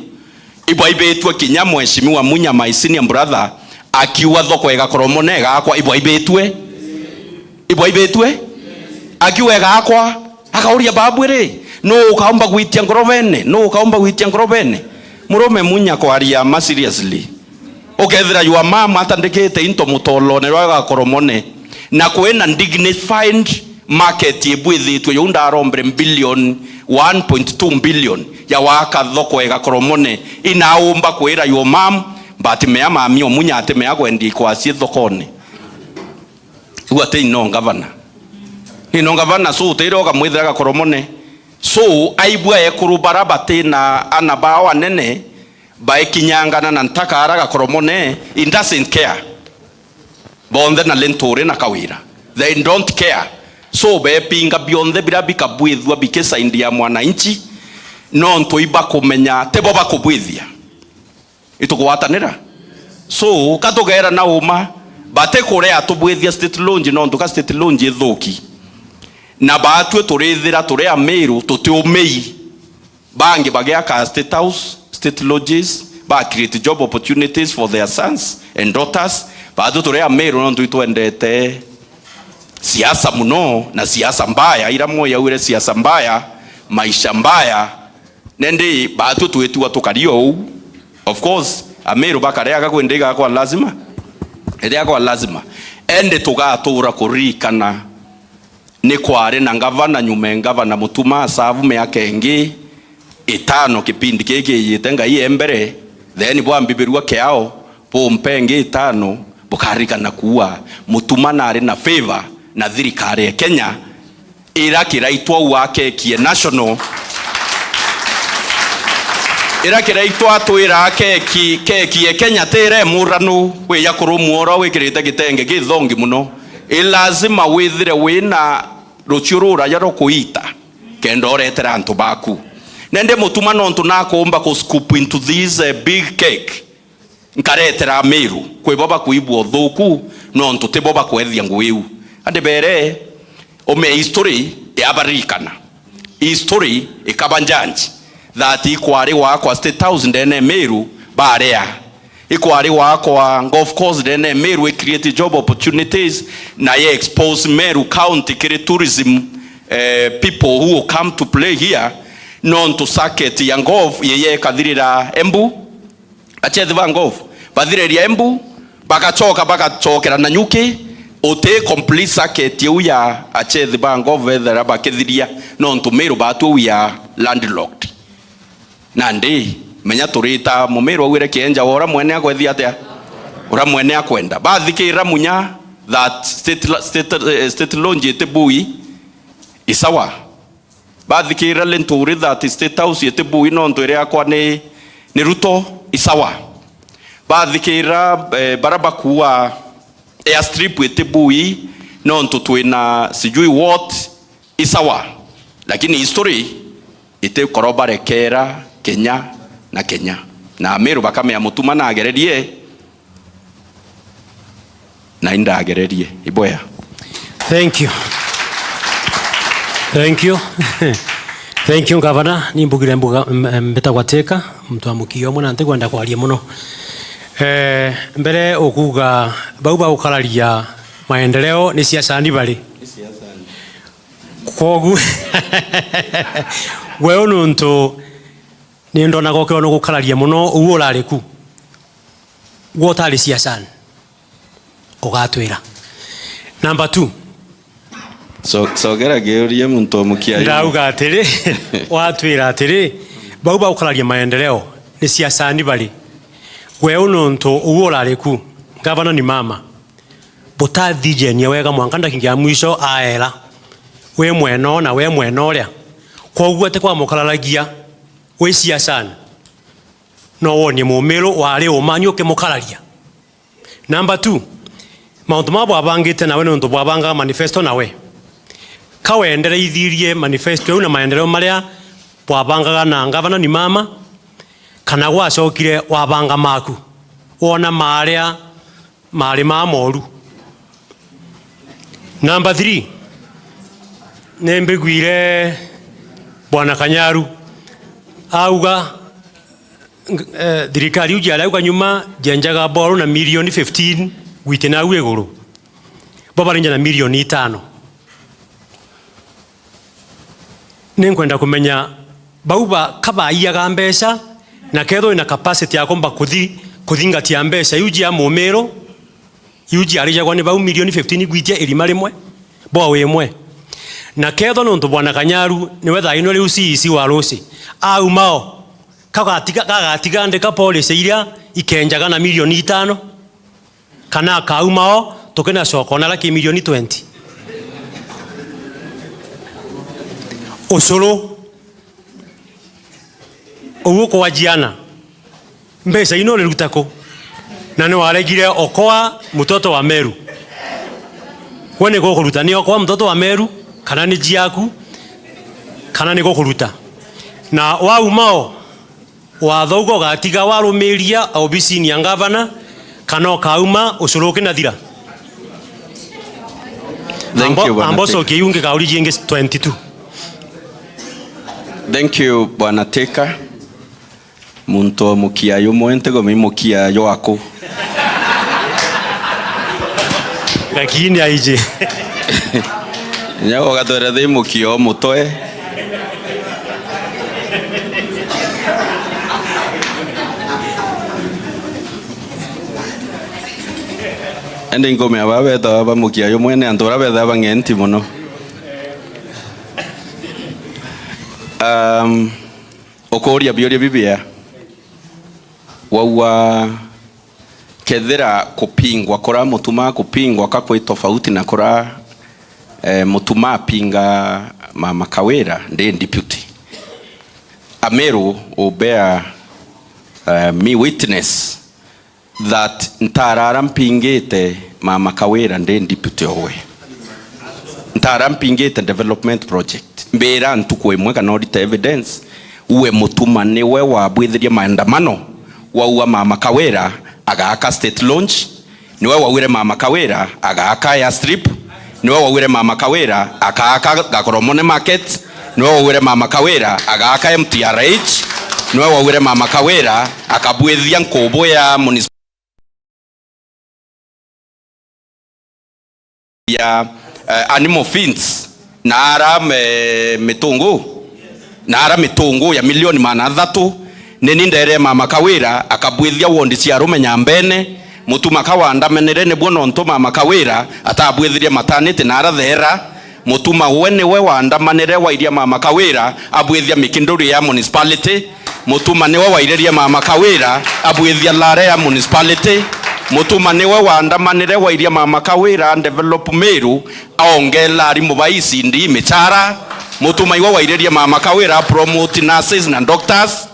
Ibwaibitue kinya Mheshimiwa Munya, my senior brother, akiuga thoko igakorwo mone igakwa, ibwaibitue? Ibwaibitue? Akiuga igakwa, akauria, babu ri, nu ukaumba gwitia ngorobene? Nu ukaumba gwitia ngorobene? Murume Munya kwaria ma seriously. Ukethira your mom atandikite into mutolone rwa gakoromone, na kwina dignified market ibwithitwe, yu ndarombere billion, one point two billion ya waka thoko ya gakoromone, inaumba kwira your mom, but mea mami o Munya ati mea kwendia ikwasi thokone. Riu ati ino ngavana. Ino ngavana, so utire ukamwithira gakoromone. So aibua ekuru bara batina ana bao anene, baekinyangana na ntaka ara gakoromone, he doesn't care. Bonthe na Linturi na Kawira, they don't care. So bepinga bionthe bira bikabwithua bikisaindia mwananchi, nontu ibakumenya tibo bakubwithia. Itukugwatanira? So, ka tugera na uma, batikurea tubwithia state launch, nontu ka state launch ithuki. Na batwi turithira turi Amiru, tutiumei. Bangi bagiaka state house, state lodges, ba create job opportunities for their sons and daughters. Batwi turi Amiru, nontu itwendete siasa muno, na siasa mbaya, ira mwe yaugire siasa mbaya, maisha mbaya, Nandi batwi twitua tukari o uu. Of course, Amiru bakareaga kwindi igakwa lazima. Iriakwa lazima. Indi tugatura kuririkana ni kwari na ngavana, nyuma e ngavana Mutuma asavu miaka ingi itano, kipindi kii kiijite Ngai e mbere, then bwambibirua kiao, bumpe ingi itano, bukaririkana kuua Mutuma nari na favor na thirikari ya Kenya, ira kiraitwa uu akekie national. Ira kiraitwa atwira keki, keki e Kenya tire muranu, wija kurumwa ura wikirite gitenge githongi muno. I lazima withire wina rucio ruraja rwa kuita, kenda uretera antu baku. Nende Mutuma nontu nakumba ku scoop into this, eh, big cake, nkaretera Amiru, kwi bo bakwigua uthuku, nontu ti bo bakwethia ngugi iu. Andi bere, ume history yabaririkana. History ikaba judge that ikwari gwakwa State House ndene Miru barea. Ikwari gwakwa golf course ndene Miru, i create job opportunities, na ye expose Meru County kiri tourism, eh, people who will come to play here. Nontu circuit ya golf yeye ikathirira Embu, achethi ba golf bathiriria Embu, bagachoka, bagachokera Nanyuki, uti complete circuit iu ya achethi ba golf ethera bakithiria, nontu Miru batu we are landlocked. Nandi, menya turita Mumiru augire kienja wa ura mwene akwethia atia? Ura mwene akwenda. Bathikira munya that state, state, eh, state launch iti bui, isawa. Bathikira Linturi that State House iti bui nontu iri yakwa ni, ni Ruto, isawa. Bathikira, eh, bara bakuua airstrip iti bui nontu twina sijui what, isawa. Lakini history iti korobarekera Kenya na Kenya. Na Amiru bakamea Mutuma nagererie, na indagererie. Ibwea. Thank you. Thank you. Thank you, Governor. Ni mbugire mbuga, m-, m-, mbitagwa Teka, muntu wa mukio umwe na ntikwenda kwaria muno. Eh, mbere ukuga bau bagukararia maendeleo ni siasani bari. Kwogu, gwe nuntu ni ndonaga ukirwa ni gukararia muno, uu urari ku? Gwe utari siasani, ugatwira. Number two. So, sogera ngiurie muntu o mukia yu. Ndauga atiri, watwira atiri, bau bagukararia maendeleo ni siasani bari? Gwe nuntu uu urari ku, ngavana ni mama. Butathijenie wega mwanka ndakika ya mwisho aera, wi mwena uu na wi mwena uria. Kwoguo ti kwamukararagia wi siasani, no wonie Mumiru wari uma ni ukimukararia. Number two, mauntu mama bwabangite nawe ni untu bwabangaga manifesto nawe. Ka wendere ithirie manifesto iu na maendeleo maria bwabangaga na ngavana ni mama, kana gwacokire wabanga maku, wona maria mari ma moru. Number three, ni mbiguire Bwana Kanyaru auga, ng-, eh, thirikari iu jiari au kanyuma jienjaga boru na milioni fifteen gwiti nau iguru. Bo barinja na milioni itano. Ninkwenda kumenya bau ba, ka baiyaga mbeca, na kethwa wina capacity ya kumba kuthi-, kuthingatia mbeca iu cia Mumiru, iu ciarijagwa ni bau milioni fifteen igwitia irima rimwe, bwa wimwe. Na kethwa nuntu Bwana Kanyaru niwe thaa ino riu C E C wa Rusi, aumao, kagatiga, kagatiga ndika policy iria ikenjaga na milioni itano? Kana akauma o, tukinacoka ona laki milioni twenty? Ucuru. Uguo kwajiana. Mbeca ino uriruta ku? Na ni waregire Okoa, mtoto wa Meru. We ni gukuruta, ni Okoa, mtoto wa Meru, kana ni ciaku, kana ni gukuruta? Na wauma o, watho uga ugatiga warumiria obisini ya ngavana, kana ukauma ucuru ukinathira? Thank you, Bwana Speaker. Ambo cokia iu ngikauri jingi twenty-two. Thank you, Bwana Teka. Muntu o mukia yumwe ntigumi mukia jwaku. Lakini aiji. Nya ugatwere thi mukia o mutwe. Indi ngumi aba bethawa ba mukia yumwe ni antu bara bethawa bang'enti muno. Um, ukuria biuria bibia. Waua kethira kupingwa kura Mutuma kupingwa ka kwi tofauti na kura, eh, Mutuma apinga Mama Kawira ndi deputy. Ameru will bear, eh, me witness that ntarara mpingite Mama Kawira ndi deputy owe. Ntara mpingite development project. Mbira ntuku imwe kana urite evidence, uwe Mutuma niwe wabwithirie maandamano, waua Mama Kawira agaaka state launch, niwe waugire Mama Kawira agaaka airstrip, niwe waugire Mama Kawira akaaka Gakoromone market, niwe waugire Mama Kawira agaaka M T R H, niwe waugire Mama Kawira akabwithia nkubu ya municipal ya, eh, animal feeds na ara me-, mitungu, na ara mitungu ya milioni maana athatu. Nini ndeere Mama Kawira akabwithia wondi cia arume Nyambene, Mutuma ka wandamanire nibwo nontu Mama Kawira atabwithirie mataniti na ara theera. Mutuma we niwe wandamanire wairia Mama Kawira abwithia mikinduri ya municipality. Mutuma niwe wairirie Mama Kawira abwithia lare ya municipality. Mutuma niwe wandamanire wairia Mama Kawira develop Meru, aongela arimu ba E C D michara. Mutuma iwe wairirie Mama Kawira promote nurses na doctors.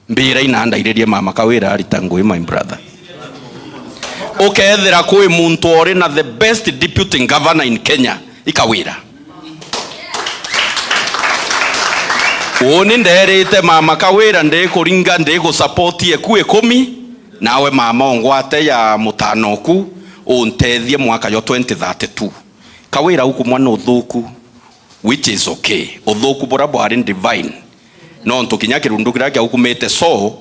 Mbira ina ndairirie Mama Kawira arita ngui, my brother. Ukethira kwi muntu ori na the best deputy governor in Kenya, i Kawira. Uni nderite Mama Kawira ndikuringa, ndigusupport eku ikumi, nawe mama ongwate ya mutano oku, untethie mwaka yo twenty thirty-two. Kawira ukumwa ni uthuku, which is okay. Uthuku bura bwari divine. Nontu kinya kirundu kiria kiaukumite so,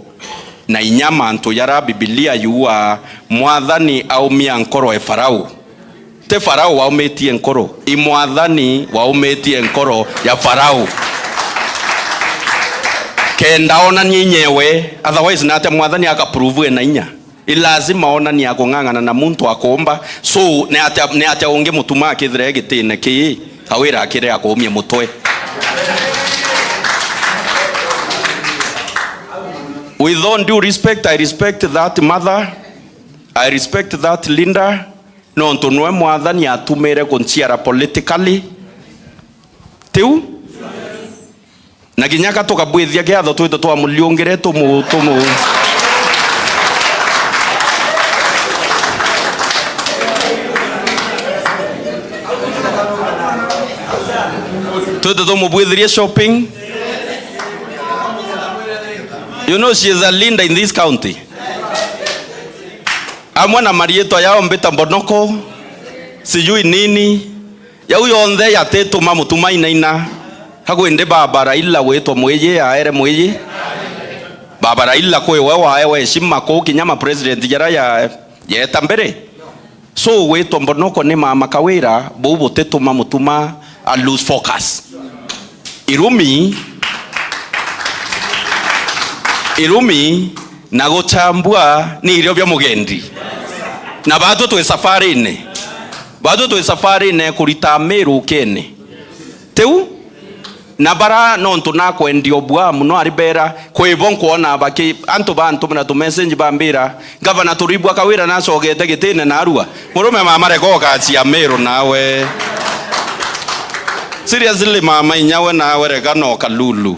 na inya mantu jaria Bibilia yuaa, Mwathani aumia nkoro e Farao. Ti Farao waumitie nkoro, i Mwathani waumitie nkoro ya Farao. Kenda onanie inyewe, otherwise natia Mwathani akaprove ena inya? I lazima onanie akung'ang'ana na muntu akuumba. So, ni atia, ni atia ungi Mutuma akithira e gitine kii, Kawira akire akuumia mutwe? With all due respect, I respect that mother. I respect that leader. Nontu nwe Mwathani atumire kunciara politically. Tiu? Na kinya ka tukabwithia kiatho twite twamuliungire tumu-, tumu-, twite tumubwithirie shopping. You know she is a leader in this county. Amwe na mariitwa yao mbita mbonoko, sijui nini. Yau yonthe yatituma Mutuma ainaina. Ka kwindi Baba Raila witwa mwiji, aere mwiji. Baba Raila kwi we waewe heshima kuu kinya ma president jaria ya, yeeta mbere. So witwa mbonoko ni Mama Kawira, buu butituma Mutuma a lose focus. Irumi, irumi na guchambua ni irio bia mugendi. Na batwi twi safarine. Batwi twi safarine kurita Meru ukene. Tiu? Na bara nontu nakwendia ubua muno ari bera, kwi bo nkwona baki-, antu bantumira tu message bambira, "Gavana, turibua Kawira nacogete gitine narua." Murume mama, reka ukacia Meru nawe. Seriously mama, inya we nawe reka no kalulu.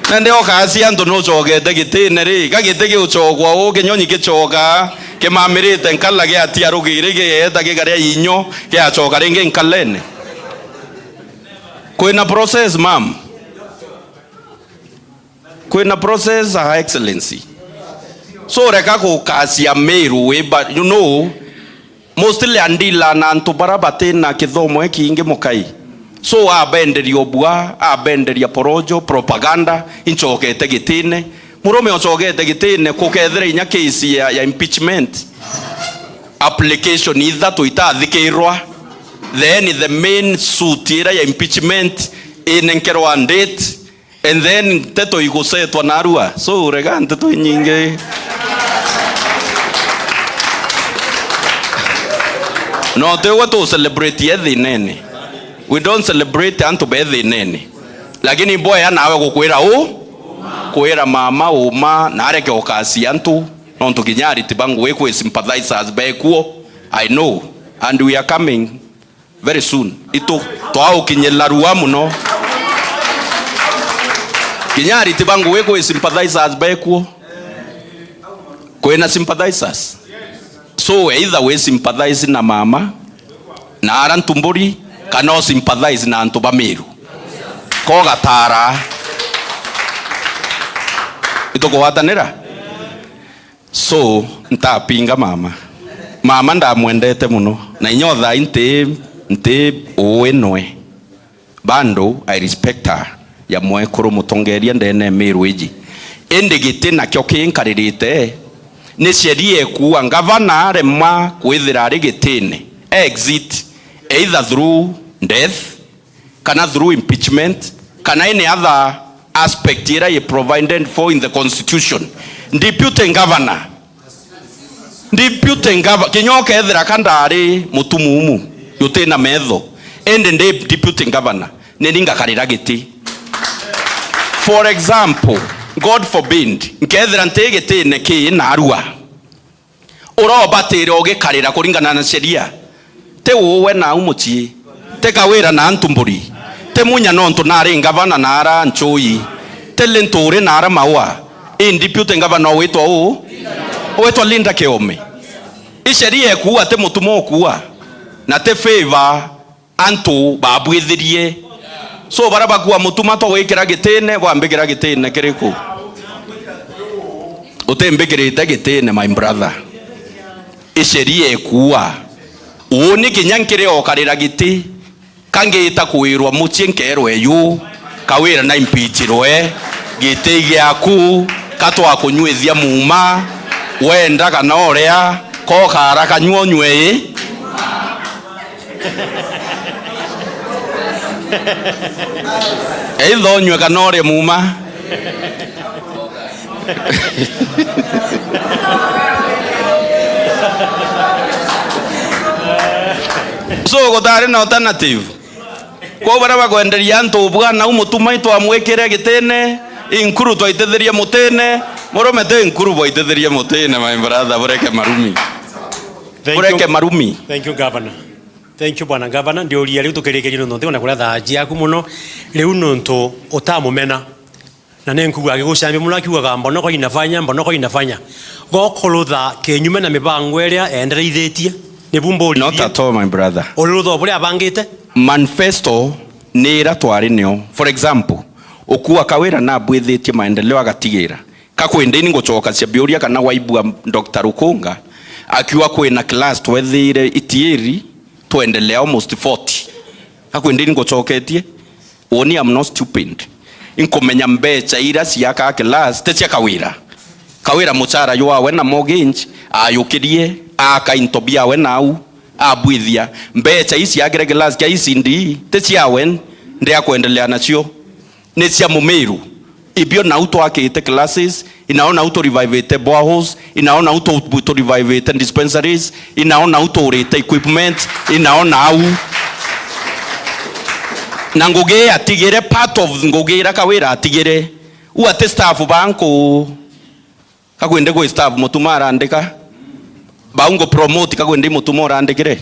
Na ndi ukacia antu nucogete gitine ri, ga giti giucogwa uu, kinyonyi gicogaa, kimamirite nkala giatia rugiri, gigeeta gikaria inyo, giacoka ringi nkalene. Kwina process, ma'am. Kwina process, Her Excellency. So reka gukacia Meru wi ba-, you know, mostly andila na antu bara batina kithomo ikiingi mukai. So abenderia ubua, abenderia porojo, propaganda, incokete gitine. Murume ocokete gitine kukethira inya case ya, ya impeachment. Application ithatu itathikirwa. Then the main suit ira ya impeachment inenkerwa date. And then nteto igucetwa narua. So rega nteto inyingi. No, tiwe tu celebrate ethinene. We don't celebrate antu bethinene. Lakini mboya nawe gukwira u, kwira mama uma na areke ukasi antu, nontu kinya ariti ba ngugi kwi sympathizers bekuo. I know, and we are coming very soon. Itu twaukinyirira rua muno. Kinya ariti ba ngugi kwi sympathizers bekuo. Kwina sympathizers. So either we sympathize na mama na ara Ntumburi, kana u sympathize na antu ba Meru. Ko gatara. Itukugwatanira? So, ntapinga mama. Mama ndamwendete muno. Na inya uthai nti, nti uwi nwe. Bado I respect her ya mwekuru mutongeria ndene Meru iji. Indi giti nakio kinkaririte, ni sheria ikuuga ngavana aremwa kwithira ari gitine, exit, either through death, kana through impeachment, kana any other aspect ira i provided for in the constitution. Deputy governor Deputy Gava-, kinya ukethira ka ndari mutumumu, jutina metho, indi ndi Deputy Governor, ni ni ngakarira giti. For example, God forbid, nkethira nti gitine kii narua, urobatire ugikarira kuringana na sheria. Ti uwe nau mucii, ti Kawira na Ntumburi, ti Munya nontu nari ngavana na ara Ncui, ti Linturi na ara Maua, i deputy governor witwa uu, witwa Linda Kiome. I sheria ikuua, ti mutuma ukuua, na ti favor antu babwithirie. So, baria bakua mutuma to gwikira gitine, bwambikira gitine kiriku? Utimbikirite gitine, my brother. I sheria ikuua. Uuni kinya nkiri okarira giti, ka ngita kwirwa mucii nkerwe yu, Kawira na impeachirwe, giti giaku, ka twakunyuithia muuma, wenda kana uria, ka ukara kanyua unywe ii. Either unywe kana urie muuma. So, gutari na alternative. Kwou baria bakwenderia antu ubwana, u mutuma itwamwikire gitine, inkuru twaitithirie mutine, murume ti inkuru bwaitithirie mutine, my brother, bureke marumi. Thank you. Bureke marumi. Thank you, Governor. Thank you, Bwana Governor. Ndiuria riu tukirikirie nontu ntiona kuria thaa ciaku muno. Riu nontu utamumena. Na ni nkugu agigucambia muno akiugaga, "Mbona kwa inafanya, mbona kwa inafanya." Gokurutha kinyume na mibango iria endereithitie. Nibu mburirie. Not at all, my brother. Urirutha o buria abangite? Manifesto ni ira twari nio. For example, ukua Kawira nabwithitie maendeleo agatigira. Ka kwindi ni ngucokacia biuria kana waibua Doctor Rukunga akiuga kwina class twethire itiiri twendelea almost forty. Ka kwindi ni ngucoketie? Uuni, I'm not stupid. Inkumenya mbecha ira ciakaa class ti cia Kawira. Kawira muchara jwawe na mortgage, ayukirie, aaka into biawe nau, abwithia. Mbecha ii ciakire class kia E C D ti ciawe, ndi akwendelea nacio. Ni cia Mumiru. Ibio nau twakite classes, inao nau tu revivite boreholes, inao nau tu, tu revivite dispensaries, inao nau tuurite equipment, inao nau. Na ngugi atigire, part of ngugi ira Kawira atigire. U ati staff banku, ka kwindi gwi staff mutuma arandika. Bau ngu promote, ka kwindi mutuma urandikire.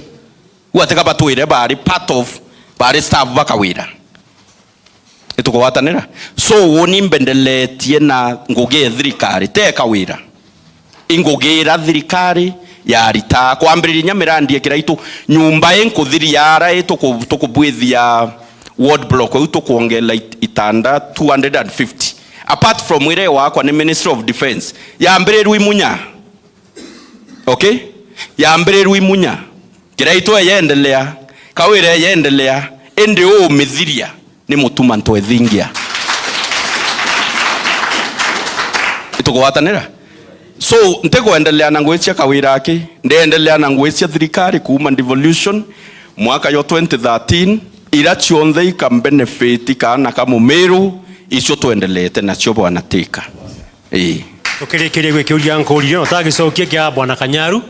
U ati ka batwire bari part of, bari staff ba Kawira. Itukugwatanira? So, uuni mbendeletie na ngugi ya thirikari, te Kawira. Ingugira thirikari ya rita, kwambiriria inya mirandi ya Kiraitu, nyumba inkuthiria ara ituku-, tukubwithia ward block, iu tukwongela it-, itanda two hundred and fifty. Apart from ire wakwa ni Ministry of Defence, yambirirwe Imunya. Okay? Yambirirwe Imunya. Kiraitu eyendelea, Kawira eyendelea, indi umithiria ni mutuma ntwethingia. Itukugwatanira? So, ntikwendelea na ngugi cia Kawira aki, ndiendelea na ngugi cia thirikari kuuma devolution mwaka yo twenty thirteen, ira cionthe ika benefit kaana ka Mumiru, icio twendeleete nacio, Bwana Tika. Ii. Tukirikiria gwikiuria nkuuria, no ta gicokia kia Bwana Kanyaru,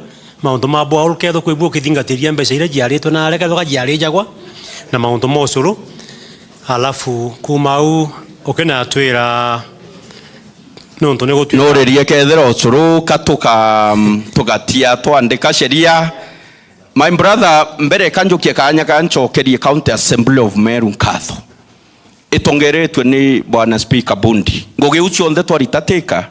mauntu ma borehole kethwa kwibua ukithingatiria mbeca iria ciaritwe na areka thoka ciarijagwa, na mauntu ma ucuru. Alafu kuma au ukinatwira nontu ni gutwika nuririe kethira ucuruka tuka tugatia twandika sheria. My brother, mbere ka njukie kanya ka ncokerie County Assembly of Meru nkatho itongeretwe ni Bwana Speaker Bundi. Ngugi iu cionthe twarita tika,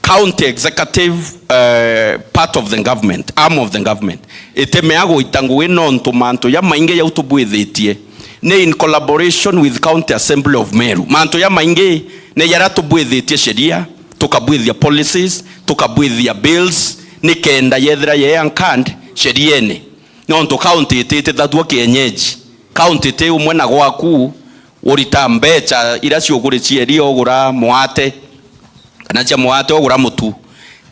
county executive, eh, part of the government, arm of the government, itemea gwita ngugi nontu mantu jamaingi jau tubwithitie ni in collaboration with County Assembly of Meru. Mantu jamaingi ni jaria tubwithitie sheria, tukabwithia policies, tukabwithia bills, nikenda yethira ye anchored sheriene. Nontu county ititithatua kienyeji. County ti umwe na gwaku, urita mbecha iria ciukuri cieria ugura mwate kana cia mwate ugura mutu.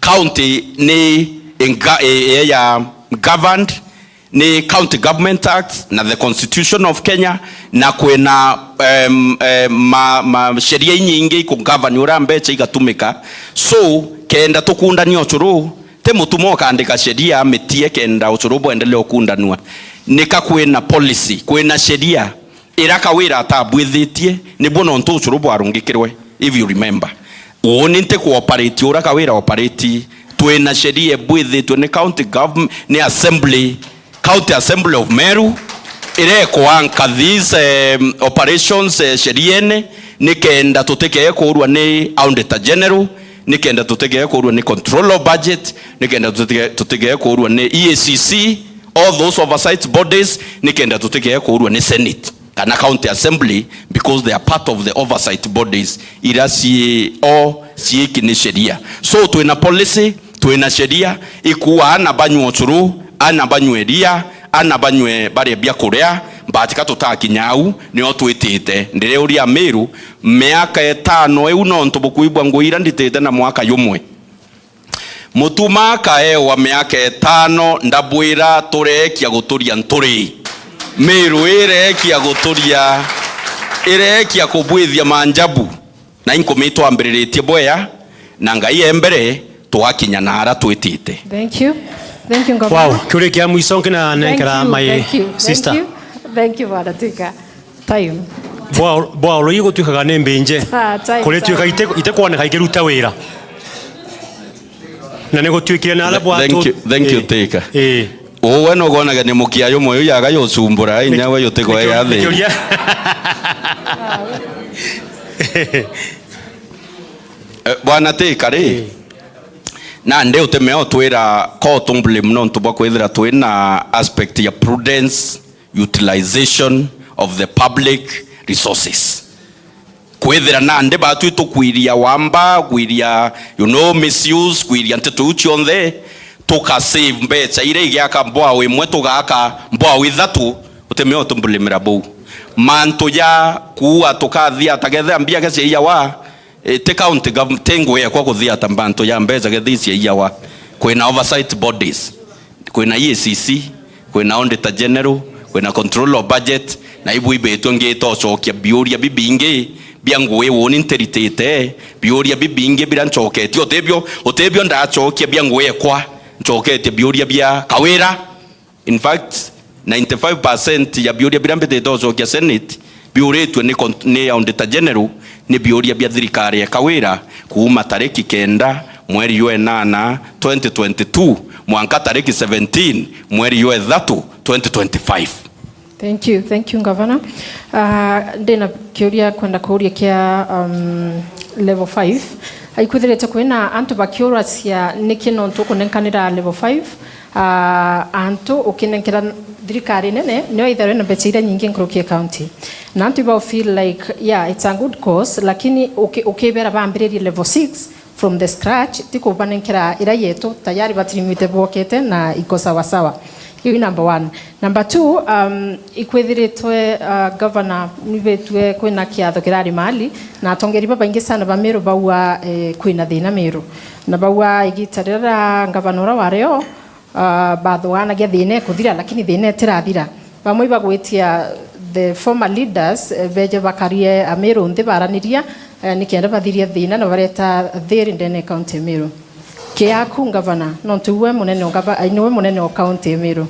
County ni inga-, i-, i-, ya governed ni County Government Act na the Constitution of Kenya, na kwina, em, em, ma, ma sheria inyingi ikugovern uria mbecha igatumika. So kenda tukundania ucuru, ti mutuma ukandika sheria mitie kenda ucuru bwendelee ukundanua. Nika kwina policy, kwina sheria iria Kawira atabwithitie, nibuo nontu ucuru bwarungikirwe, if you remember. Uuni nti kuoperate uria Kawira operate, twina sheria ibwithitwe ni county government, ni assembly, County Assembly of Meru, iria ikuanka these, em, operations, eh, sheriene, nikenda tutikee kuurwa ni Auditor General, nikenda tutikee kuurwa ni Control of Budget, nikenda tutikee, tutikee kuurwa ni E A C C, all those oversight bodies, nikenda tutikee kuurwa ni Senate kana County Assembly, because they are part of the oversight bodies iria cii o ciiki ni sheria. So twina policy, twina sheria ikuuga ana banywe ucuru, ana banywe iria, ana banywe barie biakuria, but ka tutakinya au, nio twitite. Ndiriuria Miru, miaka itano iu nontu bukwigua ngugi iria nditite na mwaka jumwe. Mutuma akaewa miaka itano, ndabwira tureekia guturia nturi. Miru ireekia guturia, ireekia kubwithia manjabu. Na inkumitwambiriritie bwea, na Ngai e mbere, twakinya na ara twitite. Thank you. Thank you, Governor. Wow, kiuria kia mwiso nkinanenkera my sister. Thank you. Thank you, Bwana Tika. Time. Bwa, bwa oro igutwikaga ni mbinje. Ah, time, kurituika time. Ite, ite kwoneka ikiruta wira. Na ni gutwikire na ala bwa. Thank you, thank you, eh, Tika. Eh. Uwe no gwonaga ni mukia yo moyo yaga yo sumbura, inya we yo tiko ya thi. Eh, Bwana Tika ri. Eh. Na ndi utemeo twira ko tumbule muno ntu bwa kwithira twina aspect ya prudence utilization of the public resources. Kwithira nandi batwi tukwiria wamba, kwiria, you know, misuse, kwiria nteto iu cionthe, tuka save mbecha iria igiaka mbwao imwe, tugaka mbwao ithatu, utemeo tumbulimira buu. Mantu ja kuua tukathia, takethira mbia cia iyawa, E, ti county gov-, ti ngugi ekwa kuthia ta mbantu ya mbeca gethii cia iyawa. Kwina oversight bodies, kwina E A C C, kwina Auditor General, kwina Control of Budget, na ibu ibitwe ngiita ucokia biuria bibingi bia ngugi uuni ntiritite, biuria bibingi biria ncoketie, utibio, utibio ndacokia bia ngugi ekwa, ncoketie biuria bia Kawira. In fact, ninety-five percent ya biuria biria mbitite ucokia Senate biuritue ni con-, ni Auditor General, ni biuria bia thirikari ya Kawira kuuma tariki kenda mweri jwa enana twenty twenty-two mwanka tariki seventeen mweri jwa ithatu twenty twenty-five. Thank you, thank you, Governor. Ah, ndina kiuria kwenda kuuria kia, um, level five. Aikwithirite kwina antu bakiuracia niki nontu kunenkanira level five, ah, antu ukinenkera thirikari nene, nio itharwe na mbecha iria nyingi nkuruki ya county. Na antu ibao feel like, yeah, it's a good cause, lakini uki-, ukibera bambiririe level six from the scratch, ti kubanenkera iria yetu, tayari batirimite bwokete na iko sawa sawa. Iu ni number one. Number two, um, ikwithiritwe, uh, governor nibetue kwina kiatho kirari mali, na atongeri babaingi sana ba Meru baua, eh, kwina thina Meru. Na baua igita riria ngavana uria wario, ah, bathuganagia thina ikuthira, lakini thina itirathira. Bamwe ibagwitia the former leaders, eh, beje bakarie Amiru nthi baraniria, eh, nikenda bathirie thina na bareta thiri ndene ya county ya Meru. Kiaku ngavana, nontu iwe munene o ngava-, ai, niwe munene o county ya Meru.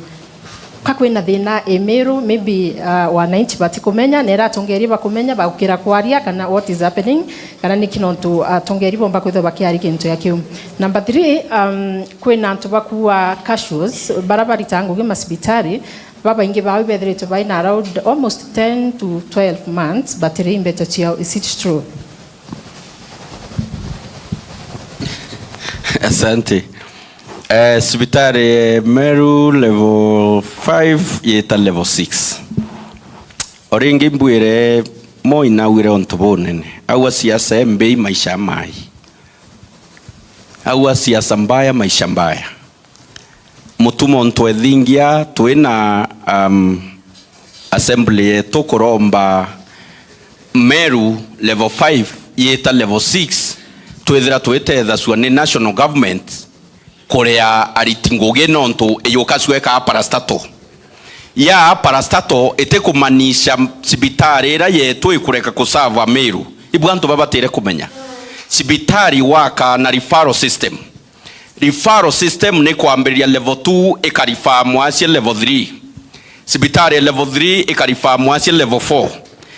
Ka kwina thina i Meru, maybe, uh, wananchi batikumenya, na era atongeria bakumenya, bagukira kwaria kana what is happening, kana niki nontu atongeria bomba kwithirwa bakiaria gintu ya kiu. Number three, um, kwina antu bakua cashews, bara baritaga ngugi macibitari, babaingi bao ibethiritwe baina around almost ten to twelve months, batiri mbeca ciao. Is it true? Asante. Eh, cibitari ya Meru level five yita level six. O ringi mbwire, Moi naugire untu bunene. Aua siasa e mbii, maisha mai. Aua siasa mbaya, maisha mbaya. Mutuma untu ethingia, twina, um, assembly yetu kuromba Meru level five yita level six, twithira twitethacua ni national government kuria ariti ngugi, nontu iyuka cua ikaa parastatal. Ya parastatal itikumaanisha cibitari iria yetu ikureka kusava Meru. Ibu antu babatire kumenya. Cibitari waka na referral system. Referral system ni kwambiriria level two ikarifaa mwasie level three. Cibitari ya level three ikarifaa mwasie level four.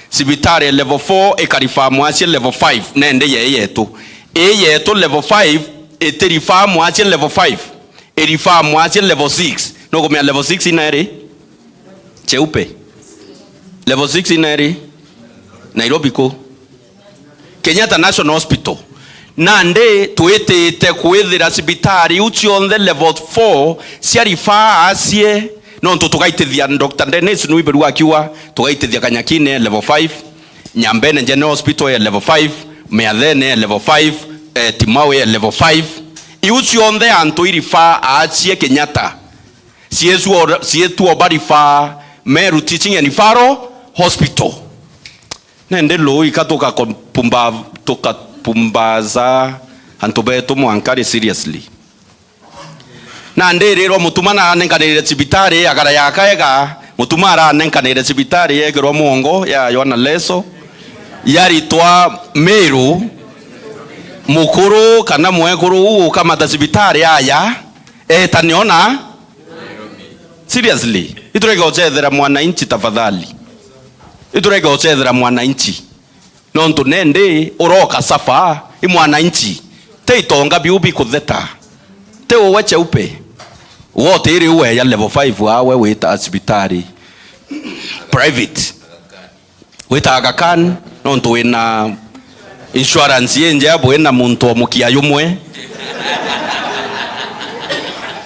Cibitari ya level four ikarifaa mwasie level five. Nende ye yetu. Ii yetu level five itirifaa mwasie level five. Irifaa mwasie level six. Nukumenya level six ina iri? Cheupe. Level six ina iri? Nairobi ku? Kenyatta National Hospital. Nandi twitite kwithira cibitari iu cionthe level four cia rifaa asie, nontu tugaitithia Doctor Dennis Nwibirua akiuga, tugaitithia Kanyakine level five, Nyambene General Hospital ya level five, Miathene ya level five, eh, Timawe ya level five. Iu cionthe antu i rifaa asie Kenyatta. Cietu-, cietuo barifaa Meru Teaching and Referral Hospital. Nende luu ika tukakupumba-, tukapumbaza antu betu mwankari seriously. Na ndirirwa Mutuma nanenkanire cibitari akara yakaega, Mutuma aranenkanire cibitari yekirwa mwongo ya Yohana Leso, yaritwa Meru, mukuru kana mwekuru uu ukamata cibitari aya, etane ona. Seriously, iturege gucethera mwananchi tafadhali. Iturege gucethera mwananchi. Nontu nendi uroka safa, i mwananchi. Ti itonga biu bikutheta. Ti uwe Cheupe. Wotiri uwe ya level five awe wita cibitari private. Wita Aga Khan, nontu wina insurance injea, bwina muntu o mukia yumwe.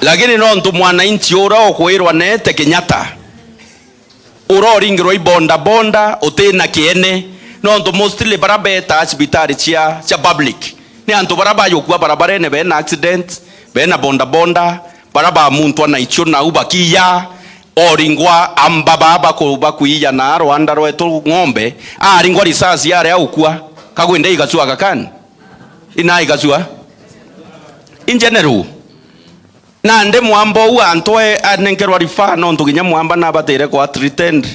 Lakini nontu mwananchi ura ukwirwa nete Kenyatta, ura uringirwa i boda boda, utina kiene, nontu mostly bara beta cibitari cia, cia public ni antu bara bayukua barabarene, bena accident, bena boda boda, bara bamuntwa na icio nau bakiya, oringwa amba baba ku-, bakuiya na rwanda rwetu ng'ombe, aringwa risasi aria ukua, kagwinde igacua Aga Khan? Ina igacua? In general. Nandi mwamba uu antu e-, anenkerwa rifaa, nontu kinya mwamba nabatire kwa treated,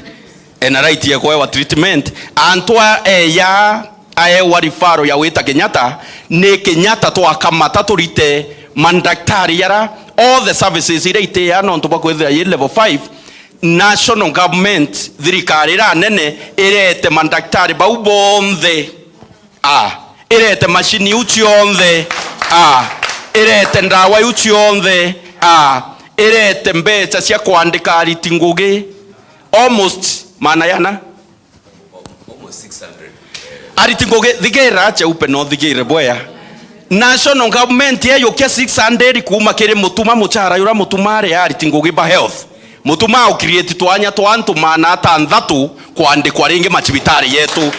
ena right ya kwewa treatment. Antu a-, eya aewa rifaro ya wita Kenyatta, ni Kenyatta twakamata turite mandaktari yara, all the services iria itia nontu bwa kwithira yi level five, national government, thirikari ira nene, irete mandaktari bau bonthe. A, irete macini iu cionthe. A, irete ndawa iu cionthe. A, irete mbeca cia kwandika ariti ngugi almost maana yana. Ariti ngugi, thigera Cheupe, no thigire bwea. National government yeyukia six hundred kuuma kiri Mutuma, muchara yura Mutuma ari ariti ngugi ba health. Mutuma au create twanya twa antu maana atanthatu kwandikwa ringi macibitari yetu.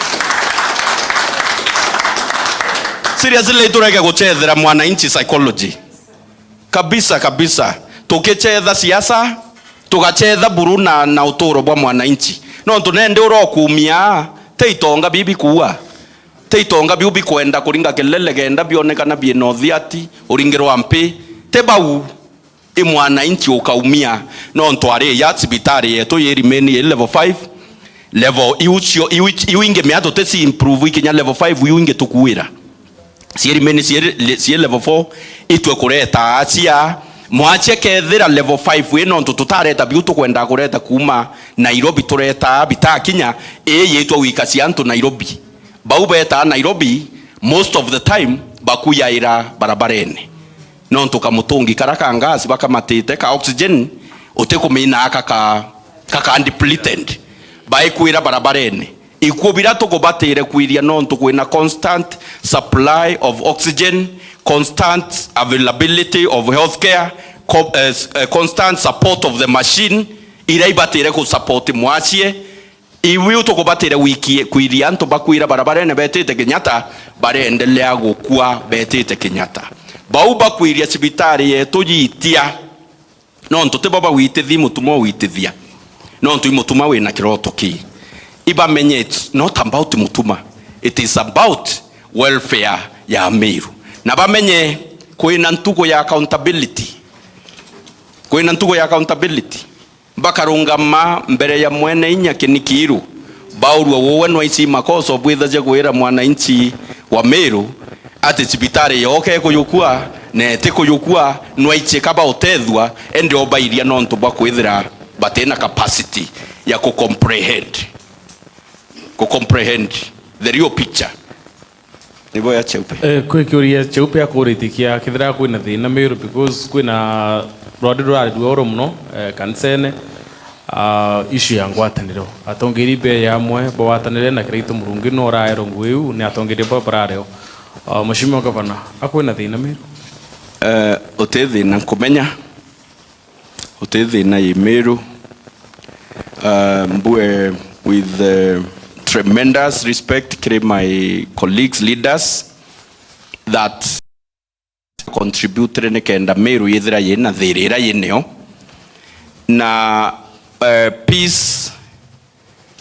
Seriously, turege guchethera mwananchi psychology. Kabisa, kabisa. Tukichetha siasa, tugachetha buru na, na uturo bwa mwananchi. Nontu nende urokumia, te itonga bibi kuua. Te itonga biu bikwenda kuringa kelele kenda bionekana biena uthiati, uringirwa mpi. Te bau. I mwananchi ukaumia, nontu ari ya cibitari yetu yi remain yi level five, level iu cio, iu, iu ingi mea tutisi improve ikinya level five, iu ingi tukuira. Cie remain cie, cie level four, itwe kureta acia, Mwacie kethira level five ii, nontu tutareta biu tukwenda kureta kuuma Nairobi, tureta bitakinya, ii yitwa wikacia antu Nairobi. Bau betaa Nairobi, most of the time, bakuyaira barabarene. Nontu kamutungi kara ka gas bakamatite, ka oxygen, utikumina aka ka, ka, ka depleted. Baikwira barabarene. Ikuo bira tukubatire kwiria nontu kwina constant supply of oxygen, constant availability of healthcare, co-, eh, s-, eh, constant support of the machine, iria ibatire ku support mwacie. Iu tukubatire wiki kwiria antu bakwira barabarene betite Kenyatta, bareendelea gukua betite Kenyatta. Bau bakwiria cibitari yetu yitia. Nontu tibo bawitithia, i mutuma owitithia. Nontu i mutuma wina kiroto kii. Ibamenye it's not about mutuma. It is about welfare ya Meru. Na bamenye kwina ntugu ya accountability. Kwina ntugu ya accountability. Bakarungama mbere ya mwene inya Kinikiru. Baurua, wowe nwaici makoso bwithacia kwira mwananchi wa Meru ati cibitari yoke kuyukua na eti kuyukua, nwaici kaba utethua, ende obairia nontu bwa kwithira batina capacity ya ku comprehend, ku comprehend the real picture. Nibo ya Cheupe. Eh, kwi kiuria Cheupe akuritikia kethira kwina thina Meru, because kwina rwari rurari ruoro muno, eh, kanisene, ah, issue ya ngwataniro. Atongeria be yamwe bagwatanire na Kiraitu Murungi no uraerwo ngugi iu ni atongeria ba barareo. Ah, Mheshimiwa Governor, akwina thina Meru? Eh, uti thina nkumenya. Uti thina i Meru. Uh, mbue with, uh, tremendous respect kiri my colleagues, leaders that contributed nikenda Meru yithira yina thiri ira yinio. Na, uh, peace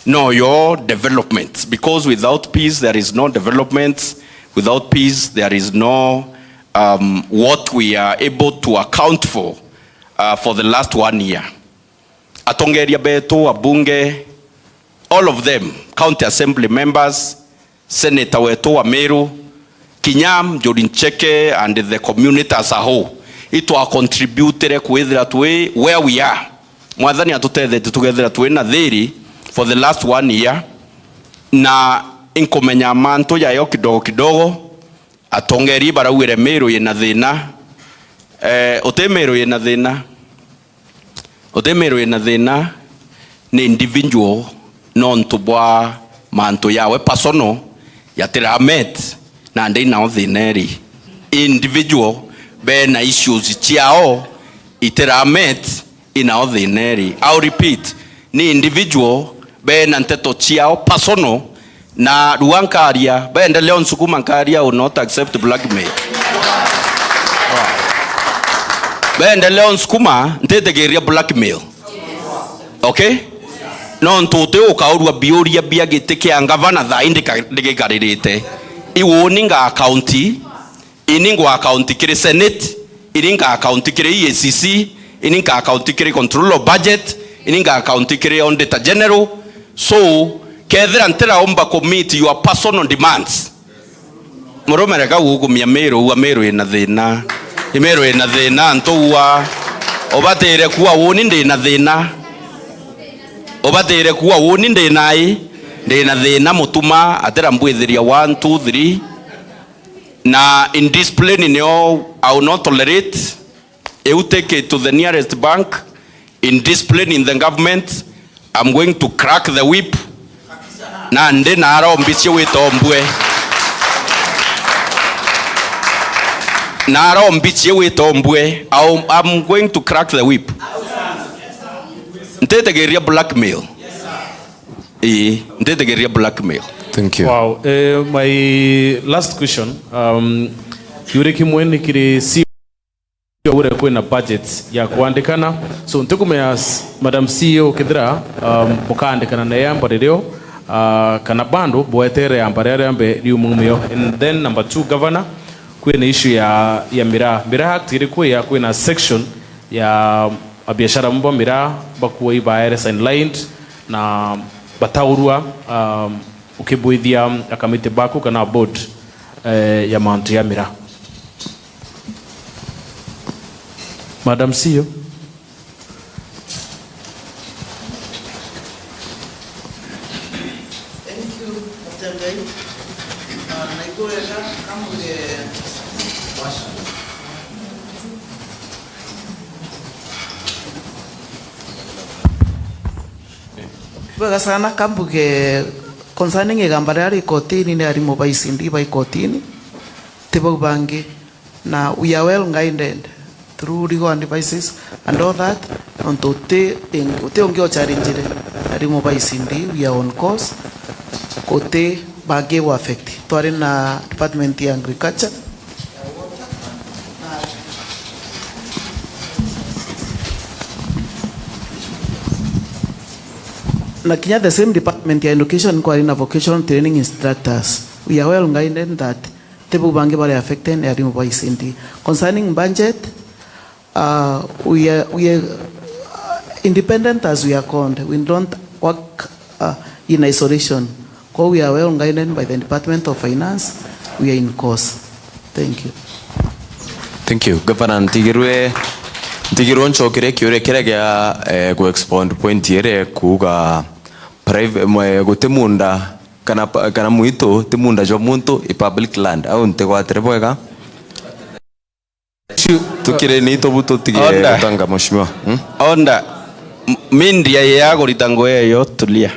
no yo development, because without peace there is no development, without peace there is no, um, what we are able to account for, uh, for the last one year. Atongeria betu, abunge, all of them, county assembly members, senator wetu wa Meru, kinya Njuri Ncheke and the community as a whole, itwa contributire kwithira twi where we are. Mwathani atutethetie tukethira twi na thiri for the last one year, na inkumenya mantu jayo kidogo kidogo. Atongeria barauire Meru yina thina. Eh, uti Meru yina thina. Uti Meru yina thina, ni individual nontu bwa mantu yawe personal yatiramet, na ndi nao thina iri. Individual bena issues ciao itiramet, inao thina iri. I'll repeat, ni individual bena nteto ciao personal, na rua nkaria, baendelea unsukuma nkaria, I will not accept blackmail. Baendelea unsukuma, ntitikiria blackmail. Okay? Nontu uti ukaurua biuria bia giti kia ngavana thaa ii ndika-, ndikikaririte. Iwoni nga account, ini ngwa account kiri Senate, ini nga account kiri E A C C, ini nga account kiri Controller of Budget, ini nga account kiri Auditor General. So, kethira ntiraumba ku meet your personal demands, murume reka gukumia Miru, ua Miru ina thina. I Miru ina thina, antu ua. Ubatire kuwa woni ndi na thina. Ubatire kuwa woni ndi nai. Ndi na thina, mutuma, atira mbwithiria one, two, three. Na indiscipline nio I will not tolerate. I will take it to the nearest bank. Indiscipline in the government. I'm going to crack the whip. Na ndi na arombicie witombue. Na arombicie witombue. I'll, I'm going to crack the whip. Ntitigiria blackmail. Ii, ntitigiria blackmail. Thank you. Wow. Eh, my last question. Um, kiuria kimwe ni kiri C E O ure kwina budget ya kwandikana. So, ntikumenya s-, Madam C E O kethira, um, mukaandikana na yamba ririo, uh, kana bando bwetere yamba ria ria mbe riumumio. And then number two, Governor, kwina issue ya, ya miraa. Miraa Act iri kuya kwina section ya abiashara bamwe ba miraa bakuwa ibaere sidelined na bataurua, um, ukibwithia akamiti baku kana board, eh, ya mantu ya miraa. Madam C E O. Thank you, Mutembei. Ah, naigwega, kamuge. Bwega sana, kambuge concerning igamba riria ri kotini, ni arimu ba E C D ba i kotini, ti bau bangi. Na we are well guided through legal advices and all that, nontu uti, uti ungi o challenge ri arimu ba E C D, we are on course, guti bangi gu affect. Twari na department ya agriculture, na kinya the same department ya education kwari na vocational training instructors. We are well guided that ti bau bangi bari affected ni arimu ba E C D. Concerning budget, uh, we are, we are, uh, independent as we are called. We don't work, uh, in isolation. Kwa we are well guided by the Department of Finance. We are in course. Thank you. Thank you. Governor, ntigirwe, ntigirwe ncokerie kiuria kiria gia, eh, ku expound point iria kuuga private, mwe-, guti munda kana pa-, kana mwitu ti munda jwa muntu, i public land. Au ntigwatire bwega? Tukire ni tubu tutige Order. Gutanga, mheshimiwa. Hmm? Order. M-, media ya kurita ngugi eyo, tulia.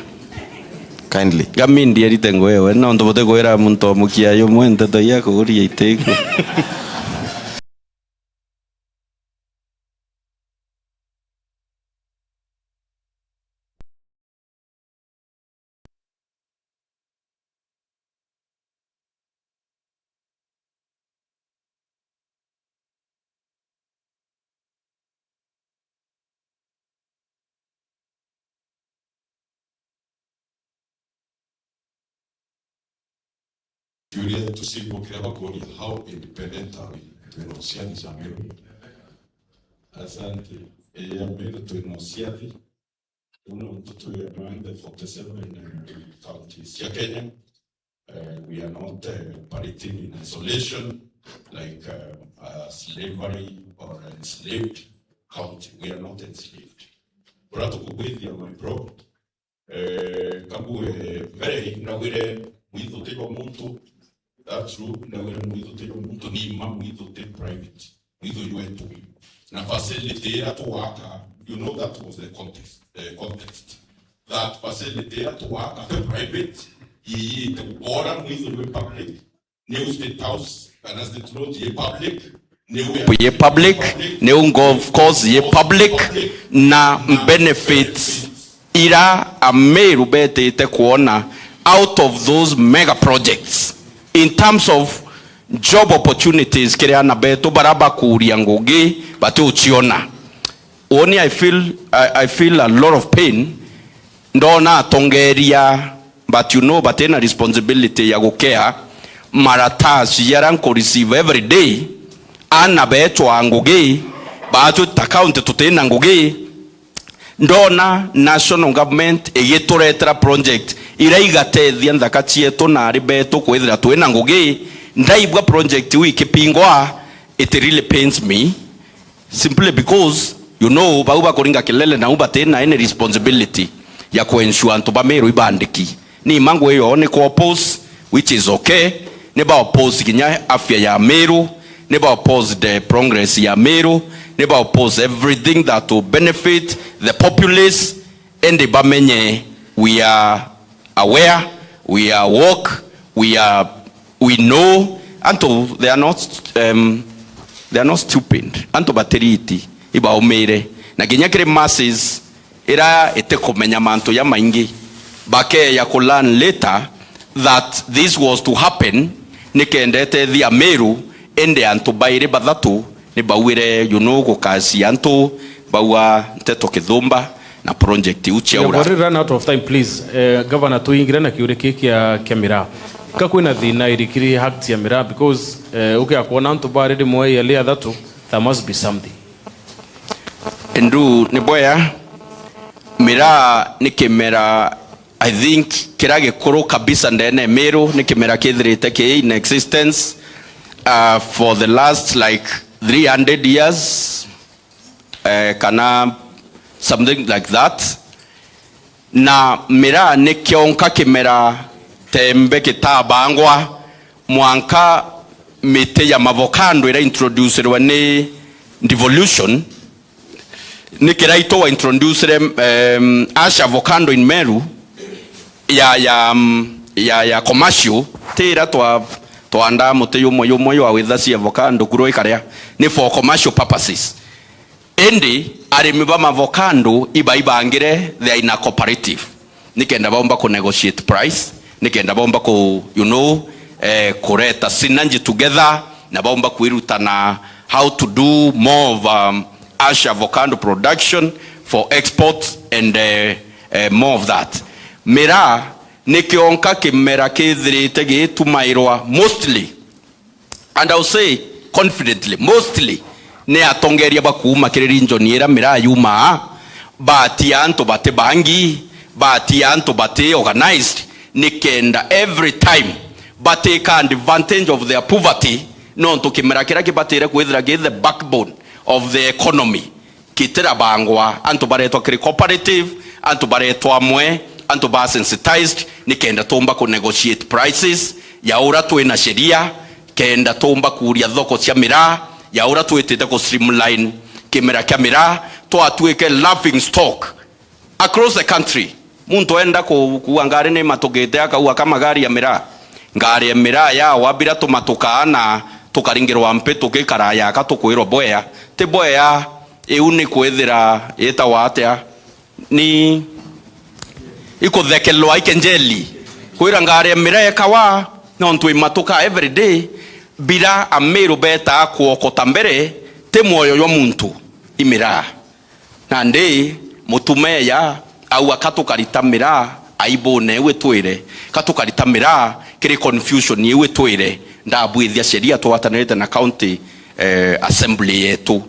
Kindly. Ga media irite ngugi eyo, nontu butikwira muntu o mukia yumwe nteto ia kuguria itiku. Kiuria tusimbo kiria bakuria, how independent are we? Twina uciathi cia Meru. Asante. Eh, ya Meru twina uciathi. Uno mtu twi among the forty-seven, uh, counties cia Kenya. Uh, we are not, uh, operating in isolation like, uh, uh, slavery or enslaved county. We are not enslaved. Buria tukugwithia, my bro, eh, kabu, eh, mbere ndagwire mwithu ti jwa muntu. That's true. Ndagwire mwithu ti jwa muntu, ni ma mwithu ti private. Mwithu jwetu. Na facility iria tugwaka, you know that was the context, the context. That facility iria tugwaka ti private, yiyite gukora mwithu jwi public. New State House, kana State Lodge ye public, new ye public, new golf course ye public, na benefits ira Ameru betite kuona out of those mega projects in terms of job opportunities kiri ana betu bara bakuria ngugi bati uciona. Uuni, I feel, I, I feel a lot of pain ndona atongeria, but you know, batina responsibility ya gukea maratasi jaria nku receive every day, ana beetwa ngugi, baatwi ta county tutina ngugi. Ndona national government igituretera project iria igatethia nthaka cietu na ari betu kwithira twina ngugi, ndaigua project iu ikipingwa, it really pains me. Simply because, you know, bau bakuringa kelele nau batina any responsibility ya kuensure antu ba Meru ibandiki. Ni mangu iyo ni ku oppose, which is okay. Ni ba oppose kinya afya ya Meru, ni ba oppose the progress ya Meru, ni ba oppose everything that will benefit the populace, and bamenye we are aware, we are woke, we are, we know. Antu, they are not, um, they are not stupid. Antu batiriti, ibaumire. Na kinya kiri masses ira itikumenya mantu jamaingi, bakeya ku learn later that this was to happen, nikenda itethia Meru, indi antu bairi bathatu ni bauire, you know, gukacia antu, baua nteto kithumba na project iu ciaura. We have already run out of time, please. Eh, Governor, tuingire na kiuria kii kia, kia miraa. Ka kwina thina irikiri act ya miraa, because, eh, ukia kwona antu bari rimwe yali athatu, there must be something. Ndu ni bwea, miraa ni kimera, I think, kiria gikuru kabisa ndene Meru, ni kimera kithirite ki in existence, uh, for the last, like, three hundred years. eh, kana something like that. Na miraa ni kionka kimera tembe kitabangwa mwanka miti ya mavokando ira introducirwe ni devolution. Ni kiraitwa wa introducire, em, Ash Avocado in Meru ya, ya, mm, ya, ya commercial, ti ira twa, twandaa muti yumwe yumwe ywa witha cia avocado kuro ikaria, ni for commercial purposes. Indi arimi ba mavokando ibaibangire, they are in a cooperative, nikenda baumba ku negotiate price, nikenda baumba ku, you know, eh, kureta synergy together, na baumba kwirutana how to do more of, um, Ash avocado production for export and, eh, eh, more of that. Miraa ni kionka kimera kithirite gitumairwa mostly, and I'll say confidently, mostly, ni atongeria ba kuuma kiri region ira miraa yumaa, batia antu bati bangi, batia antu bati organized, nikenda every time bateka advantage of their poverty, nontu kimera kiria kibatire kwithira ki the backbone of the economy. Kitirabangwa, antu baretwa kiri cooperative, antu baretwa amwe, antu ba sensitized, nikenda tumba ku negotiate prices ya ura twina sheria, kenda tumba kuria thoko cia miraa ya ura twitite ku streamline kimera kia miraa, twatuike laughing stock across the country. Muntu enda ku-, kuua ngari ni matukite akauga ka magari ya miraa. Ngari ya miraa yawa bira tumatukaa na tukaringirwa mpi tukikara yaka tukwirwa bwea. Ti bwea, iu ni kwithira itawa atia? Ni ikuthekelwa ikenjeli. Kwira ngari ya miraa ikawa, nontu imatukaa every day, bira Amiru betaa kuokota mbere, ti mwoyo jwa muntu, i miraa. Nandi Mutuma eeja, auga, ka tukarita miraa aibune iu itwire, ka tukarita miraa kiri confusion iu itwire. Ndabwithia sheria twatanirite na county, eh, assembly yetu.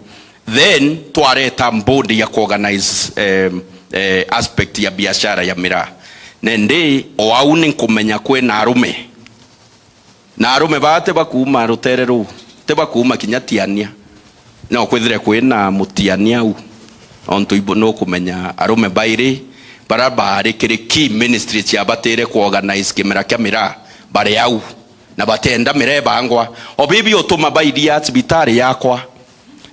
Then twareta board ya kuorganize, eh, eh, aspect ya biashara ya miraa. Nandi o au ni nkumenya kwina arume Na arume baa ti bakuuma ruteere ruu, ti bakuuma kinya Tiania. No kwithire kwina Mutiania au. Ontu ibu nukumenya arume bairi bara baari kiri key ministry ciabatire kuorganize kimera kia miraa bari au. Na batenda miraa ibangwa. O bibi utuma bairia cibitari yakwa.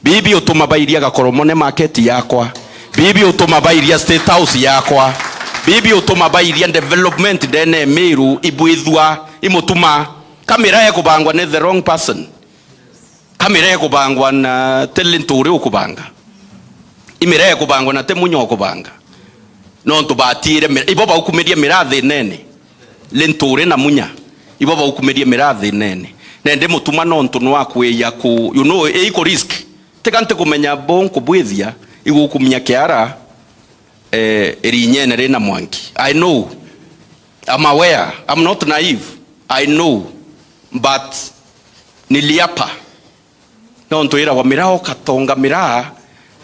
Bibi utuma bairia Gakoromone market yakwa. Bibi utuma bairia State House yakwa. Bibi utuma bairia development ndene Miru ibwithua imutuma. Ka miraa ikubangwa ni the wrong person. Ka miraa ikubangwa na ti Linturi ukubanga. I miraa ikubangwa na ti Munya ukubanga. Nontu batiire miraa, ibo baukumirie miraa thinene. Linturi na Munya, ibo baukumirie miraa thinene. Nende Mutuma nontu nwakwija ku, you know, iku risk. Tiga ntikumenya bo nkubwithia, igukumia kiara, eh, irinyene rina mwanki. I know. I'm aware. I'm not naive. I know. But niliapa. Nontu iragwa miraa ukatonga miraa,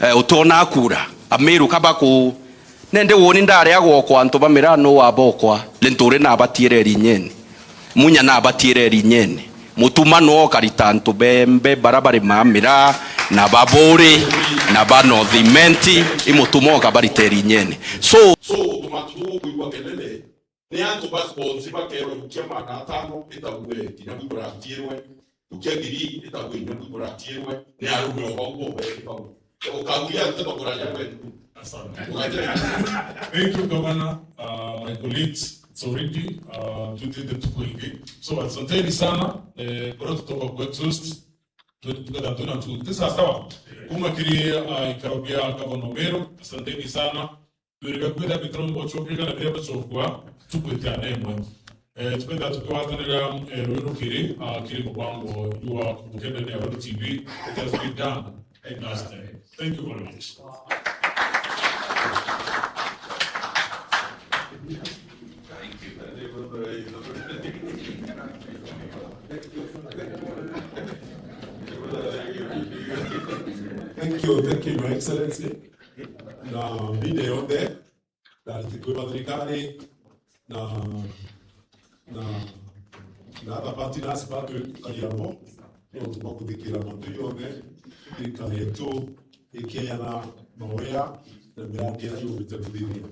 eh, utionaa kura. Amiru kaba ku. Nende woni ndareagwa okwa antu ba miraa nu wabokwa. Linturi nabatiire irinyene. Munya nabatiire irinyene. Mutuma nu okarita antu bembe bara barimaa miraa, na ba Buuri, na ba North Imenti, i Mutuma okabarita irinyene. So, so, tumatu kuigua kelele. Ni antu ba sponsi bakeerwa, jukia magana atano itague kinya bwi buratiirwe, jukia ngiri itague kinya bwi buratiirwe, ni arume o bau bobe bau. Ukaguria nte baguraja kwendu. Asante. Ugateja. Thank you, Governor. Uh, my colleagues, it's already, uh, twenty to twenty. So, asanteni sana. Eh, kura tutoka ku exhaust. Twenty, twenty, twenty-two. Ni sawa sawa. Kuma kiri, uh, ikaro bia Governor Meru, asanteni sana. Twirire kwithira bikira mugocokerera na biria bacokua, tukwitira na imwe. Eh, tukwenda tukigwatanira, eh, rwendo kiri, ah, kiri mubango jwa kugenderea Weru T V. It has been done last time. Thank you very much. Thank you, thank you, Your Excellency. Na mbinde yonthe, na ariti kwi ba thirikari, na, na, na other partners batwikagia mo, nontu bwa kuthikira mantu jonthe, thirikari yetu ikeana mawea na mirandi iria yumite kuthithia.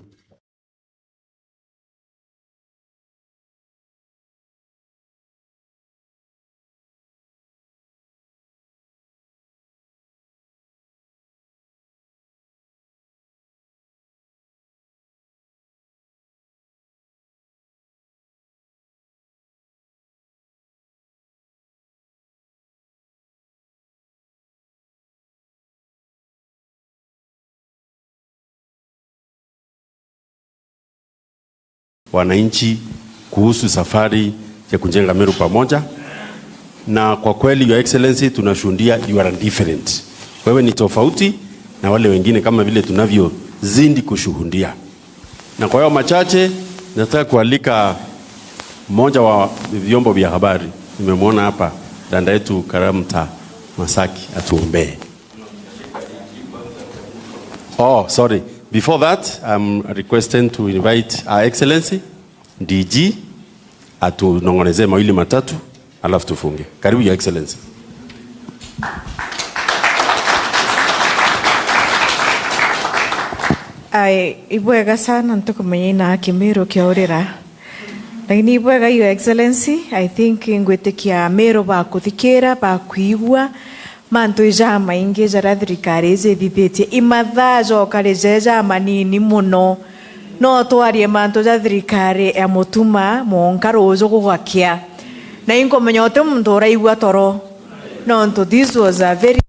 Wananchi kuhusu safari ya kujenga Meru pamoja. Na kwa kweli, Your Excellency, tunashuhudia you are different. Wewe ni tofauti na wale wengine kama vile tunavyozidi kushuhudia. Na kwa hayo machache, nataka kualika mmoja wa vyombo vya habari. Nimemwona hapa, dada yetu Karamta Masaki, atuombee. Oh, sorry. Before that, I'm requesting to invite Her Excellency D G atunong'onezee mawili matatu, alafu tufunge. Karibu, Your Excellency. Ai, ibwega sana, ntukumenya ina Kimiru kiaurira. Lakini ibwega, Your Excellency, I think ngwitikia Miru bakuthikira, bakwigua, mantu jamaingi jaria thirikari ijithithitie, imathaa jokari je jamanini mono. No twarie mantu ja thirikari ya Mutuma mwanka ruju gugakia. Na inkumenya uti muntu uraigua toro. Nontu this was a very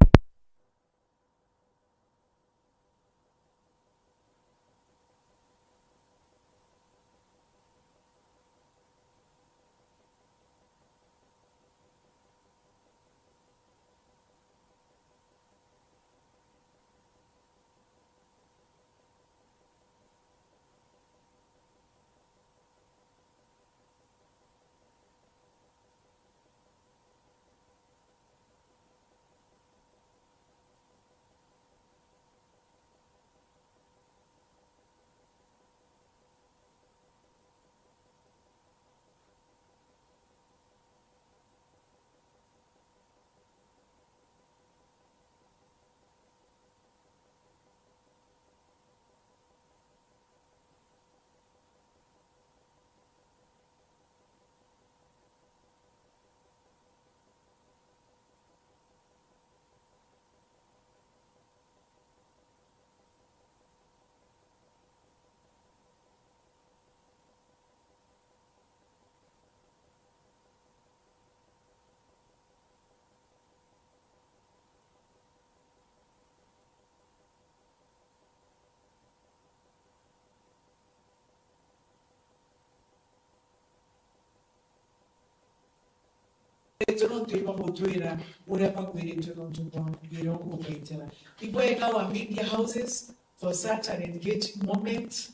Nontu ibamutwira uria bakwiritue nontu bwa wira ukugaitira. Ibwega wa media houses for such an engaging moment.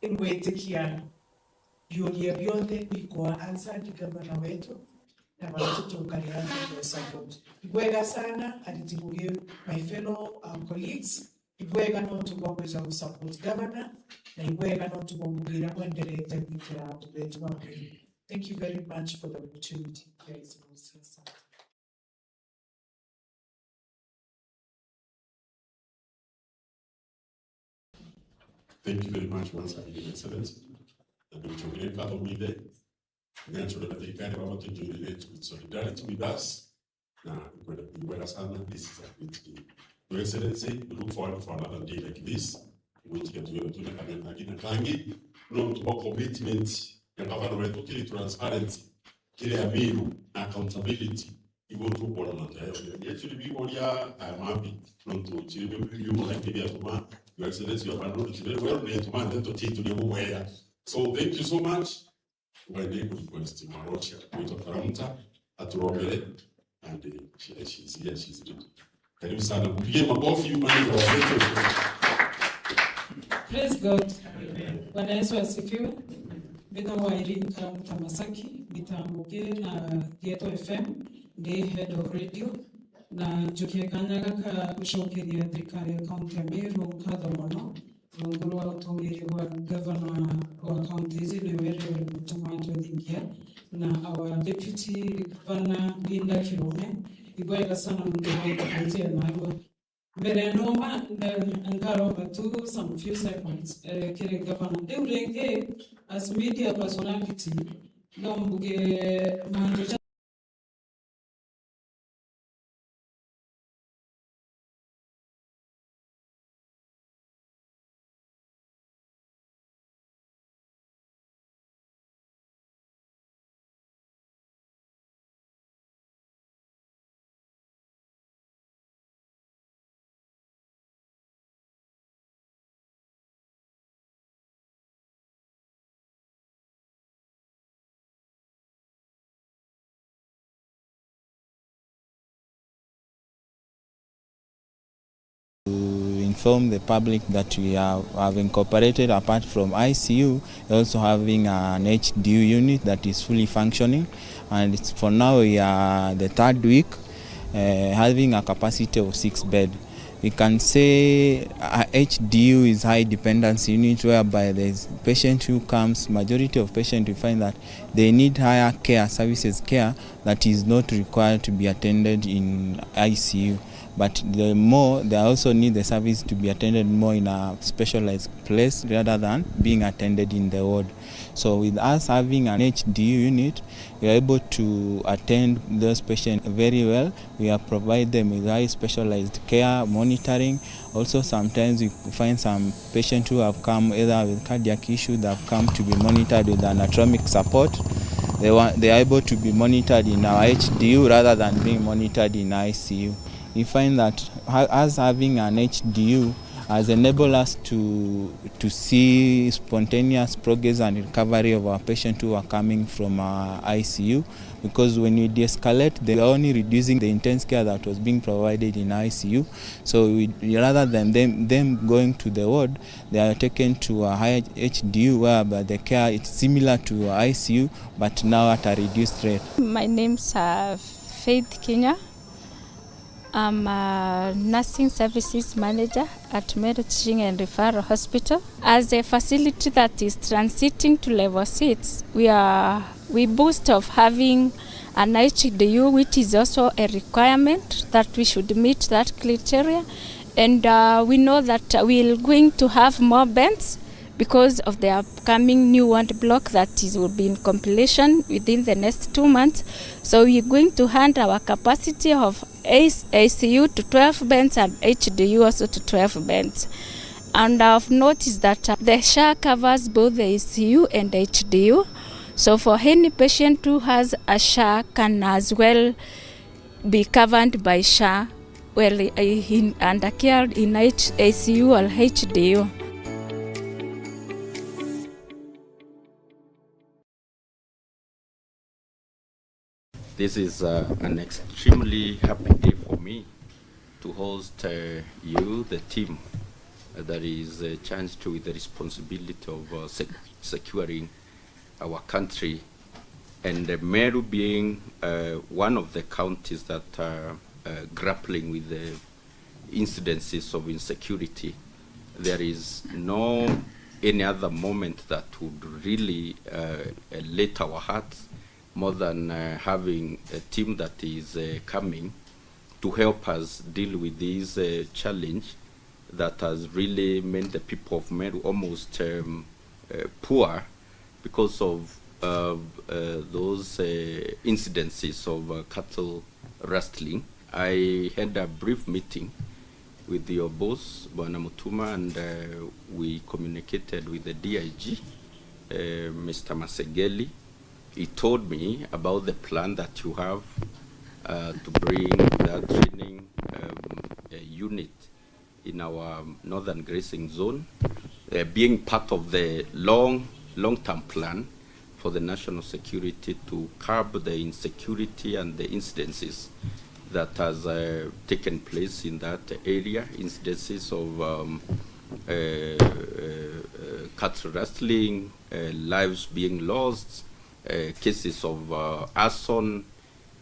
Ingwitikia biuria bionthe bikwa answered ni gavana wetu, na bantu tukarira nontu bwa support. Ibwega sana, ariti ngugi, my fellow, um, colleagues, ibwega nontu bwa kwija gu support governor, na ibwega nontu bwa ngugi iria bwenderete gwikira antu betu ba Meru. Thank you very much for the opportunity, Your Excellency. Asante. Thank you very much once again, Your Excellency. Na nitucokerie nkatho bwinthe. Nginya turia thirikari baba tujoinire with solidarity with us. Na ikwenda kwigwera sana, this is a great day. Your Excellency, we look forward for another day like this. Gwitikia tuwe twina kanya kangi na kangi. Nontu bwa commitment ya gavana wetu kiri transparency, kiri Amiru na accountability. Igo tukwona mantu jayo. Actually, bigoria, I am happy. Nontu chiri biu biu biu biatuma Your Excellency, you have handled it very well. Na ituma ndeto titu ni bubwega. So thank you so much. By the request, Marocha, Victor Karamta, aturombere, and, uh, she, she's here, she's ready. Karibu sana, mpigie makofi, human resources. Praise God. Bwana Yesu asifiwe. Mbitagwa Irene Karamta Masaki, mbitaga ngugi na Geto F M, ndi head of radio, na njukie kanya gaka gucokeria thirikari ya kaunti ya Meru nkatho mono. Rungu rwa utongeria bwa gavana wa kaunti iji niwe Reverend Mutuma Njothi Ngia na our deputy governor Linda Kirume, ibwega sana nontu bwa ututeethia narua. Mbere nomba nda-, ngaromba tu some few seconds, eh, kiri gavana. Riu ringi, as media personality, no mbuge mantu ja- To inform the public that we are, have incorporated, apart from I C U, also having an H D U unit that is fully functioning, and it's, for now, we are the third week, uh, having a capacity of six bed. We can say a H D U is high dependence unit, whereby there's patient who comes, majority of patients, we find that they need higher care services, care that is not required to be attended in I C U. But the more, they also need the service to be attended more in a specialized place rather than being attended in the ward. So with us having an H D U unit, we are able to attend those patients very well. We are provide them with high specialized care, monitoring. Also, sometimes we find some patients who have come either with cardiac issue, they have come to be monitored with anatomic support. They wa-, they are able to be monitored in our H D U rather than being monitored in I C U. We find that ha-, us having an H D U has enabled us to, to see spontaneous progress and recovery of our patients who are coming from our I C U, because when we de-escalate, they are only reducing the intense care that was being provided in I C U. So we, rather than them, them going to the ward, they are taken to a higher H D U, whereby the care is similar to I C U, but now at a reduced rate. My name's, uh, Faith Kinya. I'm a nursing services manager at Meru Teaching and Referral Hospital. As a facility that is transiting to level six, we are, we boast of having an H D U, which is also a requirement that we should meet that criteria. And, uh, we know that we're going to have more beds because of the upcoming new ward block that is, will be in completion within the next two months. So we're going to hand our capacity of A C U to twelve beds and H D U also to twelve beds. And of note is that, uh, the SHA covers both the A C U and H D U. So for any patient who has a SHA can as well be covered by SHA, well, in, under care in H-, A C U or H D U. This is, uh, an extremely happy day for me to host, uh, you, the team, uh, that is, uh, charged with the responsibility of, uh, sec-, securing our country, and, uh, Meru being, uh, one of the counties that are, uh, grappling with the incidences of insecurity, there is no any other moment that would really, uh, elate our hearts more than, uh, having a team that is, uh, coming to help us deal with this, uh, challenge that has really made the people of Meru almost, um, uh, poor because of, uh, uh, those, uh, incidences of, uh, cattle rustling. I had a brief meeting with your boss, Bwana Mutuma, and, uh, we communicated with the D I G, uh, Mister Masegeli. He told me about the plan that you have, uh, to bring that training, um, uh, unit in our northern grazing zone, uh, being part of the long, long-term plan for the national security to curb the insecurity and the incidences that has, uh, taken place in that area, incidences of, um, uh, uh, uh, cattle rustling, uh, lives being lost, uh, cases of, uh, arson,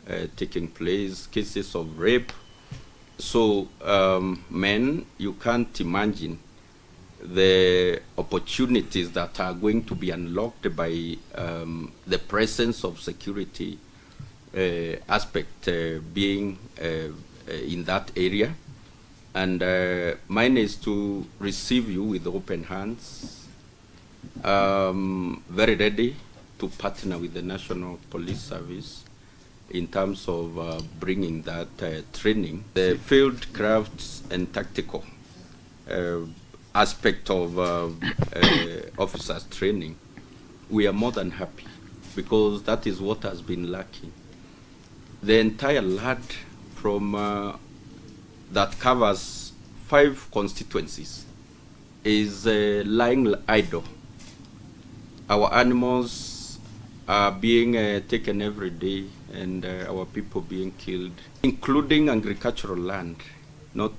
uh, taking place, cases of rape. So, um, men, you can't imagine the opportunities that are going to be unlocked by, um, the presence of security, uh, aspect, uh, being, uh, uh, in that area. And, uh, mine is to receive you with open hands, um, very ready to partner with the National Police Service in terms of, uh, bringing that, uh, training, the field crafts and tactical, uh, aspect of, uh, uh, officers training. We are more than happy because that is what has been lacking. The entire land from, uh, that covers five constituencies is, uh, lying idle. Our animals are being, uh, taken every day and, uh, our people being killed, including agricultural land not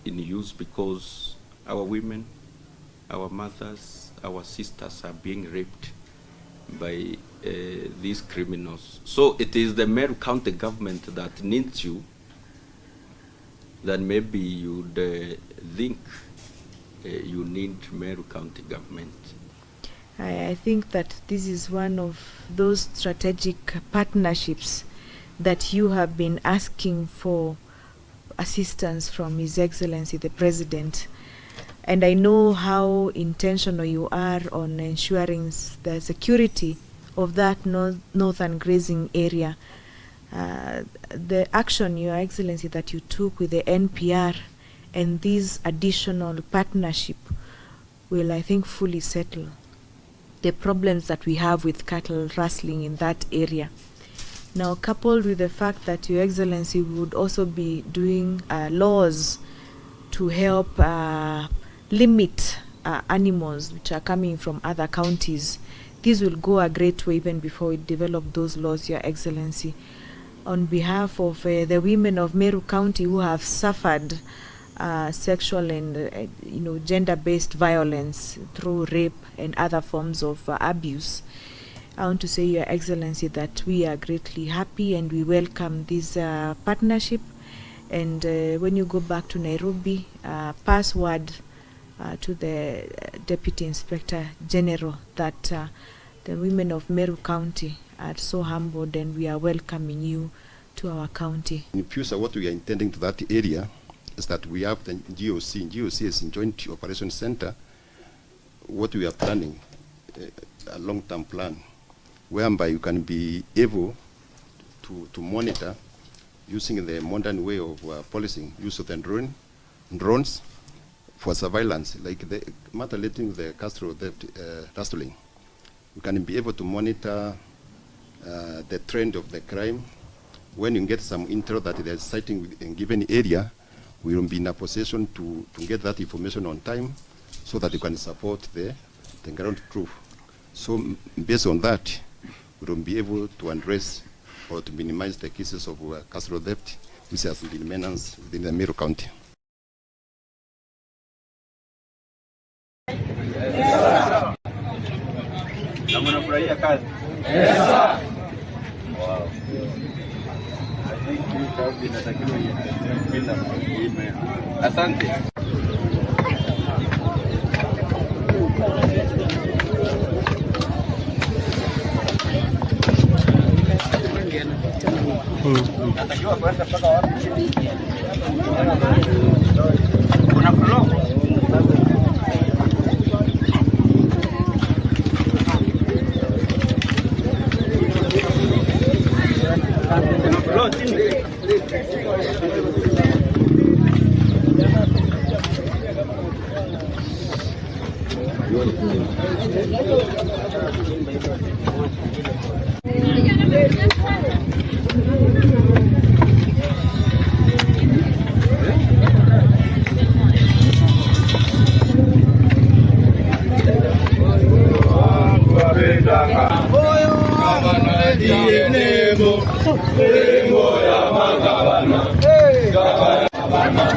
in use because our women, our mothers, our sisters are being raped by, uh, these criminals. So it is the Meru County government that needs you, then maybe you'd, uh, think, uh, you need Meru County government. I, I think that this is one of those strategic partnerships that you have been asking for assistance from His Excellency the President. And I know how intentional you are on ensuring s-, the security of that north-, northern grazing area. Uh, the action, Your Excellency, that you took with the N P R and this additional partnership will, I think, fully settle the problems that we have with cattle rustling in that area. Now, coupled with the fact that Your Excellency would also be doing, uh, laws to help, uh, limit, uh, animals which are coming from other counties, this will go a great way even before we develop those laws, Your Excellency. On behalf of, uh, the women of Meru County who have suffered, uh, sexual and, uh, you know, gender-based violence through rape and other forms of, uh, abuse, I want to say, Your Excellency, that we are greatly happy and we welcome this, uh, partnership. And, uh, when you go back to Nairobi, uh, pass word, uh, to the Deputy Inspector General that, uh, the women of Meru County are so humbled and we are welcoming you to our county. In future, what we are intending to that area is that we have the G O C. G O C is in Joint Operation Center. What we are planning, uh, a long-term plan, whereby you can be able to, to monitor using the modern way of, uh, policing, use of the drone, drones for surveillance, like the matter relating to the cattle theft, uh, rustling. We can be able to monitor, uh, the trend of the crime. When you get some intel that there is sighting in given area, we will be in a position to, to get that information on time so that you can support the, the ground truth. So, m-, based on that, we will be able to address or to minimize the cases of, uh, cattle theft, which has been menaced within the Meru County. Na mnafurahia kazi? Wow. I think hii kazi inatakiwa iendelee bila kuimewa. Asante. Natakiwa kwenda mpaka wapi? Kuna flow. Kuna flow chini.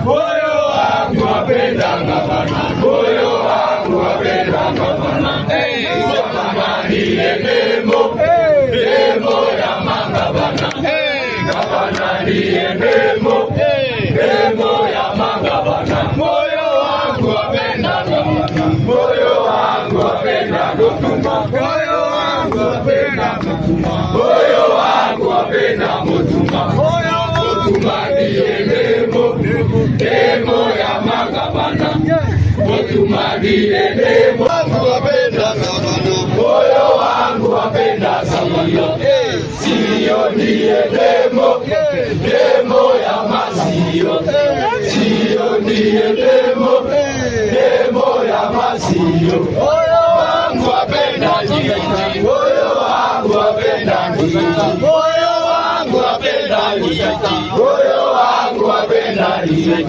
Moyo wangu wapenda gavana, moyo wangu wapenda gavana. Hey, gavana ndiye nembo, nembo ya magavana. Hey, gavana ndiye nembo, nembo ya magavana. Moyo wangu wapenda gavana, moyo wangu wapenda gavana, moyo wangu wapenda Mutuma, moyo wangu wapenda Mutuma. Mutuma ndiye nembo, nembo ya Tumarie demo. Wangu wapenda Savana. Moyo wangu wapenda Savana. Sio ndiye demo. Demo ya masio. Sio ndiye demo. Demo ya masio. Moyo wangu wapenda Jiji. Moyo wangu wapenda Jiji. Moyo wangu wapenda Jiji. Moyo wangu wapenda Jiji.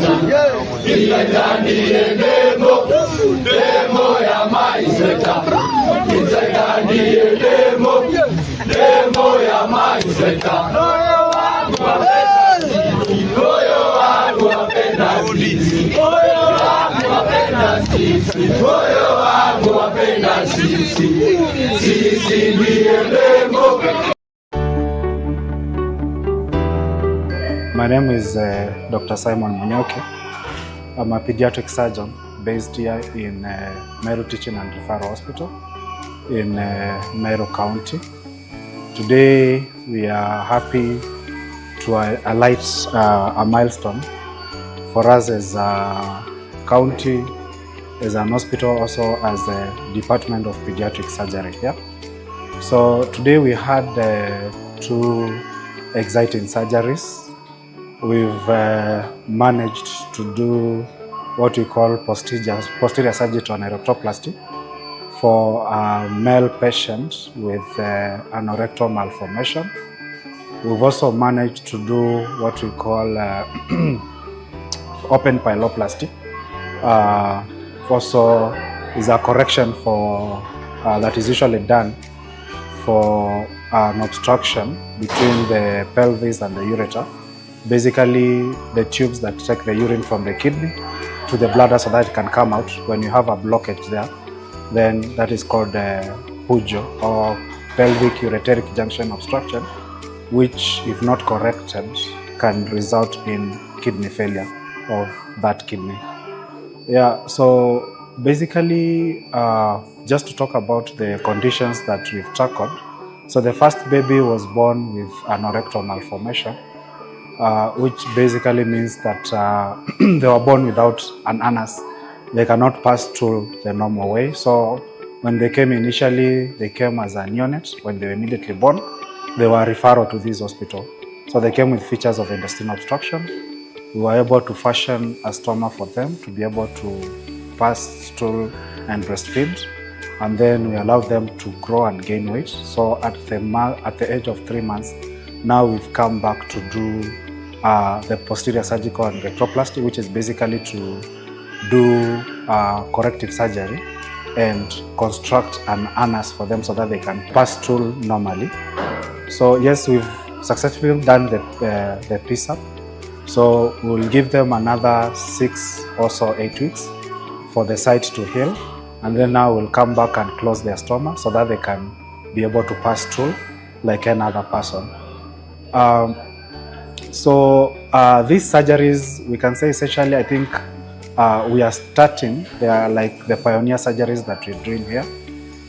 Inspector ndiye demo, demo ya mainspector. Inspector ndiye demo, demo ya mainspector. Moyo wangu wapenda sisi, moyo wangu wapenda sisi, moyo wangu wapenda sisi, moyo wangu wapenda sisi. Sisi ndiye demo. My name is uh, Doctor Simon Munyoki. I'm a pediatric surgeon based here in uh, Meru Teaching and Referral Hospital in uh, Meru County. Today we are happy to uh, alight uh, a milestone for us as a county, as an hospital, also as a department of pediatric surgery here. So today we had uh, two exciting surgeries. We've uh, managed to do what we call posterior, posterior sagittal nephrectoplasty for a male patient with uh, an erectile malformation. We've also managed to do what we call uh, open pyeloplasty. Uh, also is a correction for uh, that is usually done for an obstruction between the pelvis and the ureter. Basically, the tubes that take the urine from the kidney to the bladder so that it can come out. When you have a blockage there, then that is called uh, PUJO or pelvic ureteric junction obstruction, which, if not corrected, can result in kidney failure of that kidney. Yeah, so basically, uh, just to talk about the conditions that we've tackled. So the first baby was born with an erectile malformation, uh, which basically means that uh, they were born without an anus. They cannot pass stool the normal way. So when they came initially, they came as a neonate. When they were immediately born, they were referral to this hospital. So they came with features of intestinal obstruction. We were able to fashion a stoma for them to be able to pass stool and breastfeed, and then we allowed them to grow and gain weight. So at the at the age of three months, now we've come back to do uh, the posterior sagittal nephrectoplasty, which is basically to do uh, corrective surgery and construct an anus for them so that they can pass stool normally. So yes, we've successfully done the uh, the PSAP. So we'll give them another six or so, eight weeks for the site to heal, and then now we'll come back and close their stoma so that they can be able to pass stool like any other person. Um, so uh, these surgeries, we can say essentially, I think uh, we are starting. They are like the pioneer surgeries that we're doing here,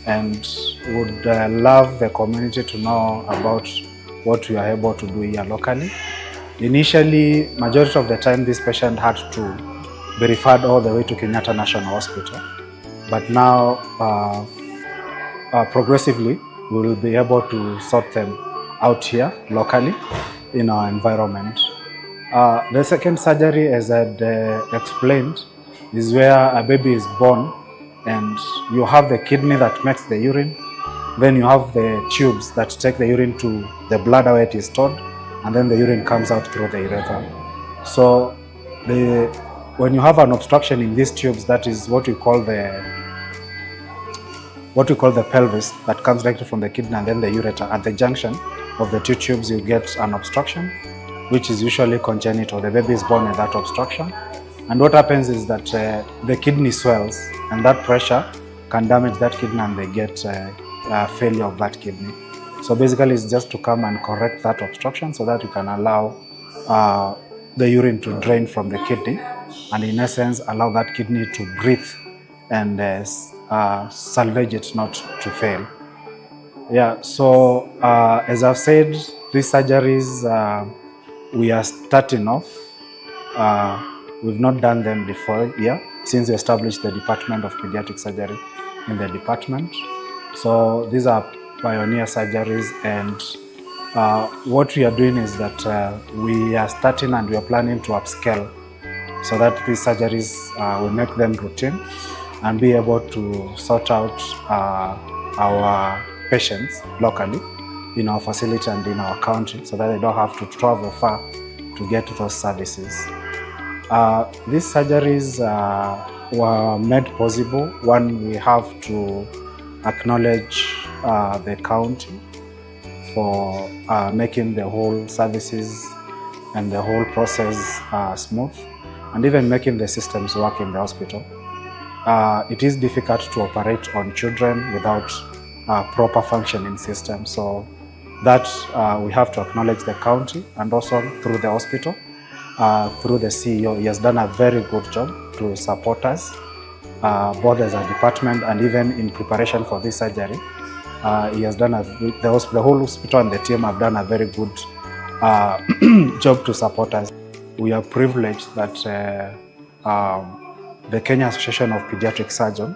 and would uh, love the community to know about what we are able to do here locally. Initially, majority of the time, this patient had to be referred all the way to Kenyatta National Hospital, but now, uh, uh, progressively, we will be able to sort them out here locally in our environment. Uh, the second surgery, as I'd uh, explained, is where a baby is born and you have the kidney that makes the urine, then you have the tubes that take the urine to the bladder where it is stored, and then the urine comes out through the urethra. So the when you have an obstruction in these tubes, that is what we call the what we call the pelvis that comes directly from the kidney and then the ureter. At the junction of the two tubes, you get an obstruction, which is usually congenital. The baby is born with that obstruction. And what happens is that uh, the kidney swells, and that pressure can damage that kidney, and they get uh, a failure of that kidney. So basically, it's just to come and correct that obstruction so that you can allow uh, the urine to drain from the kidney, and in essence, allow that kidney to breathe and uh, uh, salvage it not to fail. Yeah, so uh, as I've said, these surgeries uh, we are starting off. Uh, we've not done them before here. since we established the Department of Pediatric Surgery in the department. So these are pioneer surgeries, and uh, what we are doing is that uh, we are starting and we are planning to upscale so that these surgeries uh, will make them routine and be able to sort out uh, our patients locally in our facility and in our county, so that they don't have to travel far to get those services. Uh, these surgeries uh, were made possible. One, we have to acknowledge uh, the county for uh, making the whole services and the whole process uh, smooth, and even making the systems work in the hospital. Uh, it is difficult to operate on children without uh, proper functioning system. So that uh, we have to acknowledge the county and also through the hospital, uh, through the C E O. He has done a very good job to support us, uh, both as a department and even in preparation for this surgery. Uh, he has done a, the, hosp- the whole hospital and the team have done a very good uh, job to support us. We are privileged that uh, um, the Kenya Association of Pediatric Surgeon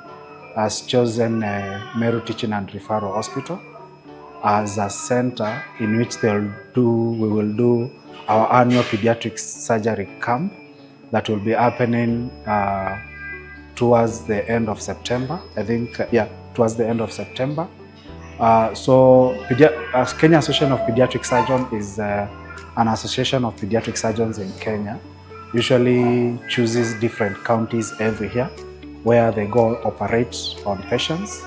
has chosen uh, Meru Teaching and Referral Hospital as a center in which they'll do, we will do our annual pediatric surgery camp that will be happening uh, towards the end of September. I think, uh, yeah, towards the end of September. Uh, so, Pedi- uh, Kenya Association of Pediatric Surgeon is uh, an association of pediatric surgeons in Kenya. Usually chooses different counties every year where they go operate on patients.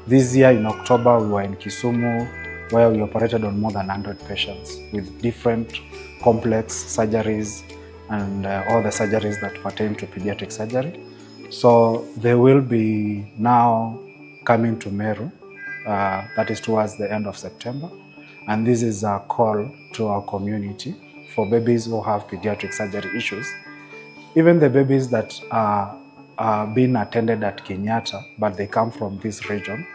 This year in October, we were in Kisumu, where we operated on more than one hundred patients with different complex surgeries and uh, all the surgeries that pertain to pediatric surgery. So they will be now coming to Meru, uh, that is towards the end of September. And this is a call to our community for babies who have pediatric surgery issues. Even the babies that are, are being attended at Kenyatta, but they come from this region,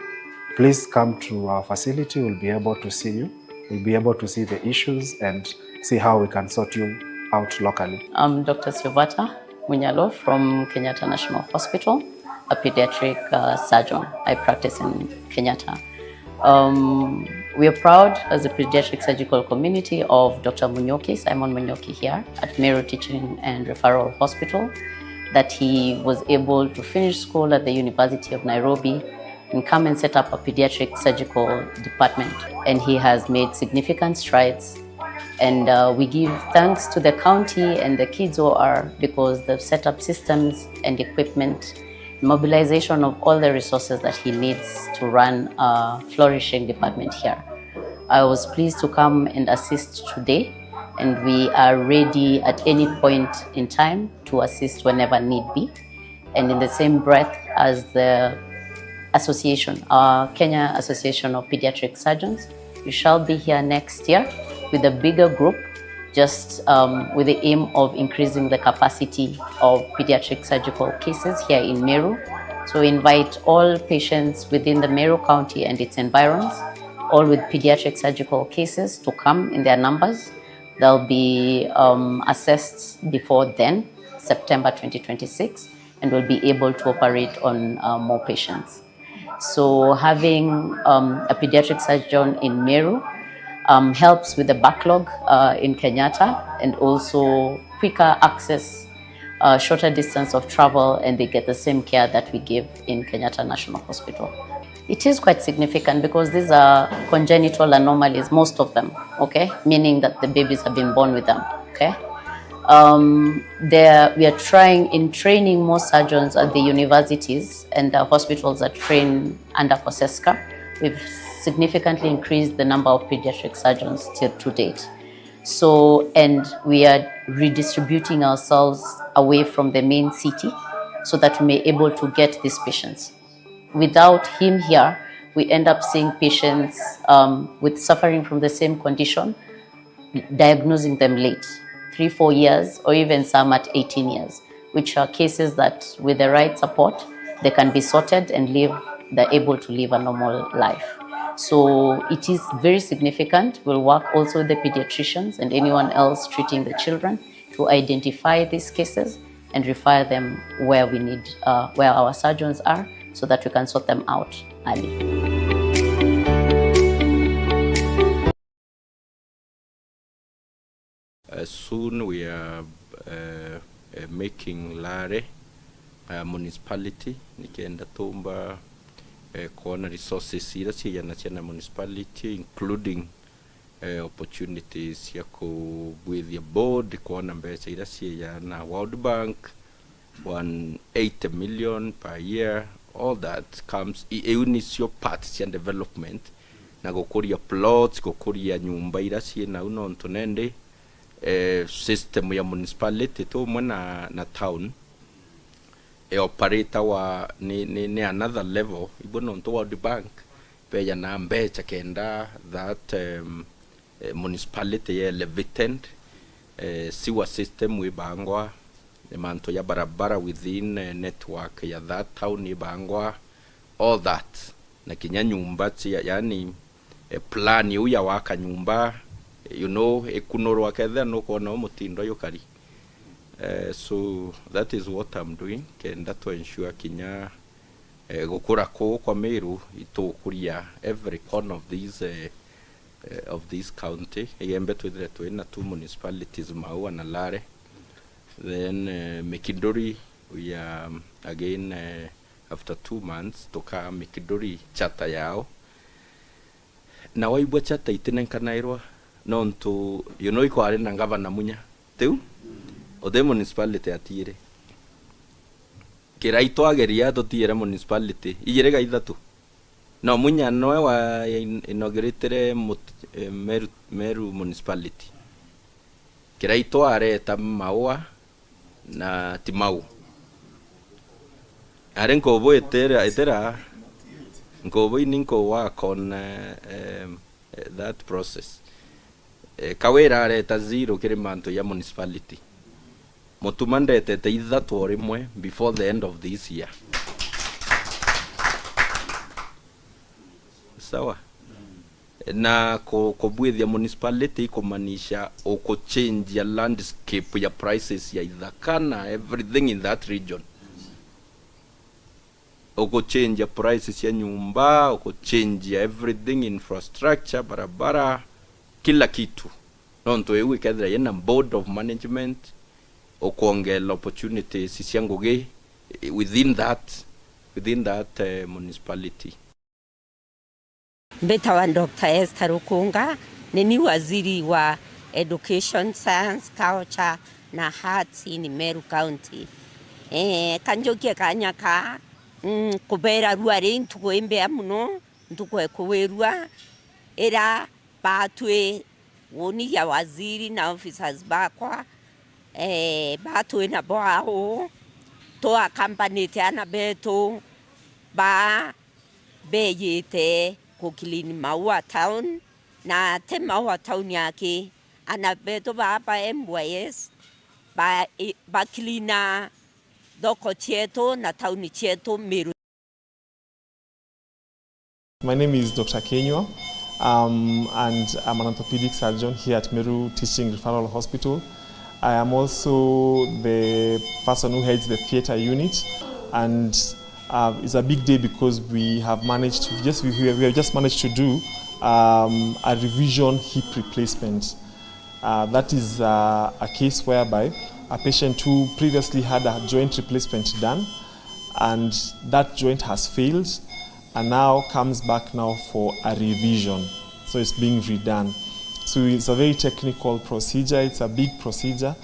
please come to our facility. We'll be able to see you. We'll be able to see the issues and see how we can sort you out locally. I'm Doctor Silvata Munyalo from Kenyatta National Hospital, a pediatric uh, surgeon. I practice in Kenyatta. Um, we are proud as a pediatric surgical community of Doctor Munyoki, Simon Munyoki here at Meru Teaching and Referral Hospital, that he was able to finish school at the University of Nairobi and come and set up a pediatric surgical department. And he has made significant strides. And uh, we give thanks to the county and the kids O R because they've set up systems and equipment, mobilization of all the resources that he needs to run a flourishing department here. I was pleased to come and assist today, and we are ready at any point in time to assist whenever need be. And in the same breath, as the association, our Kenya Association of Pediatric Surgeons, we shall be here next year with a bigger group, just um, with the aim of increasing the capacity of pediatric surgical cases here in Meru. So we invite all patients within the Meru County and its environs, all with pediatric surgical cases, to come in their numbers. They'll be um, assessed before then, September twenty twenty-six, and will be able to operate on uh, more patients. So having um, a pediatric surgeon in Meru um, helps with the backlog uh, in Kenyatta, and also quicker access, uh, shorter distance of travel, and they get the same care that we give in Kenyatta National Hospital. It is quite significant because these are congenital anomalies, most of them, okay? Meaning that the babies have been born with them, okay? Um, there, we are trying in training more surgeons at the universities and the hospitals that train under COSESCA. We've significantly increased the number of pediatric surgeons to, to date. So, and we are redistributing ourselves away from the main city so that we may able to get these patients. Without him here, we end up seeing patients um, with suffering from the same condition, diagnosing them late, three, four years, or even some at eighteen years, which are cases that with the right support, they can be sorted and live, they're able to live a normal life. So it is very significant. We'll work also with the pediatricians and anyone else treating the children to identify these cases and refer them where we need, uh, where our surgeons are, so that we can sort them out early. Uh, soon we are, uh, uh, making Lare, uh, municipality, nikenda tumba, uh, kwona resources iria ciejana ciana municipality, including, uh, opportunities cia kubwithia board, kwona mbeca iria ciejana World Bank, one eighty million per year, all that comes, i-, iu nicio part cia development, na gukuria plots, gukuria nyumba iria cii nau, nontu nendi, eh, system ya municipality ti umwe na, na town, e operator wa, ni, ni, ni another level, ibo nontu World Bank beja na mbeca kenda that, um, eh, municipality ye elevated, eh, sewer system wibangwa, eh, mantu ya barabara within, eh, network ya that town ibangwa, all that. Na kinya nyumba cia, yani, eh, plan iu ya waka nyumba, eh, you know, ikunurwa kethira nukwona u mutindo yukari. Eh, so that is what I'm doing, kenda to ensure kinya, eh, gukura kuu kwa Meru itukuria every corner of these, eh, eh, of this county. Igembe twithire twina two municipalities, Maua na Lare. Then, eh, Mikinduri, we are, um, again, eh, after two months, tuka Mikinduri charter yao. Na waigua charter itinenkanairwa, nontu, you know, ikwari na ngavana munya. Tiu? Uti municipality atiiri. Kirai twageria tutiire municipality ijiri ga ithatu. No munya noe wa in-, inaugurated mut-, eh, Meru, Meru municipality. Kirai twareta Maua na Timau. Ari nkubu itira, itira, nkubu ini nku work on, eh, em, eh, that process. Eh, Kawira areta zero kiri mantu ya municipality. Mutuma ndetete ithatu o rimwe before the end of this year. Sawa? Na ku-, kubwithia municipality ikumaanisha ukuchange ya landscape ya prices ya ithaka na everything in that region. Ukuchange ya prices ya nyumba, ukuchange ya everything, infrastructure, barabara, kila kitu. Nontu iu ikethira yina board of management, ukwongera opportunities cia ngugi within that, within that, eh, municipality. Mbitawa Doctor Esther Rukunga, ni ni waziri wa Education, Science, Culture na Arts in Meru County. Eh, kanjukie kanya ka, mm, kubera rua ri ntuku imbea muno, ntuku ekuwirua, ira batwi woni ya waziri na officers bakwa, eh, batwi nabo au, twakambanite ana betu ba beyite ku clean Maua town, na ti Maua town yaki, ana betu ba, ba M Y S ba, i, ba cleana thoko cietu na town cietu Meru. My name is Doctor Kenywa, um, and I'm an orthopedic surgeon here at Meru Teaching Referral Hospital. I am also the person who heads the theatre unit, and, uh, it's a big day because we have managed to just, we, we have just managed to do, um, a revision hip replacement. Uh, that is, uh, a case whereby a patient who previously had a joint replacement done, and that joint has failed, and now comes back now for a revision. So it's being redone. So it's a very technical procedure, it's a big procedure,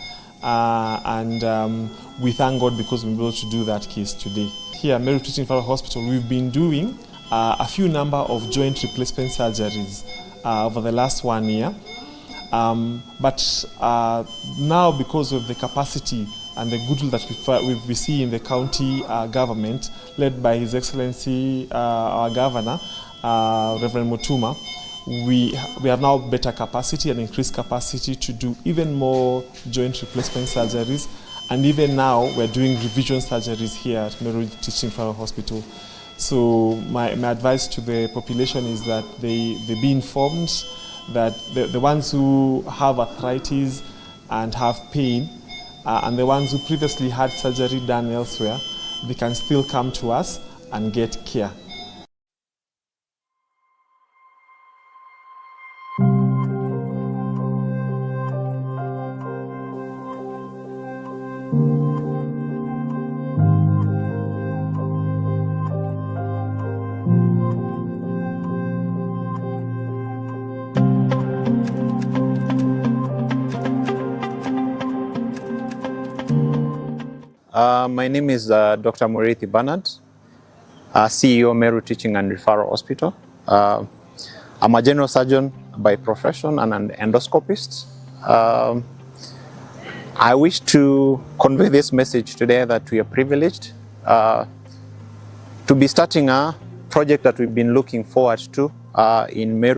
uh, and, um, we thank God because we've been able to do that case today. Here at Meru Teaching Referral Hospital, we've been doing, uh, a few number of joint replacement surgeries, uh, over the last one year. Um, but, uh, now, because of the capacity and the goodwill that we fi-, we, we see in the county, uh, government, led by His Excellency, uh, our Governor, uh, Reverend Mutuma, we, we have now better capacity and increased capacity to do even more joint replacement surgeries, and even now we're doing revision surgeries here at Meru Teaching Referral Hospital. So my, my advice to the population is that they, they be informed that the, the ones who have arthritis and have pain, Uh, and the ones who previously had surgery done elsewhere, they can still come to us and get care. Uh, my name is uh, Doctor Murithi Bernard, uh, C E O Meru Teaching and Referral Hospital. Uh, I'm a general surgeon by profession and an endoscopist. Um, I wish to convey this message today that we are privileged uh, to be starting a project that we've been looking forward to uh, in Meru.